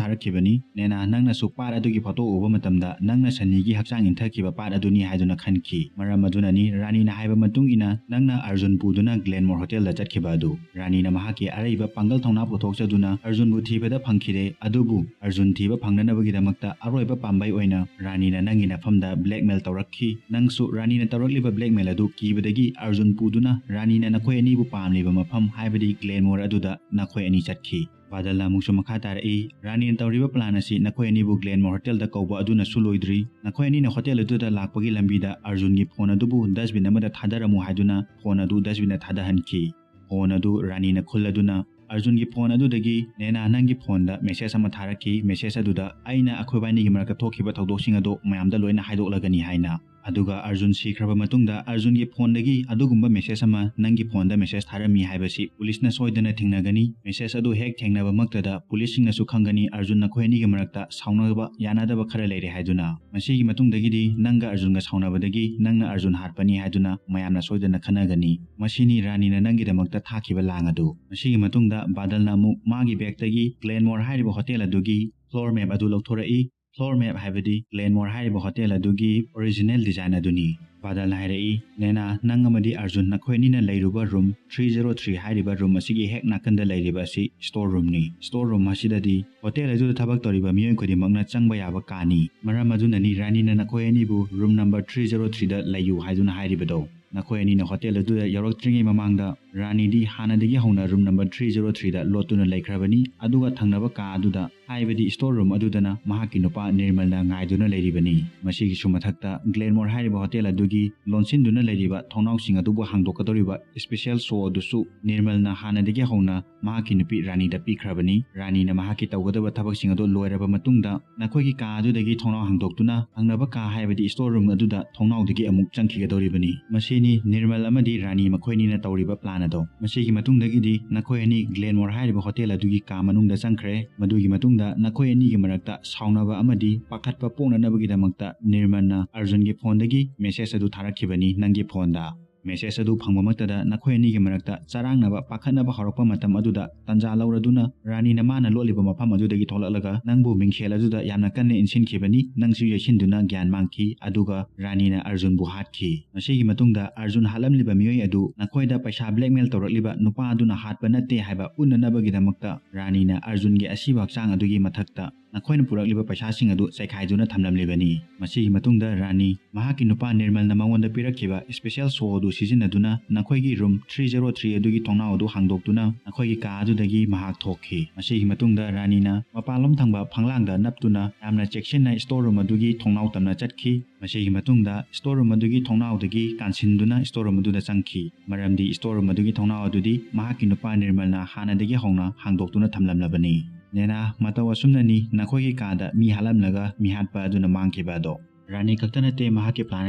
ꯊꯥꯔꯛꯈꯤꯕꯅꯤ꯫ ꯅꯦꯅꯥ, ꯅꯪꯅꯁꯨ ꯄꯥꯠ ꯑꯗꯨꯒꯤ ꯐꯣꯇꯣ ꯎꯕ ꯃꯇꯝꯗ ꯅꯪꯅ ꯁꯅꯤꯒꯤ ꯍꯛꯆꯥꯡ ꯏꯟꯊꯈꯤꯕ ꯄꯥꯠ ꯑꯗꯨꯅꯤ ꯍꯥꯏꯗꯨꯅ ꯈꯟꯈꯤ꯫ ꯃꯔꯝ ꯑꯗꯨꯅꯅꯤ ꯔꯥꯅꯤꯅ ꯍꯥꯏꯕ ꯃꯇꯨꯡ ꯏꯟꯅ ꯅꯪꯅ ꯑꯔꯖꯨꯟ ꯄꯨꯗꯨꯅ ꯒ꯭ꯂꯦꯟꯃꯣꯔ ꯍꯣꯇꯦꯜꯗ ꯆꯠꯈꯤꯕ ꯑꯗꯨ"꯫ ꯔꯥꯅꯤꯅ ꯃꯍꯥꯛꯀꯤ ꯑꯔꯩꯕ ꯄꯥꯡꯒꯜ ꯊꯧꯅꯥ ꯄꯨꯊꯣꯛꯆꯗꯨꯅ ꯑꯔꯖꯨꯟꯕꯨ ꯊꯤꯕꯗ ꯐꯪꯈꯤꯗꯦ, ꯑꯗꯨꯕꯨ ꯑꯔꯖꯨꯟ ꯊꯤꯕ ꯐꯪꯅꯅꯕꯒꯤꯗꯃꯛꯇ ꯑꯔꯣꯏꯕ ꯄꯥꯝꯕꯩ ꯑꯣꯏꯅ ꯔꯥꯅꯤꯅ ꯅꯪꯒꯤ ꯅꯐꯝꯗ ꯕ꯭ꯂꯦꯛꯃꯦꯜ ꯇꯧꯔꯛꯈꯤ꯫ ꯅꯪꯁꯨ ꯔꯥꯅꯤꯅ ꯇꯧꯔꯛꯂꯤꯕ ꯕ꯭ꯂꯦꯛꯃꯦꯜ ꯑꯗꯨ ꯀꯤꯕꯗꯒꯤ ꯑꯔꯖꯨꯟ ꯄꯨꯗꯨꯅ ꯔꯥꯅꯤꯅ ꯅꯈꯣꯏ ꯑꯅꯤꯕꯨ ꯄꯥꯝꯂꯤꯕ ꯃꯐꯝ, ꯍꯥꯏꯕꯗꯤ ꯒ꯭ꯂꯦꯟꯃꯣꯔ ꯑꯗꯨꯗ ꯅꯈꯣꯏ ꯑꯅꯤ ꯆꯠꯈꯤ꯫ ꯕꯥꯗꯜꯅ ꯑꯃꯨꯛꯁꯨ ꯃꯈꯥ ꯇꯥꯔꯛꯏ, "ꯔꯥꯅꯤꯅ ꯇꯧꯔꯤꯕ plan ꯑꯁꯤ ꯅꯈꯣꯏ ꯑꯅꯤꯕꯨ ꯒ꯭ꯂꯦꯟꯃꯣꯔ ꯍꯣꯇꯦꯜꯗ ꯀꯧꯕ ꯑꯗꯨꯅꯁꯨ ꯂꯣꯏꯗ꯭ꯔꯤ꯫ ꯅꯈꯣꯏ ꯑꯅꯤꯅ ꯍꯣꯇꯦꯜ ꯑꯗꯨꯗ ꯂꯥꯛꯄꯒꯤ ꯂꯝꯕꯤꯗ ꯑꯔꯖꯨꯟꯒꯤ phone ꯑꯗꯨꯕꯨ dustbin ꯑꯃꯗ ꯊꯥꯗꯔꯝꯃꯨ ꯍꯥꯏꯗꯨꯅ phone ꯑꯗꯨ dustbinꯗ ꯊꯥꯗꯍꯟꯈꯤ꯫ Phone ꯑꯗꯨ ꯔꯥꯅꯤꯅ ꯈꯨꯜꯂꯗꯨꯅ ꯑꯔꯖꯨꯟꯒꯤ phone ꯑꯗꯨꯗꯒꯤ ꯅꯦꯅꯥ ꯅꯪꯒꯤ phoneꯗ message ꯑꯃ ꯊꯥꯔꯛꯈꯤ꯫ Message ꯑꯗꯨꯗ ꯑꯩꯅ ꯑꯩꯈꯣꯏꯕꯥꯅꯤꯒꯤ ꯃꯔꯛꯇ ꯊꯣꯛꯈꯤꯕ ꯊꯧꯗꯣꯛꯁꯤꯡ ꯑꯗꯨ ꯃꯌꯥꯝꯗ ꯂꯣꯏꯅ ꯍꯥꯏꯗꯣꯛꯂꯒꯅꯤ ꯍꯥꯏꯅ꯫ ꯑꯗꯨꯒ ꯑꯔꯖꯨꯟ ꯁꯤꯈ꯭ꯔꯕ ꯃꯇꯨꯡꯗ ꯑꯔꯖꯨꯟꯒꯤ phoneꯗꯒꯤ ꯑꯗꯨꯒꯨꯝꯕ message ꯑꯃ ꯅꯪꯒꯤ phoneꯗ message ꯊꯥꯔꯝꯃꯤ ꯍꯥꯏꯕꯁꯤ ꯄꯨꯂꯤꯁꯅ ꯁꯣꯏꯗꯅ ꯊꯦꯡꯅꯒꯅꯤ꯫ Message ꯑꯗꯨ ꯍꯦꯛ ꯊꯦꯡꯅꯕꯃꯛꯇꯗ ꯄꯨꯂꯤꯁꯁꯤꯡꯅꯁꯨ ꯈꯪꯒꯅꯤ ꯑꯔꯖꯨꯟ ꯅꯈꯣꯏ ꯑꯅꯤꯒꯤ ꯃꯔꯛꯇ ꯁꯥꯎꯅꯕ ꯌꯥꯅꯗꯕ ꯈꯔ ꯂꯩꯔꯦ ꯍꯥꯏꯗꯨꯅ꯫ ꯃꯁꯤꯒꯤ ꯃꯇꯨꯡꯗꯒꯤꯗꯤ ꯅꯪꯒ ꯑꯔꯖꯨꯟꯒ ꯁꯥꯎꯅꯕꯗꯒꯤ ꯅꯪꯅ ꯑꯔꯖꯨꯟ ꯍꯥꯠꯄꯅꯤ ꯍꯥꯏꯗꯨꯅ ꯃꯌꯥꯝꯅ ꯁꯣꯏꯗꯅ ꯈꯟꯅꯒꯅꯤ꯫ ꯃꯁꯤꯅꯤ ꯔꯥꯅꯤꯅ ꯅꯪꯒꯤꯗꯃꯛꯇ ꯊꯥꯈꯤꯕ ꯂꯥꯡ ꯑꯗꯨ꯫" ꯃꯁꯤꯒꯤ ꯃꯇꯨꯡꯗ ꯕꯥꯗꯜꯅ ꯑꯃꯨꯛ ꯃꯥꯒꯤ bagꯇꯒꯤ ꯒ꯭ꯂꯦꯟꯃꯣꯔ ꯍꯥꯏꯔꯤꯕ ꯍꯣꯇꯦꯜ ꯑꯗꯨꯒꯤ floor map ꯑꯗꯨ ꯂꯧꯊꯣꯔꯛꯏ꯫ Floor map ꯍꯥꯏꯕꯗꯤ ꯒ꯭ꯂꯦꯟꯃꯣꯔ ꯍꯥꯏꯔꯤꯕ ꯍꯣꯇꯦꯜ ꯑꯗꯨꯒꯤ original design ꯑꯗꯨꯅꯤ꯫ ꯕꯥꯗꯜꯅ ꯍꯥꯏꯔꯛꯏ, "ꯅꯦꯅꯥ, ꯅꯪ ꯑꯃꯗꯤ ꯑꯔꯖꯨꯟ ꯅꯈꯣꯏ ꯑꯅꯤꯅ ꯂꯩꯔꯨꯕ room three zero three ꯍꯥꯏꯔꯤꯕ room ꯑꯁꯤꯒꯤ ꯍꯦꯛ ꯅꯥꯀꯟꯗ ꯂꯩꯔꯤꯕ ꯑꯁꯤ store roomꯅꯤ꯫ Store room ꯑꯁꯤꯗꯗꯤ ꯍꯣꯇꯦꯜ ꯑꯗꯨꯗ ꯊꯕꯛ ꯇꯧꯔꯤꯕ ꯃꯤꯑꯣꯏ ꯈꯨꯗꯤꯡꯃꯛꯅ ꯆꯪꯕ ꯌꯥꯕ ꯀꯥꯅꯤ꯫ ꯃꯔꯝ ꯑꯗꯨꯅꯅꯤ ꯔꯥꯅꯤꯅ ꯅꯈꯣꯏ ꯑꯅꯤꯕꯨ room number three zero threeꯗ ꯂꯩꯌꯨ ꯍꯥꯏꯗꯨꯅ ꯍꯥꯏꯔꯤꯕꯗꯣ꯫ ꯅꯈꯣꯏ ꯑꯅꯤꯅ ꯍꯣꯇꯦꯜ ꯑꯗꯨꯗ ꯌꯧꯔꯛꯇ꯭ꯔꯤꯉꯩ ꯃꯃꯥꯡꯗ ꯔꯥꯅꯤꯗꯤ ꯍꯥꯟꯅꯗꯒꯤ ꯍꯧꯅ room number three zero threeꯗ ꯂꯣꯠꯇꯨꯅ ꯂꯩꯈ꯭ꯔꯕꯅꯤ, ꯑꯗꯨꯒ ꯊꯪꯅꯕ ꯀꯥ ꯑꯗꯨꯗ, ꯍꯥꯏꯕꯗꯤ store room ꯑꯗꯨꯗꯅ ꯃꯍꯥꯛꯀꯤ ꯅꯨꯄꯥ ꯅꯤꯔꯃꯜꯅ ꯉꯥꯏꯗꯨꯅ ꯂꯩꯔꯤꯕꯅꯤ꯫ ꯃꯁꯤꯒꯤꯁꯨ ꯃꯊꯛꯇ ꯒ꯭ꯂꯦꯟꯃꯣꯔ ꯍꯥꯏꯔꯤꯕ ꯍꯣꯇꯦꯜ ꯑꯗꯨꯒꯤ ꯂꯣꯟꯁꯤꯟꯗꯨꯅ ꯂꯩꯔꯤꯕ ꯊꯣꯡꯅꯥꯎꯁꯤꯡ ꯑꯗꯨꯕꯨ ꯍꯥꯡꯗꯣꯛꯀꯗꯧꯔꯤꯕ special show ꯑꯗꯨꯁꯨ ꯅꯤꯔꯃꯜꯅ ꯍꯥꯟꯅꯗꯒꯤ ꯍꯧꯅ ꯃꯍꯥꯛꯀꯤ ꯅꯨꯄꯤ ꯔꯥꯅꯤꯗ ꯄꯤꯈ꯭ꯔꯕꯅꯤ꯫ ꯔꯥꯅꯤꯅ ꯃꯍꯥꯛꯀꯤ ꯇꯧꯒꯗꯕ ꯊꯕꯛꯁꯤꯡ ꯑꯗꯨ ꯂꯣꯏꯔꯕ ꯃꯇꯨꯡꯗ ꯅꯈꯣꯏꯒꯤ ꯀꯥ ꯑꯗꯨꯗꯒꯤ ꯊꯣꯡꯅꯥꯎ ꯍꯥꯡꯗꯣꯛꯇꯨꯅ ꯊꯪꯅꯕ ꯀꯥ, ꯍꯥꯏꯕꯗꯤ store room ꯑꯗꯨꯗ ꯊꯣꯡꯅꯥꯎꯗꯒꯤ ꯑꯃꯨꯛ ꯆꯪꯈꯤꯒꯗꯧꯔꯤꯕꯅꯤ꯫ ꯃꯁꯤꯅꯤ ꯅꯤꯔꯃꯜ ꯑꯃꯗꯤ ꯔꯥꯅꯤ ꯃꯈꯣꯏꯅꯤꯅ ꯇꯧꯔꯤꯕ plan ꯑꯗꯣ꯫ ꯃꯁꯤꯒꯤ ꯃꯇꯨꯡꯗꯒꯤꯗꯤ ꯅꯈꯣꯏ ꯑꯅꯤ ꯒ꯭ꯂꯦꯟꯃꯣꯔ ꯍꯥꯏꯔꯤꯕ ꯍꯣꯇꯦꯜ ꯑꯗꯨꯒꯤ ꯀꯥ ꯃꯅꯨꯡꯗ ꯆꯪꯈ꯭ꯔꯦ꯫ ꯃꯗꯨꯒꯤ ꯃꯇꯨꯡꯗ ꯅꯈꯣꯏ ꯑꯅꯤꯒꯤ ꯃꯔꯛꯇ ꯁꯥꯎꯅꯕ ꯑꯃꯗꯤ ꯄꯥꯈꯠꯄ ꯄꯣꯛꯅꯅꯕꯒꯤꯗꯃꯛꯇ ꯅꯤꯔꯃꯜꯅ ꯑꯔꯖꯨꯟꯒꯤ phoneꯗꯒꯤ message ꯑꯗꯨ ꯊꯥꯔꯛꯈꯤꯕꯅꯤ ꯅꯪꯒꯤ phoneꯗ꯫ Message ꯑꯗꯨ ꯐꯪꯕꯃꯛꯇꯗ ꯅꯈꯣꯏ ꯑꯅꯤꯒꯤ ꯃꯔꯛꯇ ꯆꯔꯥꯡꯅꯕ, ꯄꯥꯈꯠꯅꯕ ꯍꯧꯔꯛꯄ ꯃꯇꯝ ꯑꯗꯨꯗ ꯇꯥꯟꯖꯥ ꯂꯧꯔꯗꯨꯅ ꯔꯥꯅꯤꯅ ꯃꯥꯅ ꯂꯣꯠꯂꯤꯕ ꯃꯐꯝ ꯑꯗꯨꯗꯒꯤ ꯊꯣꯛꯂꯛꯂꯒ ꯅꯪꯕꯨ ꯃꯤꯡꯁꯦꯜ ꯑꯗꯨꯗ ꯌꯥꯝꯅ ꯀꯟꯅ ꯏꯟꯁꯤꯟꯈꯤꯕꯅꯤ, ꯅꯪꯁꯨ ꯌꯩꯁꯤꯟꯗꯨꯅ ꯒ꯭ꯌꯥꯟ ꯃꯥꯡꯈꯤ, ꯑꯗꯨꯒ ꯔꯥꯅꯤꯅ ꯑꯔꯖꯨꯟꯕꯨ ꯍꯥꯠꯈꯤ꯫ ꯃꯁꯤꯒꯤ ꯃꯇꯨꯡꯗ ꯑꯔꯖꯨꯟ ꯍꯥꯠꯂꯝꯂꯤꯕ ꯃꯤꯑꯣꯏ ꯑꯗꯨ ꯅꯈꯣꯏꯗ ꯄꯩꯁꯥ blackmail ꯇꯧꯔꯛꯂꯤꯕ ꯅꯨꯄꯥ ꯑꯗꯨꯅ ꯍꯥꯠꯄ ꯅꯠꯇꯦ ꯍꯥꯏꯕ ꯎꯠꯅꯅꯕꯒꯤꯗꯃꯛꯇ ꯔꯥꯅꯤꯅ ꯑꯔꯖꯨꯟꯒꯤ ꯑꯁꯤꯕ ꯍꯛꯆꯥꯡ ꯑꯗꯨꯒꯤ ꯃꯊꯛꯇ ꯅꯈꯣꯏꯅ ꯄꯨꯔꯛꯂꯤꯕ ꯄꯩꯁꯥꯁꯤꯡ ꯑꯗꯨ ꯆꯥꯏꯈꯥꯏꯗꯨꯅ ꯊꯝꯂꯝꯂꯤꯕꯅꯤ꯫ ꯃꯁꯤꯒꯤ ꯃꯇꯨꯡꯗ ꯔꯥꯅꯤ ꯃꯍꯥꯛꯀꯤ ꯅꯨꯄꯥ ꯅꯤꯔꯃꯜꯅ ꯃꯉꯣꯟꯗ ꯄꯤꯔꯛꯈꯤꯕ special saw ꯑꯗꯨ ꯁꯤꯖꯤꯟꯅꯗꯨꯅ ꯅꯈꯣꯏꯒꯤ room three zero three ꯑꯗꯨꯒꯤ ꯊꯣꯡꯅꯥꯎ ꯑꯗꯨ ꯍꯥꯡꯗꯣꯛꯇꯨꯅ ꯅꯈꯣꯏꯒꯤ ꯀꯥ ꯑꯗꯨꯗꯒꯤ ꯃꯍꯥꯛ ꯊꯣꯛꯈꯤ꯫ ꯃꯁꯤꯒꯤ ꯃꯇꯨꯡꯗ ꯔꯥꯅꯤꯅ ꯃꯄꯥꯟꯂꯣꯝ ꯊꯪꯕ ꯐꯪꯂꯥꯡꯗ ꯅꯞꯇꯨꯅ ꯌꯥꯝꯅ ꯆꯦꯛꯁꯤꯟꯅ store room ꯑꯗꯨꯒꯤ ꯊꯣꯡꯅꯥꯎ ꯇꯝꯅ ꯆꯠꯈꯤ꯫ ꯃꯁꯤꯒꯤ ꯃꯇꯨꯡꯗ store room ꯑꯗꯨꯒꯤ ꯊꯣꯡꯅꯥꯎꯗꯒꯤ ꯀꯥꯟꯁꯤꯟꯗꯨꯅ store room ꯑꯗꯨꯗ ꯆꯪꯈꯤ, ꯃꯔꯝꯗꯤ store room ꯑꯗꯨꯒꯤ ꯊꯣꯡꯅꯥꯎ ꯑꯗꯨꯗꯤ ꯃꯍꯥꯛꯀꯤ ꯅꯨꯄꯥ ꯅꯤꯔꯃꯜꯅ ꯍꯥꯟꯅꯗꯒꯤ ꯍꯧꯅ ꯍꯥꯡꯗꯣꯛꯇꯨꯅ ꯊꯝꯂꯝꯂꯕꯅꯤ꯫ "ꯅꯦꯅꯥ, ꯃꯇꯧ ꯑꯁꯨꯝꯅꯅꯤ ꯅꯈꯣꯏꯒꯤ ꯀꯥꯗ ꯃꯤ ꯍꯥꯠꯂꯝꯂꯒ ꯃꯤꯍꯥꯠꯄ ꯑꯗꯨꯅ ꯃꯥꯡꯈꯤꯕ ꯑꯗꯣ"꯫ ꯔꯥꯅꯤ ꯈꯛꯇ ꯅꯠꯇꯦ ꯃꯍꯥꯛꯀꯤ plan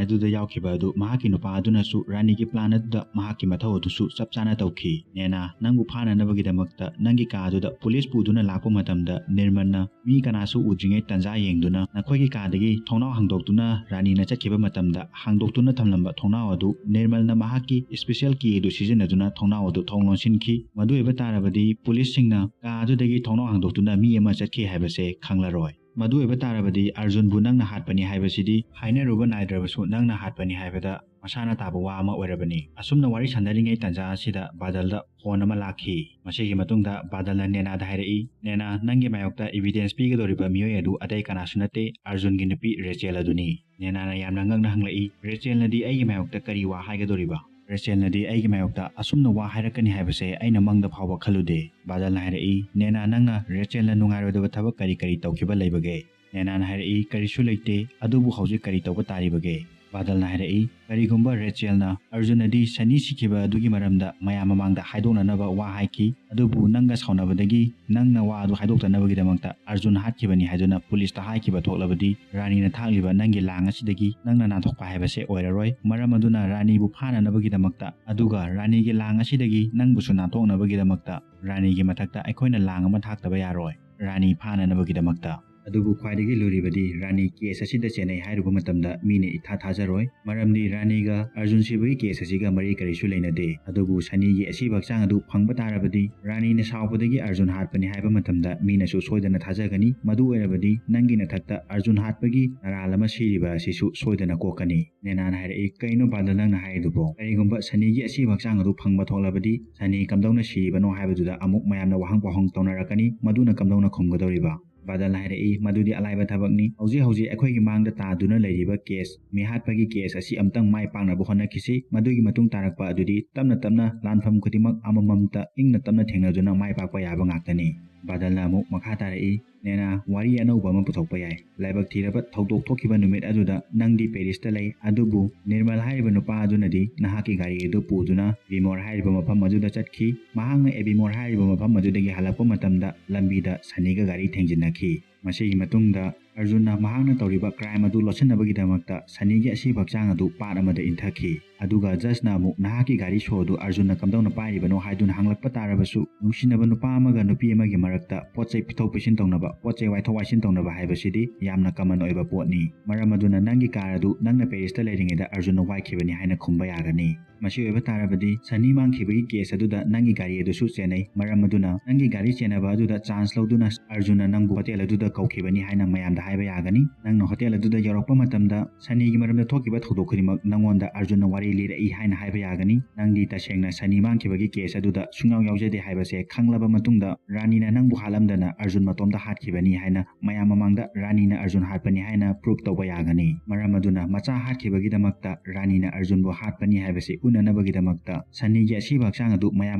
ꯑꯗꯨꯗ ꯌꯥꯎꯈꯤꯕ ꯑꯗꯨ, ꯃꯍꯥꯛꯀꯤ ꯅꯨꯄꯥ ꯑꯗꯨꯅꯁꯨ ꯔꯥꯅꯤꯒꯤ plan ꯑꯗꯨꯗ ꯃꯍꯥꯛꯀꯤ ꯃꯊꯧ ꯑꯗꯨꯁꯨ ꯆꯞ ꯆꯥꯅ ꯇꯧꯈꯤ꯫ "ꯅꯦꯅꯥ, ꯅꯪꯕꯨ ꯐꯥꯅꯅꯕꯒꯤꯗꯃꯛꯇ ꯅꯪꯒꯤ ꯀꯥ ꯑꯗꯨꯗ police ꯄꯨꯗꯨꯅ ꯂꯥꯛꯄ ꯃꯇꯝꯗ ꯅꯤꯔꯃꯜꯅ ꯃꯤ ꯀꯅꯥꯁꯨ ꯎꯗ꯭ꯔꯤꯉꯩ ꯇꯥꯟꯖꯥ ꯌꯦꯡꯗꯨꯅ ꯅꯈꯣꯏꯒꯤ ꯀꯥꯗꯒꯤ ꯊꯣꯡꯅꯥꯎ ꯍꯥꯡꯗꯣꯛꯇꯨꯅ ꯔꯥꯅꯤꯅ ꯆꯠꯈꯤꯕ ꯃꯇꯝꯗ ꯍꯥꯡꯗꯣꯛꯇꯨꯅ ꯊꯝꯂꯝꯕ ꯊꯣꯡꯅꯥꯎ ꯑꯗꯨ ꯅꯤꯔꯃꯜꯅ ꯃꯍꯥꯛꯀꯤ special key ꯑꯗꯨ ꯁꯤꯖꯤꯟꯅꯗꯨꯅ ꯊꯣꯡꯅꯥꯎ ꯑꯗꯨ ꯊꯣꯡ ꯂꯣꯟꯁꯤꯟꯈꯤ꯫ ꯃꯗꯨ ꯑꯣꯏꯕ ꯇꯥꯔꯕꯗꯤ policeꯁꯤꯡꯅ ꯀꯥ ꯑꯗꯨꯗꯒꯤ ꯊꯣꯡꯅꯥꯎ ꯍꯥꯡꯗꯣꯛꯇꯨꯅ ꯃꯤ ꯑꯃ ꯆꯠꯈꯤ ꯍꯥꯏꯕꯁꯦ ꯈꯪꯂꯔꯣꯏ꯫ ꯃꯗꯨ ꯑꯣꯏꯕ ꯇꯥꯔꯕꯗꯤ ꯑꯔꯖꯨꯟꯕꯨ ꯅꯪꯅ ꯍꯥꯠꯄꯅꯤ ꯍꯥꯏꯕꯁꯤꯗꯤ ꯍꯥꯏꯅꯔꯨꯕ ꯅꯥꯏꯗ꯭ꯔꯕꯁꯨ ꯅꯪꯅ ꯍꯥꯠꯄꯅꯤ ꯍꯥꯏꯕꯗ ꯃꯁꯥꯅ ꯇꯥꯕ ꯋꯥ ꯑꯃ ꯑꯣꯏꯔꯕꯅꯤ"꯫ ꯑꯁꯨꯝꯅ ꯋꯥꯔꯤ ꯁꯥꯟꯅꯔꯤꯉꯩ ꯇꯥꯟꯖꯥ ꯑꯁꯤꯗ ꯕꯥꯗꯜꯗ phone ꯑꯃ ꯂꯥꯛꯈꯤ꯫ ꯃꯁꯤꯒꯤ ꯃꯇꯨꯡꯗ ꯕꯥꯗꯜꯅ ꯅꯦꯅꯥꯗ ꯍꯥꯏꯔꯛꯏ, "ꯅꯦꯅꯥ, ꯅꯪꯒꯤ ꯃꯥꯌꯣꯛꯇ evidence ꯄꯤꯒꯗꯧꯔꯤꯕ ꯃꯤꯑꯣꯏ ꯑꯗꯨ ꯑꯇꯩ ꯀꯅꯥꯁꯨ ꯅꯠꯇꯦ, ꯑꯔꯖꯨꯟꯒꯤ ꯅꯨꯄꯤ ꯔꯦꯆꯦꯜ ꯑꯗꯨꯅꯤ"꯫ ꯅꯦꯅꯥꯅ ꯌꯥꯝꯅ ꯉꯛꯅ ꯍꯪꯂꯛꯏ, "ꯔꯦꯆꯦꯜꯅꯗꯤ ꯑꯩꯒꯤ ꯃꯥꯌꯣꯛꯇ ꯀꯔꯤ ꯋꯥ ꯍꯥꯏꯒꯗꯧꯔꯤꯕ? ꯔꯦꯆꯦꯜꯅꯗꯤ ꯑꯩꯒꯤ ꯃꯥꯌꯣꯛꯇ ꯑꯁꯨꯝꯅ ꯋꯥ ꯍꯥꯏꯔꯛꯀꯅꯤ ꯍꯥꯏꯕꯁꯦ ꯑꯩꯅ ꯃꯪꯗ ꯐꯥꯎꯕ ꯈꯜꯂꯨꯗꯦ"꯫ ꯕꯥꯗꯜꯅ ꯍꯥꯏꯔꯛꯏ, "ꯅꯦꯅꯥ, ꯅꯪꯅ ꯔꯦꯆꯦꯜꯅ ꯅꯨꯡꯉꯥꯏꯔꯣꯏꯗꯕ ꯊꯕꯛ ꯀꯔꯤ ꯀꯔꯤ ꯇꯧꯈꯤꯕ ꯂꯩꯕꯒꯦ?" ꯅꯦꯅꯥꯅ ꯍꯥꯏꯔꯛꯏ, "ꯀꯔꯤꯁꯨ ꯂꯩꯇꯦ, ꯑꯗꯨꯕꯨ ꯍꯧꯖꯤꯛ ꯀꯔꯤ ꯇꯧꯕ ꯇꯥꯔꯤꯕꯒꯦ?" ꯕꯥꯗꯜꯅ ꯍꯥꯏꯔꯛꯏ, "ꯀꯔꯤꯒꯨꯝꯕ ꯔꯦꯆꯦꯜꯅ ꯑꯔꯖꯨꯟꯅꯗꯤ ꯁꯅꯤ ꯁꯤꯈꯤꯕ ꯑꯗꯨꯒꯤ ꯃꯔꯝꯗ ꯃꯌꯥꯝ ꯃꯃꯥꯡꯗ ꯍꯥꯏꯗꯣꯛꯅꯅꯕ ꯋꯥ ꯍꯥꯏꯈꯤ, ꯑꯗꯨꯕꯨ ꯅꯪꯒ ꯁꯥꯎꯅꯕꯗꯒꯤ ꯅꯪꯅ ꯋꯥ ꯑꯗꯨ ꯍꯥꯏꯗꯣꯛꯇꯅꯕꯒꯤꯗꯃꯛꯇ ꯑꯔꯖꯨꯟ ꯍꯥꯠꯈꯤꯕꯅꯤ ꯍꯥꯏꯗꯨꯅ policeꯇ ꯍꯥꯏꯈꯤꯕ ꯊꯣꯛꯂꯕꯗꯤ ꯔꯥꯅꯤꯅ ꯊꯥꯛꯂꯤꯕ ꯅꯪꯒꯤ ꯂꯥꯡ ꯑꯁꯤꯗꯒꯤ ꯅꯪꯅ ꯅꯥꯟꯊꯣꯛꯄ ꯍꯥꯏꯕꯁꯦ ꯑꯣꯏꯔꯔꯣꯏ꯫ ꯃꯔꯝ ꯑꯗꯨꯅ ꯔꯥꯅꯤꯕꯨ ꯐꯥꯅꯅꯕꯒꯤꯗꯃꯛꯇ, ꯑꯗꯨꯒ ꯔꯥꯅꯤꯒꯤ ꯂꯥꯡ ꯑꯁꯤꯗꯒꯤ ꯅꯪꯕꯨꯁꯨ ꯅꯥꯟꯊꯣꯛꯅꯕꯒꯤꯗꯃꯛꯇ ꯔꯥꯅꯤꯒꯤ ꯃꯊꯛꯇ ꯑꯩꯈꯣꯏꯅ ꯂꯥꯡ ꯑꯃ ꯊꯥꯛꯇꯕ ꯌꯥꯔꯣꯏ, ꯔꯥꯅꯤ ꯐꯥꯅꯅꯕꯒꯤꯗꯃꯛꯇ꯫ ꯑꯗꯨꯕꯨ ꯈ꯭ꯋꯥꯏꯗꯒꯤ ꯂꯨꯔꯤꯕꯗꯤ ꯔꯥꯅꯤ case ꯑꯁꯤꯗ ꯆꯦꯟꯅꯩ ꯍꯥꯏꯔꯨꯕ ꯃꯇꯝꯗ ꯃꯤꯅ ꯏꯊꯥ ꯊꯥꯖꯔꯣꯏ, ꯃꯔꯝꯗꯤ ꯔꯥꯅꯤꯒ ꯑꯔꯖꯨꯟ ꯁꯤꯕꯒꯤ case ꯑꯁꯤꯒ ꯃꯔꯤ ꯀꯔꯤꯁꯨ ꯂꯩꯅꯗꯦ꯫ ꯑꯗꯨꯕꯨ ꯁꯅꯤꯒꯤ ꯑꯁꯤꯕ ꯍꯛꯆꯥꯡ ꯑꯗꯨ ꯐꯪꯕ ꯇꯥꯔꯕꯗꯤ ꯔꯥꯅꯤꯅ ꯁꯥꯎꯕꯗꯒꯤ ꯑꯔꯖꯨꯟ ꯍꯥꯠꯄꯅꯤ ꯍꯥꯏꯕ ꯃꯇꯝꯗ ꯃꯤꯅꯁꯨ ꯁꯣꯏꯗꯅ ꯊꯥꯖꯒꯅꯤ꯫ ꯃꯗꯨ ꯑꯣꯏꯔꯕꯗꯤ ꯅꯪꯒꯤ ꯅꯊꯛꯇ ꯑꯔꯖꯨꯟ ꯍꯥꯠꯄꯒꯤ ꯅꯔꯥꯜ ꯑꯃ ꯁꯤꯔꯤꯕ ꯑꯁꯤꯁꯨ ꯁꯣꯏꯗꯅ ꯀꯣꯛꯀꯅꯤ꯫ ꯅꯦꯅꯥꯅ ꯍꯥꯏꯔꯛꯏ, "ꯀꯩꯅꯣ ꯕꯥꯗꯜ ꯅꯪꯅ ꯍꯥꯏꯔꯤꯗꯨꯕꯣ? ꯀꯔꯤꯒꯨꯝꯕ ꯁꯅꯤꯒꯤ ꯑꯁꯤꯕ ꯍꯛꯆꯥꯡ ꯑꯗꯨ ꯐꯪꯕ ꯊꯣꯛꯂꯕꯗꯤ ꯁꯅꯤ ꯀꯝꯗꯧꯅ ꯁꯤꯔꯤꯕꯅꯣ ꯍꯥꯏꯕꯗꯨꯗ ꯑꯃꯨꯛ ꯃꯌꯥꯝꯅ ꯋꯥꯍꯪ ꯄꯥꯎꯍꯪ ꯇꯧꯅꯔꯛꯀꯅꯤ, ꯃꯗꯨꯅ ꯀꯝꯗꯧꯅ ꯈꯨꯝꯒꯗꯧꯔꯤꯕ?" ꯕꯥꯗꯜꯅ ꯍꯥꯏꯔꯛꯏ, "ꯃꯗꯨꯗꯤ ꯑꯂꯥꯏꯕ ꯊꯕꯛꯅꯤ꯫ ꯍꯧꯖꯤꯛ ꯍꯧꯖꯤꯛ ꯑꯩꯈꯣꯏꯒꯤ ꯃꯥꯡꯗ ꯇꯥꯗꯨꯅ ꯂꯩꯔꯤꯕ ꯀꯦꯁ, ꯃꯤꯍꯥꯠꯄꯒꯤ ꯀꯦꯁ ꯑꯁꯤ ꯑꯃꯨꯛꯇꯪ ꯃꯥꯏ ꯄꯥꯛꯅꯕ ꯍꯣꯠꯅꯈꯤꯁꯤ꯫ ꯃꯗꯨꯒꯤ ꯃꯇꯨꯡ ꯇꯥꯔꯛꯄ ꯑꯗꯨꯗꯤ ꯇꯞꯅ ꯇꯞꯅ ꯂꯥꯟꯐꯝ ꯈꯨꯗꯤꯡꯃꯛ ꯑꯃꯃꯝꯇ ꯏꯪꯅ ꯇꯞꯅ ꯊꯦꯡꯅꯗꯨꯅ ꯃꯥꯏ ꯄꯥꯛꯄ ꯌꯥꯕ ꯉꯥꯛꯇꯅꯤ"꯫ ꯕꯥꯗꯜꯅ ꯑꯃꯨꯛ ꯃꯈꯥ ꯇꯥꯔꯛꯏ, "ꯅꯦꯅꯥ, ꯋꯥꯔꯤ ꯑꯅꯧꯕ ꯑꯃ ꯄꯨꯊꯣꯛꯄ ꯌꯥꯏ꯫ ꯂꯥꯏꯕꯛ ꯊꯤꯔꯕ ꯊꯧꯗꯣꯛ ꯊꯣꯛꯈꯤꯕ ꯅꯨꯃꯤꯠ ꯑꯗꯨꯗ ꯅꯪꯗꯤ ꯄꯦꯔꯤꯁꯇ ꯂꯩ, ꯑꯗꯨꯕꯨ ꯅꯤꯔꯃꯜ ꯍꯥꯏꯔꯤꯕ ꯅꯨꯄꯥ ꯑꯗꯨꯅꯗꯤ ꯅꯍꯥꯛꯀꯤ ꯒꯥꯔꯤ ꯑꯗꯨ ꯄꯨꯗꯨꯅ ꯕꯤꯃꯣꯔ ꯍꯥꯏꯔꯤꯕ ꯃꯐꯝ ꯑꯗꯨꯗ ꯆꯠꯈꯤ꯫ ꯃꯍꯥꯛꯅ ꯑꯦꯕꯤꯃꯣꯔ ꯍꯥꯏꯔꯤꯕ ꯃꯐꯝ ꯑꯗꯨꯗꯒꯤ ꯍꯜꯂꯛꯄ ꯃꯇꯝꯗ ꯂꯝꯕꯤꯗ ꯁꯅꯤꯒ ꯒꯥꯔꯤ ꯊꯦꯡꯖꯤꯟꯅꯈꯤ꯫ ꯃꯁꯤꯒꯤ ꯃꯇꯨꯡꯗ ꯑꯔꯖꯨꯟꯅ ꯃꯍꯥꯛꯅ ꯇꯧꯔꯤꯕ ꯀ꯭ꯔꯥꯏꯝ ꯑꯗꯨ ꯂꯣꯠꯁꯤꯟꯅꯕꯒꯤꯗꯃꯛꯇ ꯁꯅꯤꯒꯤ ꯑꯁꯤꯕ ꯍꯛꯆꯥꯡ ꯑꯗꯨ ꯄꯥꯠ ꯑꯃꯗ ꯏꯟꯊꯈꯤ꯫ ꯑꯗꯨꯒ ꯖꯖꯅ ꯑꯃꯨꯛ ꯅꯍꯥꯛꯀꯤ ꯒꯥꯔꯤ ꯁꯣ ꯑꯗꯨ ꯑꯔꯖꯨꯟꯅ ꯀꯝꯗꯧꯅ ꯄꯥꯏꯔꯤꯕꯅꯣ ꯍꯥꯏꯗꯨꯅ ꯍꯪꯂꯛꯄ ꯇꯥꯔꯕꯁꯨ, ꯅꯨꯡꯁꯤꯅꯕ ꯅꯨꯄꯥ ꯑꯃꯒ ꯅꯨꯄꯤ ꯑꯃꯒꯤ ꯃꯔꯛꯇ ꯄꯣꯠ ꯆꯩ ꯄꯤꯊꯣꯛ ꯄꯤꯁꯤꯟ ꯇꯧꯅꯕ, ꯄꯣꯠ ꯆꯩ ꯋꯥꯏꯊꯣꯛ ꯋꯥꯏꯁꯤꯟ ꯇꯧꯅꯕ ꯍꯥꯏꯕꯁꯤꯗꯤ ꯌꯥꯝꯅ ꯀꯃꯟ ꯑꯣꯏꯕ ꯄꯣꯠꯅꯤ꯫ ꯃꯔꯝ ꯑꯗꯨꯅ ꯅꯪꯒꯤ ꯀꯥꯔ ꯑꯗꯨ ꯅꯪꯅ ꯄꯦꯔꯤꯁꯇ ꯂꯩꯔꯤꯉꯩꯗ ꯑꯔꯖꯨꯟꯅ ꯋꯥꯏꯈꯤꯕꯅꯤ ꯍꯥꯏꯅ ꯈꯨꯝꯕ ꯌꯥꯒꯅꯤ꯫ ꯃꯁꯤ ꯑꯣꯏꯕ ꯇꯥꯔꯕꯗꯤ ꯁꯅꯤ ꯃꯥꯡꯈꯤꯕꯒꯤ ꯀꯦꯁ ꯑꯗꯨꯗ ꯅꯪꯒꯤ ꯒꯥꯔꯤ ꯑꯗꯨꯁꯨ ꯆꯦꯟꯅꯩ꯫ ꯃꯔꯝ ꯑꯗꯨꯅ ꯅꯪꯒꯤ ꯒꯥꯔꯤ ꯆꯦꯟꯅꯕ ꯑꯗꯨꯗ ꯆꯥꯟꯁ ꯂꯧꯗꯨꯅ ꯑꯔꯖꯨꯟꯅ ꯅꯪꯕꯨ ꯍꯣꯇꯦꯜ ꯑꯗꯨꯗ ꯀꯧꯈꯤꯕꯅꯤ ꯍꯥꯏꯅ ꯃꯌꯥꯝꯗ ꯍꯥꯏꯕ ꯌꯥꯒꯅꯤ꯫ ꯅꯪꯅ ꯍꯣꯇꯦꯜ ꯑꯗꯨꯗ ꯌꯧꯔꯛꯄ ꯃꯇꯝꯗ ꯁꯅꯤꯒꯤ ꯃꯔꯝꯗ ꯊꯣꯛꯈꯤꯕ ꯊꯧꯗꯣꯛ ꯈꯨꯗꯤꯡꯃꯛ ꯅꯪꯉꯣꯟꯗ ꯑꯔꯖꯨꯟꯅ ꯋꯥꯔꯤ ꯂꯤꯔꯛꯏ ꯍꯥꯏꯅ ꯍꯥꯏꯕ ꯌꯥꯒꯅꯤ꯫ ꯅꯪꯗꯤ ꯇꯁꯦꯡꯅ ꯁꯅꯤ ꯃꯥꯡꯈꯤꯕꯒꯤ ꯀꯦꯁ ꯑꯗꯨꯗ ꯁꯨꯡꯌꯥꯎ ꯌꯥꯎꯖꯗꯦ ꯍꯥꯏꯕꯁꯦ ꯈꯪꯂꯕ ꯃꯇꯨꯡꯗ ꯔꯥꯅꯤꯅ ꯅꯪꯕꯨ ꯍꯥꯠꯂꯝꯗꯅ ꯑꯔꯖꯨꯟ ꯃꯇꯣꯝꯇ ꯍꯥꯠꯈꯤꯕꯅꯤ ꯍꯥꯏꯅ ꯃꯌꯥꯝ ꯃꯃꯥꯡꯗ ꯔꯥꯅꯤꯅ ꯑꯔꯖꯨꯟ ꯍꯥꯠꯄꯅꯤ ꯍꯥꯏꯅ ꯄ꯭ꯔꯨꯞ ꯇꯧꯕ ꯌꯥꯒꯅꯤ꯫ ꯃꯔꯝ ꯑꯗꯨꯅ ꯃꯆꯥ ꯍꯥꯠꯈꯤꯕꯒꯤꯗꯃꯛꯇ ꯔꯥꯅꯤꯅ ꯑꯔꯖꯨꯟꯕꯨ ꯍꯥꯠꯄꯅꯤ ꯍꯥꯏꯕꯁꯤ ꯎꯠꯅꯅꯕꯒꯤꯗꯃꯛꯇ ꯁꯅꯤꯒꯤ ꯑꯁꯤꯕ ꯍꯛꯆꯥꯡ ꯑꯗꯨ ꯃꯌꯥꯝ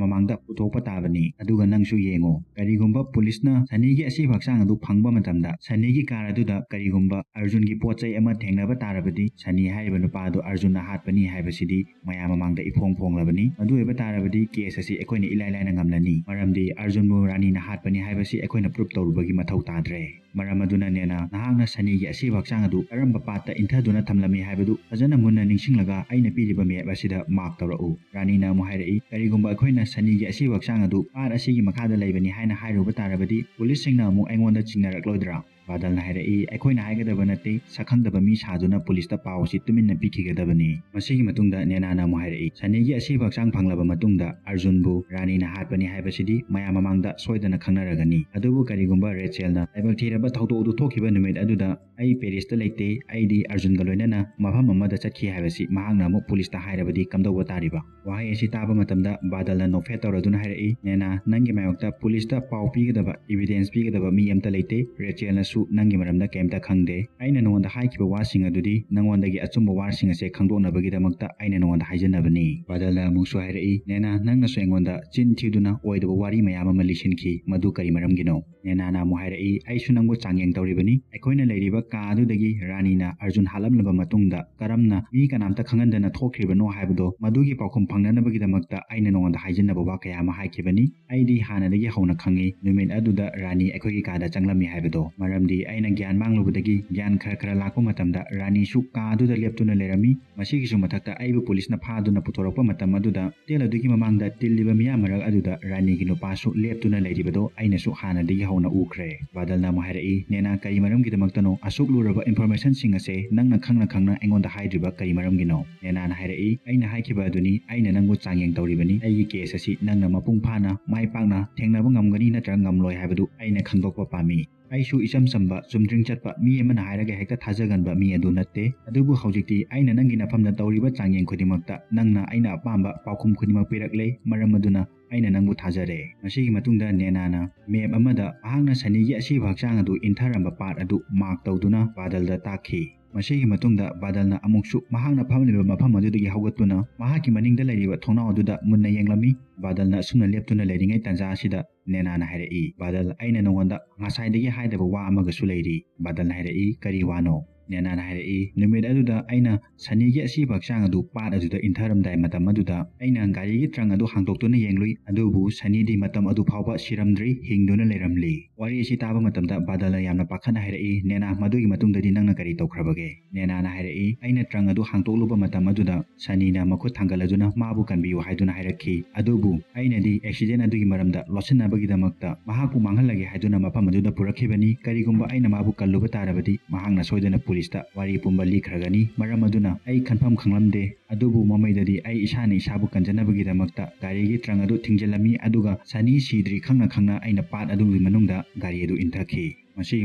ꯃꯃꯥꯡꯗ ꯄꯨꯊꯣꯛꯄ ꯇꯥꯕꯅꯤ꯫ ꯑꯗꯨꯒ ꯅꯪꯁꯨ ꯌꯦꯡꯉꯨ, ꯀꯔꯤꯒꯨꯝꯕ ꯄꯨꯂꯤꯁꯅ ꯁꯅꯤꯒꯤ ꯑꯁꯤꯕ ꯍꯛꯆꯥꯡ ꯑꯗꯨ ꯐꯪꯕ ꯃꯇꯝꯗ ꯁꯅꯤꯒꯤ ꯀꯥꯔ ꯑꯗꯨꯗ ꯀꯔꯤꯒꯨꯝꯕ ꯑꯔꯖꯨꯟꯒꯤ ꯄꯣꯠ ꯆꯩ ꯑꯃ ꯊꯦꯡꯅꯕ ꯇꯥꯔꯕꯗꯤ ꯁꯅꯤ ꯍꯥꯏꯔꯤꯕ ꯅꯨꯄꯥ ꯑꯗꯨ ꯑꯔꯖꯨꯟꯅ ꯍꯥꯠꯄꯅꯤ ꯍꯥꯏꯕꯁꯤꯗꯤ ꯃꯌꯥꯝ ꯃꯃꯥꯡꯗ ꯏꯐꯣꯡ ꯐꯣꯡꯂꯕꯅꯤ꯫ ꯃꯗꯨ ꯑꯣꯏꯕ ꯇꯥꯔꯕꯗꯤ ꯀꯦꯁ ꯑꯁꯤ ꯑꯩꯈꯣꯏꯅ ꯏꯂꯥꯏ ꯂꯥꯏꯅ ꯉꯝꯂꯅꯤ, ꯃꯔꯝꯗꯤ ꯑꯔꯖꯨꯟꯕꯨ ꯔꯥꯅꯤꯅ ꯍꯥꯠꯄꯅꯤ ꯍꯥꯏꯕꯁꯤ ꯑꯩꯈꯣꯏꯅ ꯄ꯭ꯔꯨꯞ ꯇꯧꯔꯨꯕꯒꯤ ꯃꯊꯧ ꯇꯥꯗ꯭ꯔꯦ꯫ ꯃꯔꯝ ꯑꯗꯨꯅ ꯅꯦꯅꯥ, ꯅꯍꯥꯛꯅ ꯁꯅꯤꯒꯤ ꯑꯁꯤꯕ ꯍꯛꯆꯥꯡ ꯑꯗꯨ ꯀꯔꯝꯕ ꯄꯥꯠꯇ ꯏꯟꯊꯗꯨꯅ ꯊꯝꯂꯝꯃꯤ ꯍꯥꯏꯕꯗꯨ ꯐꯖꯅ ꯃꯨꯟꯅ ꯅꯤꯡꯁꯤꯡꯂꯒ ꯑꯩꯅ ꯄꯤꯔꯤꯕ ꯃꯦꯞ ꯑꯁꯤꯗ ꯃꯥꯔꯛ ꯇꯧꯔꯛꯎ꯫ ꯔꯥꯅꯤꯅ ꯑꯃꯨꯛ ꯍꯥꯏꯔꯛꯏ, "ꯀꯔꯤꯒꯨꯝꯕ ꯑꯩꯈꯣꯏꯅ ꯁꯅꯤꯒꯤ ꯑꯁꯤꯕ ꯍꯛꯆꯥꯡ ꯑꯗꯨ ꯄꯥꯠ ꯑꯁꯤꯒꯤ ꯃꯈꯥꯗ ꯂꯩꯕꯅꯤ ꯍꯥꯏꯅ ꯍꯥꯏꯔꯨꯕ ꯇꯥꯔꯕꯗꯤ ꯄꯨꯂꯤꯁꯁꯤꯡꯅ ꯑꯃꯨꯛ ꯑꯩꯉꯣꯟꯗ ꯆꯤꯡꯅꯔꯛꯂꯣꯏꯗ꯭ꯔꯥ?" ꯕꯥꯗꯜꯅ ꯍꯥꯏꯔꯛꯏ, "ꯑꯩꯈꯣꯏꯅ ꯍꯥꯏꯒꯗꯕ ꯅꯠꯇꯦ, ꯁꯛꯈꯪꯗꯕ ꯃꯤ ꯁꯥꯗꯨꯅ ꯄꯨꯂꯤꯁꯇ ꯄꯥꯎ ꯑꯁꯤ ꯇꯨꯃꯤꯟꯅ ꯄꯤꯈꯤꯒꯗꯕꯅꯤ"꯫ ꯃꯁꯤꯒꯤ ꯃꯇꯨꯡꯗ ꯅꯦꯅꯥꯅ ꯑꯃꯨꯛ ꯍꯥꯏꯔꯛꯏ, "ꯁꯅꯤꯒꯤ ꯑꯁꯤꯕ ꯍꯛꯆꯥꯡ ꯐꯪꯂꯕ ꯃꯇꯨꯡꯗ ꯑꯔꯖꯨꯟꯕꯨ ꯔꯥꯅꯤꯅ ꯍꯥꯠꯄꯅꯤ ꯍꯥꯏꯕꯁꯤꯗꯤ ꯃꯌꯥꯝ ꯃꯃꯥꯡꯗ ꯁꯣꯏꯗꯅ ꯈꯪꯅꯔꯒꯅꯤ꯫ ꯑꯗꯨꯕꯨ ꯀꯔꯤꯒꯨꯝꯕ ꯔꯦꯆꯦꯜꯅ ꯂꯥꯏꯕꯛ ꯊꯤꯔꯕ ꯊꯧꯗꯣꯛ ꯑꯗꯨ ꯊꯣꯛꯈꯤꯕ ꯅꯨꯃꯤꯠ ꯑꯗꯨꯗ "ꯑꯩ ꯄꯦꯔꯤꯁꯇ ꯂꯩꯇꯦ, ꯑꯩꯗꯤ ꯑꯔꯖꯨꯟꯒ ꯂꯣꯏꯅꯅ ꯃꯐꯝ ꯑꯃꯗ ꯆꯠꯈꯤ" ꯍꯥꯏꯕꯁꯤ ꯃꯍꯥꯛꯅ ꯑꯃꯨꯛ ꯄꯨꯂꯤꯁꯇ ꯍꯥꯏꯔꯕꯗꯤ ꯀꯝꯗꯧꯕ ꯇꯥꯔꯤꯕ? ꯋꯥꯍꯩ ꯑꯁꯤ ꯇꯥꯕ ꯃꯇꯝꯗ ꯕꯥꯗꯜꯅ ꯅꯣꯛꯐꯦꯠ ꯇꯧꯔꯗꯨꯅ ꯍꯥꯏꯔꯛꯏ, "ꯅꯦꯅꯥ, ꯅꯪꯒꯤ ꯃꯥꯌꯣꯛꯇ ꯄꯨꯂꯤꯁꯇ ꯄꯥꯎ ꯄꯤꯒꯗꯕ, evidence ꯄꯤꯒꯗꯕ ꯃꯤ ꯑꯝꯇ ꯂꯩꯇꯦ꯫ ꯔꯦꯆꯦꯜꯅꯁꯨ ꯅꯪꯒꯤ ꯃꯔꯝꯗ ꯀꯩꯝꯇ ꯈꯪꯗꯦ꯫ ꯑꯩꯅ ꯅꯉꯣꯟꯗ ꯍꯥꯏꯈꯤꯕ ꯋꯥꯁꯤꯡ ꯑꯗꯨꯗꯤ ꯅꯉꯣꯟꯗꯒꯤ ꯑꯆꯨꯝꯕ ꯋꯥꯁꯤꯡ ꯑꯁꯦ ꯈꯪꯗꯣꯛꯅꯕꯒꯤꯗꯃꯛꯇ ꯑꯩꯅ ꯅꯉꯣꯟꯗ ꯍꯥꯏꯖꯅꯕꯅꯤ"꯫ ꯕꯥꯗꯜꯅ ꯑꯃꯨꯛꯁꯨ ꯍꯥꯏꯔꯛꯏ, "ꯅꯦꯅꯥ, ꯅꯪꯅꯁꯨ ꯑꯩꯉꯣꯟꯗ ꯆꯤꯟ ꯊꯤꯗꯨꯅ ꯑꯣꯏꯗꯕ ꯋꯥꯔꯤ ꯃꯌꯥꯝ ꯑꯃ ꯂꯤꯁꯤꯟꯈꯤ, ꯃꯗꯨ ꯀꯔꯤ ꯃꯔꯝꯒꯤꯅꯣ?" ꯅꯦꯅꯥꯅ ꯑꯃꯨꯛ ꯍꯥꯏꯔꯛꯏ, "ꯑꯩꯁꯨ ꯅꯪꯕꯨ ꯆꯥꯡꯌꯦꯡ ꯇꯧꯔꯤꯕꯅꯤ꯫ ꯑꯩꯈꯣꯏꯅ ꯂꯩꯔꯤꯕ ꯀꯥ ꯑꯗꯨꯗꯒꯤ ꯔꯥꯅꯤꯅ ꯑꯔꯖꯨꯟ ꯍꯥꯠꯂꯝꯂꯕ ꯃꯇꯨꯡꯗ ꯀꯔꯝꯅ ꯃꯤ ꯀꯅꯥꯝꯇ ꯈꯪꯍꯟꯗꯅ ꯊꯣꯛꯈ꯭ꯔꯤꯕꯅꯣ ꯍꯥꯏꯕꯗꯣ, ꯃꯗꯨꯒꯤ ꯄꯥꯎꯈꯨꯝ ꯐꯪꯅꯅꯕꯒꯤꯗꯃꯛꯇ ꯑꯩꯅ ꯅꯉꯣꯟꯗ ꯍꯥꯏꯖꯅꯕ ꯋꯥ ꯀꯌꯥ ꯑꯃ ꯍꯥꯏꯈꯤꯕꯅꯤ꯫ ꯑꯩꯗꯤ ꯍꯥꯟꯅꯗꯒꯤ ꯍꯧꯅ ꯈꯪꯏ, ꯅꯨꯃꯤꯠ ꯑꯗꯨꯗ ꯔꯥꯅꯤ ꯑꯩꯈꯣꯏꯒꯤ ꯀꯥꯗ ꯆꯪꯂꯝꯃꯤ ꯍꯥꯏꯕꯗꯣ, ꯃꯔꯝꯗꯤ ꯑꯩꯅ ꯒ꯭ꯌꯥꯟ ꯃꯥꯡꯂꯨꯕꯗꯒꯤ ꯒ꯭ꯌꯥꯟ ꯈꯔ ꯈꯔ ꯂꯥꯛꯄ ꯃꯇꯝꯗ ꯔꯥꯅꯤꯁꯨ ꯀꯥ ꯑꯗꯨꯗ ꯂꯦꯞꯇꯨꯅ ꯂꯩꯔꯝꯃꯤ꯫ ꯃꯁꯤꯒꯤꯁꯨ ꯃꯊꯛꯇ ꯑꯩꯕꯨ ꯄꯨꯂꯤꯁꯅ ꯐꯥꯗꯨꯅ ꯄꯨꯊꯣꯔꯛꯄ ꯃꯇꯝ ꯑꯗꯨꯗ, ꯍꯣꯇꯦꯜ ꯑꯗꯨꯒꯤ ꯃꯃꯥꯡꯗ ꯇꯤꯜꯂꯤꯕ ꯃꯤꯌꯥꯝ ꯃꯔꯛ ꯑꯗꯨꯗ ꯔꯥꯅꯤꯒꯤ ꯅꯨꯄꯥꯁꯨ ꯂꯦꯞꯇꯨꯅ ꯂꯩꯔꯤꯕꯗꯣ ꯑꯩꯅꯁꯨ ꯍꯥꯟꯅꯗꯒꯤ ꯍꯧꯅ ꯎꯈ꯭ꯔꯦ"꯫ ꯕꯥꯗꯜꯅ ꯑꯃꯨꯛ ꯍꯥꯏꯔꯛꯏ, "ꯅꯦꯅꯥ, ꯀꯔꯤ ꯃꯔꯝꯒꯤꯗꯃꯛꯇꯅꯣ ꯑꯁꯨꯛ ꯂꯨꯔꯕ informationꯁꯤꯡ ꯑꯁꯦ ꯅꯪꯅ ꯈꯪꯅ ꯈꯪꯅ ꯑꯩꯉꯣꯟꯗ ꯍꯥꯏꯗ꯭ꯔꯤꯕ ꯀꯔꯤ ꯃꯔꯝꯒꯤꯅꯣ?" ꯅꯦꯅꯥꯅ ꯍꯥꯏꯔꯛꯏ, "ꯑꯩꯅ ꯍꯥꯏꯈꯤꯕ ꯑꯗꯨꯅꯤ, ꯑꯩꯅ ꯅꯪꯕꯨ ꯆꯥꯡꯌꯦꯡ ꯇꯧꯔꯤꯕꯅꯤ꯫ ꯑꯩꯒꯤ case ꯑꯁꯤ ꯅꯪꯅ ꯃꯄꯨꯡ ꯐꯥꯅ, ꯃꯥꯏ ꯄꯥꯛꯅ ꯊꯦꯡꯅꯕ ꯉꯝꯒꯅꯤ ꯅꯠꯇ꯭ꯔꯒ ꯉꯝꯂꯣꯏ ꯍꯥꯏꯕꯗꯨ ꯑꯩꯅ ꯈꯪꯗꯣꯛꯄ ꯄꯥꯝꯃꯤ꯫ ꯑꯩꯁꯨ ꯏꯆꯝ ꯆꯝꯕ, ꯆꯨꯝꯗ꯭ꯔꯤꯡ ꯆꯠꯄ ꯃꯤ ꯑꯃꯅ ꯍꯥꯏꯔꯒ ꯍꯦꯛꯇ ꯊꯥꯖꯒꯟꯕ ꯃꯤ ꯑꯗꯨ ꯅꯠꯇꯦ꯫ ꯑꯗꯨꯕꯨ ꯍꯧꯖꯤꯛꯇꯤ ꯑꯩꯅ ꯅꯪꯒꯤ ꯅꯐꯝꯗ ꯇꯧꯔꯤꯕ ꯆꯥꯡꯌꯦꯡ ꯈꯨꯗꯤꯡꯃꯛꯇ ꯅꯪꯅ ꯑꯩꯅ ꯑꯄꯥꯝꯕ ꯄꯥꯎꯈꯨꯝ ꯈꯨꯗꯤꯡꯃꯛ ꯄꯤꯔꯛꯂꯦ꯫ ꯃꯔꯝ ꯑꯗꯨꯅ ꯑꯩꯅ ꯅꯪꯕꯨ ꯊꯥꯖꯔꯦ"꯫ ꯃꯁꯤꯒꯤ ꯃꯇꯨꯡꯗ ꯅꯦꯅꯥꯅ map ꯑꯃꯗ ꯃꯍꯥꯛꯅ ꯁꯅꯤꯒꯤ ꯑꯁꯤꯕ ꯍꯛꯆꯥꯡ ꯑꯗꯨ ꯏꯟꯊꯔꯝꯕ part ꯑꯗꯨ mark ꯇꯧꯗꯨꯅ ꯕꯥꯗꯜꯗ ꯇꯥꯛꯈꯤ꯫ ꯃꯁꯤꯒꯤ ꯃꯇꯨꯡꯗ ꯕꯥꯗꯜꯅ ꯑꯃꯨꯛꯁꯨ ꯃꯍꯥꯛꯅ ꯐꯝꯂꯤꯕ ꯃꯐꯝ ꯑꯗꯨꯗꯒꯤ ꯍꯧꯒꯠꯇꯨꯅ ꯃꯍꯥꯛꯀꯤ ꯃꯅꯤꯡꯗ ꯂꯩꯔꯤꯕ ꯊꯣꯡꯅꯥꯎ ꯑꯗꯨꯗ ꯃꯨꯟꯅ ꯌꯦꯡꯂꯝꯃꯤ꯫ ꯕꯥꯗꯜꯅ ꯑꯁꯨꯝꯅ ꯂꯦꯞꯇꯨꯅ ꯂꯩꯔꯤꯉꯩ ꯇꯥꯟꯖꯥ ꯑꯁꯤꯗ ꯅꯦꯅꯥꯅ ꯍꯥꯏꯔꯛꯏ, "ꯕꯥꯗꯜ, ꯑꯩꯅ ꯅꯉꯣꯟꯗ ꯉꯁꯥꯏꯗꯒꯤ ꯍꯥꯏꯗꯕ ꯋꯥ ꯑꯃꯒꯁꯨ ꯂꯩꯔꯤ"꯫ ꯕꯥꯗꯜꯅ ꯍꯥꯏꯔꯛꯏ, "ꯀꯔꯤ ꯋꯥꯅꯣ?" ꯅꯦꯅꯥꯅ ꯍꯥꯏꯔꯛꯏ, "ꯅꯨꯃꯤꯠ ꯑꯗꯨꯗ ꯑꯩꯅ ꯁꯅꯤꯒꯤ ꯑꯁꯤꯕ ꯍꯛꯆꯥꯡ ꯑꯗꯨ part ꯑꯗꯨꯗ ꯏꯟꯊꯔꯝꯗꯥꯏ ꯃꯇꯝ ꯑꯗꯨꯗ ꯑꯩꯅ ꯒꯥꯔꯤꯒꯤ trunk ꯑꯗꯨ ꯍꯥꯡꯗꯣꯛꯇꯨꯅ ꯌꯦꯡꯂꯨꯏ, ꯑꯗꯨꯕꯨ ꯁꯅꯤꯗꯤ ꯃꯇꯝ ꯑꯗꯨ ꯐꯥꯎꯕ ꯁꯤꯔꯝꯗ꯭ꯔꯤ, ꯍꯤꯡꯗꯨꯅ ꯂꯩꯔꯝꯂꯤ"꯫ ꯋꯥꯔꯤ ꯑꯁꯤ ꯇꯥꯕ ꯃꯇꯝꯗ ꯕꯥꯗꯜꯅ ꯌꯥꯝꯅ ꯄꯥꯈꯠꯅ ꯍꯥꯏꯔꯛꯏ, "ꯅꯦꯅꯥ, ꯃꯗꯨꯒꯤ ꯃꯇꯨꯡꯗꯗꯤ ꯅꯪꯅ ꯀꯔꯤ ꯇꯧꯈ꯭ꯔꯕꯒꯦ?" ꯅꯦꯅꯥꯅ ꯍꯥꯏꯔꯛꯏ, "ꯑꯩꯅ trunk ꯑꯗꯨ ꯍꯥꯡꯗꯣꯛꯂꯨꯕ ꯃꯇꯝ ꯑꯗꯨꯗ ꯁꯅꯤꯅ ꯃꯈꯨꯠ ꯊꯥꯡꯒꯠꯂꯗꯨꯅ ꯃꯥꯕꯨ ꯀꯟꯕꯤꯌꯨ ꯍꯥꯏꯗꯨꯅ ꯍꯥꯏꯔꯛꯈꯤ꯫ ꯑꯗꯨꯕꯨ ꯑꯩꯅꯗꯤ accident ꯑꯗꯨꯒꯤ ꯃꯔꯝꯗ ꯂꯣꯠꯁꯤꯟꯅꯕꯒꯤꯗꯃꯛꯇ ꯃꯍꯥꯛꯄꯨ ꯃꯥꯡꯍꯜꯂꯒꯦ ꯍꯥꯏꯗꯨꯅ ꯃꯐꯝ ꯑꯗꯨꯗ ꯄꯨꯔꯛꯈꯤꯕꯅꯤ꯫ ꯀꯔꯤꯒꯨꯝꯕ ꯑꯩꯅ ꯃꯥꯕꯨ ꯀꯜꯂꯨꯕ ꯇꯥꯔꯕꯗꯤ ꯃꯍꯥꯛꯅ ꯁꯣꯏꯗꯅ ꯄꯨꯂꯤꯁꯇ ꯋꯥꯔꯤ ꯄꯨꯝꯕ ꯂꯤꯈ꯭ꯔꯒꯅꯤ꯫ ꯃꯔꯝ ꯑꯗꯨꯅ ꯑꯩ ꯈꯟꯐꯝ ꯈꯪꯂꯝꯗꯦ꯫ ꯑꯗꯨꯕꯨ ꯃꯃꯩꯗꯗꯤ ꯑꯩ ꯏꯁꯥꯅ ꯏꯁꯥꯕꯨ ꯀꯟꯖꯅꯕꯒꯤꯗꯃꯛꯇ ꯒꯥꯔꯤꯒꯤ trunk ꯑꯗꯨ ꯊꯤꯡꯖꯤꯜꯂꯝꯃꯤ, ꯑꯗꯨꯒ ꯁꯅꯤ ꯁꯤꯗ꯭ꯔꯤ ꯈꯪꯅ ꯈꯪꯅ ꯑꯩꯅ part ꯑꯗꯨꯒꯤ ꯃꯅꯨꯡꯗ ꯒꯥꯔꯤ ꯑꯗꯨ ꯏꯟꯊꯈꯤ"꯫ ꯃꯁꯤꯒꯤ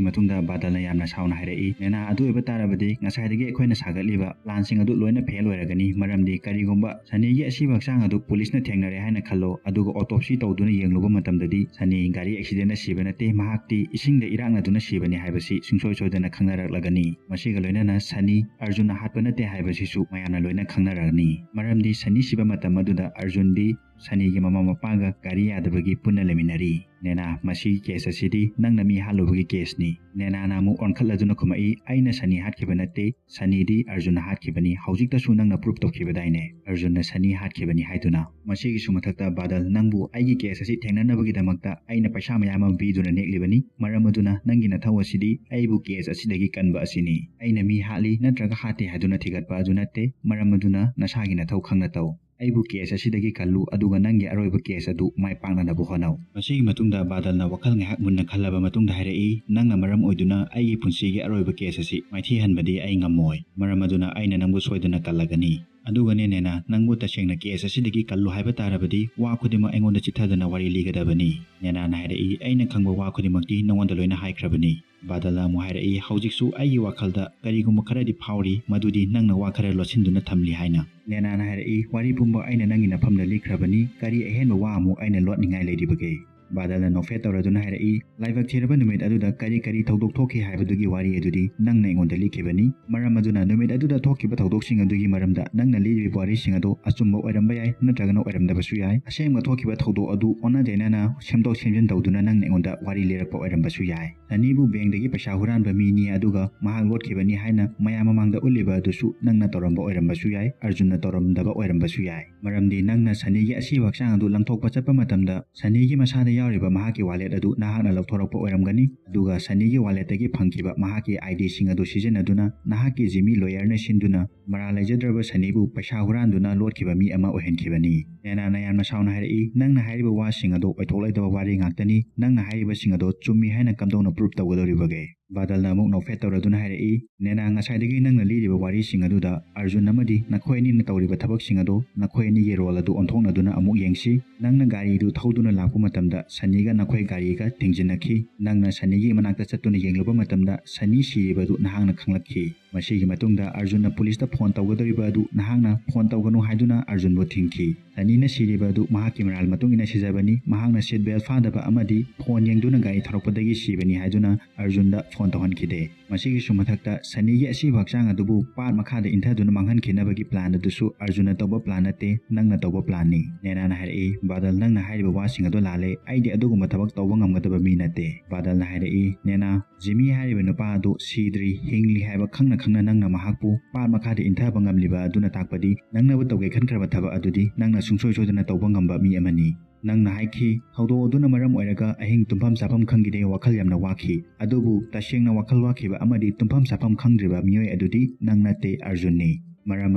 ꯃꯇꯨꯡꯗ ꯕꯥꯗꯜꯅ ꯌꯥꯝꯅ ꯁꯥꯎꯅ ꯍꯥꯏꯔꯛꯏ, "ꯅꯦꯅꯥ, ꯑꯗꯨ ꯑꯣꯏꯕ ꯇꯥꯔꯕꯗꯤ ꯉꯁꯥꯏꯗꯒꯤ ꯑꯩꯈꯣꯏꯅ ꯁꯥꯒꯠꯂꯤꯕ ꯄ꯭ꯂꯥꯟꯁꯤꯡ ꯑꯗꯨ ꯂꯣꯏꯅ ꯐꯦꯜ ꯑꯣꯏꯔꯒꯅꯤ, ꯃꯔꯝꯗꯤ ꯀꯔꯤꯒꯨꯝꯕ ꯁꯅꯤꯒꯤ ꯑꯁꯤꯕ ꯍꯛꯆꯥꯡ ꯑꯗꯨ ꯄꯨꯂꯤꯁꯅ ꯊꯦꯡꯅꯔꯦ ꯍꯥꯏꯅ ꯈꯜꯂꯣ, ꯑꯗꯨꯒ ꯑꯣꯇꯣꯞꯁꯤ ꯇꯧꯗꯨꯅ ꯌꯦꯡꯂꯨꯕ ꯃꯇꯝꯗꯗꯤ ꯁꯅꯤ ꯒꯥꯔꯤ ꯑꯦꯛꯁꯤꯗꯦꯟꯗ ꯁꯤꯕ ꯅꯠꯇꯦ, ꯃꯍꯥꯛꯇꯤ ꯏꯁꯤꯡꯗ ꯏꯔꯥꯛꯅꯗꯨꯅ ꯁꯤꯕꯅꯤ ꯍꯥꯏꯕꯁꯤ ꯁꯨꯡꯁꯣꯏ ꯁꯣꯏꯗꯅ ꯈꯪꯅꯔꯛꯂꯒꯅꯤ꯫ ꯃꯁꯤꯒ ꯂꯣꯏꯅꯅ ꯁꯅꯤ ꯑꯔꯖꯨꯟꯅ ꯍꯥꯠꯄ ꯅꯠꯇꯦ ꯍꯥꯏꯕꯁꯤꯁꯨ ꯃꯌꯥꯝꯅ ꯂꯣꯏꯅ ꯈꯪꯅꯔꯒꯅꯤ, ꯃꯔꯝꯗꯤ ꯁꯅꯤ ꯁꯤꯕ ꯃꯇꯝ ꯑꯗꯨꯗ ꯑꯔꯖꯨꯟꯗꯤ ꯁꯅꯤꯒꯤ ꯃꯃꯥ ꯃꯄꯥꯒ ꯒꯥꯔꯤ ꯌꯥꯗꯕꯒꯤ ꯄꯨꯟꯅ ꯂꯩꯃꯤꯟꯅꯔꯤ꯫ ꯅꯦꯅꯥ, ꯃꯁꯤꯒꯤ ꯀꯦꯁ ꯑꯁꯤꯗꯤ ꯅꯪꯅ ꯃꯤ ꯍꯥꯠꯂꯨꯕꯒꯤ ꯀꯦꯁꯅꯤ꯫" ꯅꯦꯅꯥꯅ ꯑꯃꯨꯛ ꯑꯣꯟꯈꯠꯂꯗꯨꯅ ꯈꯨꯝꯃꯛꯏ, "ꯑꯩꯅ ꯁꯅꯤ ꯍꯥꯠꯈꯤꯕ ꯅꯠꯇꯦ, ꯁꯅꯤꯗꯤ ꯑꯔꯖꯨꯟꯅ ꯍꯥꯠꯈꯤꯕꯅꯤ, ꯍꯧꯖꯤꯛꯇꯁꯨ ꯅꯪꯅ ꯄ꯭ꯔꯨꯞ ꯇꯧꯈꯤꯕꯗꯥꯏꯅꯦ ꯑꯔꯖꯨꯟꯅ ꯁꯅꯤ ꯍꯥꯠꯈꯤꯕꯅꯤ ꯍꯥꯏꯗꯨꯅ?" ꯃꯁꯤꯒꯤꯁꯨ ꯃꯊꯛꯇ, "ꯕꯥꯗꯜ, ꯅꯪꯕꯨ ꯑꯩꯒꯤ ꯀꯦꯁ ꯑꯁꯤ ꯊꯦꯡꯅꯅꯕꯒꯤꯗꯃꯛꯇ ꯑꯩꯅ ꯄꯩꯁꯥ ꯃꯌꯥꯝ ꯑꯃ ꯄꯤꯗꯨꯅ ꯅꯦꯛꯂꯤꯕꯅꯤ, ꯃꯔꯝ ꯑꯗꯨꯅ ꯅꯪꯒꯤ ꯅꯊꯧ ꯑꯁꯤꯗꯤ ꯑꯩꯕꯨ ꯀꯦꯁ ꯑꯁꯤꯗꯒꯤ ꯀꯟꯕ ꯑꯁꯤꯅꯤ꯫ ꯑꯩꯅ ꯃꯤ ꯍꯥꯠꯂꯤ ꯅꯠꯇ꯭ꯔꯒ ꯍꯥꯠꯇꯦ ꯍꯥꯏꯗꯨꯅ ꯊꯤꯒꯠꯄ ꯑꯗꯨ ꯅꯠꯇꯦ, ꯃꯔꯝ ꯑꯗꯨꯅ ꯅꯁꯥꯒꯤ ꯅꯊꯧ ꯈꯪꯅ ꯇꯧ꯫ ꯑꯩꯕꯨ ꯀꯦꯁ ꯑꯁꯤꯗꯒꯤ ꯀꯜꯂꯨ, ꯑꯗꯨꯒ ꯅꯪꯒꯤ ꯑꯔꯣꯏꯕ ꯀꯦꯁ ꯑꯗꯨ ꯃꯥꯏ ꯄꯥꯛꯅꯅꯕ ꯍꯣꯠꯅꯧ꯫" ꯃꯁꯤꯒꯤ ꯃꯇꯨꯡꯗ ꯕꯥꯗꯜꯅ ꯋꯥꯈꯜ ꯉꯥꯏꯍꯥꯛ ꯃꯨꯟꯅ ꯈꯜꯂꯕ ꯃꯇꯨꯡꯗ ꯍꯥꯏꯔꯛꯏ, "ꯅꯪꯅ ꯃꯔꯝ ꯑꯣꯏꯗꯨꯅ ꯑꯩꯒꯤ ꯄꯨꯟꯁꯤꯒꯤ ꯑꯔꯣꯏꯕ ꯀꯦꯁ ꯑꯁꯤ ꯃꯥꯏꯊꯤꯍꯟꯕꯗꯤ ꯑꯩ ꯉꯝꯃꯣꯏ, ꯃꯔꯝ ꯑꯗꯨꯅ ꯑꯩꯅ ꯅꯪꯕꯨ ꯁꯣꯏꯗꯅ ꯀꯜꯂꯒꯅꯤ꯫ ꯑꯗꯨꯒꯅꯦ ꯅꯦꯅꯥ, ꯅꯪꯕꯨ ꯇꯁꯦꯡꯅ ꯀꯦꯁ ꯑꯁꯤꯗꯒꯤ ꯀꯜꯂꯨ ꯍꯥꯏꯕ ꯇꯥꯔꯕꯗꯤ ꯋꯥ ꯈꯨꯗꯤꯡꯃꯛ ꯑꯩꯉꯣꯟꯗ ꯆꯤꯊꯗꯅ ꯋꯥꯔꯤ ꯂꯤꯒꯗꯕꯅꯤ꯫" ꯅꯦꯅꯥꯅ ꯍꯥꯏꯔꯛꯏ, "ꯑꯩꯅ ꯈꯪꯕ ꯋꯥ ꯈꯨꯗꯤꯡꯃꯛꯇꯤ ꯅꯉꯣꯟꯗ ꯂꯣꯏꯅ ꯍꯥꯏꯈ꯭ꯔꯕꯅꯤ꯫" ꯕꯥꯗꯜꯅ ꯑꯃꯨꯛ ꯍꯥꯏꯔꯛꯏ, "ꯍꯧꯖꯤꯛꯁꯨ ꯑꯩꯒꯤ ꯋꯥꯈꯜꯗ ꯀꯔꯤꯒꯨꯝꯕ ꯈꯔꯗꯤ ꯐꯥꯎꯔꯤ, ꯃꯗꯨꯗꯤ ꯅꯪꯅ ꯋꯥ ꯈꯔ ꯂꯣꯠꯁꯤꯟꯗꯨꯅ ꯊꯝꯂꯤ ꯍꯥꯏꯅ꯫" ꯅꯦꯅꯥꯅ ꯍꯥꯏꯔꯛꯏ, "ꯋꯥꯔꯤ ꯄꯨꯝꯕ ꯑꯩꯅ ꯅꯪꯒꯤ ꯅꯐꯝꯗ ꯂꯤꯈ꯭ꯔꯕꯅꯤ, ꯀꯔꯤ ꯑꯍꯦꯟꯕ ꯋꯥ ꯑꯃꯨꯛ ꯑꯩꯅ ꯂꯣꯠꯅꯤꯡꯉꯥꯏ ꯂꯩꯔꯤꯕꯒꯦ?" ꯕꯥꯗꯜꯅ ꯅꯣꯛꯐꯦꯠ ꯇꯧꯔꯗꯨꯅ ꯍꯥꯏꯔꯛꯏ, "ꯂꯥꯏꯕꯛ ꯊꯤꯔꯕ ꯅꯨꯃꯤꯠ ꯑꯗꯨꯗ ꯀꯔꯤ ꯀꯔꯤ ꯊꯧꯗꯣꯛ ꯊꯣꯛꯈꯤ ꯍꯥꯏꯕꯗꯨꯒꯤ ꯋꯥꯔꯤ ꯑꯗꯨꯗꯤ ꯅꯪꯅ ꯑꯩꯉꯣꯟꯗ ꯂꯤꯈꯤꯕꯅꯤ, ꯃꯔꯝ ꯑꯗꯨꯅ ꯅꯨꯃꯤꯠ ꯑꯗꯨꯗ ꯊꯣꯛꯈꯤꯕ ꯊꯧꯗꯣꯛꯁꯤꯡ ꯑꯗꯨꯒꯤ ꯃꯔꯝꯗ ꯅꯪꯅ ꯂꯤꯔꯤꯕ ꯋꯥꯔꯤꯁꯤꯡ ꯑꯗꯨ ꯑꯆꯨꯝꯕ ꯑꯣꯏꯔꯝꯕ ꯌꯥꯏ, ꯅꯠꯇ꯭ꯔꯒꯅ ꯑꯣꯏꯔꯝꯗꯕꯁꯨ ꯌꯥꯏ꯫ ꯑꯁꯦꯡꯕ ꯊꯣꯛꯈꯤꯕ ꯊꯧꯗꯣꯛ ꯑꯗꯨ ꯑꯣꯟꯅ ꯇꯩꯅꯅ ꯁꯦꯝꯗꯣꯛ ꯁꯦꯝꯖꯤꯟ ꯇꯧꯗꯨꯅ ꯅꯪꯅ ꯑꯩꯉꯣꯟꯗ ꯋꯥꯔꯤ ꯂꯤꯔꯛꯄ ꯑꯣꯏꯔꯝꯕꯁꯨ ꯌꯥꯏ꯫ ꯁꯅꯤꯕꯨ ꯕꯦꯡꯗꯒꯤ ꯄꯩꯁꯥ ꯍꯨꯔꯥꯟꯕ ꯃꯤꯅꯤ, ꯑꯗꯨꯒ ꯃꯍꯥꯛ ꯂꯣꯠꯈꯤꯕꯅꯤ ꯍꯥꯏꯅ ꯃꯌꯥꯝ ꯃꯃꯥꯡꯗ ꯎꯠꯂꯤꯕ ꯑꯗꯨꯁꯨ ꯅꯪꯅ ꯇꯧꯔꯝꯕ ꯑꯣꯏꯔꯝꯕꯁꯨ ꯌꯥꯏ, ꯑꯔꯖꯨꯟꯅ ꯇꯧꯔꯝꯗꯕ ꯑꯣꯏꯔꯝꯕꯁꯨ ꯌꯥꯏ, ꯃꯔꯝꯗꯤ ꯅꯪꯅ ꯁꯅꯤꯒꯤ ꯑꯁꯤꯕ ꯍꯛꯆꯥꯡ ꯑꯗꯨ ꯂꯪꯊꯣꯛꯄ ꯆꯠꯄ ꯃꯇꯝꯗ ꯁꯅꯤꯒꯤ ꯃꯁꯥꯗ ꯌꯥꯎꯔꯤꯕ ꯃꯍꯥꯛꯀꯤ ꯋꯥꯂꯦꯠ ꯑꯗꯨ ꯅꯍꯥꯛꯅ ꯂꯧꯊꯣꯔꯛꯄ ꯑꯣꯏꯔꯝꯒꯅꯤ, ꯑꯗꯨꯒ ꯁꯅꯤꯒꯤ ꯋꯥꯂꯦꯠꯇꯒꯤ ꯐꯪꯈꯤꯕ ꯃꯍꯥꯛꯀꯤ ꯑꯥꯏ ꯗꯤꯁꯤꯡ ꯑꯗꯨ ꯁꯤꯖꯤꯟꯅꯗꯨꯅ ꯅꯍꯥꯛꯀꯤ ꯖꯤꯃꯤ ꯂꯣꯌꯔꯅ ꯁꯤꯟꯗꯨꯅ ꯃꯔꯥꯜ ꯂꯩꯖꯗ꯭ꯔꯕ ꯁꯅꯤꯕꯨ ꯄꯩꯁꯥ ꯍꯨꯔꯥꯟꯗꯨꯅ ꯂꯣꯠꯈꯤꯕ ꯃꯤ ꯑꯃ ꯑꯣꯏꯍꯟꯈꯤꯕꯅꯤ꯫" ꯅꯦꯅꯥꯅ ꯌꯥꯝꯅ ꯁꯥꯎꯅ ꯍꯥꯏꯔꯛꯏ, "ꯅꯪꯅ ꯍꯥꯏꯔꯤꯕ ꯋꯥꯁꯤꯡ ꯑꯗꯣ ꯑꯣꯏꯊꯣꯛꯂꯣꯏꯗꯕ ꯋꯥꯔꯤ ꯉꯥꯛꯇꯅꯤ꯫ ꯅꯪꯅ ꯍꯥꯏꯔꯤꯕꯁꯤꯡ ꯑꯗꯣ ꯆꯨꯝꯃꯤ ꯍꯥꯏꯅ ꯀꯝꯗꯧꯅ ꯄ꯭ꯔꯨꯞ ꯇꯧꯒꯗꯧꯔꯤꯕꯒꯦ?" ꯕꯥꯗꯜꯅ ꯑꯃꯨꯛ ꯅꯣꯛꯐꯦꯠ ꯇꯧꯔꯗꯨꯅ ꯍꯥꯏꯔꯛꯏ, "ꯅꯦꯅꯥ, ꯉꯁꯥꯏꯗꯒꯤ ꯅꯪꯅ ꯂꯤꯔꯤꯕ ꯋꯥꯔꯤꯁꯤꯡ ꯑꯗꯨꯗ ꯑꯔꯖꯨꯟ ꯑꯃꯗꯤ ꯅꯈꯣꯏ ꯑꯅꯤꯅ ꯇꯧꯔꯤꯕ ꯊꯕꯛꯁꯤꯡ ꯑꯗꯨ ꯅꯈꯣꯏ ꯑꯅꯤꯒꯤ ꯔꯣꯜ ꯑꯗꯨ ꯑꯣꯟꯊꯣꯛꯅꯗꯨꯅ ꯑꯃꯨꯛ ꯌꯦꯡꯁꯤ꯫ ꯅꯪꯅ ꯒꯥꯔꯤꯗꯨ ꯊꯧꯗꯨꯅ ꯂꯥꯛꯄ ꯃꯇꯝꯗ ꯁꯅꯤꯒ ꯅꯈꯣꯏ ꯒꯥꯔꯤꯒ ꯊꯦꯡꯖꯤꯟꯅꯈꯤ꯫ ꯅꯪꯅ ꯁꯅꯤꯒꯤ ꯃꯅꯥꯛꯇ ꯆꯠꯇꯨꯅ ꯌꯦꯡꯂꯨꯕ ꯃꯇꯝꯗ ꯁꯅꯤ ꯁꯤꯔꯤꯕ ꯑꯗꯨ ꯅꯍꯥꯛꯅ ꯈꯪꯂꯛꯈꯤ꯫ ꯃꯁꯤꯒꯤ ꯃꯇꯨꯡꯗ ꯑꯔꯖꯨꯟꯅ ꯄꯨꯂꯤꯁꯇ ꯐꯣꯟ ꯇꯧꯒꯗꯧꯔꯤꯕ ꯑꯗꯨ ꯅꯍꯥꯛꯅ ꯐꯣꯟ ꯇꯧꯒꯅꯨ ꯍꯥꯏꯗꯨꯅ ꯑꯔꯖꯨꯟꯕꯨ ꯊꯤꯡꯈꯤ꯫ ꯁꯅꯤꯅ ꯁꯤꯔꯤꯕ ꯑꯗꯨ ꯃꯍꯥꯛꯀꯤ ꯃꯔꯥꯜ ꯃꯇꯨꯡ ꯏꯟꯅ ꯁꯤꯖꯕꯅꯤ꯫ ꯃꯍꯥꯛꯅ ꯁꯤꯠ ꯕꯦꯜ ꯐꯥꯗꯕ ꯑꯃꯗꯤ ꯐꯣꯟ ꯌꯦꯡꯗꯨꯅ ꯒꯥꯔꯤ ꯊꯧꯔꯛꯄꯗꯒꯤ ꯁꯤꯕꯅꯤ ꯍꯥꯏꯗꯨꯅ ꯑꯔꯖꯨꯟꯗ ꯐꯣꯟ ꯇꯧꯍꯟꯈꯤꯗꯦ꯫ ꯃꯁꯤꯒꯤꯁꯨ ꯃꯊꯛꯇ ꯁꯅꯤꯒꯤ ꯑꯁꯤꯕ ꯍꯛꯆꯥꯡ ꯑꯗꯨꯕꯨ ꯄꯥꯠ ꯃꯈꯥꯗ ꯏꯟꯊꯗꯨꯅ ꯃꯥꯡꯍꯟꯈꯤꯅꯕꯒꯤ ꯄ꯭ꯂꯥꯟ ꯑꯗꯨꯁꯨ ꯑꯔꯖꯨꯟꯅ ꯇꯧꯕ ꯄ꯭ꯂꯥꯟ ꯅꯠꯇꯦ, ꯅꯪꯅ ꯇꯧꯕ ꯄ꯭ꯂꯥꯟꯅꯤ꯫ ꯅꯦꯅꯥꯅ ꯍꯥꯏꯔꯛꯏ, "ꯕꯥꯗꯜ, ꯅꯪꯅ ꯍꯥꯏꯔꯤꯕ ꯋꯥꯁꯤꯡ ꯑꯗꯨ ꯂꯥꯜꯂꯦ꯫ ꯑꯩꯗꯤ ꯑꯗꯨꯒꯨꯝꯕ ꯊꯕꯛ ꯇꯧꯕ ꯉꯝꯒꯗꯕ ꯃꯤ ꯅꯠꯇꯦ꯫" ꯕꯥꯗꯜꯅ ꯍꯥꯏꯔꯛꯏ, "ꯅꯦꯅꯥ, ꯖꯤꯃꯤ ꯍꯥꯏꯔꯤꯕ ꯅꯨꯄꯥ ꯑꯗꯨ ꯁꯤꯗ꯭ꯔꯤ, ꯍꯤꯡꯂꯤ ꯍꯥꯏꯕ ꯈꯪꯅ ꯈꯪꯅ ꯅꯪꯅ ꯃꯍꯥꯛꯄꯨ ꯄꯥꯠ ꯃꯈꯥꯗ ꯏꯟꯊꯕ ꯉꯝꯂꯤꯕ ꯑꯗꯨꯅ ꯇꯥꯛꯄꯗꯤ ꯅꯪꯅꯕꯨ ꯇꯧꯒꯦ ꯈꯟꯈ꯭ꯔꯕ ꯊꯕꯛ ꯑꯗꯨꯗꯤ ꯅꯪꯅ ꯁꯨꯡꯁꯣꯏ ꯁꯣꯏꯗꯅ ꯇꯧꯕ ꯉꯝꯕ ꯃꯤ ꯑꯃꯅꯤ꯫ ꯅꯪꯅ ꯍꯥꯏꯈꯤ, ꯊꯧꯗꯣꯛ ꯑꯗꯨꯅ ꯃꯔꯝ ꯑꯣꯏꯔꯒ ꯑꯍꯤꯡ ꯇꯨꯝꯐꯝ ꯆꯥꯐꯝ ꯈꯪꯈꯤꯗꯦ, ꯋꯥꯈꯜ ꯌꯥꯝꯅ ꯋꯥꯈꯤ꯫ ꯑꯗꯨꯕꯨ ꯇꯁꯦꯡꯅ ꯋꯥꯈꯜ ꯋꯥꯈꯤꯕ ꯑꯃꯗꯤ ꯇꯨꯝꯐꯝ ꯆꯥꯐꯝ ꯈꯪꯗ꯭ꯔꯤꯕ ꯃꯤꯑꯣꯏ ꯑꯗꯨꯗꯤ ꯅꯪ ꯅꯠꯇꯦ, ꯑꯔꯖꯨꯟꯅꯤ꯫" ꯃꯔꯝ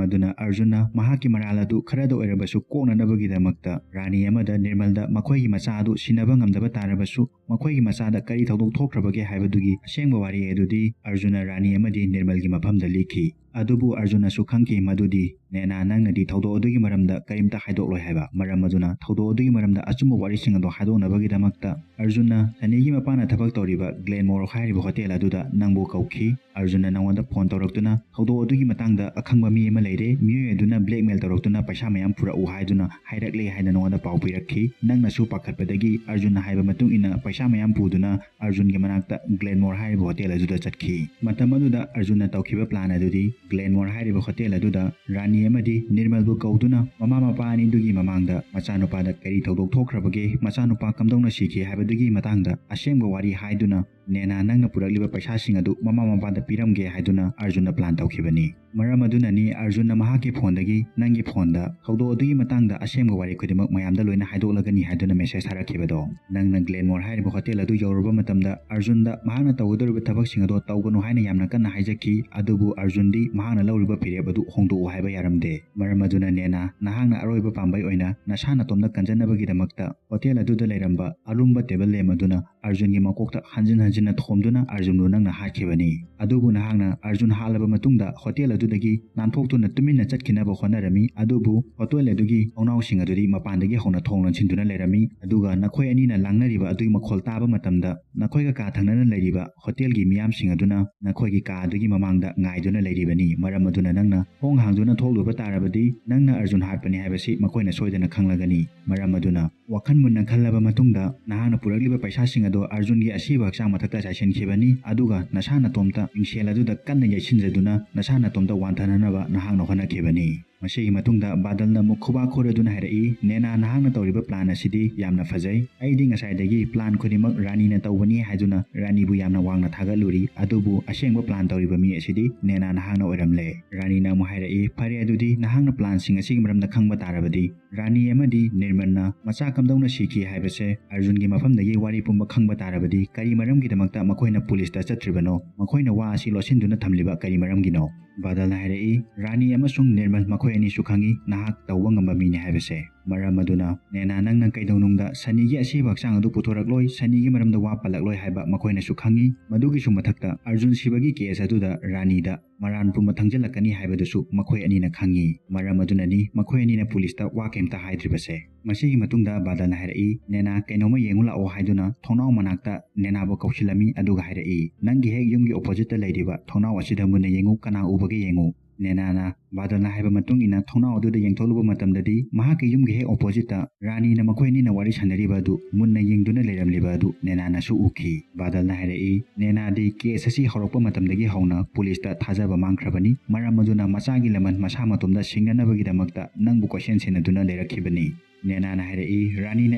ꯑꯗꯨꯅ ꯑꯔꯖꯨꯟꯅ ꯃꯍꯥꯛꯀꯤ ꯃꯔꯥꯜ ꯑꯗꯨ ꯈꯔꯗ ꯑꯣꯏꯔꯕꯁꯨ ꯀꯣꯛꯅꯅꯕꯒꯤꯗꯃꯛꯇ ꯔꯥꯅꯤ ꯑꯃꯗ ꯅꯤꯔꯃꯜꯗ ꯃꯈꯣꯏꯒꯤ ꯃꯆꯥ ꯑꯗꯨ ꯁꯤꯟꯅꯕ ꯉꯝꯗꯕ ꯇꯥꯔꯕꯁꯨ ꯃꯈꯣꯏꯒꯤ ꯃꯆꯥꯗ ꯀꯔꯤ ꯊꯧꯗꯣꯛ ꯊꯣꯛꯈ꯭ꯔꯕꯒꯦ ꯍꯥꯏꯕꯗꯨꯒꯤ ꯑꯁꯦꯡꯕ ꯋꯥꯔꯤ ꯑꯗꯨꯗꯤ ꯑꯔꯖꯨꯟꯅ ꯔꯥꯅꯤ ꯑꯃꯗꯤ ꯅꯤꯔꯃꯜꯒꯤ ꯃꯐꯝꯗ ꯂꯤꯈꯤ꯫ ꯑꯗꯨꯕꯨ ꯑꯔꯖꯨꯟꯅꯁꯨ ꯈꯪꯈꯤ ꯃꯗꯨꯗꯤ, "ꯅꯦꯅꯥ, ꯅꯪꯅꯗꯤ ꯊꯧꯗꯣꯛ ꯑꯗꯨꯒꯤ ꯃꯔꯝꯗ ꯀꯔꯤꯝꯇ ꯍꯥꯏꯗꯣꯛꯂꯣꯏ" ꯍꯥꯏꯕ꯫ ꯃꯔꯝ ꯑꯗꯨꯅ ꯊꯧꯗꯣꯛ ꯑꯗꯨꯒꯤ ꯃꯔꯝꯗ ꯑꯆꯨꯝꯕ ꯋꯥꯔꯤꯁꯤꯡ ꯑꯗꯨ ꯍꯥꯏꯗꯣꯛꯅꯕꯒꯤꯗꯃꯛꯇ ꯑꯔꯖꯨꯟꯅ ꯁꯅꯤꯒꯤ ꯃꯄꯥꯅ ꯊꯕꯛ ꯇꯧꯔꯤꯕ ꯒ꯭ꯂꯦꯟꯃꯣꯔ ꯍꯥꯏꯔꯤꯕ ꯍꯣꯇꯦꯜ ꯑꯗꯨꯗ ꯅꯪꯕꯨ ꯀꯧꯈꯤ꯫ ꯑꯔꯖꯨꯟꯅ ꯅꯉꯣꯟꯗ ꯐꯣꯟ ꯇꯧꯔꯛꯇꯨꯅ ꯊꯧꯗꯣꯛ ꯑꯗꯨꯒꯤ ꯃꯇꯥꯡꯗ ꯑꯈꯪꯕ ꯃꯤ ꯑꯃ ꯂꯩꯔꯦ, ꯃꯤꯑꯣꯏ ꯑꯗꯨꯅ ꯕ꯭ꯂꯦꯛꯃꯦꯜ ꯇꯧꯔꯛꯇꯨꯅ ꯄꯩꯁꯥ ꯃꯌꯥꯝ ꯄꯨꯔꯛꯎ ꯍꯥꯏꯗꯨꯅ ꯍꯥꯏꯔꯛꯂꯦ ꯍꯥꯏꯅ ꯅꯉꯣꯟꯗ ꯄꯥꯎ ꯄꯤꯔꯛꯈꯤ꯫ ꯅꯪꯅꯁꯨ ꯄꯥꯈꯠꯄꯗꯒꯤ ꯑꯔꯖꯨꯟꯅ ꯍꯥꯏꯕ ꯃꯇꯨꯡ ꯏꯟꯅ ꯄꯩꯁꯥ ꯃꯌꯥꯝ ꯄꯨꯗꯨꯅ ꯑꯔꯖꯨꯟꯒꯤ ꯃꯅꯥꯛꯇ ꯒ꯭ꯂꯦꯟꯃꯣꯔ ꯍꯥꯏꯔꯤꯕ ꯍꯣꯇꯦꯜ ꯑꯗꯨꯗ ꯆꯠꯈꯤ꯫ ꯃꯇꯝ ꯑꯗꯨꯗ ꯑꯔꯖꯨꯟꯅ ꯇꯧꯈꯤꯕ ꯄ꯭ꯂꯥꯟ ꯑꯗꯨꯗꯤ ꯒ꯭ꯂꯦꯟꯃꯣꯔ ꯍꯥꯏꯔꯤꯕ ꯍꯣꯇꯦꯜ ꯑꯗꯨꯗ ꯔꯥꯅꯤ ꯑꯃꯗꯤ ꯅꯤꯔꯃꯜꯕꯨ ꯀꯧꯗꯨꯅ ꯃꯃꯥ ꯃꯄꯥ ꯑꯅꯤꯗꯨꯒꯤ ꯃꯃꯥꯡꯗ ꯃꯆꯥꯅꯨꯄꯥꯗ ꯀꯔꯤ ꯊꯧꯗꯣꯛ ꯊꯣꯛꯈ꯭ꯔꯕꯒꯦ, ꯃꯆꯥꯅꯨꯄꯥ ꯀꯝꯗꯧꯅ ꯁꯤꯈꯤ ꯍꯥꯏꯕꯗꯨꯒꯤ ꯃꯇꯥꯡꯗ ꯑꯁꯦꯡꯕ ꯋꯥꯔꯤ ꯍꯥꯏꯗꯨꯅ ꯅꯦꯅꯥ, ꯅꯪꯅ ꯄꯨꯔꯛꯂꯤꯕ ꯄꯩꯁꯥꯁꯤꯡ ꯑꯗꯨ ꯃꯃꯥ ꯃꯄꯥꯗ ꯄꯤꯔꯝꯒꯦ ꯍꯥꯏꯗꯨꯅ ꯑꯔꯖꯨꯟꯅ ꯄ꯭ꯂꯥꯟ ꯇꯧꯈꯤꯕꯅꯤ꯫ ꯃꯔꯝ ꯑꯗꯨꯅꯅꯤ ꯑꯔꯖꯨꯟꯅ ꯃꯍꯥꯛꯀꯤ ꯐꯣꯟꯗꯒꯤ ꯅꯪꯒꯤ ꯐꯣꯟꯗ ꯊꯧꯗꯣꯛ ꯑꯗꯨꯒꯤ ꯃꯇꯥꯡꯗ ꯑꯁꯦꯡꯕ ꯋꯥꯔꯤ ꯈꯨꯗꯤꯡꯃꯛ ꯃꯌꯥꯝꯗ ꯂꯣꯏꯅ ꯍꯥꯏꯗꯣꯛꯂꯒꯅꯤ ꯍꯥꯏꯗꯨꯅ ꯃꯦꯁꯦꯖ ꯊꯥꯔꯛꯈꯤꯕꯗꯣ꯫ ꯅꯪꯅ ꯒ꯭ꯂꯦꯟꯃꯣꯔ ꯍꯥꯏꯔꯤꯕ ꯍꯣꯇꯦꯜ ꯑꯗꯨ ꯌꯧꯔꯨꯕ ꯃꯇꯝꯗ ꯑꯔꯖꯨꯟꯗ ꯃꯍꯥꯛꯅ ꯇꯧꯒꯗꯧꯔꯤꯕ ꯊꯕꯛꯁꯤꯡ ꯑꯗꯣ ꯇꯧꯒꯅꯨ ꯍꯥꯏꯅ ꯌꯥꯝꯅ ꯀꯟꯅ ꯍꯥꯏꯖꯈꯤ, ꯑꯗꯨꯕꯨ ꯑꯔꯖꯨꯟꯗꯤ ꯃꯍꯥꯛꯅ ꯂꯧꯔꯤꯕ ꯐꯤꯔꯦꯞ ꯑꯗꯨ ꯍꯣꯡꯗꯣꯛꯎ ꯍꯥꯏꯕ ꯌꯥꯔꯝꯗꯦ꯫ ꯃꯔꯝ ꯑꯗꯨꯅ ꯅꯦꯅꯥ, ꯅꯍꯥꯛꯅ ꯑꯔꯣꯏꯕ ꯄꯥꯝꯕꯩ ꯑꯣꯏꯅ ꯅꯁꯥ ꯅꯇꯣꯝꯇ ꯀꯟꯖꯅꯕꯒꯤꯗꯃꯛꯇ ꯍꯣꯇꯦꯜ ꯑꯗꯨꯗ ꯂꯩꯔꯝꯕ ꯑꯔꯨꯝꯕ ꯇꯦꯕꯜ ꯂꯦꯝ ꯑꯗꯨꯅ ꯑꯔꯖꯨꯟꯒꯤ ꯃꯀꯣꯛꯇ ꯍꯟꯖꯤꯟ ꯍꯟꯖꯤꯟꯅ ꯊꯣꯝꯗꯨꯅ ꯑꯔꯖꯨꯟꯕꯨ ꯅꯪꯅ ꯍꯥꯠꯈꯤꯕꯅꯤ꯫ ꯑꯗꯨꯕꯨ ꯅꯍꯥꯛꯅ ꯑꯔꯖꯨꯟ ꯍꯥꯠꯂꯕ ꯃꯇꯨꯡꯗ ꯍꯣꯇꯦꯜ ꯑꯗꯨꯗꯒꯤ ꯅꯥꯟꯊꯣꯛꯇꯨꯅ ꯇꯨꯃꯤꯟꯅ ꯆꯠꯈꯤꯅꯕ ꯍꯣꯠꯅꯔꯝꯃꯤ꯫ ꯑꯗꯨꯕꯨ ꯍꯣꯇꯦꯜ ꯑꯗꯨꯒꯤ ꯊꯣꯡꯅꯥꯎꯁꯤꯡ ꯑꯗꯨꯗꯤ ꯃꯄꯥꯟꯗꯒꯤ ꯍꯧꯅ ꯊꯣꯡ ꯂꯣꯟꯁꯤꯟꯗꯨꯅ ꯂꯩꯔꯝꯃꯤ꯫ ꯑꯗꯨꯒ ꯅꯈꯣꯏ ꯑꯅꯤꯅ ꯂꯥꯡꯅꯔꯤꯕ ꯑꯗꯨꯒꯤ ꯃꯈꯣꯜ ꯇꯥꯕ ꯃꯇꯝꯗ ꯅꯈꯣꯏꯒ ꯀꯥ ꯊꯪꯅꯅ ꯂꯩꯔꯤꯕ ꯍꯣꯇꯦꯜꯒꯤ ꯃꯤꯌꯥꯝꯁꯤꯡ ꯑꯗꯨꯅ ꯅꯈꯣꯏꯒꯤ ꯀꯥ ꯑꯗꯨꯒꯤ ꯃꯃꯥꯡꯗ ꯉꯥꯏꯗꯨꯅ ꯂꯩꯔꯤꯕꯅꯤ꯫ ꯃꯔꯝ ꯑꯗꯨꯅ ꯅꯪꯅ ꯊꯣꯡ ꯍꯥꯡꯗꯨꯅ ꯊꯣꯛꯂꯨꯕ ꯇꯥꯔꯕꯗꯤ ꯅꯪꯅ ꯑꯔꯖꯨꯟ ꯍꯥꯠꯄꯅꯤ ꯍꯥꯏꯕꯁꯤ ꯃꯈꯣꯏꯅ ꯁꯣꯏꯗꯅ ꯈꯪꯂꯒꯅꯤ꯫ ꯃꯔꯝ ꯑꯗꯨꯅ ꯋꯥꯈꯜ ꯃꯨꯟꯅ ꯈꯜꯂꯕ ꯃꯇꯨꯡꯗ ꯅꯍꯥꯛꯅ ꯄꯨꯔꯛꯂꯤꯕ ꯄꯩꯁꯥꯁꯤꯡ ꯑꯗꯨ ꯑꯔꯖꯨꯟꯒꯤ ꯑꯁꯤꯕ ꯍꯛꯆꯥꯡ ꯃꯊꯛꯇ ꯆꯥꯏꯁꯤꯟꯈꯤꯕꯅꯤ꯫ ꯑꯗꯨꯒ ꯅꯁꯥ ꯅꯇꯣꯝꯇ ꯃꯤꯡꯁꯦꯜ ꯑꯗꯨꯗ ꯀꯟꯅ ꯌꯩꯁꯤꯟꯖꯗꯨꯅ ꯅꯁꯥ ꯅꯇꯣꯝꯇ ꯋꯥꯟꯊꯅꯅꯕ ꯅꯍꯥꯛꯅ ꯍꯣꯠꯅꯈꯤꯕꯅꯤ꯫ ꯃꯁꯤꯒꯤ ꯃꯇꯨꯡꯗ ꯕꯥꯗꯜꯅ ꯑꯃꯨꯛ ꯈꯨꯕꯥꯛ ꯈꯨꯔꯗꯨꯅ ꯍꯥꯏꯔꯛꯏ, "ꯅꯦꯅꯥ, ꯅꯍꯥꯛꯅ ꯇꯧꯔꯤꯕ ꯄ꯭ꯂꯥꯟ ꯑꯁꯤꯗꯤ ꯌꯥꯝꯅ ꯐꯖꯩ꯫ ꯑꯩꯗꯤ ꯉꯁꯥꯏꯗꯒꯤ ꯄ꯭ꯂꯥꯟ ꯈꯨꯗꯤꯡꯃꯛ ꯔꯥꯅꯤꯅ ꯇꯧꯕꯅꯤ ꯍꯥꯏꯗꯨꯅ ꯔꯥꯅꯤꯕꯨ ꯌꯥꯝꯅ ꯋꯥꯡꯅ ꯊꯥꯒꯠꯂꯨꯔꯤ꯫ ꯑꯗꯨꯕꯨ ꯑꯁꯦꯡꯕ ꯄ꯭ꯂꯥꯟ ꯇꯧꯔꯤꯕ ꯃꯤ ꯑꯁꯤꯗꯤ ꯅꯦꯅꯥ ꯅꯍꯥꯛꯅ ꯑꯣꯏꯔꯝꯂꯦ꯫" ꯔꯥꯅꯤꯅ ꯑꯃꯨꯛ ꯍꯥꯏꯔꯛꯏ, "ꯐꯔꯦ, ꯑꯗꯨꯗꯤ ꯅꯍꯥꯛꯅ ꯄ꯭ꯂꯥꯟꯁꯤꯡ ꯑꯁꯤꯒꯤ ꯃꯔꯝꯗ ꯈꯪꯕ ꯇꯥꯔꯕꯗꯤ, ꯔꯥꯅꯤ ꯑꯃꯗꯤ ꯅꯤꯔꯃꯜꯅ ꯃꯆꯥ ꯀꯝꯗꯧꯅ ꯁꯤꯈꯤ ꯍꯥꯏꯕꯁꯦ ꯑꯔꯖꯨꯟꯒꯤ ꯃꯐꯝꯗꯒꯤ ꯋꯥꯔꯤ ꯄꯨꯝꯕ ꯈꯪꯕ ꯇꯥꯔꯕꯗꯤ ꯀꯔꯤ ꯃꯔꯝꯒꯤꯗꯃꯛꯇ ꯃꯈꯣꯏꯅ ꯄꯨꯂꯤꯁꯇ ꯆꯠꯇ꯭ꯔꯤꯕꯅꯣ? ꯃꯈꯣꯏꯅ ꯋꯥ ꯑꯁꯤ ꯂꯣꯠꯁꯤꯟꯗꯨꯅ ꯊꯝꯂꯤꯕ ꯀꯔꯤ ꯃꯔꯝꯒꯤꯅꯣ?" ꯕꯥꯗꯜꯅ ꯍꯥꯏꯔꯛꯏ, "ꯔꯥꯅꯤ ꯑꯃꯁꯨꯡ ꯅꯤꯔꯃꯜ ꯃꯈꯣꯏ ꯑꯅꯤꯁꯨ ꯈꯪꯏ ꯅꯍꯥꯛ ꯇꯧꯕ ꯉꯝꯕ ꯃꯤꯅꯤ ꯍꯥꯏꯕꯁꯦ꯫ ꯃꯔꯝ ꯑꯗꯨꯅ ꯅꯦꯅꯥ ꯅꯪꯅ ꯀꯩꯗꯧꯅꯨꯡꯗ ꯁꯅꯤꯒꯤ ꯑꯁꯤꯕ ꯍꯛꯆꯥꯡ ꯑꯗꯨ ꯄꯨꯊꯣꯔꯛꯂꯣꯏ, ꯁꯅꯤꯒꯤ ꯃꯔꯝꯗ ꯋꯥ ꯄꯜꯂꯛꯂꯣꯏ ꯍꯥꯏꯕ ꯃꯈꯣꯏꯅꯁꯨ ꯈꯪꯏ꯫ ꯃꯗꯨꯒꯤꯁꯨ ꯃꯊꯛꯇ ꯑꯔꯖꯨꯟ ꯁꯤꯕꯒꯤ ꯀꯦꯁ ꯑꯗꯨꯗ ꯔꯥꯅꯤꯗ ꯃꯔꯥꯟ ꯄꯨꯝꯕ ꯊꯪꯖꯤꯜꯂꯛꯀꯅꯤ ꯍꯥꯏꯕꯗꯨꯁꯨ ꯃꯈꯣꯏ ꯑꯅꯤꯅ ꯈꯪꯏ꯫ ꯃꯔꯝ ꯑꯗꯨꯅꯅꯤ ꯃꯈꯣꯏ ꯑꯅꯤꯅ ꯄꯨꯂꯤꯁꯇ ꯋꯥ ꯀꯩꯝꯇ ꯍꯥꯏꯗ꯭ꯔꯤꯕꯁꯦ꯫" ꯃꯁꯤꯒꯤ ꯃꯇꯨꯡꯗ ꯕꯥꯗꯜꯅ ꯍꯥꯏꯔꯛꯏ, "ꯅꯦꯅꯥ, ꯀꯩꯅꯣꯝꯃ ꯌꯦꯡꯉꯨ ꯂꯥꯛꯑꯣ" ꯍꯥꯏꯗꯨꯅ ꯊꯣꯡꯅꯥꯎ ꯃꯅꯥꯛꯇ ꯅꯦꯅꯥꯕꯨ ꯀꯧꯁꯤꯜꯂꯝꯃꯤ꯫ ꯑꯗꯨꯒ ꯍꯥꯏꯔꯛꯏ, "ꯅꯪꯒꯤ ꯍꯦꯛ ꯌꯨꯝꯒꯤ ꯑꯣꯄꯣꯖꯤꯠꯇ ꯂꯩꯔꯤꯕ ꯊꯣꯡꯅꯥꯎ ꯑꯁꯤꯗ ꯃꯨꯟꯅ ꯌꯦꯡꯉꯨ, ꯀꯅꯥ ꯎꯕꯒꯦ ꯌꯦꯡꯉꯨ꯫" ꯅꯦꯅꯥꯅ ꯕꯥꯗꯜꯅ ꯍꯥꯏꯕ ꯃꯇꯨꯡ ꯏꯟꯅ ꯊꯣꯡꯅꯥꯎ ꯑꯗꯨꯗ ꯌꯦꯡꯊꯣꯛꯂꯨꯕ ꯃꯇꯝꯗꯗꯤ ꯃꯍꯥꯛꯀꯤ ꯌꯨꯝꯒꯤ ꯍꯦꯛ ꯑꯣꯄꯣꯖꯤꯠꯇ ꯔꯥꯅꯤꯅ ꯃꯈꯣꯏ ꯑꯅꯤꯅ ꯋꯥꯔꯤ ꯁꯥꯟꯅꯔꯤꯕ ꯑꯗꯨ ꯃꯨꯟꯅ ꯌꯦꯡꯗꯨꯅ ꯂꯩꯔꯝꯂꯤꯕ ꯑꯗꯨ ꯅꯦꯅꯥꯅꯁꯨ ꯎꯈꯤ꯫ ꯕꯥꯗꯜꯅ ꯍꯥꯏꯔꯛꯏ, "ꯅꯦꯅꯥꯗꯤ ꯀꯦꯁ ꯑꯁꯤ ꯍꯧꯔꯛꯄ ꯃꯇꯝꯗꯒꯤ ꯍꯧꯅ ꯄꯨꯂꯤꯁꯇ ꯊꯥꯖꯕ ꯃꯥꯡꯈ꯭ꯔꯕꯅꯤ꯫ ꯃꯔꯝ ꯑꯗꯨꯅ ꯃꯆꯥꯒꯤ ꯂꯃꯟ ꯃꯁꯥ ꯃꯇꯣꯝꯗ ꯁꯤꯡꯅꯅꯕꯒꯤꯗꯃꯛꯇ ꯅꯪꯕꯨ ꯀꯣꯏꯁꯦꯟ ꯁꯦꯟꯅꯗꯨꯅ ꯂꯩꯔꯛꯈꯤꯕꯅꯤ꯫" ꯅꯦꯅꯥꯅ ꯍꯥꯏꯔꯛꯏ, "ꯔꯥꯅꯤꯅ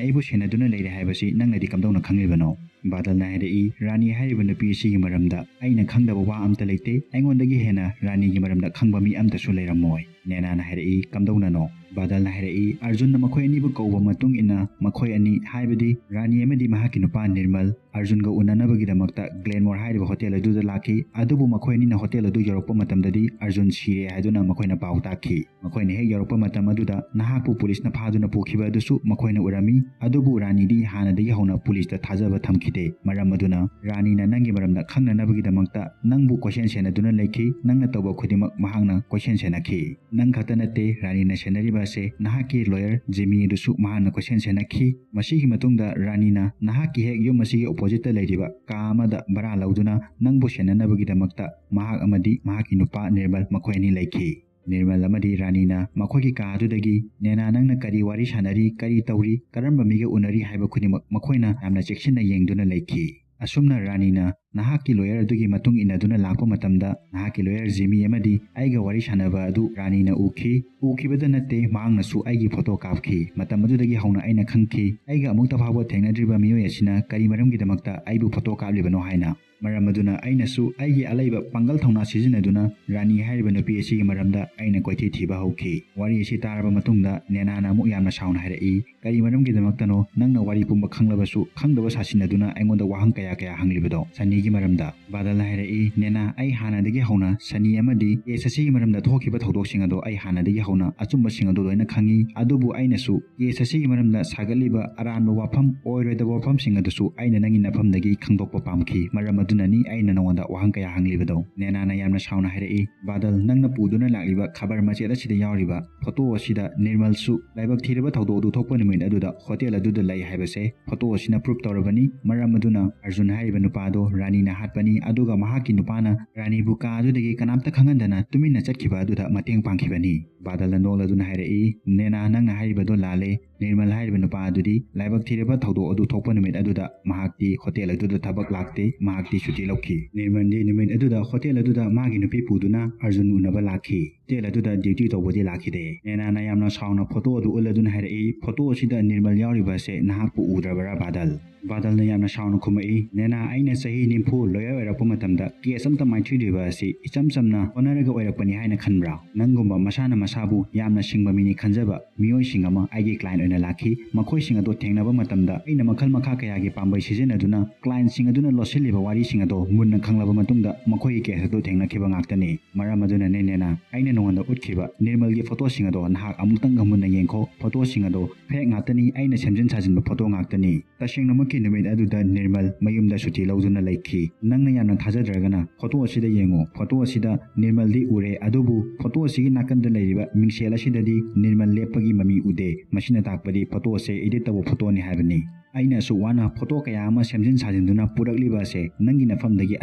ꯑꯩꯕꯨ ꯁꯦꯟꯅꯗꯨꯅ ꯂꯩꯔꯦ ꯍꯥꯏꯕꯁꯤ ꯅꯪꯅꯗꯤ ꯀꯝꯗꯧꯅ ꯈꯪꯂꯤꯕꯅꯣ?" ꯕꯥꯗꯜꯅ ꯍꯥꯏꯔꯛꯏ, "ꯔꯥꯅꯤ ꯍꯥꯏꯔꯤꯕ ꯅꯨꯄꯤ ꯑꯁꯤꯒꯤ ꯃꯔꯝꯗ ꯑꯩꯅ ꯈꯪꯗꯕ ꯋꯥ ꯑꯝꯇ ꯂꯩꯇꯦ꯫ ꯑꯩꯉꯣꯟꯗꯒꯤ ꯍꯦꯟꯅ ꯔꯥꯅꯤꯒꯤ ꯃꯔꯝꯗ ꯈꯪꯕ ꯃꯤ ꯑꯝꯇꯁꯨ ꯂꯩꯔꯝꯃꯣꯏ꯫" ꯅꯦꯅꯥꯅ ꯍꯥꯏꯔꯛꯏ, "ꯀꯝꯗꯧꯅꯅꯣ?" ꯕꯥꯗꯜꯅ ꯍꯥꯏꯔꯛꯏ, ꯑꯔꯖꯨꯟꯅ ꯃꯈꯣꯏ ꯑꯅꯤꯕꯨ ꯀꯧꯕ ꯃꯇꯨꯡ ꯏꯟꯅ ꯃꯈꯣꯏ ꯑꯅꯤ, ꯍꯥꯏꯕꯗꯤ ꯔꯥꯅꯤ ꯑꯃꯗꯤ ꯃꯍꯥꯛꯀꯤ ꯅꯨꯄꯥ ꯅꯤꯔꯃꯜ, ꯑꯔꯖꯨꯟꯒ ꯎꯅꯅꯕꯒꯤꯗꯃꯛꯇ ꯒ꯭ꯂꯦꯟꯃꯣꯔ ꯍꯥꯏꯔꯤꯕ ꯍꯣꯇꯦꯜ ꯑꯗꯨꯗ ꯂꯥꯛꯈꯤ꯫ ꯑꯗꯨꯕꯨ ꯃꯈꯣꯏ ꯑꯅꯤꯅ ꯍꯣꯇꯦꯜ ꯑꯗꯨ ꯌꯧꯔꯛꯄ ꯃꯇꯝꯗꯗꯤ ꯑꯔꯖꯨꯟ ꯁꯤꯔꯦ ꯍꯥꯏꯗꯨꯅ ꯃꯈꯣꯏꯅ ꯄꯥꯎ ꯇꯥꯈꯤ꯫ ꯃꯈꯣꯏꯅ ꯍꯦꯛ ꯌꯧꯔꯛꯄ ꯃꯇꯝ ꯑꯗꯨꯗ ꯅꯍꯥꯛꯄꯨ ꯄꯨꯂꯤꯁꯅ ꯐꯥꯗꯨꯅ ꯄꯨꯈꯤꯕ ꯑꯗꯨꯁꯨ ꯃꯈꯣꯏꯅ ꯎꯔꯝꯃꯤ꯫ ꯑꯗꯨꯕꯨ ꯔꯥꯅꯤꯗꯤ ꯍꯥꯟꯅꯗꯒꯤ ꯍꯧꯅ ꯄꯨꯂꯤꯁꯇ ꯊꯥꯖꯕ ꯊꯝꯈꯤꯗꯦ꯫ ꯃꯔꯝ ꯑꯗꯨꯅ ꯔꯥꯅꯤꯅ ꯅꯪꯒꯤ ꯃꯔꯝꯗ ꯈꯪꯅꯅꯕꯒꯤꯗꯃꯛꯇ ꯅꯪꯕꯨ ꯀꯣꯏꯁꯦꯟ ꯁꯦꯟꯅꯗꯨꯅ ꯂꯩꯈꯤ꯫ ꯅꯪꯅ ꯇꯧꯕ ꯈꯨꯗꯤꯡꯃꯛ ꯃꯍꯥꯛꯅ ꯀꯣꯏꯁꯦꯟ ꯁꯦꯟꯅꯈꯤ꯫ ꯅꯪ ꯈꯛꯇ ꯅꯠꯇꯦ ꯔꯥꯅꯤꯅ ꯁꯦꯟꯅꯔꯤꯕ ꯑꯁꯦ, ꯅꯍꯥꯛꯀꯤ ꯂꯣꯌꯔ ꯖꯤꯃꯤ ꯑꯗꯨꯁꯨ ꯃꯍꯥꯛꯅ ꯀꯣꯏꯁꯦꯟ ꯁꯦꯟꯅꯈꯤ꯫ ꯃꯁꯤꯒꯤ ꯃꯇꯨꯡꯗ ꯔꯥꯅꯤꯅ ꯅꯍꯥꯛꯀꯤ ꯍꯦꯛ ꯌꯨꯝ ꯑꯁꯤꯒꯤ ꯑꯣꯄꯣꯖꯤꯠꯇ ꯂꯩꯔꯤꯕ ꯀꯥ ꯑꯃꯗ ꯚꯔꯥ ꯂꯧꯗꯨꯅ ꯅꯪꯕꯨ ꯁꯦꯟꯅꯅꯕꯒꯤꯗꯃꯛꯇ ꯃꯍꯥꯛ ꯑꯃꯗꯤ ꯃꯍꯥꯛꯀꯤ ꯅꯨꯄꯥ ꯅꯤꯔꯃꯜ ꯃꯈꯣꯏ ꯑꯅꯤ ꯂꯩꯈꯤ꯫ ꯅꯤꯔꯃꯜ ꯑꯃꯗꯤ ꯔꯥꯅꯤꯅ ꯃꯈꯣꯏꯒꯤ ꯀꯥ ꯑꯗꯨꯗꯒꯤ ꯅꯦꯅꯥ ꯅꯪꯅ ꯀꯔꯤ ꯋꯥꯔꯤ ꯁꯥꯟꯅꯔꯤ, ꯀꯔꯤ ꯇꯧꯔꯤ, ꯀꯔꯝꯕ ꯃꯤꯒ ꯎꯅꯔꯤ ꯍꯥꯏꯕ ꯈꯨꯗꯤꯡꯃꯛ ꯃꯈꯣꯏꯅ ꯌꯥꯝꯅ ꯆꯦꯛꯁꯤꯟꯅ ꯌꯦꯡꯗꯨꯅ ꯂꯩꯈꯤ꯫ ꯑꯁꯨꯝꯅ ꯔꯥꯅꯤꯅ ꯅꯍꯥꯛꯀꯤ ꯂꯣꯌꯔ ꯑꯗꯨꯒꯤ ꯃꯇꯨꯡ ꯏꯟꯅꯗꯨꯅ ꯂꯥꯛꯄ ꯃꯇꯝꯗ ꯅꯍꯥꯛꯀꯤ ꯂꯣꯌꯔ ꯖꯤꯃꯤ ꯑꯃꯗꯤ ꯑꯩꯒ ꯋꯥꯔꯤ ꯁꯥꯟꯅꯕ ꯑꯗꯨ ꯔꯥꯅꯤꯅ ꯎꯈꯤ꯫ ꯎꯈꯤꯕꯗ ꯅꯠꯇꯦ, ꯃꯍꯥꯛꯅꯁꯨ ꯑꯩꯒꯤ ꯐꯣꯇꯣ ꯀꯥꯞꯈꯤ꯫ ꯃꯇꯝ ꯑꯗꯨꯗꯒꯤ ꯍꯧꯅ ꯑꯩꯅ ꯈꯪꯈꯤ ꯑꯩꯒ ꯑꯃꯨꯛꯇ ꯐꯥꯎꯕ ꯊꯦꯡꯅꯗ꯭ꯔꯤꯕ ꯃꯤꯑꯣꯏ ꯑꯁꯤꯅ ꯀꯔꯤ ꯃꯔꯝꯒꯤꯗꯃꯛꯇ ꯑꯩꯕꯨ ꯐꯣꯇꯣ ꯀꯥꯞꯂꯤꯕꯅꯣ ꯍꯥꯏꯅ꯫ ꯃꯔꯝ ꯑꯗꯨꯅ ꯑꯩꯅꯁꯨ ꯑꯩꯒꯤ ꯑꯂꯩꯕ ꯄꯥꯡꯒꯜ ꯊꯧꯅꯥ ꯁꯤꯖꯤꯟꯅꯗꯨꯅ ꯔꯥꯅꯤ ꯍꯥꯏꯔꯤꯕ ꯅꯨꯄꯤ ꯑꯁꯤꯒꯤ ꯃꯔꯝꯗ ꯑꯩꯅ ꯀꯣꯏꯊꯤ ꯊꯤꯕ ꯍꯧꯈꯤ꯫ ꯋꯥꯔꯤ ꯑꯁꯤ ꯇꯥꯔꯕ ꯃꯇꯨꯡꯗ ꯅꯦꯅꯥꯅ ꯑꯃꯨꯛ ꯌꯥꯝꯅ ꯁꯥꯎꯅ ꯍꯥꯏꯔꯛꯏ, "ꯀꯔꯤ ꯃꯔꯝꯒꯤꯗꯃꯛꯇꯅꯣ ꯅꯪꯅ ꯋꯥꯔꯤ ꯄꯨꯝꯕ ꯈꯪꯂꯕꯁꯨ ꯈꯪꯗꯕ ꯁꯥꯁꯤꯟꯅꯗꯨꯅ ꯑꯩꯉꯣꯟꯗ ꯋꯥꯍꯪ ꯀꯌꯥ ꯀꯌꯥ ꯍꯪꯂꯤꯕꯗꯣ?" ꯁꯅꯤꯒꯤ ꯃꯔꯝꯗ꯫ ꯕꯥꯗꯜꯅ ꯍꯥꯏꯔꯛꯏ, "ꯅꯦꯅꯥ, ꯑꯩ ꯍꯥꯟꯅꯗꯒꯤ ꯍꯧꯅ ꯁꯅꯤ ꯑꯃꯗꯤ ꯀꯦꯁ ꯑꯁꯤꯒꯤ ꯃꯔꯝꯗ ꯊꯣꯛꯈꯤꯕ ꯊꯧꯗꯣꯛꯁꯤꯡ ꯑꯗꯣ ꯑꯩ ꯍꯥꯟꯅꯗꯒꯤ ꯍꯧꯅ ꯑꯆꯨꯝꯕꯁꯤꯡ ꯑꯗꯣ ꯂꯣꯏꯅ ꯈꯪꯉꯤ꯫ ꯑꯗꯨꯕꯨ ꯑꯩꯅꯁꯨ ꯀꯦꯁ ꯑꯁꯤꯒꯤ ꯃꯔꯝꯗ ꯁꯥꯒꯠꯂꯤꯕ ꯑꯔꯥꯟꯕ ꯋꯥꯐꯝ, ꯑꯣꯏꯔꯣꯏꯗꯕ ꯋꯥꯐꯝꯁꯤꯡ ꯑꯗꯨꯁꯨ ꯑꯩꯅ ꯅꯪꯒꯤ ꯅꯐꯝꯗꯒꯤ ꯈꯪꯗꯣꯛꯄ ꯄꯥꯝꯈꯤ꯫ ꯃꯔꯝ ꯑꯗꯨꯅꯅꯤ ꯑꯩꯅ ꯅꯉꯣꯟꯗ ꯋꯥꯍꯪ ꯀꯌꯥ ꯍꯪꯂꯤꯕꯗꯣ꯫" ꯅꯦꯅꯥꯅ ꯌꯥꯝꯅ ꯁꯥꯎꯅ ꯍꯥꯏꯔꯛꯏ, "ꯕꯥꯗꯜ, ꯅꯪꯅ ꯄꯨꯗꯨꯅ ꯂꯥꯛꯂꯤꯕ ꯈꯕꯔ ꯃꯆꯦꯠ ꯑꯁꯤꯗ ꯌꯥꯎꯔꯤꯕ ꯐꯣꯇꯣ ꯑꯁꯤꯗ ꯅꯤꯔꯃꯜꯁꯨ ꯂꯥꯏꯕꯛ ꯊꯤꯔꯕ ꯊꯧꯗꯣꯛ ꯑꯗꯨ ꯊꯣꯛꯄ ꯅꯨꯃꯤꯠ ꯑꯗꯨꯗ ꯍꯣꯇꯦꯜ ꯑꯗꯨꯗ ꯂꯩ ꯍꯥꯏꯕꯁꯦ ꯐꯣꯇꯣ ꯑꯁꯤꯅ ꯄ꯭ꯔꯨꯐ ꯇꯧꯔꯕꯅꯤ꯫ ꯃꯔꯝ ꯑꯗꯨꯅ ꯑꯔꯖꯨꯟ ꯍꯥꯏꯔꯤꯕ ꯅꯨꯄꯥ ꯑꯗꯣ ꯔꯥꯅꯤꯅ ꯍꯥꯠꯄꯅꯤ, ꯑꯗꯨꯒ ꯃꯍꯥꯛꯀꯤ ꯅꯨꯄꯥꯅ ꯔꯥꯅꯤꯕꯨ ꯀꯥ ꯑꯗꯨꯗꯒꯤ ꯀꯅꯥꯝꯇ ꯈꯪꯍꯟꯗꯅ ꯇꯨꯃꯤꯟꯅ ꯆꯠꯈꯤꯕ ꯑꯗꯨꯗ ꯃꯇꯦꯡ ꯄꯥꯡꯈꯤꯕꯅꯤ꯫" ꯕꯥꯗꯜꯅ ꯅꯣꯛꯂꯗꯨꯅ ꯍꯥꯏꯔꯛꯏ, "ꯅꯦꯅꯥ, ꯅꯪꯅ ꯍꯥꯏꯔꯤꯕꯗꯣ ꯂꯥꯜꯂꯦ꯫ ꯅꯤꯔꯃꯜ ꯍꯥꯏꯔꯤꯕ ꯅꯨꯄꯥ ꯑꯗꯨꯗꯤ ꯂꯥꯏꯕꯛ ꯊꯤꯔꯕ ꯊꯧꯗꯣꯛ ꯑꯗꯨ ꯊꯣꯛꯄ ꯅꯨꯃꯤꯠ ꯑꯗꯨꯗ ꯃꯍꯥꯛꯇꯤ ꯍꯣꯇꯦꯜ ꯑꯗꯨꯗ ꯊꯕꯛ ꯂꯥꯛꯇꯦ, ꯃꯍꯥꯛꯇꯤ ꯁꯨꯇꯤ ꯂꯧꯈꯤ꯫ ꯅꯤꯔꯃꯜꯗꯤ ꯅꯨꯃꯤꯠ ꯑꯗꯨꯗ ꯍꯣꯇꯦꯜ ꯑꯗꯨꯗ ꯃꯥꯒꯤ ꯅꯨꯄꯤ ꯄꯨꯗꯨꯅ ꯑꯔꯖꯨꯟ ꯎꯅꯕ ꯂꯥꯛꯈꯤ꯫" ꯍꯣꯇꯦꯜ ꯑꯗꯨꯗ ꯗ꯭ꯌꯨꯇꯤ ꯇꯧꯕꯗꯤ ꯂꯥꯛꯈꯤꯗꯦ꯫ ꯅꯦꯅꯥꯅ ꯌꯥꯝꯅ ꯁꯥꯎꯅ ꯐꯣꯇꯣ ꯑꯗꯨ ꯎꯠꯂꯗꯨꯅ ꯍꯥꯏꯔꯛꯏ, "ꯐꯣꯇꯣ ꯑꯁꯤꯗ ꯅꯤꯔꯃꯜ ꯌꯥꯎꯔꯤꯕ ꯑꯁꯦ ꯅꯍꯥꯛꯄꯨ ꯎꯗ꯭ꯔꯕꯔꯥ ꯕꯥꯗꯜ?" ꯕꯥꯗꯜꯅ ꯌꯥꯝꯅ ꯁꯥꯎꯅ ꯈꯨꯝꯃꯛꯏ, "ꯅꯦꯅꯥ, ꯑꯩꯅ ꯆꯍꯤ ꯅꯤꯐꯨ ꯂꯣꯌꯔ ꯑꯣꯏꯔꯛꯄ ꯃꯇꯝꯗ ꯀꯦꯁ ꯑꯝꯇ ꯃꯥꯏꯊꯤꯗ꯭ꯔꯤꯕ ꯑꯁꯤ ꯏꯆꯝ ꯆꯝꯅ ꯍꯣꯠꯅꯔꯒ ꯑꯣꯏꯔꯛꯄꯅꯤ ꯍꯥꯏꯅ ꯈꯟꯕ꯭ꯔꯥ? ꯅꯪꯒꯨꯝꯕ ꯃꯁꯥꯅ ꯃꯁꯥꯕꯨ ꯌꯥꯝꯅ ꯁꯤꯡꯕ ꯃꯤꯅꯤ ꯈꯟꯖꯕ ꯃꯤꯑꯣꯏꯁꯤꯡ ꯑꯃ ꯑꯩꯒꯤ ꯀ꯭ꯂꯥꯏꯟ ꯑꯣꯏꯅ ꯂꯥꯛꯈꯤ꯫ ꯃꯈꯣꯏꯁꯤꯡ ꯑꯗꯣ ꯊꯦꯡꯅꯕ ꯃꯇꯝꯗ ꯑꯩꯅ ꯃꯈꯜ ꯃꯈꯥ ꯀꯌꯥꯒꯤ ꯄꯥꯝꯕꯩ ꯁꯤꯖꯤꯟꯅꯗꯨꯅ ꯀ꯭ꯂꯥꯏꯟꯁꯤꯡ ꯑꯗꯨꯅ ꯂꯣꯠꯁꯤꯜꯂꯤꯕ ꯋꯥꯔꯤꯁꯤꯡ ꯑꯗꯣ ꯃꯨꯟꯅ ꯈꯪꯂꯕ ꯃꯇꯨꯡꯗ ꯃꯈꯣꯏꯒꯤ ꯀꯦꯁ ꯑꯗꯨ ꯊꯦꯡꯅꯈꯤꯕ ꯉꯥꯛꯇꯅꯤ꯫ ꯃꯔꯝ ꯑꯗꯨꯅꯅꯦ ꯅꯦꯅꯥ, ꯑꯩꯅ ꯅꯉꯣꯟꯗ ꯎꯠꯈꯤꯕ ꯅꯤꯔꯃꯜꯒꯤ ꯐꯣꯇꯣꯁꯤꯡ ꯑꯗꯣ ꯅꯍꯥꯛ ꯑꯃꯨꯛꯇꯪꯒ ꯃꯨꯟꯅ ꯌꯦꯡꯈꯣ꯫ ꯐꯣꯇꯣꯁꯤꯡ ꯑꯗꯣ ꯐꯦꯛ ꯉꯥꯛꯇꯅꯤ, ꯑꯩꯅ ꯁꯦꯝꯖꯤꯟ ꯁꯥꯖꯤꯟꯕ ꯐꯣꯇꯣ ꯉꯥꯛꯇꯅꯤ꯫" ꯇꯁꯦꯡꯅꯃꯛꯀꯤ ꯅꯨꯃꯤꯠ ꯑꯗꯨꯗ ꯅꯤꯔꯃꯜ ꯃꯌꯨꯝꯗ ꯁꯨꯇꯤ ꯂꯧꯗꯨꯅ ꯂꯩꯈꯤ꯫ ꯅꯪꯅ ꯌꯥꯝꯅ ꯊꯥꯖꯗ꯭ꯔꯒꯅ ꯐꯣꯇꯣ ꯑꯁꯤꯗ ꯌꯦꯡꯉꯨ꯫ ꯐꯣꯇꯣ ꯑꯁꯤꯗ ꯅꯤꯔꯃꯜꯗꯤ ꯎꯔꯦ, ꯑꯗꯨꯕꯨ ꯐꯣꯇꯣ ꯑꯁꯤꯒꯤ ꯅꯥꯀꯟꯗ ꯂꯩꯔꯤꯕ ꯃꯤꯡꯁꯦꯜ ꯑꯁꯤꯗꯗꯤ ꯅꯤꯔꯃꯜ ꯂꯦꯞꯄꯒꯤ ꯃꯃꯤ ꯎꯗꯦ꯫ ꯃꯁꯤꯅ ꯇꯥꯛꯄꯗꯤ ꯐꯣꯇꯣ ꯑꯁꯤ ꯏꯗꯤꯠ ꯇꯧꯕ ꯐꯣꯇꯣꯅꯤ ꯍꯥꯏꯕꯅꯤ꯫ ꯑꯩꯅ ꯑꯁꯨꯛ ꯋꯥꯅ ꯐꯣꯇꯣ ꯀꯌꯥ ꯑꯃ ꯁꯦꯝꯖꯤꯟ ꯁꯥꯖꯤꯟꯗꯨꯅ ꯄꯨꯔꯛꯂꯤꯕ ꯑꯁꯦ ꯅꯪꯒꯤ ꯅꯐꯝꯗꯒꯤ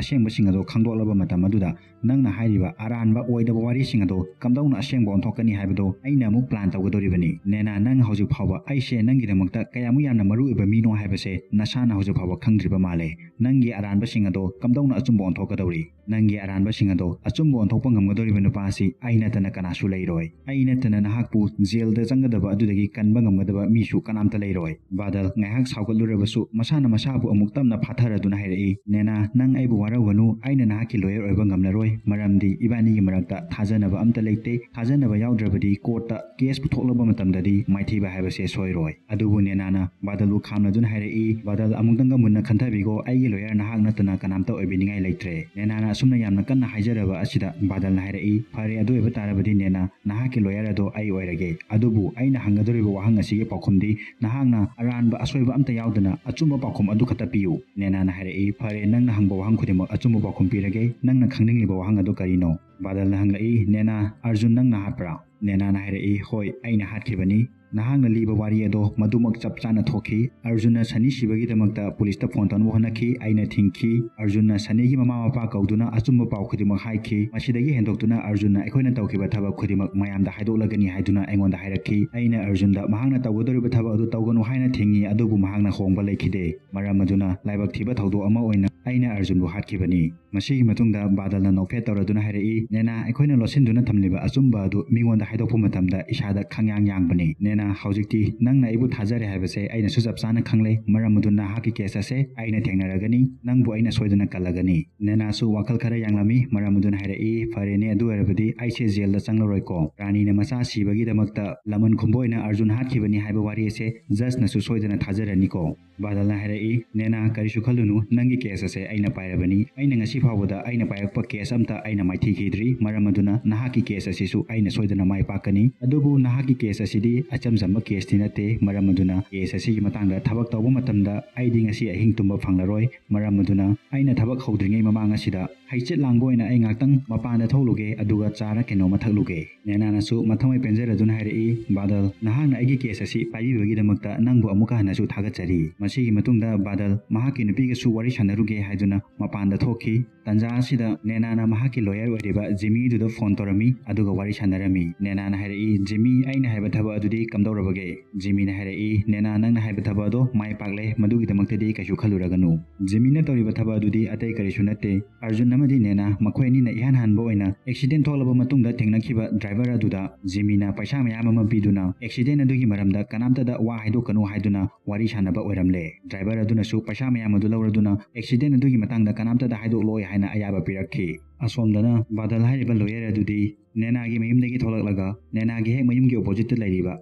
ꯑꯁꯦꯡꯕꯁꯤꯡ ꯑꯗꯣ ꯈꯪꯗꯣꯛꯂꯕ ꯃꯇꯝ ꯑꯗꯨꯗ ꯅꯪꯅ ꯍꯥꯏꯔꯤꯕ ꯑꯔꯥꯟꯕ ꯑꯣꯏꯗꯕ ꯋꯥꯔꯤꯁꯤꯡ ꯑꯗꯣ ꯀꯝꯗꯧꯅ ꯑꯁꯦꯡꯕ ꯑꯣꯟꯊꯣꯛꯀꯅꯤ ꯍꯥꯏꯕꯗꯣ ꯑꯩꯅ ꯑꯃꯨꯛ ꯄ꯭ꯂꯥꯟ ꯇꯧꯒꯗꯧꯔꯤꯕꯅꯤ꯫ ꯅꯦꯅꯥ, ꯅꯪ ꯍꯧꯖꯤꯛ ꯐꯥꯎꯕ ꯑꯩꯁꯦ ꯅꯪꯒꯤꯗꯃꯛꯇ ꯀꯌꯥꯃꯨꯛ ꯌꯥꯝꯅ ꯃꯔꯨ ꯑꯣꯏꯕ ꯃꯤꯅꯣ ꯍꯥꯏꯕꯁꯦ ꯅꯁꯥꯅ ꯍꯧꯖꯤꯛ ꯐꯥꯎꯕ ꯈꯪꯗ꯭ꯔꯤꯕ ꯃꯥꯜꯂꯦ꯫ ꯅꯪꯒꯤ ꯑꯔꯥꯟꯕꯁꯤꯡ ꯑꯗꯣ ꯀꯝꯗꯧꯅ ꯑꯆꯨꯝꯕ ꯑꯣꯟꯊꯣꯛꯀꯗꯧꯔꯤ? ꯅꯪꯒꯤ ꯑꯔꯥꯟꯕꯁꯤꯡ ꯑꯗꯣ ꯑꯆꯨꯝꯕ ꯑꯣꯟꯊꯣꯛꯄ ꯉꯝꯒꯗꯧꯔꯤꯕ ꯅꯨꯄꯥ ꯑꯁꯤ ꯑꯩ ꯅꯠꯇꯅ ꯀꯅꯥꯁꯨ ꯂꯩꯔꯣꯏ꯫ ꯑꯩ ꯅꯠꯇꯅ ꯅꯍꯥꯛꯄꯨ ꯖꯦꯜꯗ ꯆꯪꯒꯗꯕ ꯑꯗꯨꯗꯒꯤ ꯀꯟꯕ ꯉꯝꯒꯗꯕ ꯃꯤꯁꯨ ꯀꯅꯥꯝꯇ ꯂꯩꯔꯣꯏ꯫ ꯕꯥꯗꯜ ꯉꯥꯏꯍꯥꯛ ꯁꯥꯎꯒꯠꯂꯨꯔꯕꯁꯨ ꯃꯁꯥꯅ ꯃꯁꯥꯕꯨ ꯑꯃꯨꯛ ꯇꯞꯅ ꯐꯥꯊꯔꯗꯨꯅ ꯍꯥꯏꯔꯛꯏ, "ꯅꯦꯅꯥ, ꯅꯪ ꯑꯩꯕꯨ ꯋꯥꯔꯧꯒꯅꯨ, ꯑꯩꯅ ꯅꯍꯥꯛꯀꯤ ꯂꯣꯌꯔ ꯑꯣꯏꯕ ꯉꯝꯂꯔꯣꯏ, ꯃꯔꯝꯗꯤ ꯏꯕꯥꯅꯤꯒꯤ ꯃꯔꯛꯇ ꯊꯥꯖꯅꯕ ꯑꯝꯇ ꯂꯩꯇꯦ꯫ ꯊꯥꯖꯅꯕ ꯌꯥꯎꯗ꯭ꯔꯕꯗꯤ ꯀꯣꯔꯠꯇ ꯀꯦꯁ ꯄꯨꯊꯣꯛꯂꯕ ꯃꯇꯝꯗꯗꯤ ꯃꯥꯏꯊꯤꯕ ꯍꯥꯏꯕꯁꯦ ꯁꯣꯏꯔꯣꯏ꯫" ꯑꯗꯨꯕꯨ ꯅꯦꯅꯥꯅ ꯕꯥꯗꯜꯕꯨ ꯈꯥꯝꯅꯗꯨꯅ ꯍꯥꯏꯔꯛꯏ, "ꯕꯥꯗꯜ, ꯑꯃꯨꯛꯇꯪꯒ ꯃꯨꯟꯅ ꯈꯟꯊꯕꯤꯈꯣ, ꯑꯩꯒꯤ ꯂꯣꯌꯔ ꯅꯍꯥꯛ ꯅꯠꯇꯅ ꯀꯅꯥꯝꯇ ꯑꯣꯏꯕꯤꯅꯤꯡꯉꯥꯏ ꯂꯩꯇ꯭ꯔꯦ꯫" ꯅꯦꯅꯥꯅ ꯑꯁꯨꯝꯅ ꯌꯥꯝꯅ ꯀꯟꯅ ꯍꯥꯏꯖꯔꯕ ꯑꯁꯤꯗ ꯕꯥꯗꯜꯅ ꯍꯥꯏꯔꯛꯏ, "ꯐꯔꯦ, ꯑꯗꯨ ꯑꯣꯏꯕ ꯇꯥꯔꯕꯗꯤ ꯅꯦꯅꯥ, ꯅꯍꯥꯛꯀꯤ ꯂꯣꯌꯔ ꯑꯗꯣ ꯑꯩ ꯑꯣꯏꯔꯒꯦ꯫ ꯑꯗꯨꯕꯨ ꯑꯩꯅ ꯍꯪꯒꯗꯧꯔꯤꯕ ꯋꯥꯍꯪ ꯑꯁꯤꯒꯤ ꯄꯥꯎꯈꯨꯝꯗꯤ ꯅꯍꯥꯛꯅ ꯑꯔꯥꯟꯕ ꯑꯁꯣꯏꯕ ꯑꯝꯇ ꯌꯥꯎꯗꯅ ꯑꯆꯨꯝꯕ ꯄꯥꯎꯈꯨꯝ ꯑꯗꯨ ꯈꯛꯇ ꯄꯤꯌꯨ꯫" ꯅꯦꯅꯥꯅ ꯍꯥꯏꯔꯛꯏ, "ꯐꯔꯦ, ꯅꯪꯅ ꯍꯪꯕ ꯋꯥꯍꯪ ꯈꯨꯗꯤꯡꯃꯛ ꯑꯆꯨꯝꯕ ꯄꯥꯎꯈꯨꯝ ꯄꯤꯔꯒꯦ꯫ ꯅꯪꯅ ꯈꯪꯅꯤꯡꯂꯤꯕ ꯋꯥꯍꯪ ꯑꯗꯨ ꯀꯔꯤꯅꯣ?" ꯕꯥꯗꯜꯅ ꯍꯪꯂꯛꯏ, "ꯅꯦꯅꯥ, ꯑꯔꯖꯨꯟ ꯅꯪꯅ ꯍꯥꯠꯄ꯭ꯔꯥ?" ꯅꯦꯅꯥꯅ ꯍꯥꯏꯔꯛꯏ, "ꯍꯣꯏ, ꯑꯩꯅ ꯍꯥꯠꯈꯤꯕꯅꯤ꯫ ꯅꯍꯥꯛꯅ ꯂꯤꯕ ꯋꯥꯔꯤ ꯑꯗꯣ ꯃꯗꯨꯃꯛ ꯆꯞ ꯆꯥꯅ ꯊꯣꯛꯈꯤ꯫ ꯑꯔꯖꯨꯟꯅ ꯁꯅꯤ ꯁꯤꯕꯒꯤꯗꯃꯛꯇ ꯄꯨꯂꯤꯁꯇ ꯐꯣꯟ ꯇꯧꯅꯕ ꯍꯣꯠꯅꯈꯤ, ꯑꯩꯅ ꯊꯤꯡꯈꯤ꯫ ꯑꯔꯖꯨꯟꯅ ꯁꯅꯤꯒꯤ ꯃꯃꯥ ꯃꯄꯥ ꯀꯧꯗꯨꯅ ꯑꯆꯨꯝꯕ ꯄꯥꯎ ꯈꯨꯗꯤꯡꯃꯛ ꯍꯥꯏꯈꯤ꯫ ꯃꯁꯤꯗꯒꯤ ꯍꯦꯟꯗꯣꯛꯇꯨꯅ ꯑꯔꯖꯨꯟꯅ ꯑꯩꯈꯣꯏꯅ ꯇꯧꯈꯤꯕ ꯊꯕꯛ ꯈꯨꯗꯤꯡꯃꯛ ꯃꯌꯥꯝꯗ ꯍꯥꯏꯗꯣꯛꯂꯒꯅꯤ ꯍꯥꯏꯗꯨꯅ ꯑꯩꯉꯣꯟꯗ ꯍꯥꯏꯔꯛꯈꯤ꯫ ꯑꯩꯅ ꯑꯔꯖꯨꯟꯗ ꯃꯍꯥꯛꯅ ꯇꯧꯒꯗꯧꯔꯤꯕ ꯊꯕꯛ ꯑꯗꯨ ꯇꯧꯒꯅꯨ ꯍꯥꯏꯅ ꯊꯤꯡꯉꯤ, ꯑꯗꯨꯕꯨ ꯃꯍꯥꯛꯅ ꯍꯣꯡꯕ ꯂꯩꯈꯤꯗꯦ꯫ ꯃꯔꯝ ꯑꯗꯨꯅ ꯂꯥꯏꯕꯛ ꯊꯤꯕ ꯊꯧꯗꯣꯛ ꯑꯃ ꯑꯣꯏꯅ ꯑꯩꯅ ꯑꯔꯖꯨꯟꯕꯨ ꯍꯥꯠꯈꯤꯕꯅꯤ꯫ ꯃꯁꯤꯒꯤ ꯃꯇꯨꯡꯗ ꯕꯥꯗꯜꯅ ꯅꯣꯛꯐꯦꯠ ꯇꯧꯔꯗꯨꯅ ꯍꯥꯏꯔꯛꯏ, "ꯅꯦꯅꯥ, ꯑꯩꯈꯣꯏꯅ ꯂꯣꯠꯁꯤꯟꯗꯨꯅ ꯊꯝꯂꯤꯕ ꯑꯆꯨꯝꯕ ꯑꯗꯨ ꯃꯤꯉꯣꯟꯗ ꯍꯥꯏꯗꯣꯛꯄ ꯃꯇꯝꯗ ꯏꯁꯥꯗ ꯈꯪꯌꯥꯡ ꯌꯥꯡꯕꯅꯤ꯫ ꯅꯦꯅꯥ, ꯍꯧꯖꯤꯛꯇꯤ ꯅꯪꯅ ꯑꯩꯕꯨ ꯊꯥꯖꯔꯦ ꯍꯥꯏꯕꯁꯦ ꯑꯩꯅꯁꯨ ꯆꯞ ꯆꯥꯅ ꯈꯪꯂꯦ꯫ ꯃꯔꯝ ꯑꯗꯨꯅ ꯅꯍꯥꯛꯀꯤ ꯀꯦꯁ ꯑꯁꯦ ꯑꯩꯅ ꯊꯦꯡꯅꯔꯒꯅꯤ꯫ ꯅꯪꯕꯨ ꯑꯩꯅ ꯁꯣꯏꯗꯅ ꯀꯜꯂꯒꯅꯤ꯫" ꯅꯦꯅꯥꯁꯨ ꯋꯥꯈꯜ ꯈꯔ ꯌꯥꯡꯂꯝꯃꯤ꯫ ꯃꯔꯝ ꯑꯗꯨꯅ ꯍꯥꯏꯔꯛꯏ, "ꯐꯔꯦꯅꯦ, ꯑꯗꯨ ꯑꯣꯏꯔꯕꯗꯤ ꯑꯩꯁꯦ ꯖꯦꯜꯗ ꯆꯪꯂꯔꯣꯏꯀꯣ꯫ ꯔꯥꯅꯤꯅ ꯃꯆꯥ ꯁꯤꯕꯒꯤꯗꯃꯛꯇ ꯂꯃꯟ ꯈꯨꯝꯕ ꯑꯣꯏꯅ ꯑꯔꯖꯨꯟ ꯍꯥꯠꯈꯤꯕꯅꯤ ꯍꯥꯏꯕ ꯋꯥꯔꯤ ꯑꯁꯦ ꯖꯖꯅꯁꯨ ꯁꯣꯏꯗꯅ ꯊꯥꯖꯔꯅꯤꯀꯣ꯫" ꯕꯥꯗꯜꯅ ꯍꯥꯏꯔꯛꯏ, "ꯅꯦꯅꯥ, ꯀꯔꯤꯁꯨ ꯈꯜꯂꯨꯅꯨ, ꯅꯪꯒꯤ ꯀꯦꯁ ꯑꯁꯦ ꯑꯩꯅ ꯄꯥꯏꯔꯕꯅꯤ꯫ ꯑꯩꯅ ꯉꯁꯤ ꯐꯥꯎꯕꯗ ꯑꯩꯅ ꯄꯥꯏꯔꯛꯄ ꯀꯦꯁ ꯑꯝꯇ ꯑꯩꯅ ꯃꯥꯏꯊꯤꯈꯤꯗ꯭ꯔꯤ꯫ ꯃꯔꯝ ꯑꯗꯨꯅ ꯅꯍꯥꯛꯀꯤ ꯀꯦꯁ ꯑꯁꯤꯁꯨ ꯑꯩꯅ ꯁꯣꯏꯗꯅ ꯃꯥꯏ ꯄꯥꯛꯀꯅꯤ꯫ ꯑꯗꯨꯕꯨ ꯅꯍꯥꯛꯀꯤ ꯀꯦꯁ ꯑꯁꯤꯗꯤ ꯑꯆꯝ ꯆꯝꯕ ꯀꯦꯁꯇꯤ ꯅꯠꯇꯦ꯫ ꯃꯔꯝ ꯑꯗꯨꯅ ꯀꯦꯁ ꯑꯁꯤꯒꯤ ꯃꯇꯥꯡꯗ ꯊꯕꯛ ꯇꯧꯕ ꯃꯇꯝꯗ ꯑꯩꯗꯤ ꯉꯁꯤ ꯑꯍꯤꯡ ꯇꯨꯝꯕ ꯐꯪꯂꯔꯣꯏ꯫ ꯃꯔꯝ ꯑꯗꯨꯅ ꯑꯩꯅ ꯊꯕꯛ ꯍꯧꯗ꯭ꯔꯤꯉꯩ ꯃꯃꯥꯡ ꯑꯁꯤꯗ ꯍꯩꯆꯤꯠ ꯂꯥꯡꯕ ꯑꯣꯏꯅ ꯑꯩ ꯉꯥꯛꯇꯪ ꯃꯄꯥꯟꯗ ꯊꯣꯛꯂꯨꯒꯦ, ꯑꯗꯨꯒ ꯆꯥꯔ ꯀꯩꯅꯣꯝꯃ ꯊꯛꯂꯨꯒꯦ꯫" ꯅꯦꯅꯥꯅꯁꯨ ꯃꯊꯃꯣꯏ ꯄꯦꯟꯖꯔꯗꯨꯅ ꯍꯥꯏꯔꯛꯏ, "ꯕꯥꯗꯜ, ꯅꯍꯥꯛꯅ ꯑꯩꯒꯤ ꯀꯦꯁ ꯑꯁꯤ ꯄꯥꯏꯕꯤꯕꯒꯤꯗꯃꯛꯇ ꯅꯪꯕꯨ ꯑꯃꯨꯛꯀ ꯍꯟꯅꯁꯨ ꯊꯥꯒꯠꯆꯔꯤ꯫" ꯃꯁꯤꯒꯤ ꯃꯇꯨꯡꯗ ꯕꯥꯗꯜ ꯃꯍꯥꯛꯀꯤ ꯅꯨꯄꯤꯒꯁꯨ ꯋꯥꯔꯤ ꯁꯥꯟꯅꯔꯨꯒꯦ ꯍꯥꯏꯗꯨꯅ ꯃꯄꯥꯟꯗ ꯊꯣꯛꯈꯤ꯫ ꯇꯟꯖꯥ ꯑꯁꯤꯗ ꯅꯦꯅꯥꯅ ꯃꯍꯥꯛꯀꯤ ꯂꯣꯌꯔ ꯑꯣꯏꯔꯤꯕ ꯖꯤꯃꯤꯗꯨꯗ ꯐꯣꯟ ꯇꯧꯔꯝꯃꯤ, ꯑꯗꯨꯒ ꯋꯥꯔꯤ ꯁꯥꯟꯅꯔꯝꯃꯤ꯫ ꯅꯦꯅꯥꯅ ꯍꯥꯏꯔꯛꯏ, "ꯖꯤꯃꯤ, ꯑꯩꯅ ꯍꯥꯏꯕ ꯊꯕꯛ ꯑꯗꯨꯗꯤ ꯀꯝꯗꯧꯔꯕꯒꯦ?" ꯖꯤꯃꯤꯅ ꯍꯥꯏꯔꯛꯏ, "ꯅꯦꯅꯥ, ꯅꯪꯅ ꯍꯥꯏꯕ ꯊꯕꯛ ꯑꯗꯣ ꯃꯥꯏ ꯄꯥꯛꯂꯦ, ꯃꯗꯨꯒꯤꯗꯃꯛꯇꯗꯤ ꯀꯩꯁꯨ ꯈꯜꯂꯨꯔꯒꯅꯨ꯫ ꯖꯤꯃꯤꯅ ꯇꯧꯔꯤꯕ ꯊꯕꯛ ꯑꯗꯨꯗꯤ ꯑꯇꯩ ꯀꯔꯤꯁꯨ ꯅꯠꯇꯦ꯫ ꯑꯔꯖꯨꯟ ꯑꯃꯗꯤ ꯅꯦꯅꯥ ꯃꯈꯣꯏ ꯑꯅꯤꯅ ꯏꯍꯥꯟ ꯍꯥꯟꯕ ꯑꯣꯏꯅ ꯑꯦꯛꯁꯤꯗꯦꯟ ꯊꯣꯛꯂꯕ ꯃꯇꯨꯡꯗ ꯊꯦꯡꯅꯈꯤꯕ ꯗ꯭ꯔꯥꯏꯚꯔ ꯑꯗꯨꯗ ꯖꯤꯃꯤꯅ ꯄꯩꯁꯥ ꯃꯌꯥꯝ ꯑꯃ ꯄꯤꯗꯨꯅ ꯑꯦꯛꯁꯤꯗꯦꯟ ꯑꯗꯨꯒꯤ ꯃꯔꯝꯗ ꯀꯅꯥꯝꯇꯗ ꯋꯥ ꯍꯥꯏꯗꯣꯛꯀꯅꯨ ꯍꯥꯏꯗꯨꯅ ꯋꯥꯔꯤ ꯁꯥꯟꯅꯕ ꯑꯣꯏꯔꯝꯂꯦ꯫ ꯗ꯭ꯔꯥꯏꯚꯔ ꯑꯗꯨꯅꯁꯨ ꯄꯩꯁꯥ ꯃꯌꯥꯝ ꯑꯗꯨ ꯂꯧꯔꯗꯨꯅ ꯑꯦꯛꯁꯤꯗꯦꯟ ꯑꯗꯨꯒꯤ ꯃꯇꯥꯡꯗ ꯀꯅꯥꯝꯇꯗ ꯍꯥꯏꯗꯣꯛꯂꯣꯏ ꯍꯥꯏꯅ ꯑꯌꯥꯕ ꯄꯤꯔꯛꯈꯤ꯫ ꯑꯁꯣꯝꯗꯅ ꯕꯥꯗꯜ ꯍꯥꯏꯔꯤꯕ ꯂꯣꯌꯔ ꯑꯗꯨꯗꯤ ꯅꯦꯅꯥꯒꯤ ꯃꯌꯨꯝꯗꯒꯤ ꯊꯣꯛꯂꯛꯂꯒ ꯅꯦꯅꯥꯒꯤ ꯍꯦꯛ ꯃꯌꯨꯝꯒꯤ ꯑꯣꯄꯣꯖꯤꯠꯇ ꯂꯩꯔꯤꯕ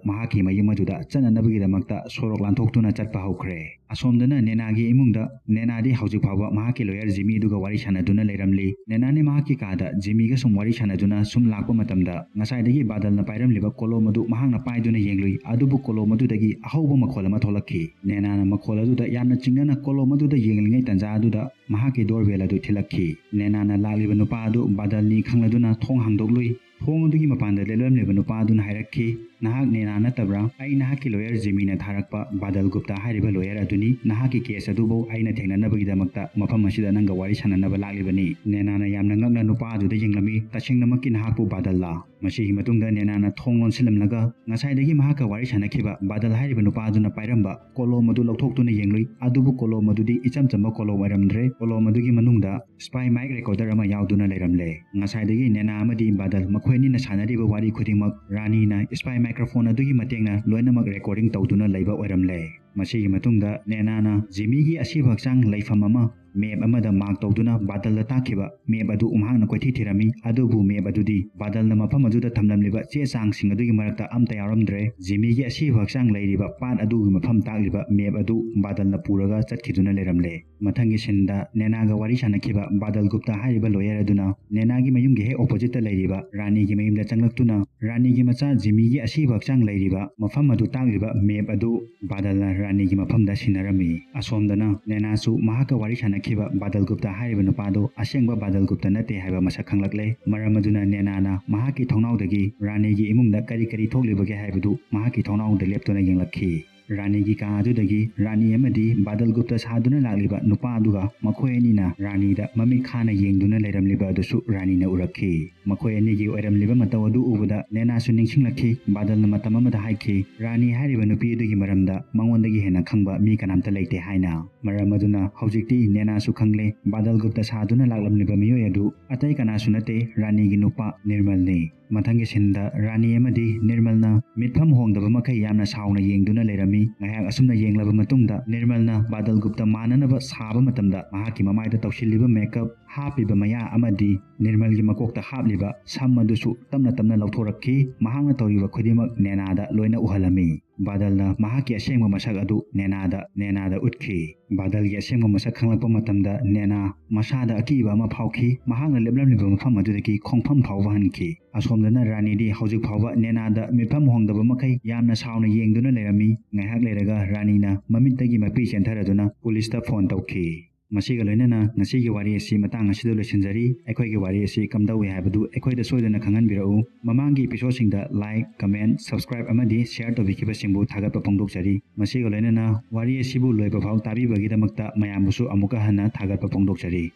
ꯃꯍꯥꯛꯀꯤ ꯃꯌꯨꯝ ꯑꯗꯨꯗ ꯆꯠꯅꯅꯕꯒꯤꯗꯃꯛꯇ ꯁꯣꯔꯣꯛ ꯂꯥꯟꯊꯣꯛꯇꯨꯅ ꯆꯠꯄ ꯍꯧꯈ꯭ꯔꯦ꯫ ꯑꯁꯣꯝꯗꯅ ꯅꯦꯅꯥꯒꯤ ꯏꯃꯨꯡꯗ ꯅꯦꯅꯥꯗꯤ ꯍꯧꯖꯤꯛ ꯐꯥꯎꯕ ꯃꯍꯥꯛꯀꯤ ꯂꯣꯌꯔ ꯖꯤꯃꯤꯗꯨꯒ ꯋꯥꯔꯤ ꯁꯥꯟꯅꯗꯨꯅ ꯂꯩꯔꯝꯂꯤ꯫ ꯅꯦꯅꯥꯅꯤ ꯃꯍꯥꯛꯀꯤ ꯀꯥꯗ ꯖꯤꯃꯤꯒ ꯁꯨꯝ ꯋꯥꯔꯤ ꯁꯥꯟꯅꯗꯨꯅ ꯁꯨꯝ ꯂꯥꯛꯄ ꯃꯇꯝꯗ ꯉꯁꯥꯏꯗꯒꯤ ꯕꯥꯗꯜꯅ ꯄꯥꯏꯔꯝꯂꯤꯕ ꯀꯣꯂꯣꯝ ꯑꯗꯨ ꯃꯍꯥꯛꯅ ꯄꯥꯏꯗꯨꯅ ꯌꯦꯡꯂꯨꯏ꯫ ꯑꯗꯨꯕꯨ ꯀꯣꯂꯣꯝ ꯑꯗꯨꯗꯒꯤ ꯑꯍꯧꯕ ꯃꯈꯣꯜ ꯑꯃ ꯊꯣꯛꯂꯛꯈꯤ꯫ ꯅꯦꯅꯥꯅ ꯃꯈꯣꯜ ꯑꯗꯨꯗ ꯌꯥꯝꯅ ꯆꯤꯡꯅꯅ ꯀꯣꯂꯣꯝ ꯑꯗꯨꯗ ꯌꯦꯡꯂꯤꯉꯩ ꯇꯟꯖꯥ ꯑꯗꯨꯗ ꯃꯍꯥꯛꯀꯤ ꯗꯣꯔꯕꯦꯜ ꯑꯗꯨ ꯊꯤꯜꯂꯛꯈꯤ꯫ ꯅꯦꯅꯥꯅ ꯂꯥꯛꯂꯤꯕ ꯅꯨꯄꯥ ꯑꯗꯨ ꯕꯥꯗꯜꯅꯤ ꯈꯪꯂꯗꯨꯅ ꯊꯣꯡ ꯍꯥꯡꯗꯣꯛꯂꯨꯏ꯫ ꯊꯣꯡ ꯑꯗꯨꯒꯤ ꯃꯄꯥꯟꯗ ꯂꯦꯞꯂꯝꯂꯤꯕ ꯅꯨꯄꯥ ꯑꯗꯨꯅ ꯍꯥꯏꯔꯛꯈꯤ, "ꯅꯍꯥꯛ ꯅꯦꯅꯥ ꯅꯠꯇꯕ꯭ꯔꯥ? ꯑꯩ ꯅꯍꯥꯛꯀꯤ ꯂꯣꯌꯔ ꯖꯤꯃꯤꯅ ꯊꯥꯔꯛꯄ ꯕꯥꯗꯜ ꯒꯨꯞꯇꯥ ꯍꯥꯏꯔꯤꯕ ꯂꯣꯌꯔ ꯑꯗꯨꯅꯤ꯫ ꯅꯍꯥꯛꯀꯤ ꯀꯦꯁ ꯑꯗꯨꯕꯨ ꯑꯩꯅ ꯊꯦꯡꯅꯅꯕꯒꯤꯗꯃꯛꯇ ꯃꯐꯝ ꯑꯁꯤꯗ ꯅꯪꯒ ꯋꯥꯔꯤ ꯁꯥꯟꯅꯅꯕ ꯂꯥꯛꯂꯤꯕꯅꯤ꯫" ꯅꯦꯅꯥꯅ ꯌꯥꯝꯅ ꯉꯛꯅ ꯅꯨꯄꯥ ꯑꯗꯨꯗ ꯌꯦꯡꯂꯝꯃꯤ꯫ "ꯇꯁꯦꯡꯅꯃꯛꯀꯤ ꯅꯍꯥꯛꯄꯨ ꯕꯥꯗꯜꯂꯥ?" ꯃꯁꯤꯒꯤ ꯃꯇꯨꯡꯗ ꯅꯦꯅꯥꯅ ꯊꯣꯡ ꯂꯣꯟꯁꯤꯜꯂꯝꯂꯒ ꯉꯁꯥꯏꯗꯒꯤ ꯃꯍꯥꯛꯀ ꯋꯥꯔꯤ ꯁꯥꯟꯅꯈꯤꯕ ꯕꯥꯗꯜ ꯍꯥꯏꯔꯤꯕ ꯅꯨꯄꯥ ꯑꯗꯨꯅ ꯄꯥꯏꯔꯝꯕ ꯀꯣꯂꯣꯝ ꯑꯗꯨ ꯂꯧꯊꯣꯛꯇꯨꯅ ꯌꯦꯡꯂꯨꯏ꯫ ꯑꯗꯨꯕꯨ ꯀꯣꯂꯣꯝ ꯑꯗꯨꯗꯤ ꯏꯆꯝ ꯆꯝꯕ ꯀꯣꯂꯣꯝ ꯑꯣꯏꯔꯝꯗ꯭ꯔꯦ꯫ ꯀꯣꯂꯣꯝ ꯑꯗꯨꯒꯤ ꯃꯅꯨꯡꯗ spy mic recorder ꯑꯃ ꯌꯥꯎꯗꯨꯅ ꯂꯩꯔꯝꯂꯦ꯫ ꯉꯁꯥꯏꯗꯒꯤ ꯅꯦꯅꯥ ꯑꯃꯗꯤ ꯕꯥꯗꯜ ꯃꯈꯣꯏ ꯑꯅꯤꯅ ꯁꯥꯟꯅꯔꯤꯕ ꯋꯥꯔꯤ ꯈꯨꯗꯤꯡꯃꯛ ꯔꯥꯅꯤꯅ spy microphone ꯑꯗꯨꯒꯤ ꯃꯇꯦꯡꯅ ꯂꯣꯏꯅꯃꯛ recording ꯇꯧꯗꯨꯅ ꯂꯩꯕ ꯑꯣꯏꯔꯝꯂꯦ꯫ ꯃꯁꯤꯒꯤ ꯃꯇꯨꯡꯗ ꯅꯦꯅꯥꯅ ꯖꯤꯃꯤꯒꯤ ꯑꯁꯤꯕ ꯍꯛꯆꯥꯡ ꯂꯩꯐꯝ ꯑꯃ map ꯑꯃꯗ mark ꯇꯧꯗꯨꯅ ꯕꯥꯗꯜꯗ ꯇꯥꯛꯈꯤꯕ map ꯑꯗꯨ ꯃꯍꯥꯛꯅ ꯀꯣꯏꯊꯤ ꯊꯤꯔꯝꯃꯤ꯫ ꯑꯗꯨꯕꯨ map ꯑꯗꯨꯗꯤ ꯕꯥꯗꯜꯅ ꯃꯐꯝ ꯑꯗꯨꯗ ꯊꯝꯂꯝꯂꯤꯕ ꯆꯦ ꯆꯥꯡꯁꯤꯡ ꯑꯗꯨꯒꯤ ꯃꯔꯛꯇ ꯑꯝꯇ ꯌꯥꯎꯔꯝꯗ꯭ꯔꯦ꯫ ꯖꯤꯃꯤꯒꯤ ꯑꯁꯤꯕ ꯍꯛꯆꯥꯡ ꯂꯩꯔꯤꯕ part ꯑꯗꯨꯒꯤ ꯃꯐꯝ ꯇꯥꯛꯂꯤꯕ map ꯑꯗꯨ ꯕꯥꯗꯜꯅ ꯄꯨꯔꯒ ꯆꯠꯈꯤꯗꯨꯅ ꯂꯩꯔꯝꯂꯦ꯫ ꯃꯊꯪꯒꯤ sceneꯗ ꯅꯦꯅꯥꯒ ꯋꯥꯔꯤ ꯁꯥꯟꯅꯈꯤꯕ ꯕꯥꯗꯜ ꯒꯨꯞꯇꯥ ꯍꯥꯏꯔꯤꯕ lawyer ꯑꯗꯨꯅ ꯅꯦꯅꯥꯒꯤ ꯃꯌꯨꯝꯒꯤ ꯍꯦꯛ oppositeꯇ ꯂꯩꯔꯤꯕ ꯔꯥꯅꯤꯒꯤ ꯃꯌꯨꯝꯗ ꯆꯪꯂꯛꯇꯨꯅ ꯔꯥꯅꯤꯒꯤ ꯃꯆꯥ ꯖꯤꯃꯤꯒꯤ ꯑꯁꯤꯕ ꯍꯛꯆꯥꯡ ꯂꯩꯔꯤꯕ ꯃꯐꯝ ꯑꯗꯨ ꯇꯥꯛꯂꯤꯕ map ꯑꯗꯨ ꯕꯥꯗꯜꯅ ꯔꯥꯅꯤꯒꯤ ꯃꯐꯝꯗ ꯁꯤꯟꯅꯔꯝꯃꯤ꯫ ꯑꯁꯣꯝꯗꯅ ꯅꯦꯅꯥꯁꯨ ꯃꯍꯥꯛꯀ ꯋꯥꯔꯤ ꯁꯥꯟꯅꯈꯤꯕ ꯕꯥꯗꯜ ꯒꯨꯞꯇꯥ ꯍꯥꯏꯔꯤꯕ ꯅꯨꯄꯥꯗꯨ ꯑꯁꯦꯡꯕ ꯕꯥꯗꯜ ꯒꯨꯞꯇꯥ ꯅꯠꯇꯦ ꯍꯥꯏꯕ ꯃꯁꯛ ꯈꯪꯂꯛꯂꯦ꯫ ꯃꯔꯝ ꯑꯗꯨꯅ ꯅꯦꯅꯥꯅ ꯃꯍꯥꯛꯀꯤ ꯊꯣꯡꯅꯥꯎꯗꯒꯤ ꯔꯥꯅꯤꯒꯤ ꯏꯃꯨꯡꯗ ꯀꯔꯤ ꯀꯔꯤ ꯊꯣꯛꯂꯤꯕꯒꯦ ꯍꯥꯏꯕꯗꯨ ꯃꯍꯥꯛꯀꯤ ꯊꯣꯡꯅꯥꯎꯗ ꯂꯦꯞꯇꯨꯅ ꯌꯦꯡꯂꯛꯈꯤ꯫ ꯔꯥꯅꯤꯒꯤ ꯀꯥ ꯑꯗꯨꯗꯒꯤ ꯔꯥꯅꯤ ꯑꯃꯗꯤ ꯕꯥꯗꯜ ꯒꯨꯞꯇ ꯁꯥꯗꯨꯅ ꯂꯥꯛꯂꯤꯕ ꯅꯨꯄꯥ ꯑꯗꯨꯒ ꯃꯈꯣꯏ ꯑꯅꯤꯅ ꯔꯥꯅꯤꯗ ꯃꯃꯤꯠ ꯈꯥꯅ ꯌꯦꯡꯗꯨꯅ ꯂꯩꯔꯝꯂꯤꯕ ꯑꯗꯨꯁꯨ ꯔꯥꯅꯤꯅ ꯎꯔꯛꯈꯤ꯫ ꯃꯈꯣꯏ ꯑꯅꯤꯒꯤ ꯑꯣꯏꯔꯝꯂꯤꯕ ꯃꯇꯧ ꯑꯗꯨ ꯎꯕꯗ ꯅꯦꯅꯥꯁꯨ ꯅꯤꯡꯁꯤꯡꯂꯛꯈꯤ꯫ ꯕꯥꯗꯜꯅ ꯃꯇꯝ ꯑꯃꯗ ꯍꯥꯏꯈꯤ, ꯔꯥꯅꯤ ꯍꯥꯏꯔꯤꯕ ꯅꯨꯄꯤ ꯑꯗꯨꯒꯤ ꯃꯔꯝꯗ ꯃꯉꯣꯟꯗꯒꯤ ꯍꯦꯟꯅ ꯈꯪꯕ ꯃꯤ ꯀꯅꯥꯝꯇ ꯂꯩꯇꯦ ꯍꯥꯏꯅ꯫ ꯃꯔꯝ ꯑꯗꯨꯅ ꯍꯧꯖꯤꯛꯇꯤ ꯅꯦꯅꯥꯁꯨ ꯈꯪꯂꯦ, ꯕꯥꯗꯜ ꯒꯨꯞꯇ ꯁꯥꯗꯨꯅ ꯂꯥꯛꯂꯝꯂꯤꯕ ꯃꯤꯑꯣꯏ ꯑꯗꯨ ꯑꯇꯩ ꯀꯅꯥꯁꯨ ꯅꯠꯇꯦ, ꯔꯥꯅꯤꯒꯤ ꯅꯨꯄꯥ ꯅꯤꯔꯃꯜꯅꯤ꯫ ꯃꯊꯪꯒꯤ sceneꯗ ꯔꯥꯅꯤ ꯑꯃꯗꯤ ꯅꯤꯔꯃꯜꯅ ꯃꯤꯠꯐꯝ ꯍꯣꯡꯗꯕ ꯃꯈꯩ ꯌꯥꯝꯅ ꯁꯥꯎꯅ ꯌꯦꯡꯗꯨꯅ ꯂꯩꯔꯝꯃꯤ꯫ ꯉꯥꯏꯍꯥꯛ ꯑꯁꯨꯝꯅ ꯌꯦꯡꯂꯕ ꯃꯇꯨꯡꯗ ꯅꯤꯔꯃꯜꯅ ꯕꯥꯗꯜ ꯒꯨꯞꯇ ꯃꯥꯟꯅꯅꯕ ꯁꯥꯕ ꯃꯇꯝꯗ ꯃꯍꯥꯛꯀꯤ ꯃꯃꯥꯏꯗ ꯇꯧꯁꯤꯜꯂꯤꯕ makeup, ꯍꯥꯞꯄꯤꯕ ꯃꯌꯥ ꯑꯃꯗꯤ ꯅꯤꯔꯃꯜꯒꯤ ꯃꯀꯣꯛꯇ ꯍꯥꯞꯂꯤꯕ ꯁꯝ ꯑꯗꯨꯁꯨ ꯇꯞꯅ ꯇꯞꯅ ꯂꯧꯊꯣꯔꯛꯈꯤ꯫ ꯃꯍꯥꯛꯅ ꯇꯧꯔꯤꯕ ꯈꯨꯗꯤꯡꯃꯛ ꯅꯦꯅꯥꯗ ꯂꯣꯏꯅ ꯎꯍꯜꯂꯝꯃꯤ꯫ ꯕꯥꯗꯜꯅ ꯃꯍꯥꯛꯀꯤ ꯑꯁꯦꯡꯕ ꯃꯁꯛ ꯑꯗꯨ ꯅꯦꯅꯥꯗ, ꯅꯦꯅꯥꯗ ꯎꯠꯈꯤ꯫ ꯕꯥꯗꯜꯒꯤ ꯑꯁꯦꯡꯕ ꯃꯁꯛ ꯈꯪꯂꯛꯄ ꯃꯇꯝꯗ ꯅꯦꯅꯥ ꯃꯁꯥꯗ ꯑꯀꯤꯕ ꯑꯃ ꯐꯥꯎꯈꯤ꯫ ꯃꯍꯥꯛꯅ ꯂꯦꯞꯂꯝꯂꯤꯕ ꯃꯐꯝ ꯑꯗꯨꯗꯒꯤ ꯈꯣꯡꯐꯝ ꯐꯥꯎꯕ ꯍꯟꯈꯤ꯫ ꯑꯁꯣꯝꯗꯅ ꯔꯥꯅꯤꯗꯤ ꯍꯧꯖꯤꯛ ꯐꯥꯎꯕ ꯅꯦꯅꯥꯗ ꯃꯤꯠꯐꯝ ꯍꯣꯡꯗꯕ ꯃꯈꯩ ꯌꯥꯝꯅ ꯁꯥꯎꯅ ꯌꯦꯡꯗꯨꯅ ꯂꯩꯔꯝꯃꯤ꯫ ꯉꯥꯏꯍꯥꯛ ꯂꯩꯔꯒ ꯔꯥꯅꯤꯅ ꯃꯃꯤꯠꯇꯒꯤ ꯃꯄꯤ ꯆꯦꯟꯊꯔꯗꯨꯅ ꯄꯨꯂꯤꯁꯇ ꯐꯣꯟ ꯇꯧꯈꯤ꯫ ꯃꯁꯤꯒ ꯂꯣꯏꯅꯅ ꯉꯁꯤꯒꯤ ꯋꯥꯔꯤ ꯑꯁꯤ ꯃꯇꯥꯡ ꯑꯁꯤꯗ ꯂꯣꯏꯁꯤꯟꯖꯔꯤ꯫ ꯑꯩꯈꯣꯏꯒꯤ ꯋꯥꯔꯤ ꯑꯁꯤ ꯀꯝꯗꯧꯏ ꯍꯥꯏꯕꯗꯨ ꯑꯩꯈꯣꯏꯗ ꯁꯣꯏꯗꯅ ꯈꯪꯍꯟꯕꯤꯔꯛꯎ꯫ ꯃꯃꯥꯡꯒꯤ episodeꯁꯤꯡꯗ like, comment, subscribe ꯑꯃꯗꯤ share ꯇꯧꯕꯤꯈꯤꯕꯁꯤꯡꯕꯨ ꯊꯥꯒꯠꯄ ꯐꯣꯡꯗꯣꯛꯆꯔꯤ꯫ ꯃꯁꯤꯒ ꯂꯣꯏꯅꯅ ꯋꯥꯔꯤ ꯑꯁꯤꯕꯨ ꯂꯣꯏꯕ ꯐꯥꯎ ꯇꯥꯕꯤꯕꯒꯤꯗꯃꯛꯇ ꯃꯌꯥꯝꯕꯨꯁꯨ ꯑꯃꯨꯛꯀ ꯍꯟꯅ ꯊꯥꯒꯠꯄ ꯐꯣꯡꯗꯣꯛꯆꯔꯤ꯫